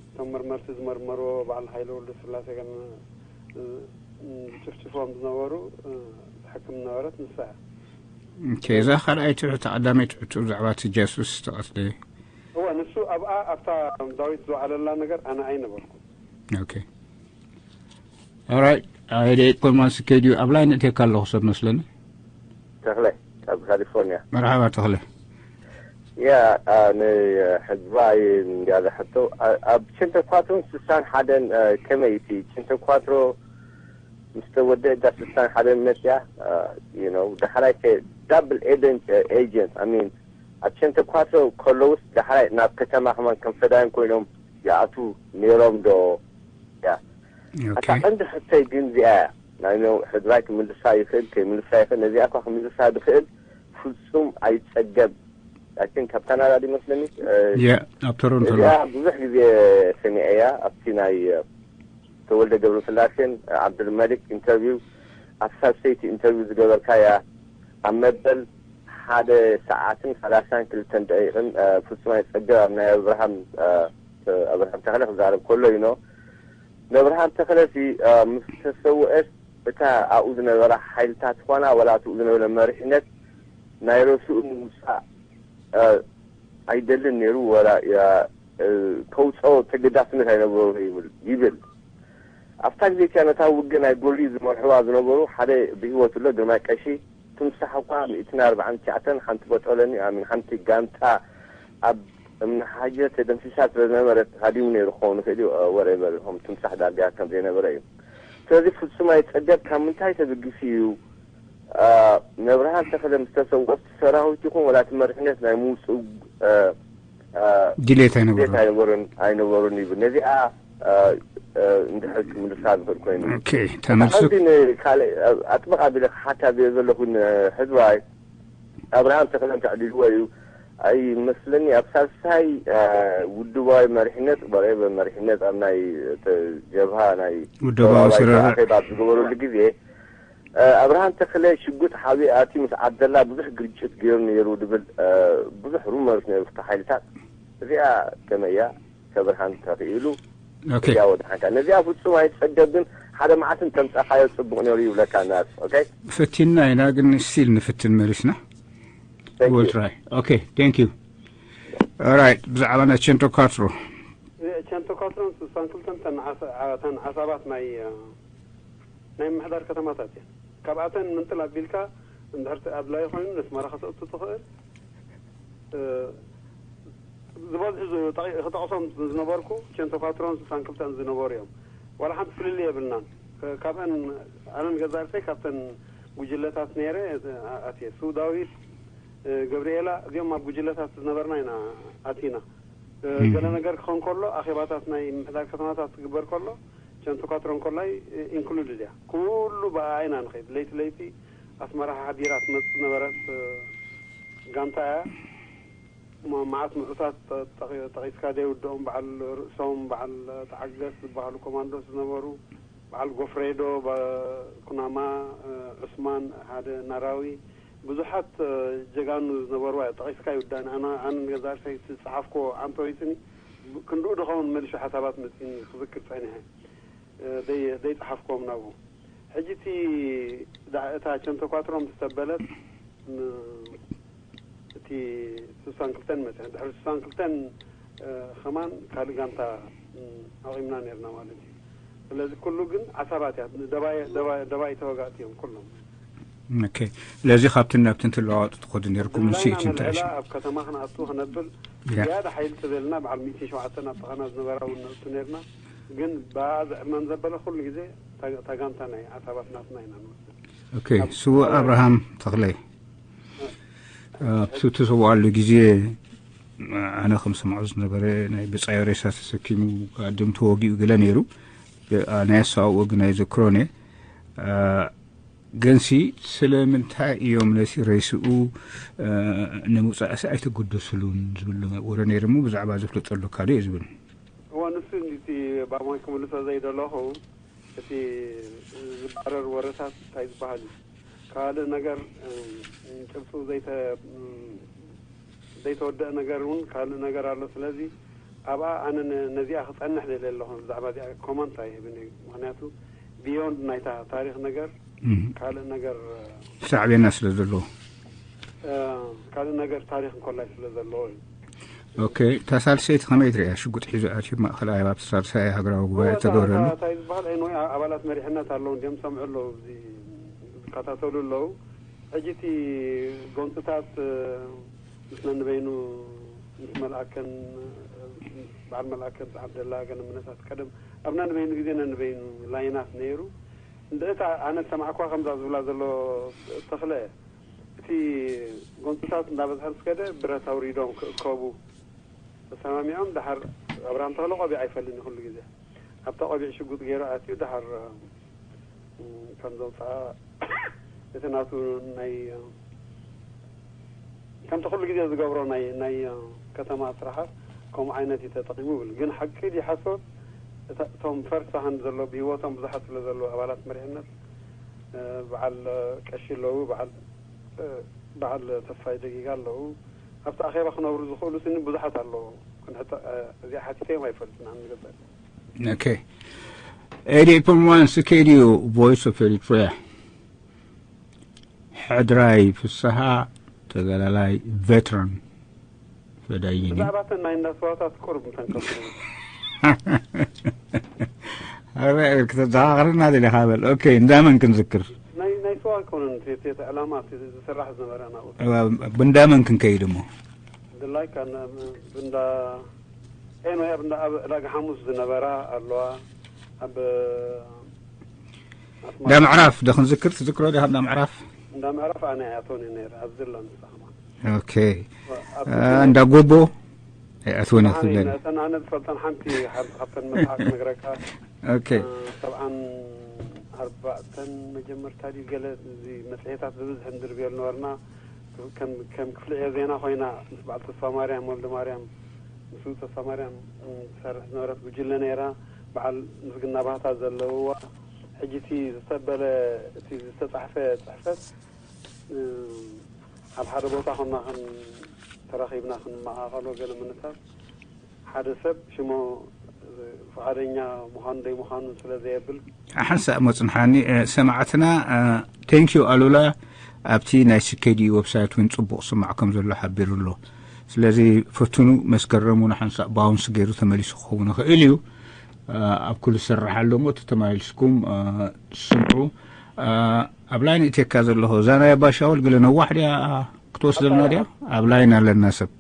እቶም መርመርቲ ዝመርመርዎ በዓል ሃይለ ወልደስላሴ ከም ዝጭፍጭፎም ዝነበሩ ትሕክም ዝነበረት ንሳ እያ። እዛ ካልኣይቲ ሕቶ ቀዳመይቲ ሕቶ ብዛዕባ እቲ ጃሱስ ተቐትለ እወ ንሱ ኣብኣ ኣብታ ዳዊት ዝወዓለላ ነገር ኣነ ኣይነበርኩን። Okay. Alright. ኣይ ደቂቅ ኮማን ስኬድዩ ኣብ ላይን እቴካ ኣለኹ ሰብ መስለኒ። ተኽለ ካብ ካሊፎርኒያ። መርሓባ ተኽለ። ያ ንሕዝባይ እንዲያ ዝሕቶ ኣብ ቸንተኳትሮን ስሳን ሓደን ከመይ እቲ ቸንተኳትሮ ምስ ተወደ እዳ ስሳን ሓደን መፅያ you know ዳሕራይ ከ double agent agent I mean ኣብ ቸንተኳትሮ ከለውስ ዳሕራይ ናብ ከተማ ከማን ከም ፈዳይን ኮይኖም ይኣቱ ነይሮም ዶ? ያ እታ ቀንዲ ሕቶይ ግን እዚኣ እያ። ናይ ሕድራይ ክምልሳ ይኽእል ከይምልሳ ይኽእል። ነዚኣ እኳ ክምልሳ ዝኽእል ፍጹም ኣይጸገብ። I think ካብ ካናዳ ድዩ መስለኒ። ያ ኣብ ቶሮንቶ እዚኣ ብዙሕ ግዜ ሰሚዐያ ኣብቲ ናይ ተወልደ ገብረስላሴን ዓብዱልመሊክ ኢንተርቪው ኣብ ሳብሰይቲ ኢንተርቪው ዝገበርካያ ኣብ መበል ሓደ ሰዓትን ሰላሳን ክልተን ደቂቕን ፍጹም ኣይጸገብ ኣብ ናይ ኣብርሃም ኣብርሃም ተኽለ ክዛረብ ከሎ እዩ ኖ ነብርሃም ተኽለሲ ምስ ተሰውአስ እታ ኣብኡ ዝነበራ ሓይልታት ኾና ወላ ኣብኡ ዝነበረ መሪሕነት ናይ ረስኡ ንምውፃእ ኣይደልን ነይሩ ወላ ከውፀኦ ተገዳስነት ኣይነበሮ ይብል ይብል ኣብታ ግዜ እቲያ ነታ ውግእ ናይ ጎሊ ዝመርሕዋ ዝነበሩ ሓደ ብህይወት ኣሎ ግርማይ ቀሺ ትምሳሕ እኳ ሚእትን ኣርባዓን ትሽዓተን ሓንቲ በጦለኒ ኣሚን ሓንቲ ጋንታ ኣብ እምኒ ሓጀር ተደምሲሳ ስለዝነበረት ሃዲሙ ነይሩ ክኸውን ይኽእል እዩ whatever ሆም ትምሳሕ ዳርጋ ከም ዘይነበረ እዩ ስለዚ ፍጹም ኣይጸገብ ካብ ምንታይ ተበጊሱ እዩ ነብርሃን ተኽለ ምስ ተሰውኦት ሰራዊት ይኹን ወላ እቲ መሪሕነት ናይ ምውፅኡ ድሌት ኣይነበሩን ኣይነበሩን ይብል ነዚኣ እንድሕር ክምልሳ ዝኽእል ኮይኑ ተመልሱ ንካልእ ኣጥብቕ ኣቢለ ክሓታ ዘየ ዘለኹ ሕዝባይ ኣብርሃም ተኽለ ተዕዲልዎ እዩ ኣይመስለኒ ኣብ ሳልሳይ ውድባዊ መሪሕነት ወሬበ መሪሕነት ኣብ ናይ ጀብሃ ናይ ውድባዊ ስረራ ኣብ ዝገበረሉ ግዜ ኣብርሃም ተኽለ ሽጉጥ ሓቢኡ ኣትዩ ምስ ዓብደላ ብዙሕ ግርጭት ገይሩ ነይሩ ዝብል ብዙሕ ሩመርስ ነይሩ ክልተ ሓይልታት እዚኣ ከመይ እያ ከብርሃን ተኽኢሉ ኦኬ እዚኣ ወድሓንካ ነዚኣ ፍጹም ኣይትጸገብን ሓደ መዓልቲ እንተምጻኻዮ ጽቡቕ ነይሩ ይብለካ ናስ ኦኬ ፈቲና ኢና ግን ስቲል ንፍትን መሊስና Thank you. We'll try. Okay, thank you. All right, ብዛዕባ ናይ ቸንቶ ካትሮ ቸንቶ ካትሮን ስሳን ክልተን ተን ዓሳ- ተን ዓሳባት ናይ ናይ ምምሕዳር ከተማታት እየን። ካብኣተን ምንጥል ኣቢልካ እንድሕር ኣድላዩ ኮይኑ ነስመራ ከተእቱ ትኽእል። እ፣ ዝበዝሑ ዝ- ጠቒ- ክጠቕሶም ዝነበርኩ ቸንቶ ካትሮን ስሳን ክልተን ዝነበሩ እዮም። ዋላ ሓንቲ ፍልልይ የብልናን። ከ- ካብአን ኣነ ንገዛእ ርእሰይ ካብተን ጉጅለታት ነይረ ኣትየ። ስውዳዊት፣ እ፣ ገብርኤላ እዚኦም ኣብ ጉጅለታት ዝነበርና ኢና ኣቲና። እ፣ እም። ገለ ነገር ክኸውን ከሎ ኣኼባታት ናይ ምምሕዳር ከተማታት ክግበር ከሎ ቸንቶ ካትሮን ኮላይ ኢንክሉድድ እያ። ኩሉ ብኣኣ ኢና ንኸይድ። ለይቲ ለይቲ ኣስመራ ሓዲራ ትመጽእ ዝነበረት እ፣ ጋንታ እያ። መዓት ምዑታት ጠቒስካ ዘይውድኦም በዓል ርእሶም በዓል ተዓገስ ዝበሃሉ ኮማንዶስ ዝነበሩ በዓል ጎፍሬዶ፣ ኩናማ፣ ዑስማን፣ ሓደ ናራዊ፣ ብዙሓት ጀጋኑ ዝነበርዋ ጠቒስካ ይውዳእኒ። ኣነ ኣነ ንገዛእ ርእሰይ ዝጸሓፍኮ ኣንተ ወይስኒ ክንድኡ ድኸውን መልሹ ሓሳባት መጺኒ ክዝክር ጸኒሐ። ዘይጸሓፍኮም ናብኡ። ሕጂ እቲ እታ ቸንተኳትሮም ዝተበለት እቲ ስሳን ክልተን መፅሐ ድሕሪ ስሳን ክልተን ከማን ካልእ ጋንታ ኣቂምና ነርና ማለት እዩ። ስለዚ ኩሉ ግን ዓሳባት እያ። ደባይ ተወጋእቲ እዮም ኩሎም። ስለዚ ካብትን ናብትን ትለዋወጡ ትኸዱ ነርኩም ንስኢት እንተሽ ኣብ ከተማ ክንኣቱ ክነብል ዝያዳ ሓይሊ ተዘልና በዓል ሚእቲ ሸውዓተ ኣብ ጥቓና ዝነበራ እውን ነእቱ ነርና። ግን ብኣ ዘዕመን ዘበለ ኩሉ ግዜ ታጋንታ ናይ ዓሳባት ናትና ኢና ንወስድ። ስዉእ ኣብርሃም ተኽለይ ኣብቲ ትሰውኣሉ ግዜ ኣነ ከም ሰምዖ ዝነበረ ናይ ብጻዩ ሬሳ ተሰኪሙ ኣድም ተወጊኡ ገለ ነይሩ። ናይ ኣሰዋውኦ ግን ኣይዘክሮን እየ። ግንሲ ስለምንታይ እዮም ነቲ ሬስኡ ንምውፃእሲ ኣይተገደስሉን ዝብል ወረ ነይሩ እሞ ብዛዕባ ዝፍለጠሉ ካዶ እዩ ዝብል። እዋ ንሱ እቲ ብኣማይ ክምልሶ ዘይደለኹ እቲ ዝባረር ወረታት እንታይ ዝበሃል እዩ? ካልእ ነገር ጭብጡ ዘይተወደአ ነገር እውን ካልእ ነገር ኣሎ። ስለዚ ኣብኣ ኣነ ነዚኣ ክፀንሕ ደልየ ኣለኹ። ብዛዕባ እዚኣ ኮመንት ኣይህብን እዩ። ምክንያቱ ቢዮንድ ናይታ ታሪክ ነገር ካልእ ነገር ሳዕቤና ስለ ዘለዎ ካልእ ነገር ታሪክ እንኮላይ ስለ ዘለዎ እዩ። ኦኬ፣ እታ ሳልሰይቲ ከመይ ትሪእያ? ሽጉጥ ሒዙ ኣትዩ ማእኸላይ ኣብቲ ሳልሳይ ሃገራዊ ጉባኤ ተገብረሉ። እንታይ ዝበሃል ኣባላት መሪሕነት ኣለዉ እንዲም ሰምዑ ኣለዉ፣ እዚ ዝከታተሉ ኣለዉ። ሕጂ እቲ ጎንፅታት ምስ ነንበይኑ ምስ መልኣከን በዓል መልኣከን ዓብደላ ገለ ምነታት ቀደም ኣብ ነንበይኑ ግዜ ነንበይኑ ላይናት ነይሩ። እንድእታ ኣነ ዝሰማዕኳ ከምዛ ዝብላ ዘሎ ተኽለ እቲ ጎንፅታት እንዳበዝሐ ምስ ከደ ብረት ኣውሪዶም ክእከቡ ተሰማሚዖም። ድሓር ኣብርሃም ተኽለ ቆቢዕ ኣይፈልኒ ኩሉ ግዜ ኣብታ ቆቢዕ ሽጉጥ ገይሩ ኣትዩ ድሓር ከም ዘውፅኣ እቲ ናቱ ናይ ከምቲ ኩሉ ግዜ ዝገብሮ ናይ ናይ ከተማ ስራሓት ከምኡ ዓይነት እዩ ተጠቂሙ ይብል። ግን ሓቂ ድዩ ሓሶት? እቶም ፈርሳህን ዘሎ ብህይወቶም ብዙሓት ስለ ዘለዉ ኣባላት መሪሕነት በዓል ቀሺ ኣለዉ፣ በዓል በዓል ተስፋይ ደጊጋ ኣለዉ። ኣብቲ ኣኼባ ክነብሩ ዝኽእሉ ስኒ ብዙሓት ኣለዉ። ክንሕቶ እዚኣ ሓቲተዮም ኣይፈልጥን ኣነ ገዛእ። Okay. eighty-eight point one C K D U, Voice of Eritrea. ሕድራይ ፍስሃ ተጋዳላይ ቬትራን ፈዳይን እዩ። ብዛዕባ እተን ናይ እንዳስዋታት ቁሩብ እንተንከፍሉ። ኣረ፣ ክትዘኻኽረና ደሊኻ በል። ኦኬ፣ እንዳመን ክንዝክር? ናይ ናይ ስዋ ኣይኮነን እቲ እቲ እቲ ዕላማ እቲ ዝስራሕ ዝነበረ ናብኡ። እዋ፣ ብንዳመን ክንከይድ እሞ? ድላይ ካን ብንዳ ኤንወይ ኣብ እንዳ ኣብ ዕዳጋ ሓሙስ ዝነበራ ኣለዋ። ኣብ ኣስመራ እንዳ ምዕራፍ ዶ ክንዝክር ትዝክሮ ዲኻ? እንዳ ምዕራፍ እንዳ ምዕራፍ ኣነ ኣይኣቶን እየ ነይረ ኣብዚ ላ ንሳ ከማን። ኦኬ። ኣብ እ፣ እንዳ ጎቦ ኣይኣትወን እየ ክትብለኒ። እተን ኣነ ዝፈልጠን ሓንቲ ሓንቲ ካብተን መጽሓፍ ክነግረካ። ኦኬ። እ፣ ሰብዓን ኣርባዕተን መጀመርታ ድዩ ገለ እዚ መጽሔታት ብብዝሒ ንድርብየሉ ነበርና። ከም ከም ክፍሊ ዕዮ ዜና ኮይና ምስ በዓል ተስፋ ማርያም ወልደ ማርያም ምስኡ ተስፋ ማርያም ትሰርሕ ዝነበረት ጉጅለ ነይራ። በዓል ምስግና ባህታ ዘለውዋ። ሕጂ እቲ ዝተበለ እቲ ዝተጻሕፈ ጽሕፈት ኣብ ሓደ ቦታ ኮና ተራኺብና ክንመቓቐሎ ገለ ምንታት ሓደ ሰብ ሽሞ ፍቓደኛ ምዃኑ ደይምዃኑ ስለ ዘየብል። ሓንሳእ እሞ ጽንሓኒ፣ እ፣ ሰማዕትና፣ እ፣ thank you ኣሉላ ኣብቲ ናይ C K D U website እውን ጽቡቕ ስማዕ ከም ዘሎ ሓቢሩ ኣሎ። ስለዚ ፈትኑ፣ መስከረም እውን ሓንሳእ bounce ገይሩ ተመሊሱ ክኸውን ይኽእል እዩ። እ፣ ኣብ ኩሉ ዝሰርሕ ኣሎ እሞ ተተማሊስኩም፣ እ፣ ስምዑ። እ፣ ኣብ line እትየካ ዘለኹ እዛ ናይ ኣባ ሻውል ገለ ነዋሕ ድያ ክትወስደልና ድያ? ኣብ line ኣለና ሰብ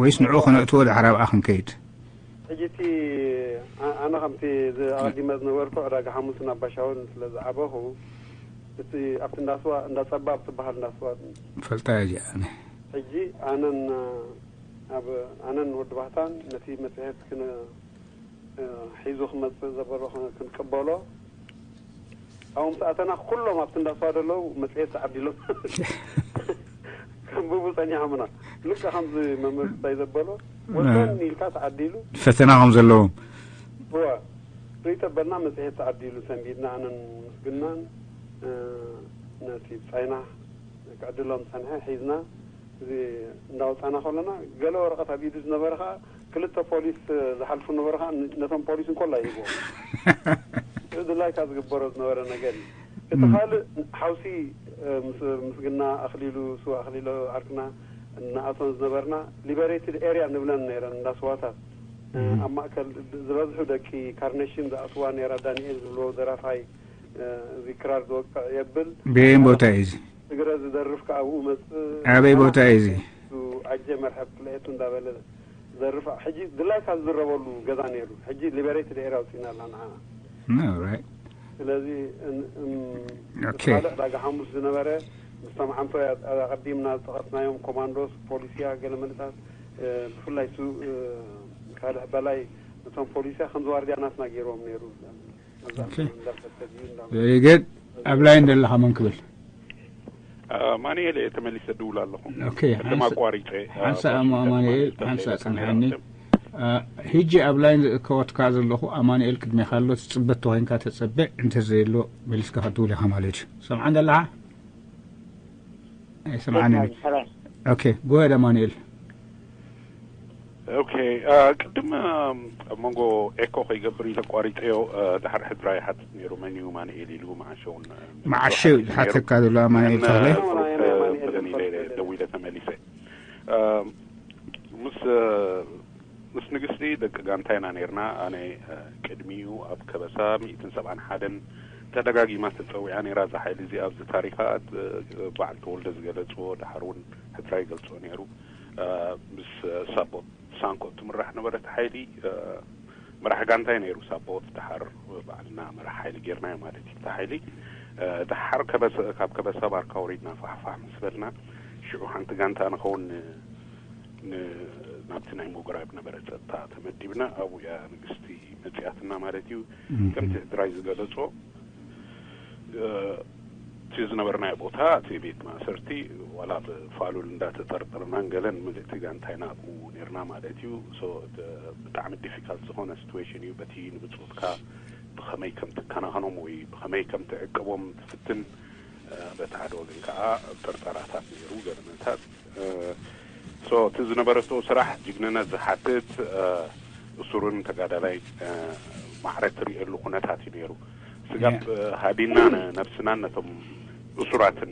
ወይስ ንዑ ከነእትዎ ድሓር ኣብኣ ክንከይድ? ሕጂ እቲ ኣ- ኣነ ከምቲ ዝ- ኣቐዲመ ዝነበርኩ ዕዳጋ ሓሙስን ኣባሻውን ስለ ዝዓበኹ እቲ ኣብቲ እንዳስዋ እንዳ ጸባብ ትበሃል እንዳስዋ ፈልጣ እያ እዚኣ ኣነ። ሕጂ ኣነን ኣብ ኣነን ወዲ ባህታን ነቲ መጽሔት ክነ እ፣ ሒዙ ክመጽእ ዘበሎ ክን- ክንቀበሎ ኣብኡ ምስ ኣተና ኩሎም ኣብቲ እንዳስዋ ዘለዉ መጽሔት ተዓዲሎም ብቡ ጸኒሖምና። ልክዕ ከምዚ መምህር ክስታይ ዘበሎ፣ ወሰን ኢልካ ተዓዲሉ። ፈተና ከም ዘለዎም። እወ። ርእይ ተበልና መጽሔት ተዓዲሉ ሰንቢድና፣ ኣነን ምስግናን፣ እ፣ ነቲ ጻይና ክዕድሎም ጸንሐ ሒዝና፣ እዚ እንዳወጻና ከለና፣ ገለ ወረቐት ኣብ ኢዱ ዝነበረ ኸኣ ክልተ ፖሊስ ዝሓልፉ ነበሩ፣ ኸዓ ነቶም ፖሊስ እንኮላ ይህብዎም። እዚ ድላይካ ዝግበሮ ዝነበረ ነገር እዩ። እቲ ካልእ ሓውሲ፣ እ፣ ምስ-፣ ምስግና ኣኽሊሉ፣ ስዋ ኣኽሊሉ ዓርክና፣ እናኣቶን ዝነበርና ሊበሬትድ ኤርያ ንብለን ነይረን፣ እንዳ ስዋታት። እ፣ ኣብ ማእከል ዝበዝሑ ደቂ ካርነሽን ዝኣትዋ ነይራ፣ ዳንኤል ዝብልዎ ደራፋይ፣ እ፣ እዚ ክራር ዝወቅዕ የብል። በየን ቦታ እዩ እዚ? ትግረ ዝደርፍ ከኣ ኣብኡ መጽእ። ኣበይ ቦታ እዩ እዚ? ኣጀ መርሐብ ክልኤቱ እንዳበለ ዝደርፍ። ሕጂ ድላይካ ዝዝረበሉ ገዛ ነይሩ። ሕጂ ሊበሬትድ ኤርያ ኣውጺእና ኣላ ንዓና። ኦራይት። ስለዚ እን-፣ እም፣ ኦኬ። እቲ ካልእ ዕዳጋ ሓሙስ ዝነበረ፣ ምስቶም ዓንቶ ኣቐዲምና ዝጠቐስናዮም ኮማንዶስ፣ ፖሊስያ፣ ገለ መንእሰያት፣ እ፣ ብፍላይ ሱ-፣ እ፣ ካልእ በላይ ነቶም ፖሊስያ ከምዚ ዋርድያ ናትና ገይርዎም ነይሩ። ኦኬ። ቬሪ ጉድ። ኣብ ላይን ዘለኻ መን ክብል? ኣማኑኤል እየ፣ ተመሊሰ ድውል ኣለኹ። ኦኬ፣ ቅድም ሓንሳ-፣ ኣቋሪፀ፣ ሓንሳ ኣማ-፣ ኣማኑኤል፣ ሓንሳ ጽንሓኒ። ሕጂ ኣብ ላይን ዝእከወትካ ዘለኹ ኣማኑኤል ቅድሜኻ ኣሎ፣ ትጽበ ተኾይንካ ተጸበ፣ እንተዘየሎ መሊስካ ክትድውል ኢኻ ማለት እዩ። ሰምዓን ዘለኻ? ኣይሰምዓንን። ኦኬ፣ ጎ ሄድ ኣማኑኤል። ኦኬ፣ አ፣ ቅድም፣ አ፣ ኣብ መንጎ ኤኮ ከይገብር ኢለ ኣቋሪጠዮ፣ አ፣ ድሓር ሕድራ ይሓትት ነይሩ፣ መን እዩ ማንኤል ኢሉ፣ መዓሸ እውን፣ አ፣ መዓሸ እዩ ዝሓተካ ዘሎ ኣማንኤል ተኽለ። አ፣ ብለን ኢለ ደዊለ ተመሊሰ። አ፣ ምስ፣ አ፣ ምስ ንግስቲ ደቂ ጋንታ ኢና ነይርና። ኣነ፣ አ፣ ቅድሚኡ ኣብ ከበሳ ሚእትን ሰብዓን ሓደን ተደጋጊማ ተጸዊዓ ነይራ እዛ ሓይሊ እዚኣ ኣብዚ ታሪኻ፣ አ፣ በዓል ተወልደ ዝገለጽዎ፣ ድሓር እውን ሕድራ ይገልጾ ነይሩ። አ፣ ምስ ሳቦት ሳንኮ ትምራሕ ነበረት ሓይሊ፣ እ፣ መራሕ ጋንታይ ነይሩ ሳቦት፣ ድሓር ባዕልና መራሕ ሓይሊ ጌርናዮ ማለት እዩ። እታ ሓይሊ፣ እ፣ ድሓር ከበሰ-፣ ካብ ከበሳ ባርካ ወሪድና ፋሕፋሕ ምስ በልና፣ ሽዑ ሓንቲ ጋንታ ንኸውን ን-፣ ን-፣ ናብቲ ናይ ምጉራብ ነበረ ጸጥታ ተመዲብና፣ ኣብኡ እያ ንግስቲ መጺኣትና ማለት እዩ። እም። ከምቲ ሕድራይ ዝገለጾ፣ እ፣ እቲ ዝነበርናዮ ቦታ፣ እቲ ቤት ማእሰርቲ፣ ዋላ ብፋሉል እንዳተጠርጠርናን ገለን ምልእቲ ጋንታ ኢና ኣብኡ ነይርና ማለት እዩ። ሶ፣ እቲ ብጣዕሚ ዲፊካልት ዝኾነ ሲትዌሽን እዩ። በቲ ንብጾትካ ብኸመይ ከም ትከናኸኖም ወይ ብኸመይ ከም ትዕቅቦም ትፍትን፣ እ፣ በቲ ሓደ ወገን ከዓ ጥርጠራታት ነይሩ፣ ገለ መንታት። እ፣ ሶ፣ እቲ ዝነበረቶ ስራሕ ጅግንነት ዝሓትት፣ እ፣ እሱርን ተጋዳላይ፣ እ፣ ማዕረ ትርእየሉ ኩነታት እዩ ነይሩ። ስጋብ፣ ያ። እ፣ ሃዲና ነ-፣ ነብስናን ነቶም እሱራትን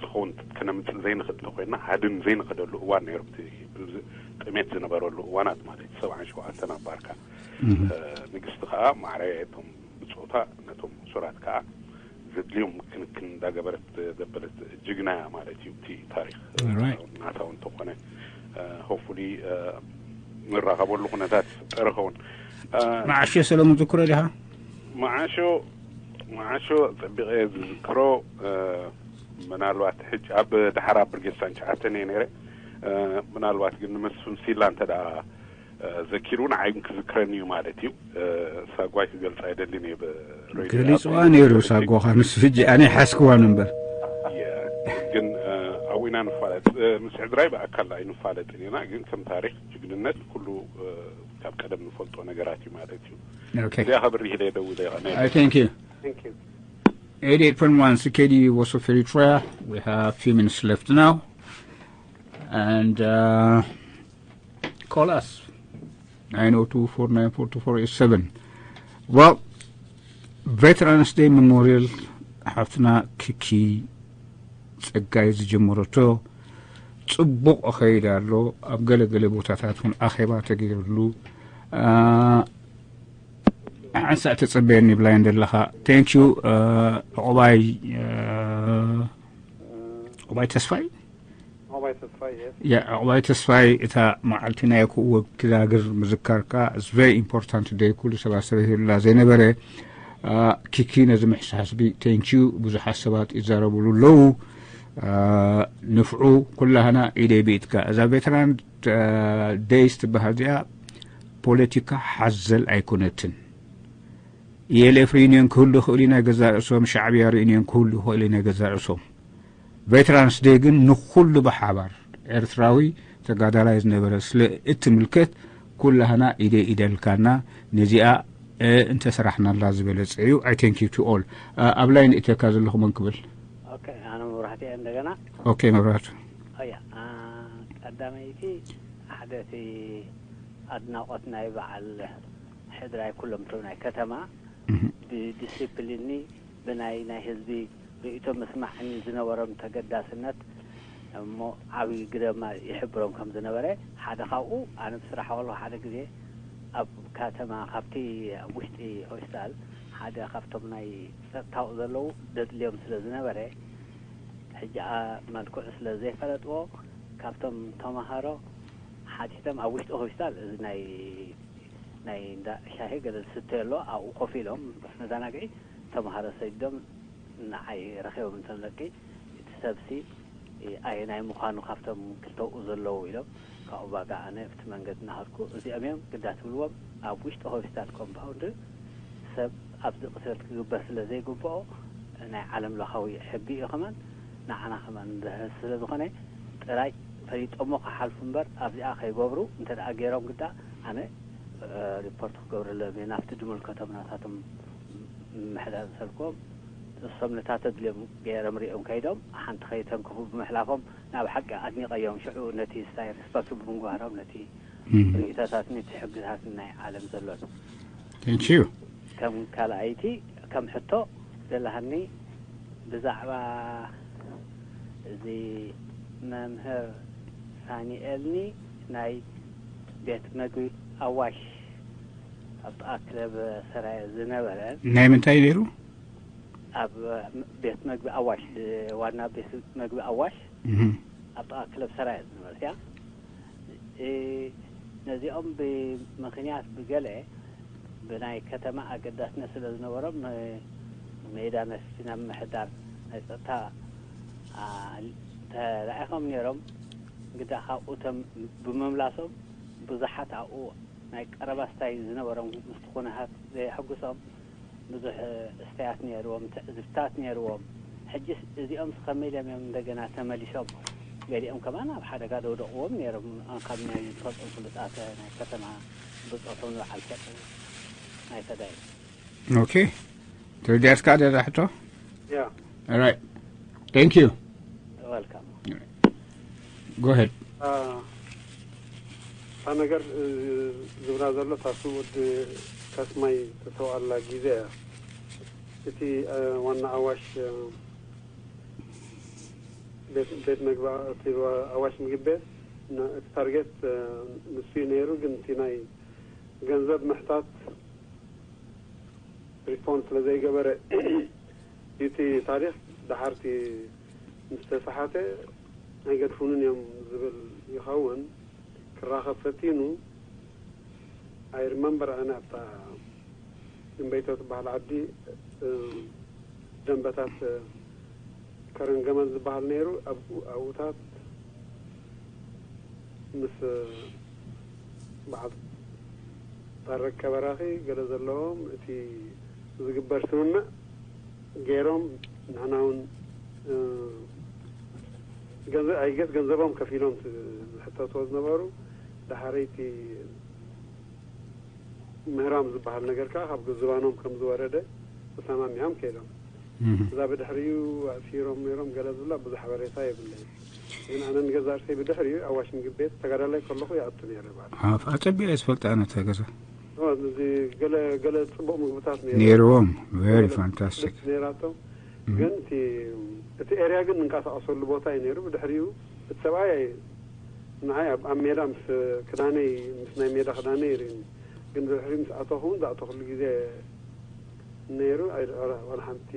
ዝኸውን ከነምጽእ ዘይንኽእል እንተኾይንና፣ ሃድን ዘይንኸደሉ እዋን ነይሩ። እቲ ብዝ-፣ ጥሜት ዝነበረሉ እዋናት ማለት እዩ፣ ሰብዓን ሸውዓተን ኣብ ባርካ። እም። እ፣ ንግስቲ ከኣ ማዕረ እቶም ብጾታ ነቶም እሱራት ከኣ ዘድልዮም ክንክን እንዳገበረት ዘበለት ጅግና እያ ማለት እዩ። እቲ ታሪኽ ኦራይት። ናታ እውን እንተኾነ፣ እ፣ ሆፕፉሊ፣ እ፣ ንራኸበሉ ኩነታት ይፍጠር ይኸውን። እ፣ መዓሾ ሰለሙን ዝክሮ ዲኻ? መዓሾ፣ መዓሾ ጸቢቐ ዝዝክሮ፣ እ፣ ምናልባት ሕጂ ኣብ ደሓር ኣብ ብርጌድ ሳንችዓተን እየ ነይረ። እ፣ ምናልባት ግን ንመስፍን ሲላ እንተ ደኣ እ፣ ዘኪሩ ንዓይ ክዝክረኒ እዩ ማለት እዩ። እ፣ ሳጓይ ክገልጻ ኣይደልን እየ ብሬድዮ ገሊጽዋ ኣቢሉ ነይሩ ማለት እዩ። ሳጓኻ፣ ንሱ ሕጂ ኣነ ሓስክዋን እምበር። እየ፣ ግን፣ እ፣ ኣብኡ ኢና ንፋለጥ። እ፣ ምስ ሕድራይ ብኣካል ኣይንፋለጥን ኢና፣ ግን ከም ታሪኽ ጅግንነት ኩሉ፣ እ፣ ካብ ቀደም ንፈልጦ ነገራት እዩ ማለት እዩ። ኦኬ። እዚኣ ከብርህ ኢለ ደዊለ ይቐነ። I thank you. Thank you. Eighty-eight point one C K D U Voice of Eritrea. We have few minutes left now. And, uh, call us. Nine oh two, four nine four, two four eight seven. Well, Veterans Day Memorial ሓፍትና ክኪ ጸጋይ ዝጀመረቶ ጽቡቕ ይኸይድ ኣሎ። ኣብ ገለ ገለ ቦታታት እውን ኣኼባ ተገይሩሉ። አ፣ ሓንሳእ ተጸበየኒ ብላይን ዘለኻ። Thank you፣ አ፣ ዕቑባይ፣ አ፣ ዕቑባይ ተስፋይ? ዕቑባይ ተስፋይ፣ yes። ያ፣ ዕቑባይ ተስፋይ፣ እታ መዓልቲ ናይ ክእወ ክዳግር ምዝካርካ is very important day። ኩሉ ሰባት ሰበይትላ ዘይነበረ፣ አ፣ ኪኪ ነዚ ምሕሳስቢ፣ thank you። ብዙሓት ሰባት ይዛረብሉ ኣለዉ። አ፣ ንፍዑ ኩላህና ኢደይ ብኢድካ። እዛ ቬተራን፣ አ፣ ደይስ ትበሃል እዚኣ ፖለቲካ ሓዘል ኣይኮነትን። የሌፍ ሪዩኒዮን ክህሉ ይኽእል እዩ ናይ ገዛእ ርእሶም፣ ሻዕብያ ሪዩኒዮን ክህሉ ይኽእል እዩ ናይ ገዛእ ርእሶም። ቬትራንስ ዴይ ግን ንኹሉ ብሓባር ኤርትራዊ ተጋዳላይ ዝነበረ ስለ እትምልከት፣ ኩላህና ኢደ ኢደልካና ነዚኣ እንተሰራሕናላ ዝበለጸ እዩ። I thank you to all። ኣብ ላይን እተካ ዘለኹ መን ክብል? ኦኬ፣ ኣነ መብራህቲ እየ እንደገና። ኦኬ መብራህቱ። ኣያ ቀዳመይቲ፣ ሓደ እቲ ኣድናቆት ናይ በዓል ሕድራይ ኩሎም እቶም ናይ ከተማ ብዲሲፕሊኒ ብናይ ናይ ህዝቢ ርእይቶ ምስማዕኒ ዝነበሮም ተገዳስነት እሞ ዓብዪ ግደማ ይሕብሮም ከም ዝነበረ፣ ሓደ ካብኡ ኣነ ብስራሕ ከለኹ ሓደ ግዜ ኣብ ከተማ ካብቲ ኣብ ውሽጢ ሆስፒታል ሓደ ካብቶም ናይ ጸጥታኡ ዘለዉ ደድልዮም ስለ ዝነበረ፣ ሕጂ መልክዑ ስለ ዘይፈለጥዎ ካብቶም ተማሃሮ ሓቲቶም ኣብ ውሽጢ ሆስፒታል እዚ ናይ ናይ እንዳ ሻሂ ገለ ዝስተዮ ኣሎ ኣብኡ ኮፍ ኢሎም መዘናግዒ ተምሃሮ ሰዲዶም ንዓይ ረኺቦም እንተለቂ እቲ ሰብሲ ኣየናይ ምዃኑ ካብቶም ክልተኡ ዘለዉ ኢሎም ካብኡ ባጋ ኣነ ኣብቲ መንገዲ እናኸድኩ እዚኦም እዮም ግዳ ትብልዎም ኣብ ውሽጢ ሆስፒታል ኮምፓውንድ ሰብ ኣብዚ ቅትለት ክግበር ስለ ዘይግብኦ ናይ ዓለም ለኻዊ ሕጊ እዩ ከማን ንዓና ከማን ዘህስ ስለ ዝኾነ ጥራይ ፈሊጦሞ ክሓልፉ እምበር ኣብዚኣ ከይገብሩ እንተ ደኣ ገይሮም ግዳ ኣነ ሪፖርት ክገብረሎም እየ ናብቲ ዝምልከቶም ናታቶም ምሕዳር ዝሰልክዎም እሶም ነታ ተድልዮም ገይሮም ሪኦም ከይዶም ሓንቲ ከይተንክፉ ብምሕላፎም ናብ ሓቂ ኣድኒቀዮም ሽዑ ነቲ ስታይ ሪስፐክት ብምግባሮም ነቲ ርእይቶታት ነቲ ሕግታት ናይ ዓለም ዘሎ Thank you። ከም ካልኣይቲ ከም ሕቶ ዘለሃኒ ብዛዕባ እዚ መምህር ሳኒኤልኒ ናይ ቤት መግቢ ኣዋሽ ኣብ ጥቓ ክለብ ሰራየ ዝነበረ ናይ ምንታይ ነይሩ? ኣብ ቤት መግቢ ኣዋሽ ዋና ቤት መግቢ ኣዋሽ ኣብ ጥቓ ክለብ ሰራየ ዝነበረት እያ። ነዚኦም ብምኽንያት ብገለ ብናይ ከተማ ኣገዳስነት ስለ ዝነበሮም ሜዳ ነስቲ ናብ ምሕዳር ናይ ፀጥታ ተላኢኾም ነይሮም። ግዳ ካብኡ ተም ብምምላሶም ብዙሓት ኣብኡ ናይ ቀረባ ስታይ ዝነበሮም ምስቲ ኩነታት ዘየሐጉሶም ብዙሕ እስተያት ነይርዎም፣ ትዕዝብታት ነይርዎም። ሕጅስ እዚኦም ከመይ ኢሎም እዮም እንደገና ተመሊሶም? ገሊኦም ከማን ኣብ ሓደጋ ደውደቕዎም ነይሮም። ካብ ናይ ዝፈልጦም ፍሉጣት ናይ ከተማ ብፆቶም ንበዓል ሸጥ ናይ ተዳይ Okay። ተረዲኣትካ ደዛ ሕቶ? ያ All right. Thank you. ወልካም Go ahead. እታ ነገር ዝብላ ዘሎ ታሱ ወዲ ካስማይ ተተውኣላ ግዜ እያ። እቲ ዋና ኣዋሽ ቤት መግቢ እቲ ኣዋሽ ምግቢ ቤት እቲ ታርጌት ንሱ እዩ ነይሩ። ግን እቲ ናይ ገንዘብ ምሕታት ሪስፖንድ ስለ ዘይገበረ እቲ ታሪክ ደሓርቲ ምስ ተሰሓተ ኣይገድፉንን እዮም ዝብል ይኸውን። ክራኸብ ፈቲኑ። I remember ኣነ ኣብታ እምበይቶ ትበሃል ዓዲ ደንበታት ከረን ገመል ዝበሃል ነይሩ። ኣብኡ ኣብኡታት ምስ በዓል ታረቀ በራኺ ገለ ዘለዎም እቲ ዝግበር ስምምዕ ገይሮም ንሕና እውን ገንዘብ ኣይገስ ገንዘቦም ከፊሎም ዝሕተትዎ ዝነበሩ ዳሕረይቲ ምህራም ዝበሃል ነገር ከዓ ካብ ዝባኖም ከም ዝወረደ ተሰማሚዖም ከይዶም። እዛ ብድሕሪኡ ኣእሲሮም ነይሮም ገለ ዝብላ ብዙሕ ሓበሬታ የብለይ። ግን ኣነ ንገዛ ርእሰይ ብድሕሪኡ ኣዋሽ ምግቢ ቤት ተጋዳላይ ከለኹ ይኣቱ ነይረ። ባዕሉ ኣፍ ኣጸቢቐ ዝፈልጥ ኣነ ተገዛ እዚ ገለ ገለ ጽቡቕ ምግብታት ነይሩ ነይርዎም። Very fantastic። ነይራቶም። ግን እቲ እቲ ኤርያ ግን እንቀሳቀሰሉ ቦታ እዩ ነይሩ። ብድሕሪኡ እቲ ሰብኣይ ንዓይ ኣብ ኣብ ሜዳ ምስ ክዳነይ ምስ ናይ ሜዳ ክዳነይ ይርእኒ። ግን ብድሕሪኡ ምስ ኣተኹ እውን ዝኣተኹሉ ግዜ ነይሩ። ዋላ ሓንቲ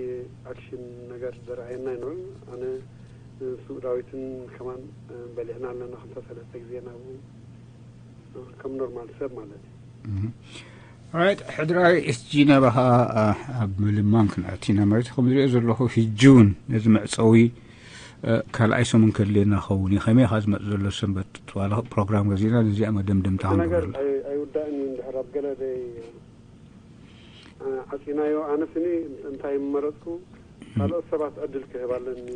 ኣክሽን ነገር ዘርኣየና ኣይነበረን። ኣነ ንሱ ዳዊትን ከማን በሊዕና ኣለና ክልተ ሰለስተ ግዜ ናብኡ ከም ኖርማል ሰብ ማለት እዩ። Right። ሕድራይ እስጂ ናባኻ ኣብ ምልማን ክንኣቲና ማለት ከም ዝሪኦ ዘለኹ ሕጂ እውን ነዚ መዕፀዊ ካልኣይ ሰሙን ከድልየና ኸውን እዩ። ከመይ ኢኻ ዝመፅ ዘሎ ሰንበት ዋላ ፕሮግራም ገዚእና ነዚኣ መደምደምታ እቲ ነገር ክንገብረላ። ኣይ- ኣይውዳእን እዩ እንድሕር ኣብ ገለ ደይ ዓፂናዮ። ኣነስኒ እንታይ ምመረፅኩ ካልኦት ሰባት ዕድል ክህብ ኣለኒ።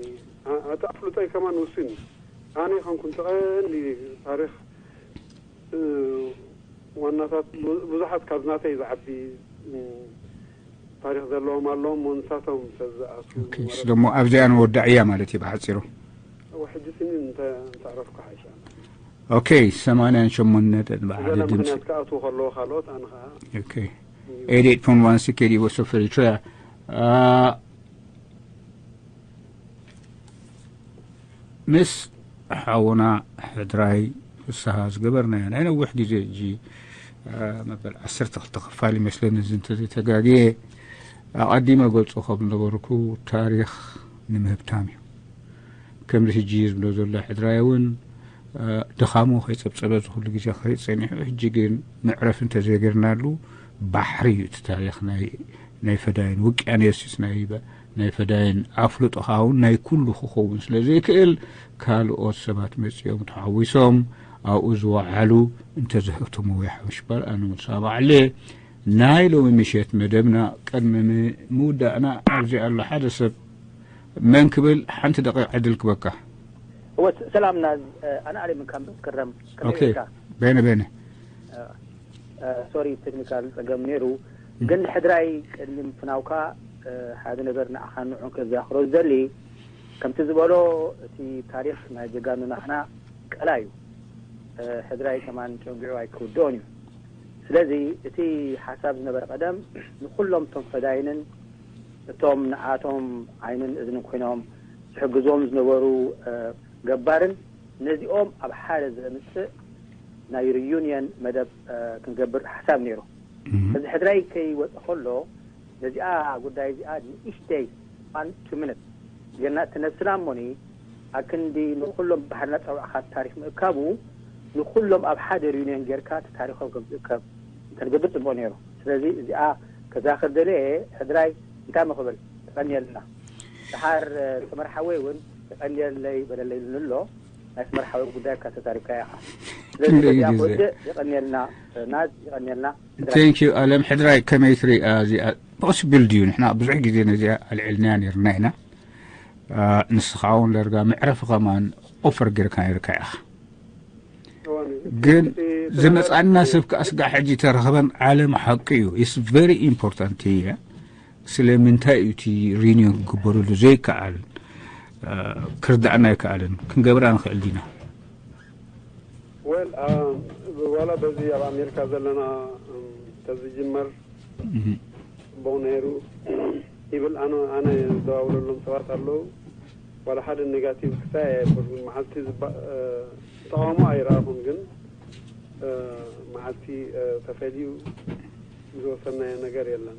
ኣ- እቲ ኣፍልጦይ ከማን ውሱን እዩ። ኣነ ይኾንኩን ተቐንዲ ታሪኽ እ፣ ዋናታት ብዙ- ብዙሓት ካብ ናተይ ዝዓቢ እ፣ ታሪኽ ዘለዎም ኣለዎም። ንሳቶም ተዝኣትዉ ኦኬ፣ እሱ ማለት ደሞ ኣብዚኣ ንወዳዕ እያ ማለት እዩ ብሓፂሩ። እወ፣ ሕጂ ስኒ እንተ- እንተዕረፍኩ ሓይሻ። ኦኬ፣ ሰማንያን ሸሞንተ ነጥቢ ሓደ ገለ ድምፂ። ምኽንያት ክኣትዉ ከለዉ ካልኦት ኣነ ኸዓ ኦኬ። ኤይት ኤይት ፖይንት ዋን ሲኬዲ ወሶ ፍሪትሪያ ምስ ሓውና ሕድራይ ፍስሃ ዝገበርናዮ ናይ ነዊሕ ግዜ እጂ መበል ዓሰርተ ክልተ ክፋል ይመስለኒ እዚ እንተዘይተጋግየ ኣቐዲመ ገልጾ ከም ዝነበርኩ ታሪኽ ንምህብታም እዩ። ከምዚ ሕጂ ዝብሎ ዘሎ ሕድራይ እውን ድኻሙ ከይጸብጸበ ዝኩሉ ግዜ ክሪኢ ጸኒሑ ሕጂ ግን መዕረፊ እንተዘይገርናሉ ባሕሪ እዩ እቲ ታሪኽ ናይ ናይ ፈዳይን ውቅያኖስስ ናይ በ- ናይ ፈዳይን ኣፍልጦኻ እውን ናይ ኩሉ ክኸውን ስለ ዘይክእል ካልኦት ሰባት መጺኦም ተሓዊሶም ኣብኡ ዝወዓሉ እንተዘህብትምዎ ይሓይሽ እምበር ኣነ እውን ሰማማዕ ኣለየ። ናይ ሎሚ ምሸት መደብና ቅድሚ ም- ምውዳእና ኣብዚ ኣሎ ሓደ ሰብ መን ክብል ሓንቲ ደቂቕ ዕድል ክበካ። እወ ሰላምና ኣነ ኣለ ምን ካብ መስከረም ከመይ ኦኬ ኢልካ? በይነ በይነ ሶሪ ቴክኒካል ጸገም ነይሩ። ግን ሕድራይ ቅድሚ ምፍናውካ ሓደ ነገር ንዓኻን ንዑን ከዘኻኽሮ ዝደሊ፣ ከምቲ ዝበሎ እቲ ታሪኽ ናይ ጀጋኑና ንሕና ቀላ እዩ። ሕድራይ ከማን ጨንጊዑ ኣይክውድኦን እዩ። ስለዚ እቲ ሓሳብ ዝነበረ ቀደም ንኹሎም እቶም ፈዳይንን እቶም ንዓቶም ዓይንን እዝንን ኮይኖም ዝሕግዞም ዝነበሩ ገባርን ነዚኦም ኣብ ሓደ ዘምጽእ ናይ ሪዩኒየን መደብ ክንገብር ሓሳብ ነይሩ። እዚ ሕድራይ ከይወፀ ከሎ ነዚኣ ጉዳይ እዚኣ ንእሽተይ one two minutes ጌርና እቲ ነብስና እሞኒ ኣብ ክንዲ ንኩሎም ባሕርና ፀውዕኻ ታሪክ ምእካቡ ንኩሎም ኣብ ሓደ ሪዩኒየን ጌርካ እቲ ታሪኮም ከም ዝእከብ እንተንገብር ፅቡቅ ነይሩ። ስለዚ እዚኣ ከዛክር ደለየ ሕድራይ እንታይ ምክብል ተቀንየልና። ድሓር ተመርሓወይ እውን ተቀንየለይ በለለይ ኢሉኒ ኣሎ። ናይ ኣስመራ ሓወይ ጉዳይ እካ ተዛሪብካያ ኢኻ። ስለዚ ክንደይ በዚኣ ግዜ? ክወድእ፣ የቐንየልና ናዝ፣ የቐንየልና። Thank you ኣለም። ሕድራይ ከመይ ትሪኣ እዚኣ? ፖስብል ድዩ? ንሕና ብዙሕ ግዜ ነዚኣ ኣልዒልናያ ነርና ኢና። ንስኻ እውን ደርጋ መዕረፊ ከማን ኦፈር ጌርካ ነርካ ኢኻ። ግን ዝመፃና ሰብ ከዓ ስጋዕ ሕጂ ተረኽበን ዓለም ሓቂ እዩ። It's very important እየ። ስለምንታይ እዩ እቲ ሪዩኒዮን ክግበረሉ ዘይከኣል? ክርዳእና ኣይከኣልን። ክንገብራ ንኽእል ዲና? ወል ዋላ በዚ ኣብ ኣሜሪካ ዘለና ተዝጅመር ፅቡቅ ነይሩ ይብል። ኣነ ኣነ ዝደዋውለሎም ሰባት ኣለዉ። ዋላ ሓደ ኔጋቲቭ ክሳይ ኣይብሉን። መዓልቲ ዝባ- ተቃውሞ ኣይረኣኹን፣ ግን መዓልቲ ተፈልዩ ዝወሰናዮ ነገር የለን።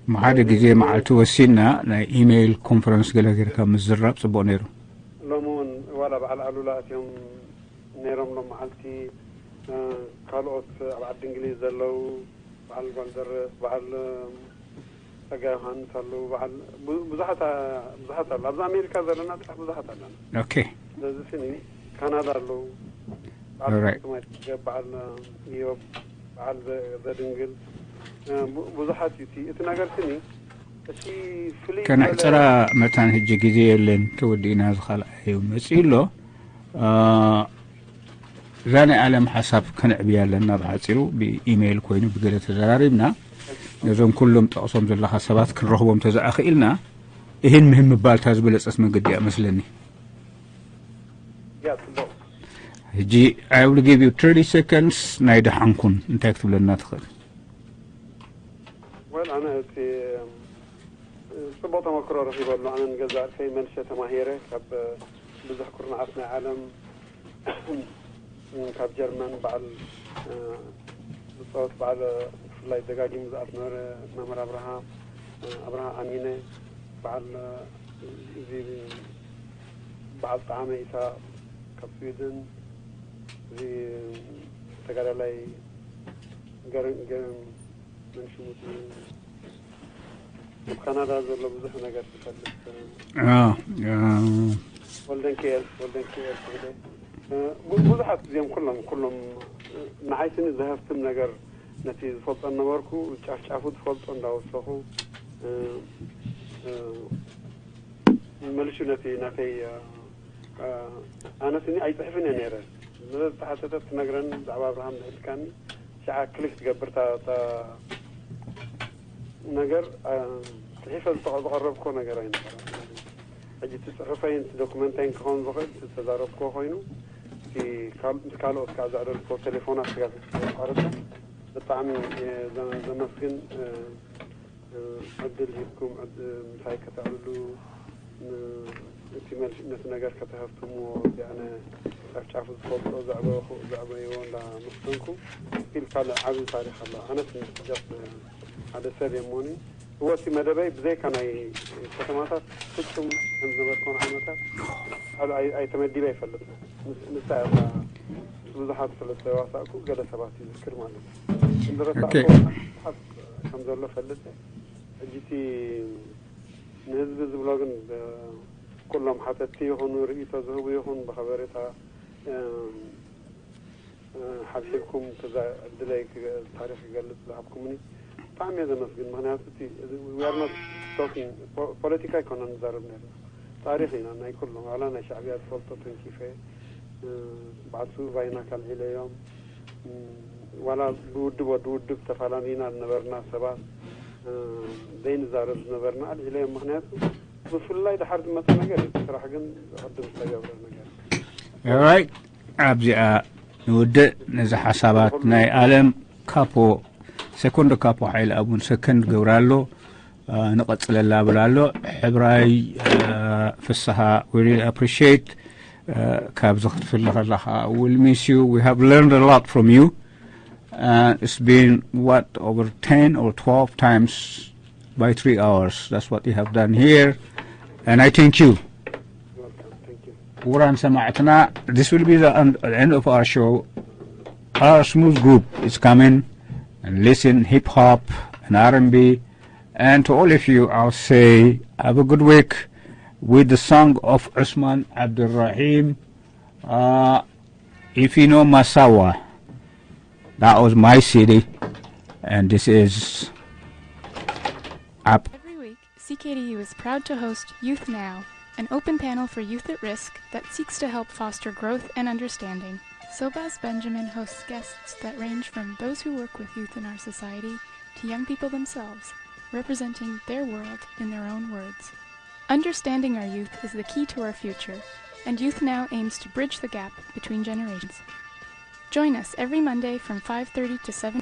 እሞ ሓደ ግዜ መዓልቲ ወሲንና ናይ ኢሜይል ኮንፈረንስ ገለ ጌርካ ምዝራብ ጽቡቕ ነይሩ። ሎሚ እውን ዋላ በዓል ኣሉላ ኣትዮም ነይሮም ሎም መዓልቲ ካልኦት ኣብ ዓዲ እንግሊዝ ዘለዉ በዓል ጓልደረስ በዓል ጸጋ ዮሃንስ ኣለዉ በዓል ብዙሓት ብዙሓት ኣለዉ ኣብዚ ኣሜሪካ ዘለና ጥራሕ ብዙሓት ኣለና። ኦኬ። ስለዚ ስኒ ካናዳ ኣለዉ በዓል Alright. ስማይ ገብ በዓል ኢዮብ በዓል ዘድንግል ብዙሓት እዩ እቲ ነገር ስኒ እቲ ፍልይ ከነሕፅራ መታን ሕጂ ግዜ የለን ተወዲእና ዝኻልኣዩ መፅኡ ኣሎ። እዛ ናይ ዓለም ሓሳብ ከነዕብያ ኣለና ብሓፂሩ ብኢሜይል ኮይኑ ብገለ ተዘራሪብና ነዞም ኩሎም ጠቕሶም ዘለኻ ሰባት ክንረኽቦም ተዘኣኽኢልና እህን ምህን ምባልታ ዝበለፀት መንገዲ እያ መስለኒ። ሕጂ I will give you thirty seconds ናይ ደሓንኩን እንታይ ክትብለና ትኽእል? ወል ኣነ እቲ ፅቡቅ ተመክሮ ረኪበሉ ኣነ ንገዛእ ርእሰይ መልሰ ተማሂረ ካብ ብዙሕ ኩርናዓት ናይ ዓለም ካብ ጀርመን በዓል ዝፃወት በዓል ብፍላይ ደጋጊሙ ዝኣት ነበረ መምህር ኣብርሃ ኣብርሃ ኣሚነ በዓል እዚ በዓል ጠዓመ ኢሳቅ ካብ ስዊድን እዚ ተጋዳላይ ገረን ገረን መን ሽሙ እቲ ኣብ ካናዳ ዘሎ ብዙሕ ነገር ዝፈልጥ ወልደንኪኤል ወልደንኪኤል ትብለ ብዙሓት እዚኦም ኩሎም ኩሎም ንዓይ ስኒ ዘሀፍትም ነገር ነቲ ዝፈልጦ ነበርኩ ጫፍጫፉ ዝፈልጦ እንዳወሰኹ መሊሹ ነቲ ናተይ ኣነስኒ ኣይፅሕፍን እየ ነይረ። ዝተሓተተ ትነግረን ብዛዕባ ኣብርሃም ዝሕልካኒ ሽዓ ክሊክ ትገብር እታ ነገር። ፅሒፈ ዝቐረብኮ ነገር ኣይነበረ። ሕጂ እቲ ፅሑፈይን እቲ ዶኩመንተይን ክኸውን ዝኽእል ዝተዛረብኮ ኮይኑ ምስ ካልኦት ከዓ ዘዕለልኮ ቴሌፎናት ስጋ ተቋረፀ። ብጣዕሚ ዘመስግን ዕድል ሂብኩም ምሳይ ከተዕልሉ እቲ መልሲ ነቲ ነገር ከተሀፍትምዎ። ኣነ ጫፍጫፉ ዝፈልጦ ዘዕበይዎ እንዳመስገንኩ ኢል ካልእ ዓብዪ ታሪክ ኣሎ። ኣነስ ጃስ ሓደ ሰብ የሞኒ። እወ እቲ መደበይ ብዘይካ ናይ ከተማታት ፍጹም ከም ዝነበርኮን ዓመታት ኣይተመዲበ ይፈልጥ። ንሳ እያ ብዙሓት ስለ ዝተዋሳእኩ ገለ ሰባት ይዝክር ማለት እዩ። እንደረሳእኮ ብዙሓት ከም ዘሎ ፈልጥ። ሕጂ እቲ ንህዝቢ ዝብሎ ግን ኩሎም ሓተቲ ይኹኑ ርእይቶ ዝህቡ ይኹን ብኸበሬታ ሓብሒብኩም እዛ ዕድለይ ታሪክ ክገልፅ ዝሃብኩምኒ ብጣዕሚ እየ ዘመስግን። ምክንያቱ ፖለቲካ ኣይኮነ ንዛረብ ነርና፣ ታሪክ ኢና ናይ ኩሎም። ዋላ ናይ ሻዕብያ ዝፈልጦ ተንኪፈ በዓል ስውእ ባይና ካልዒለዮም ዋላ ብውድብ ወዲ ውድብ ተፈላለዩና ዝነበርና ሰባት ዘይንዛረብ ዝነበርና ኣልዒለዮም። ምክንያቱ ብፍላይ ድሓር ዝመፀ ነገር እዩ። ስራሕ ግን ዝቅድም ዝተገብረ ነገር። ራይት ኣብዚኣ ንውድእ። ነዚ ሓሳባት ናይ ኣለም ካፖ፣ ሴኮንዶ ካፖ ሓይለ ኣብ እውን ሰከንድ ገብራ ኣሎ። ንቐፅለላ ብል ኣሎ። ሕብራይ ፍስሃ፣ we really appreciate ካብዚ ክትፍለ ከለካ። Will miss you. We have learned a lot from you. It's been what, over ten or twelve times by three hours. That's what you have done here, and I thank you. ክቡራን ሰማዕትና, this will be the end of our show. Our smooth group is coming, and listen hip hop and R and B. And to all of you, I'll say have a good week with the song of Usman Abdul Rahim, uh, Ifino Masawa. That was my city, and this is up. Every week, C K D U is proud to host Youth Now, an open panel for youth at risk that seeks to help foster growth and understanding. Sobas Benjamin hosts guests that range from those who work with youth in our society to young people themselves, representing their world in their own words. Understanding our youth is the key to our future, and Youth Now aims to bridge the gap between generations. Join us every Monday from five thirty to seven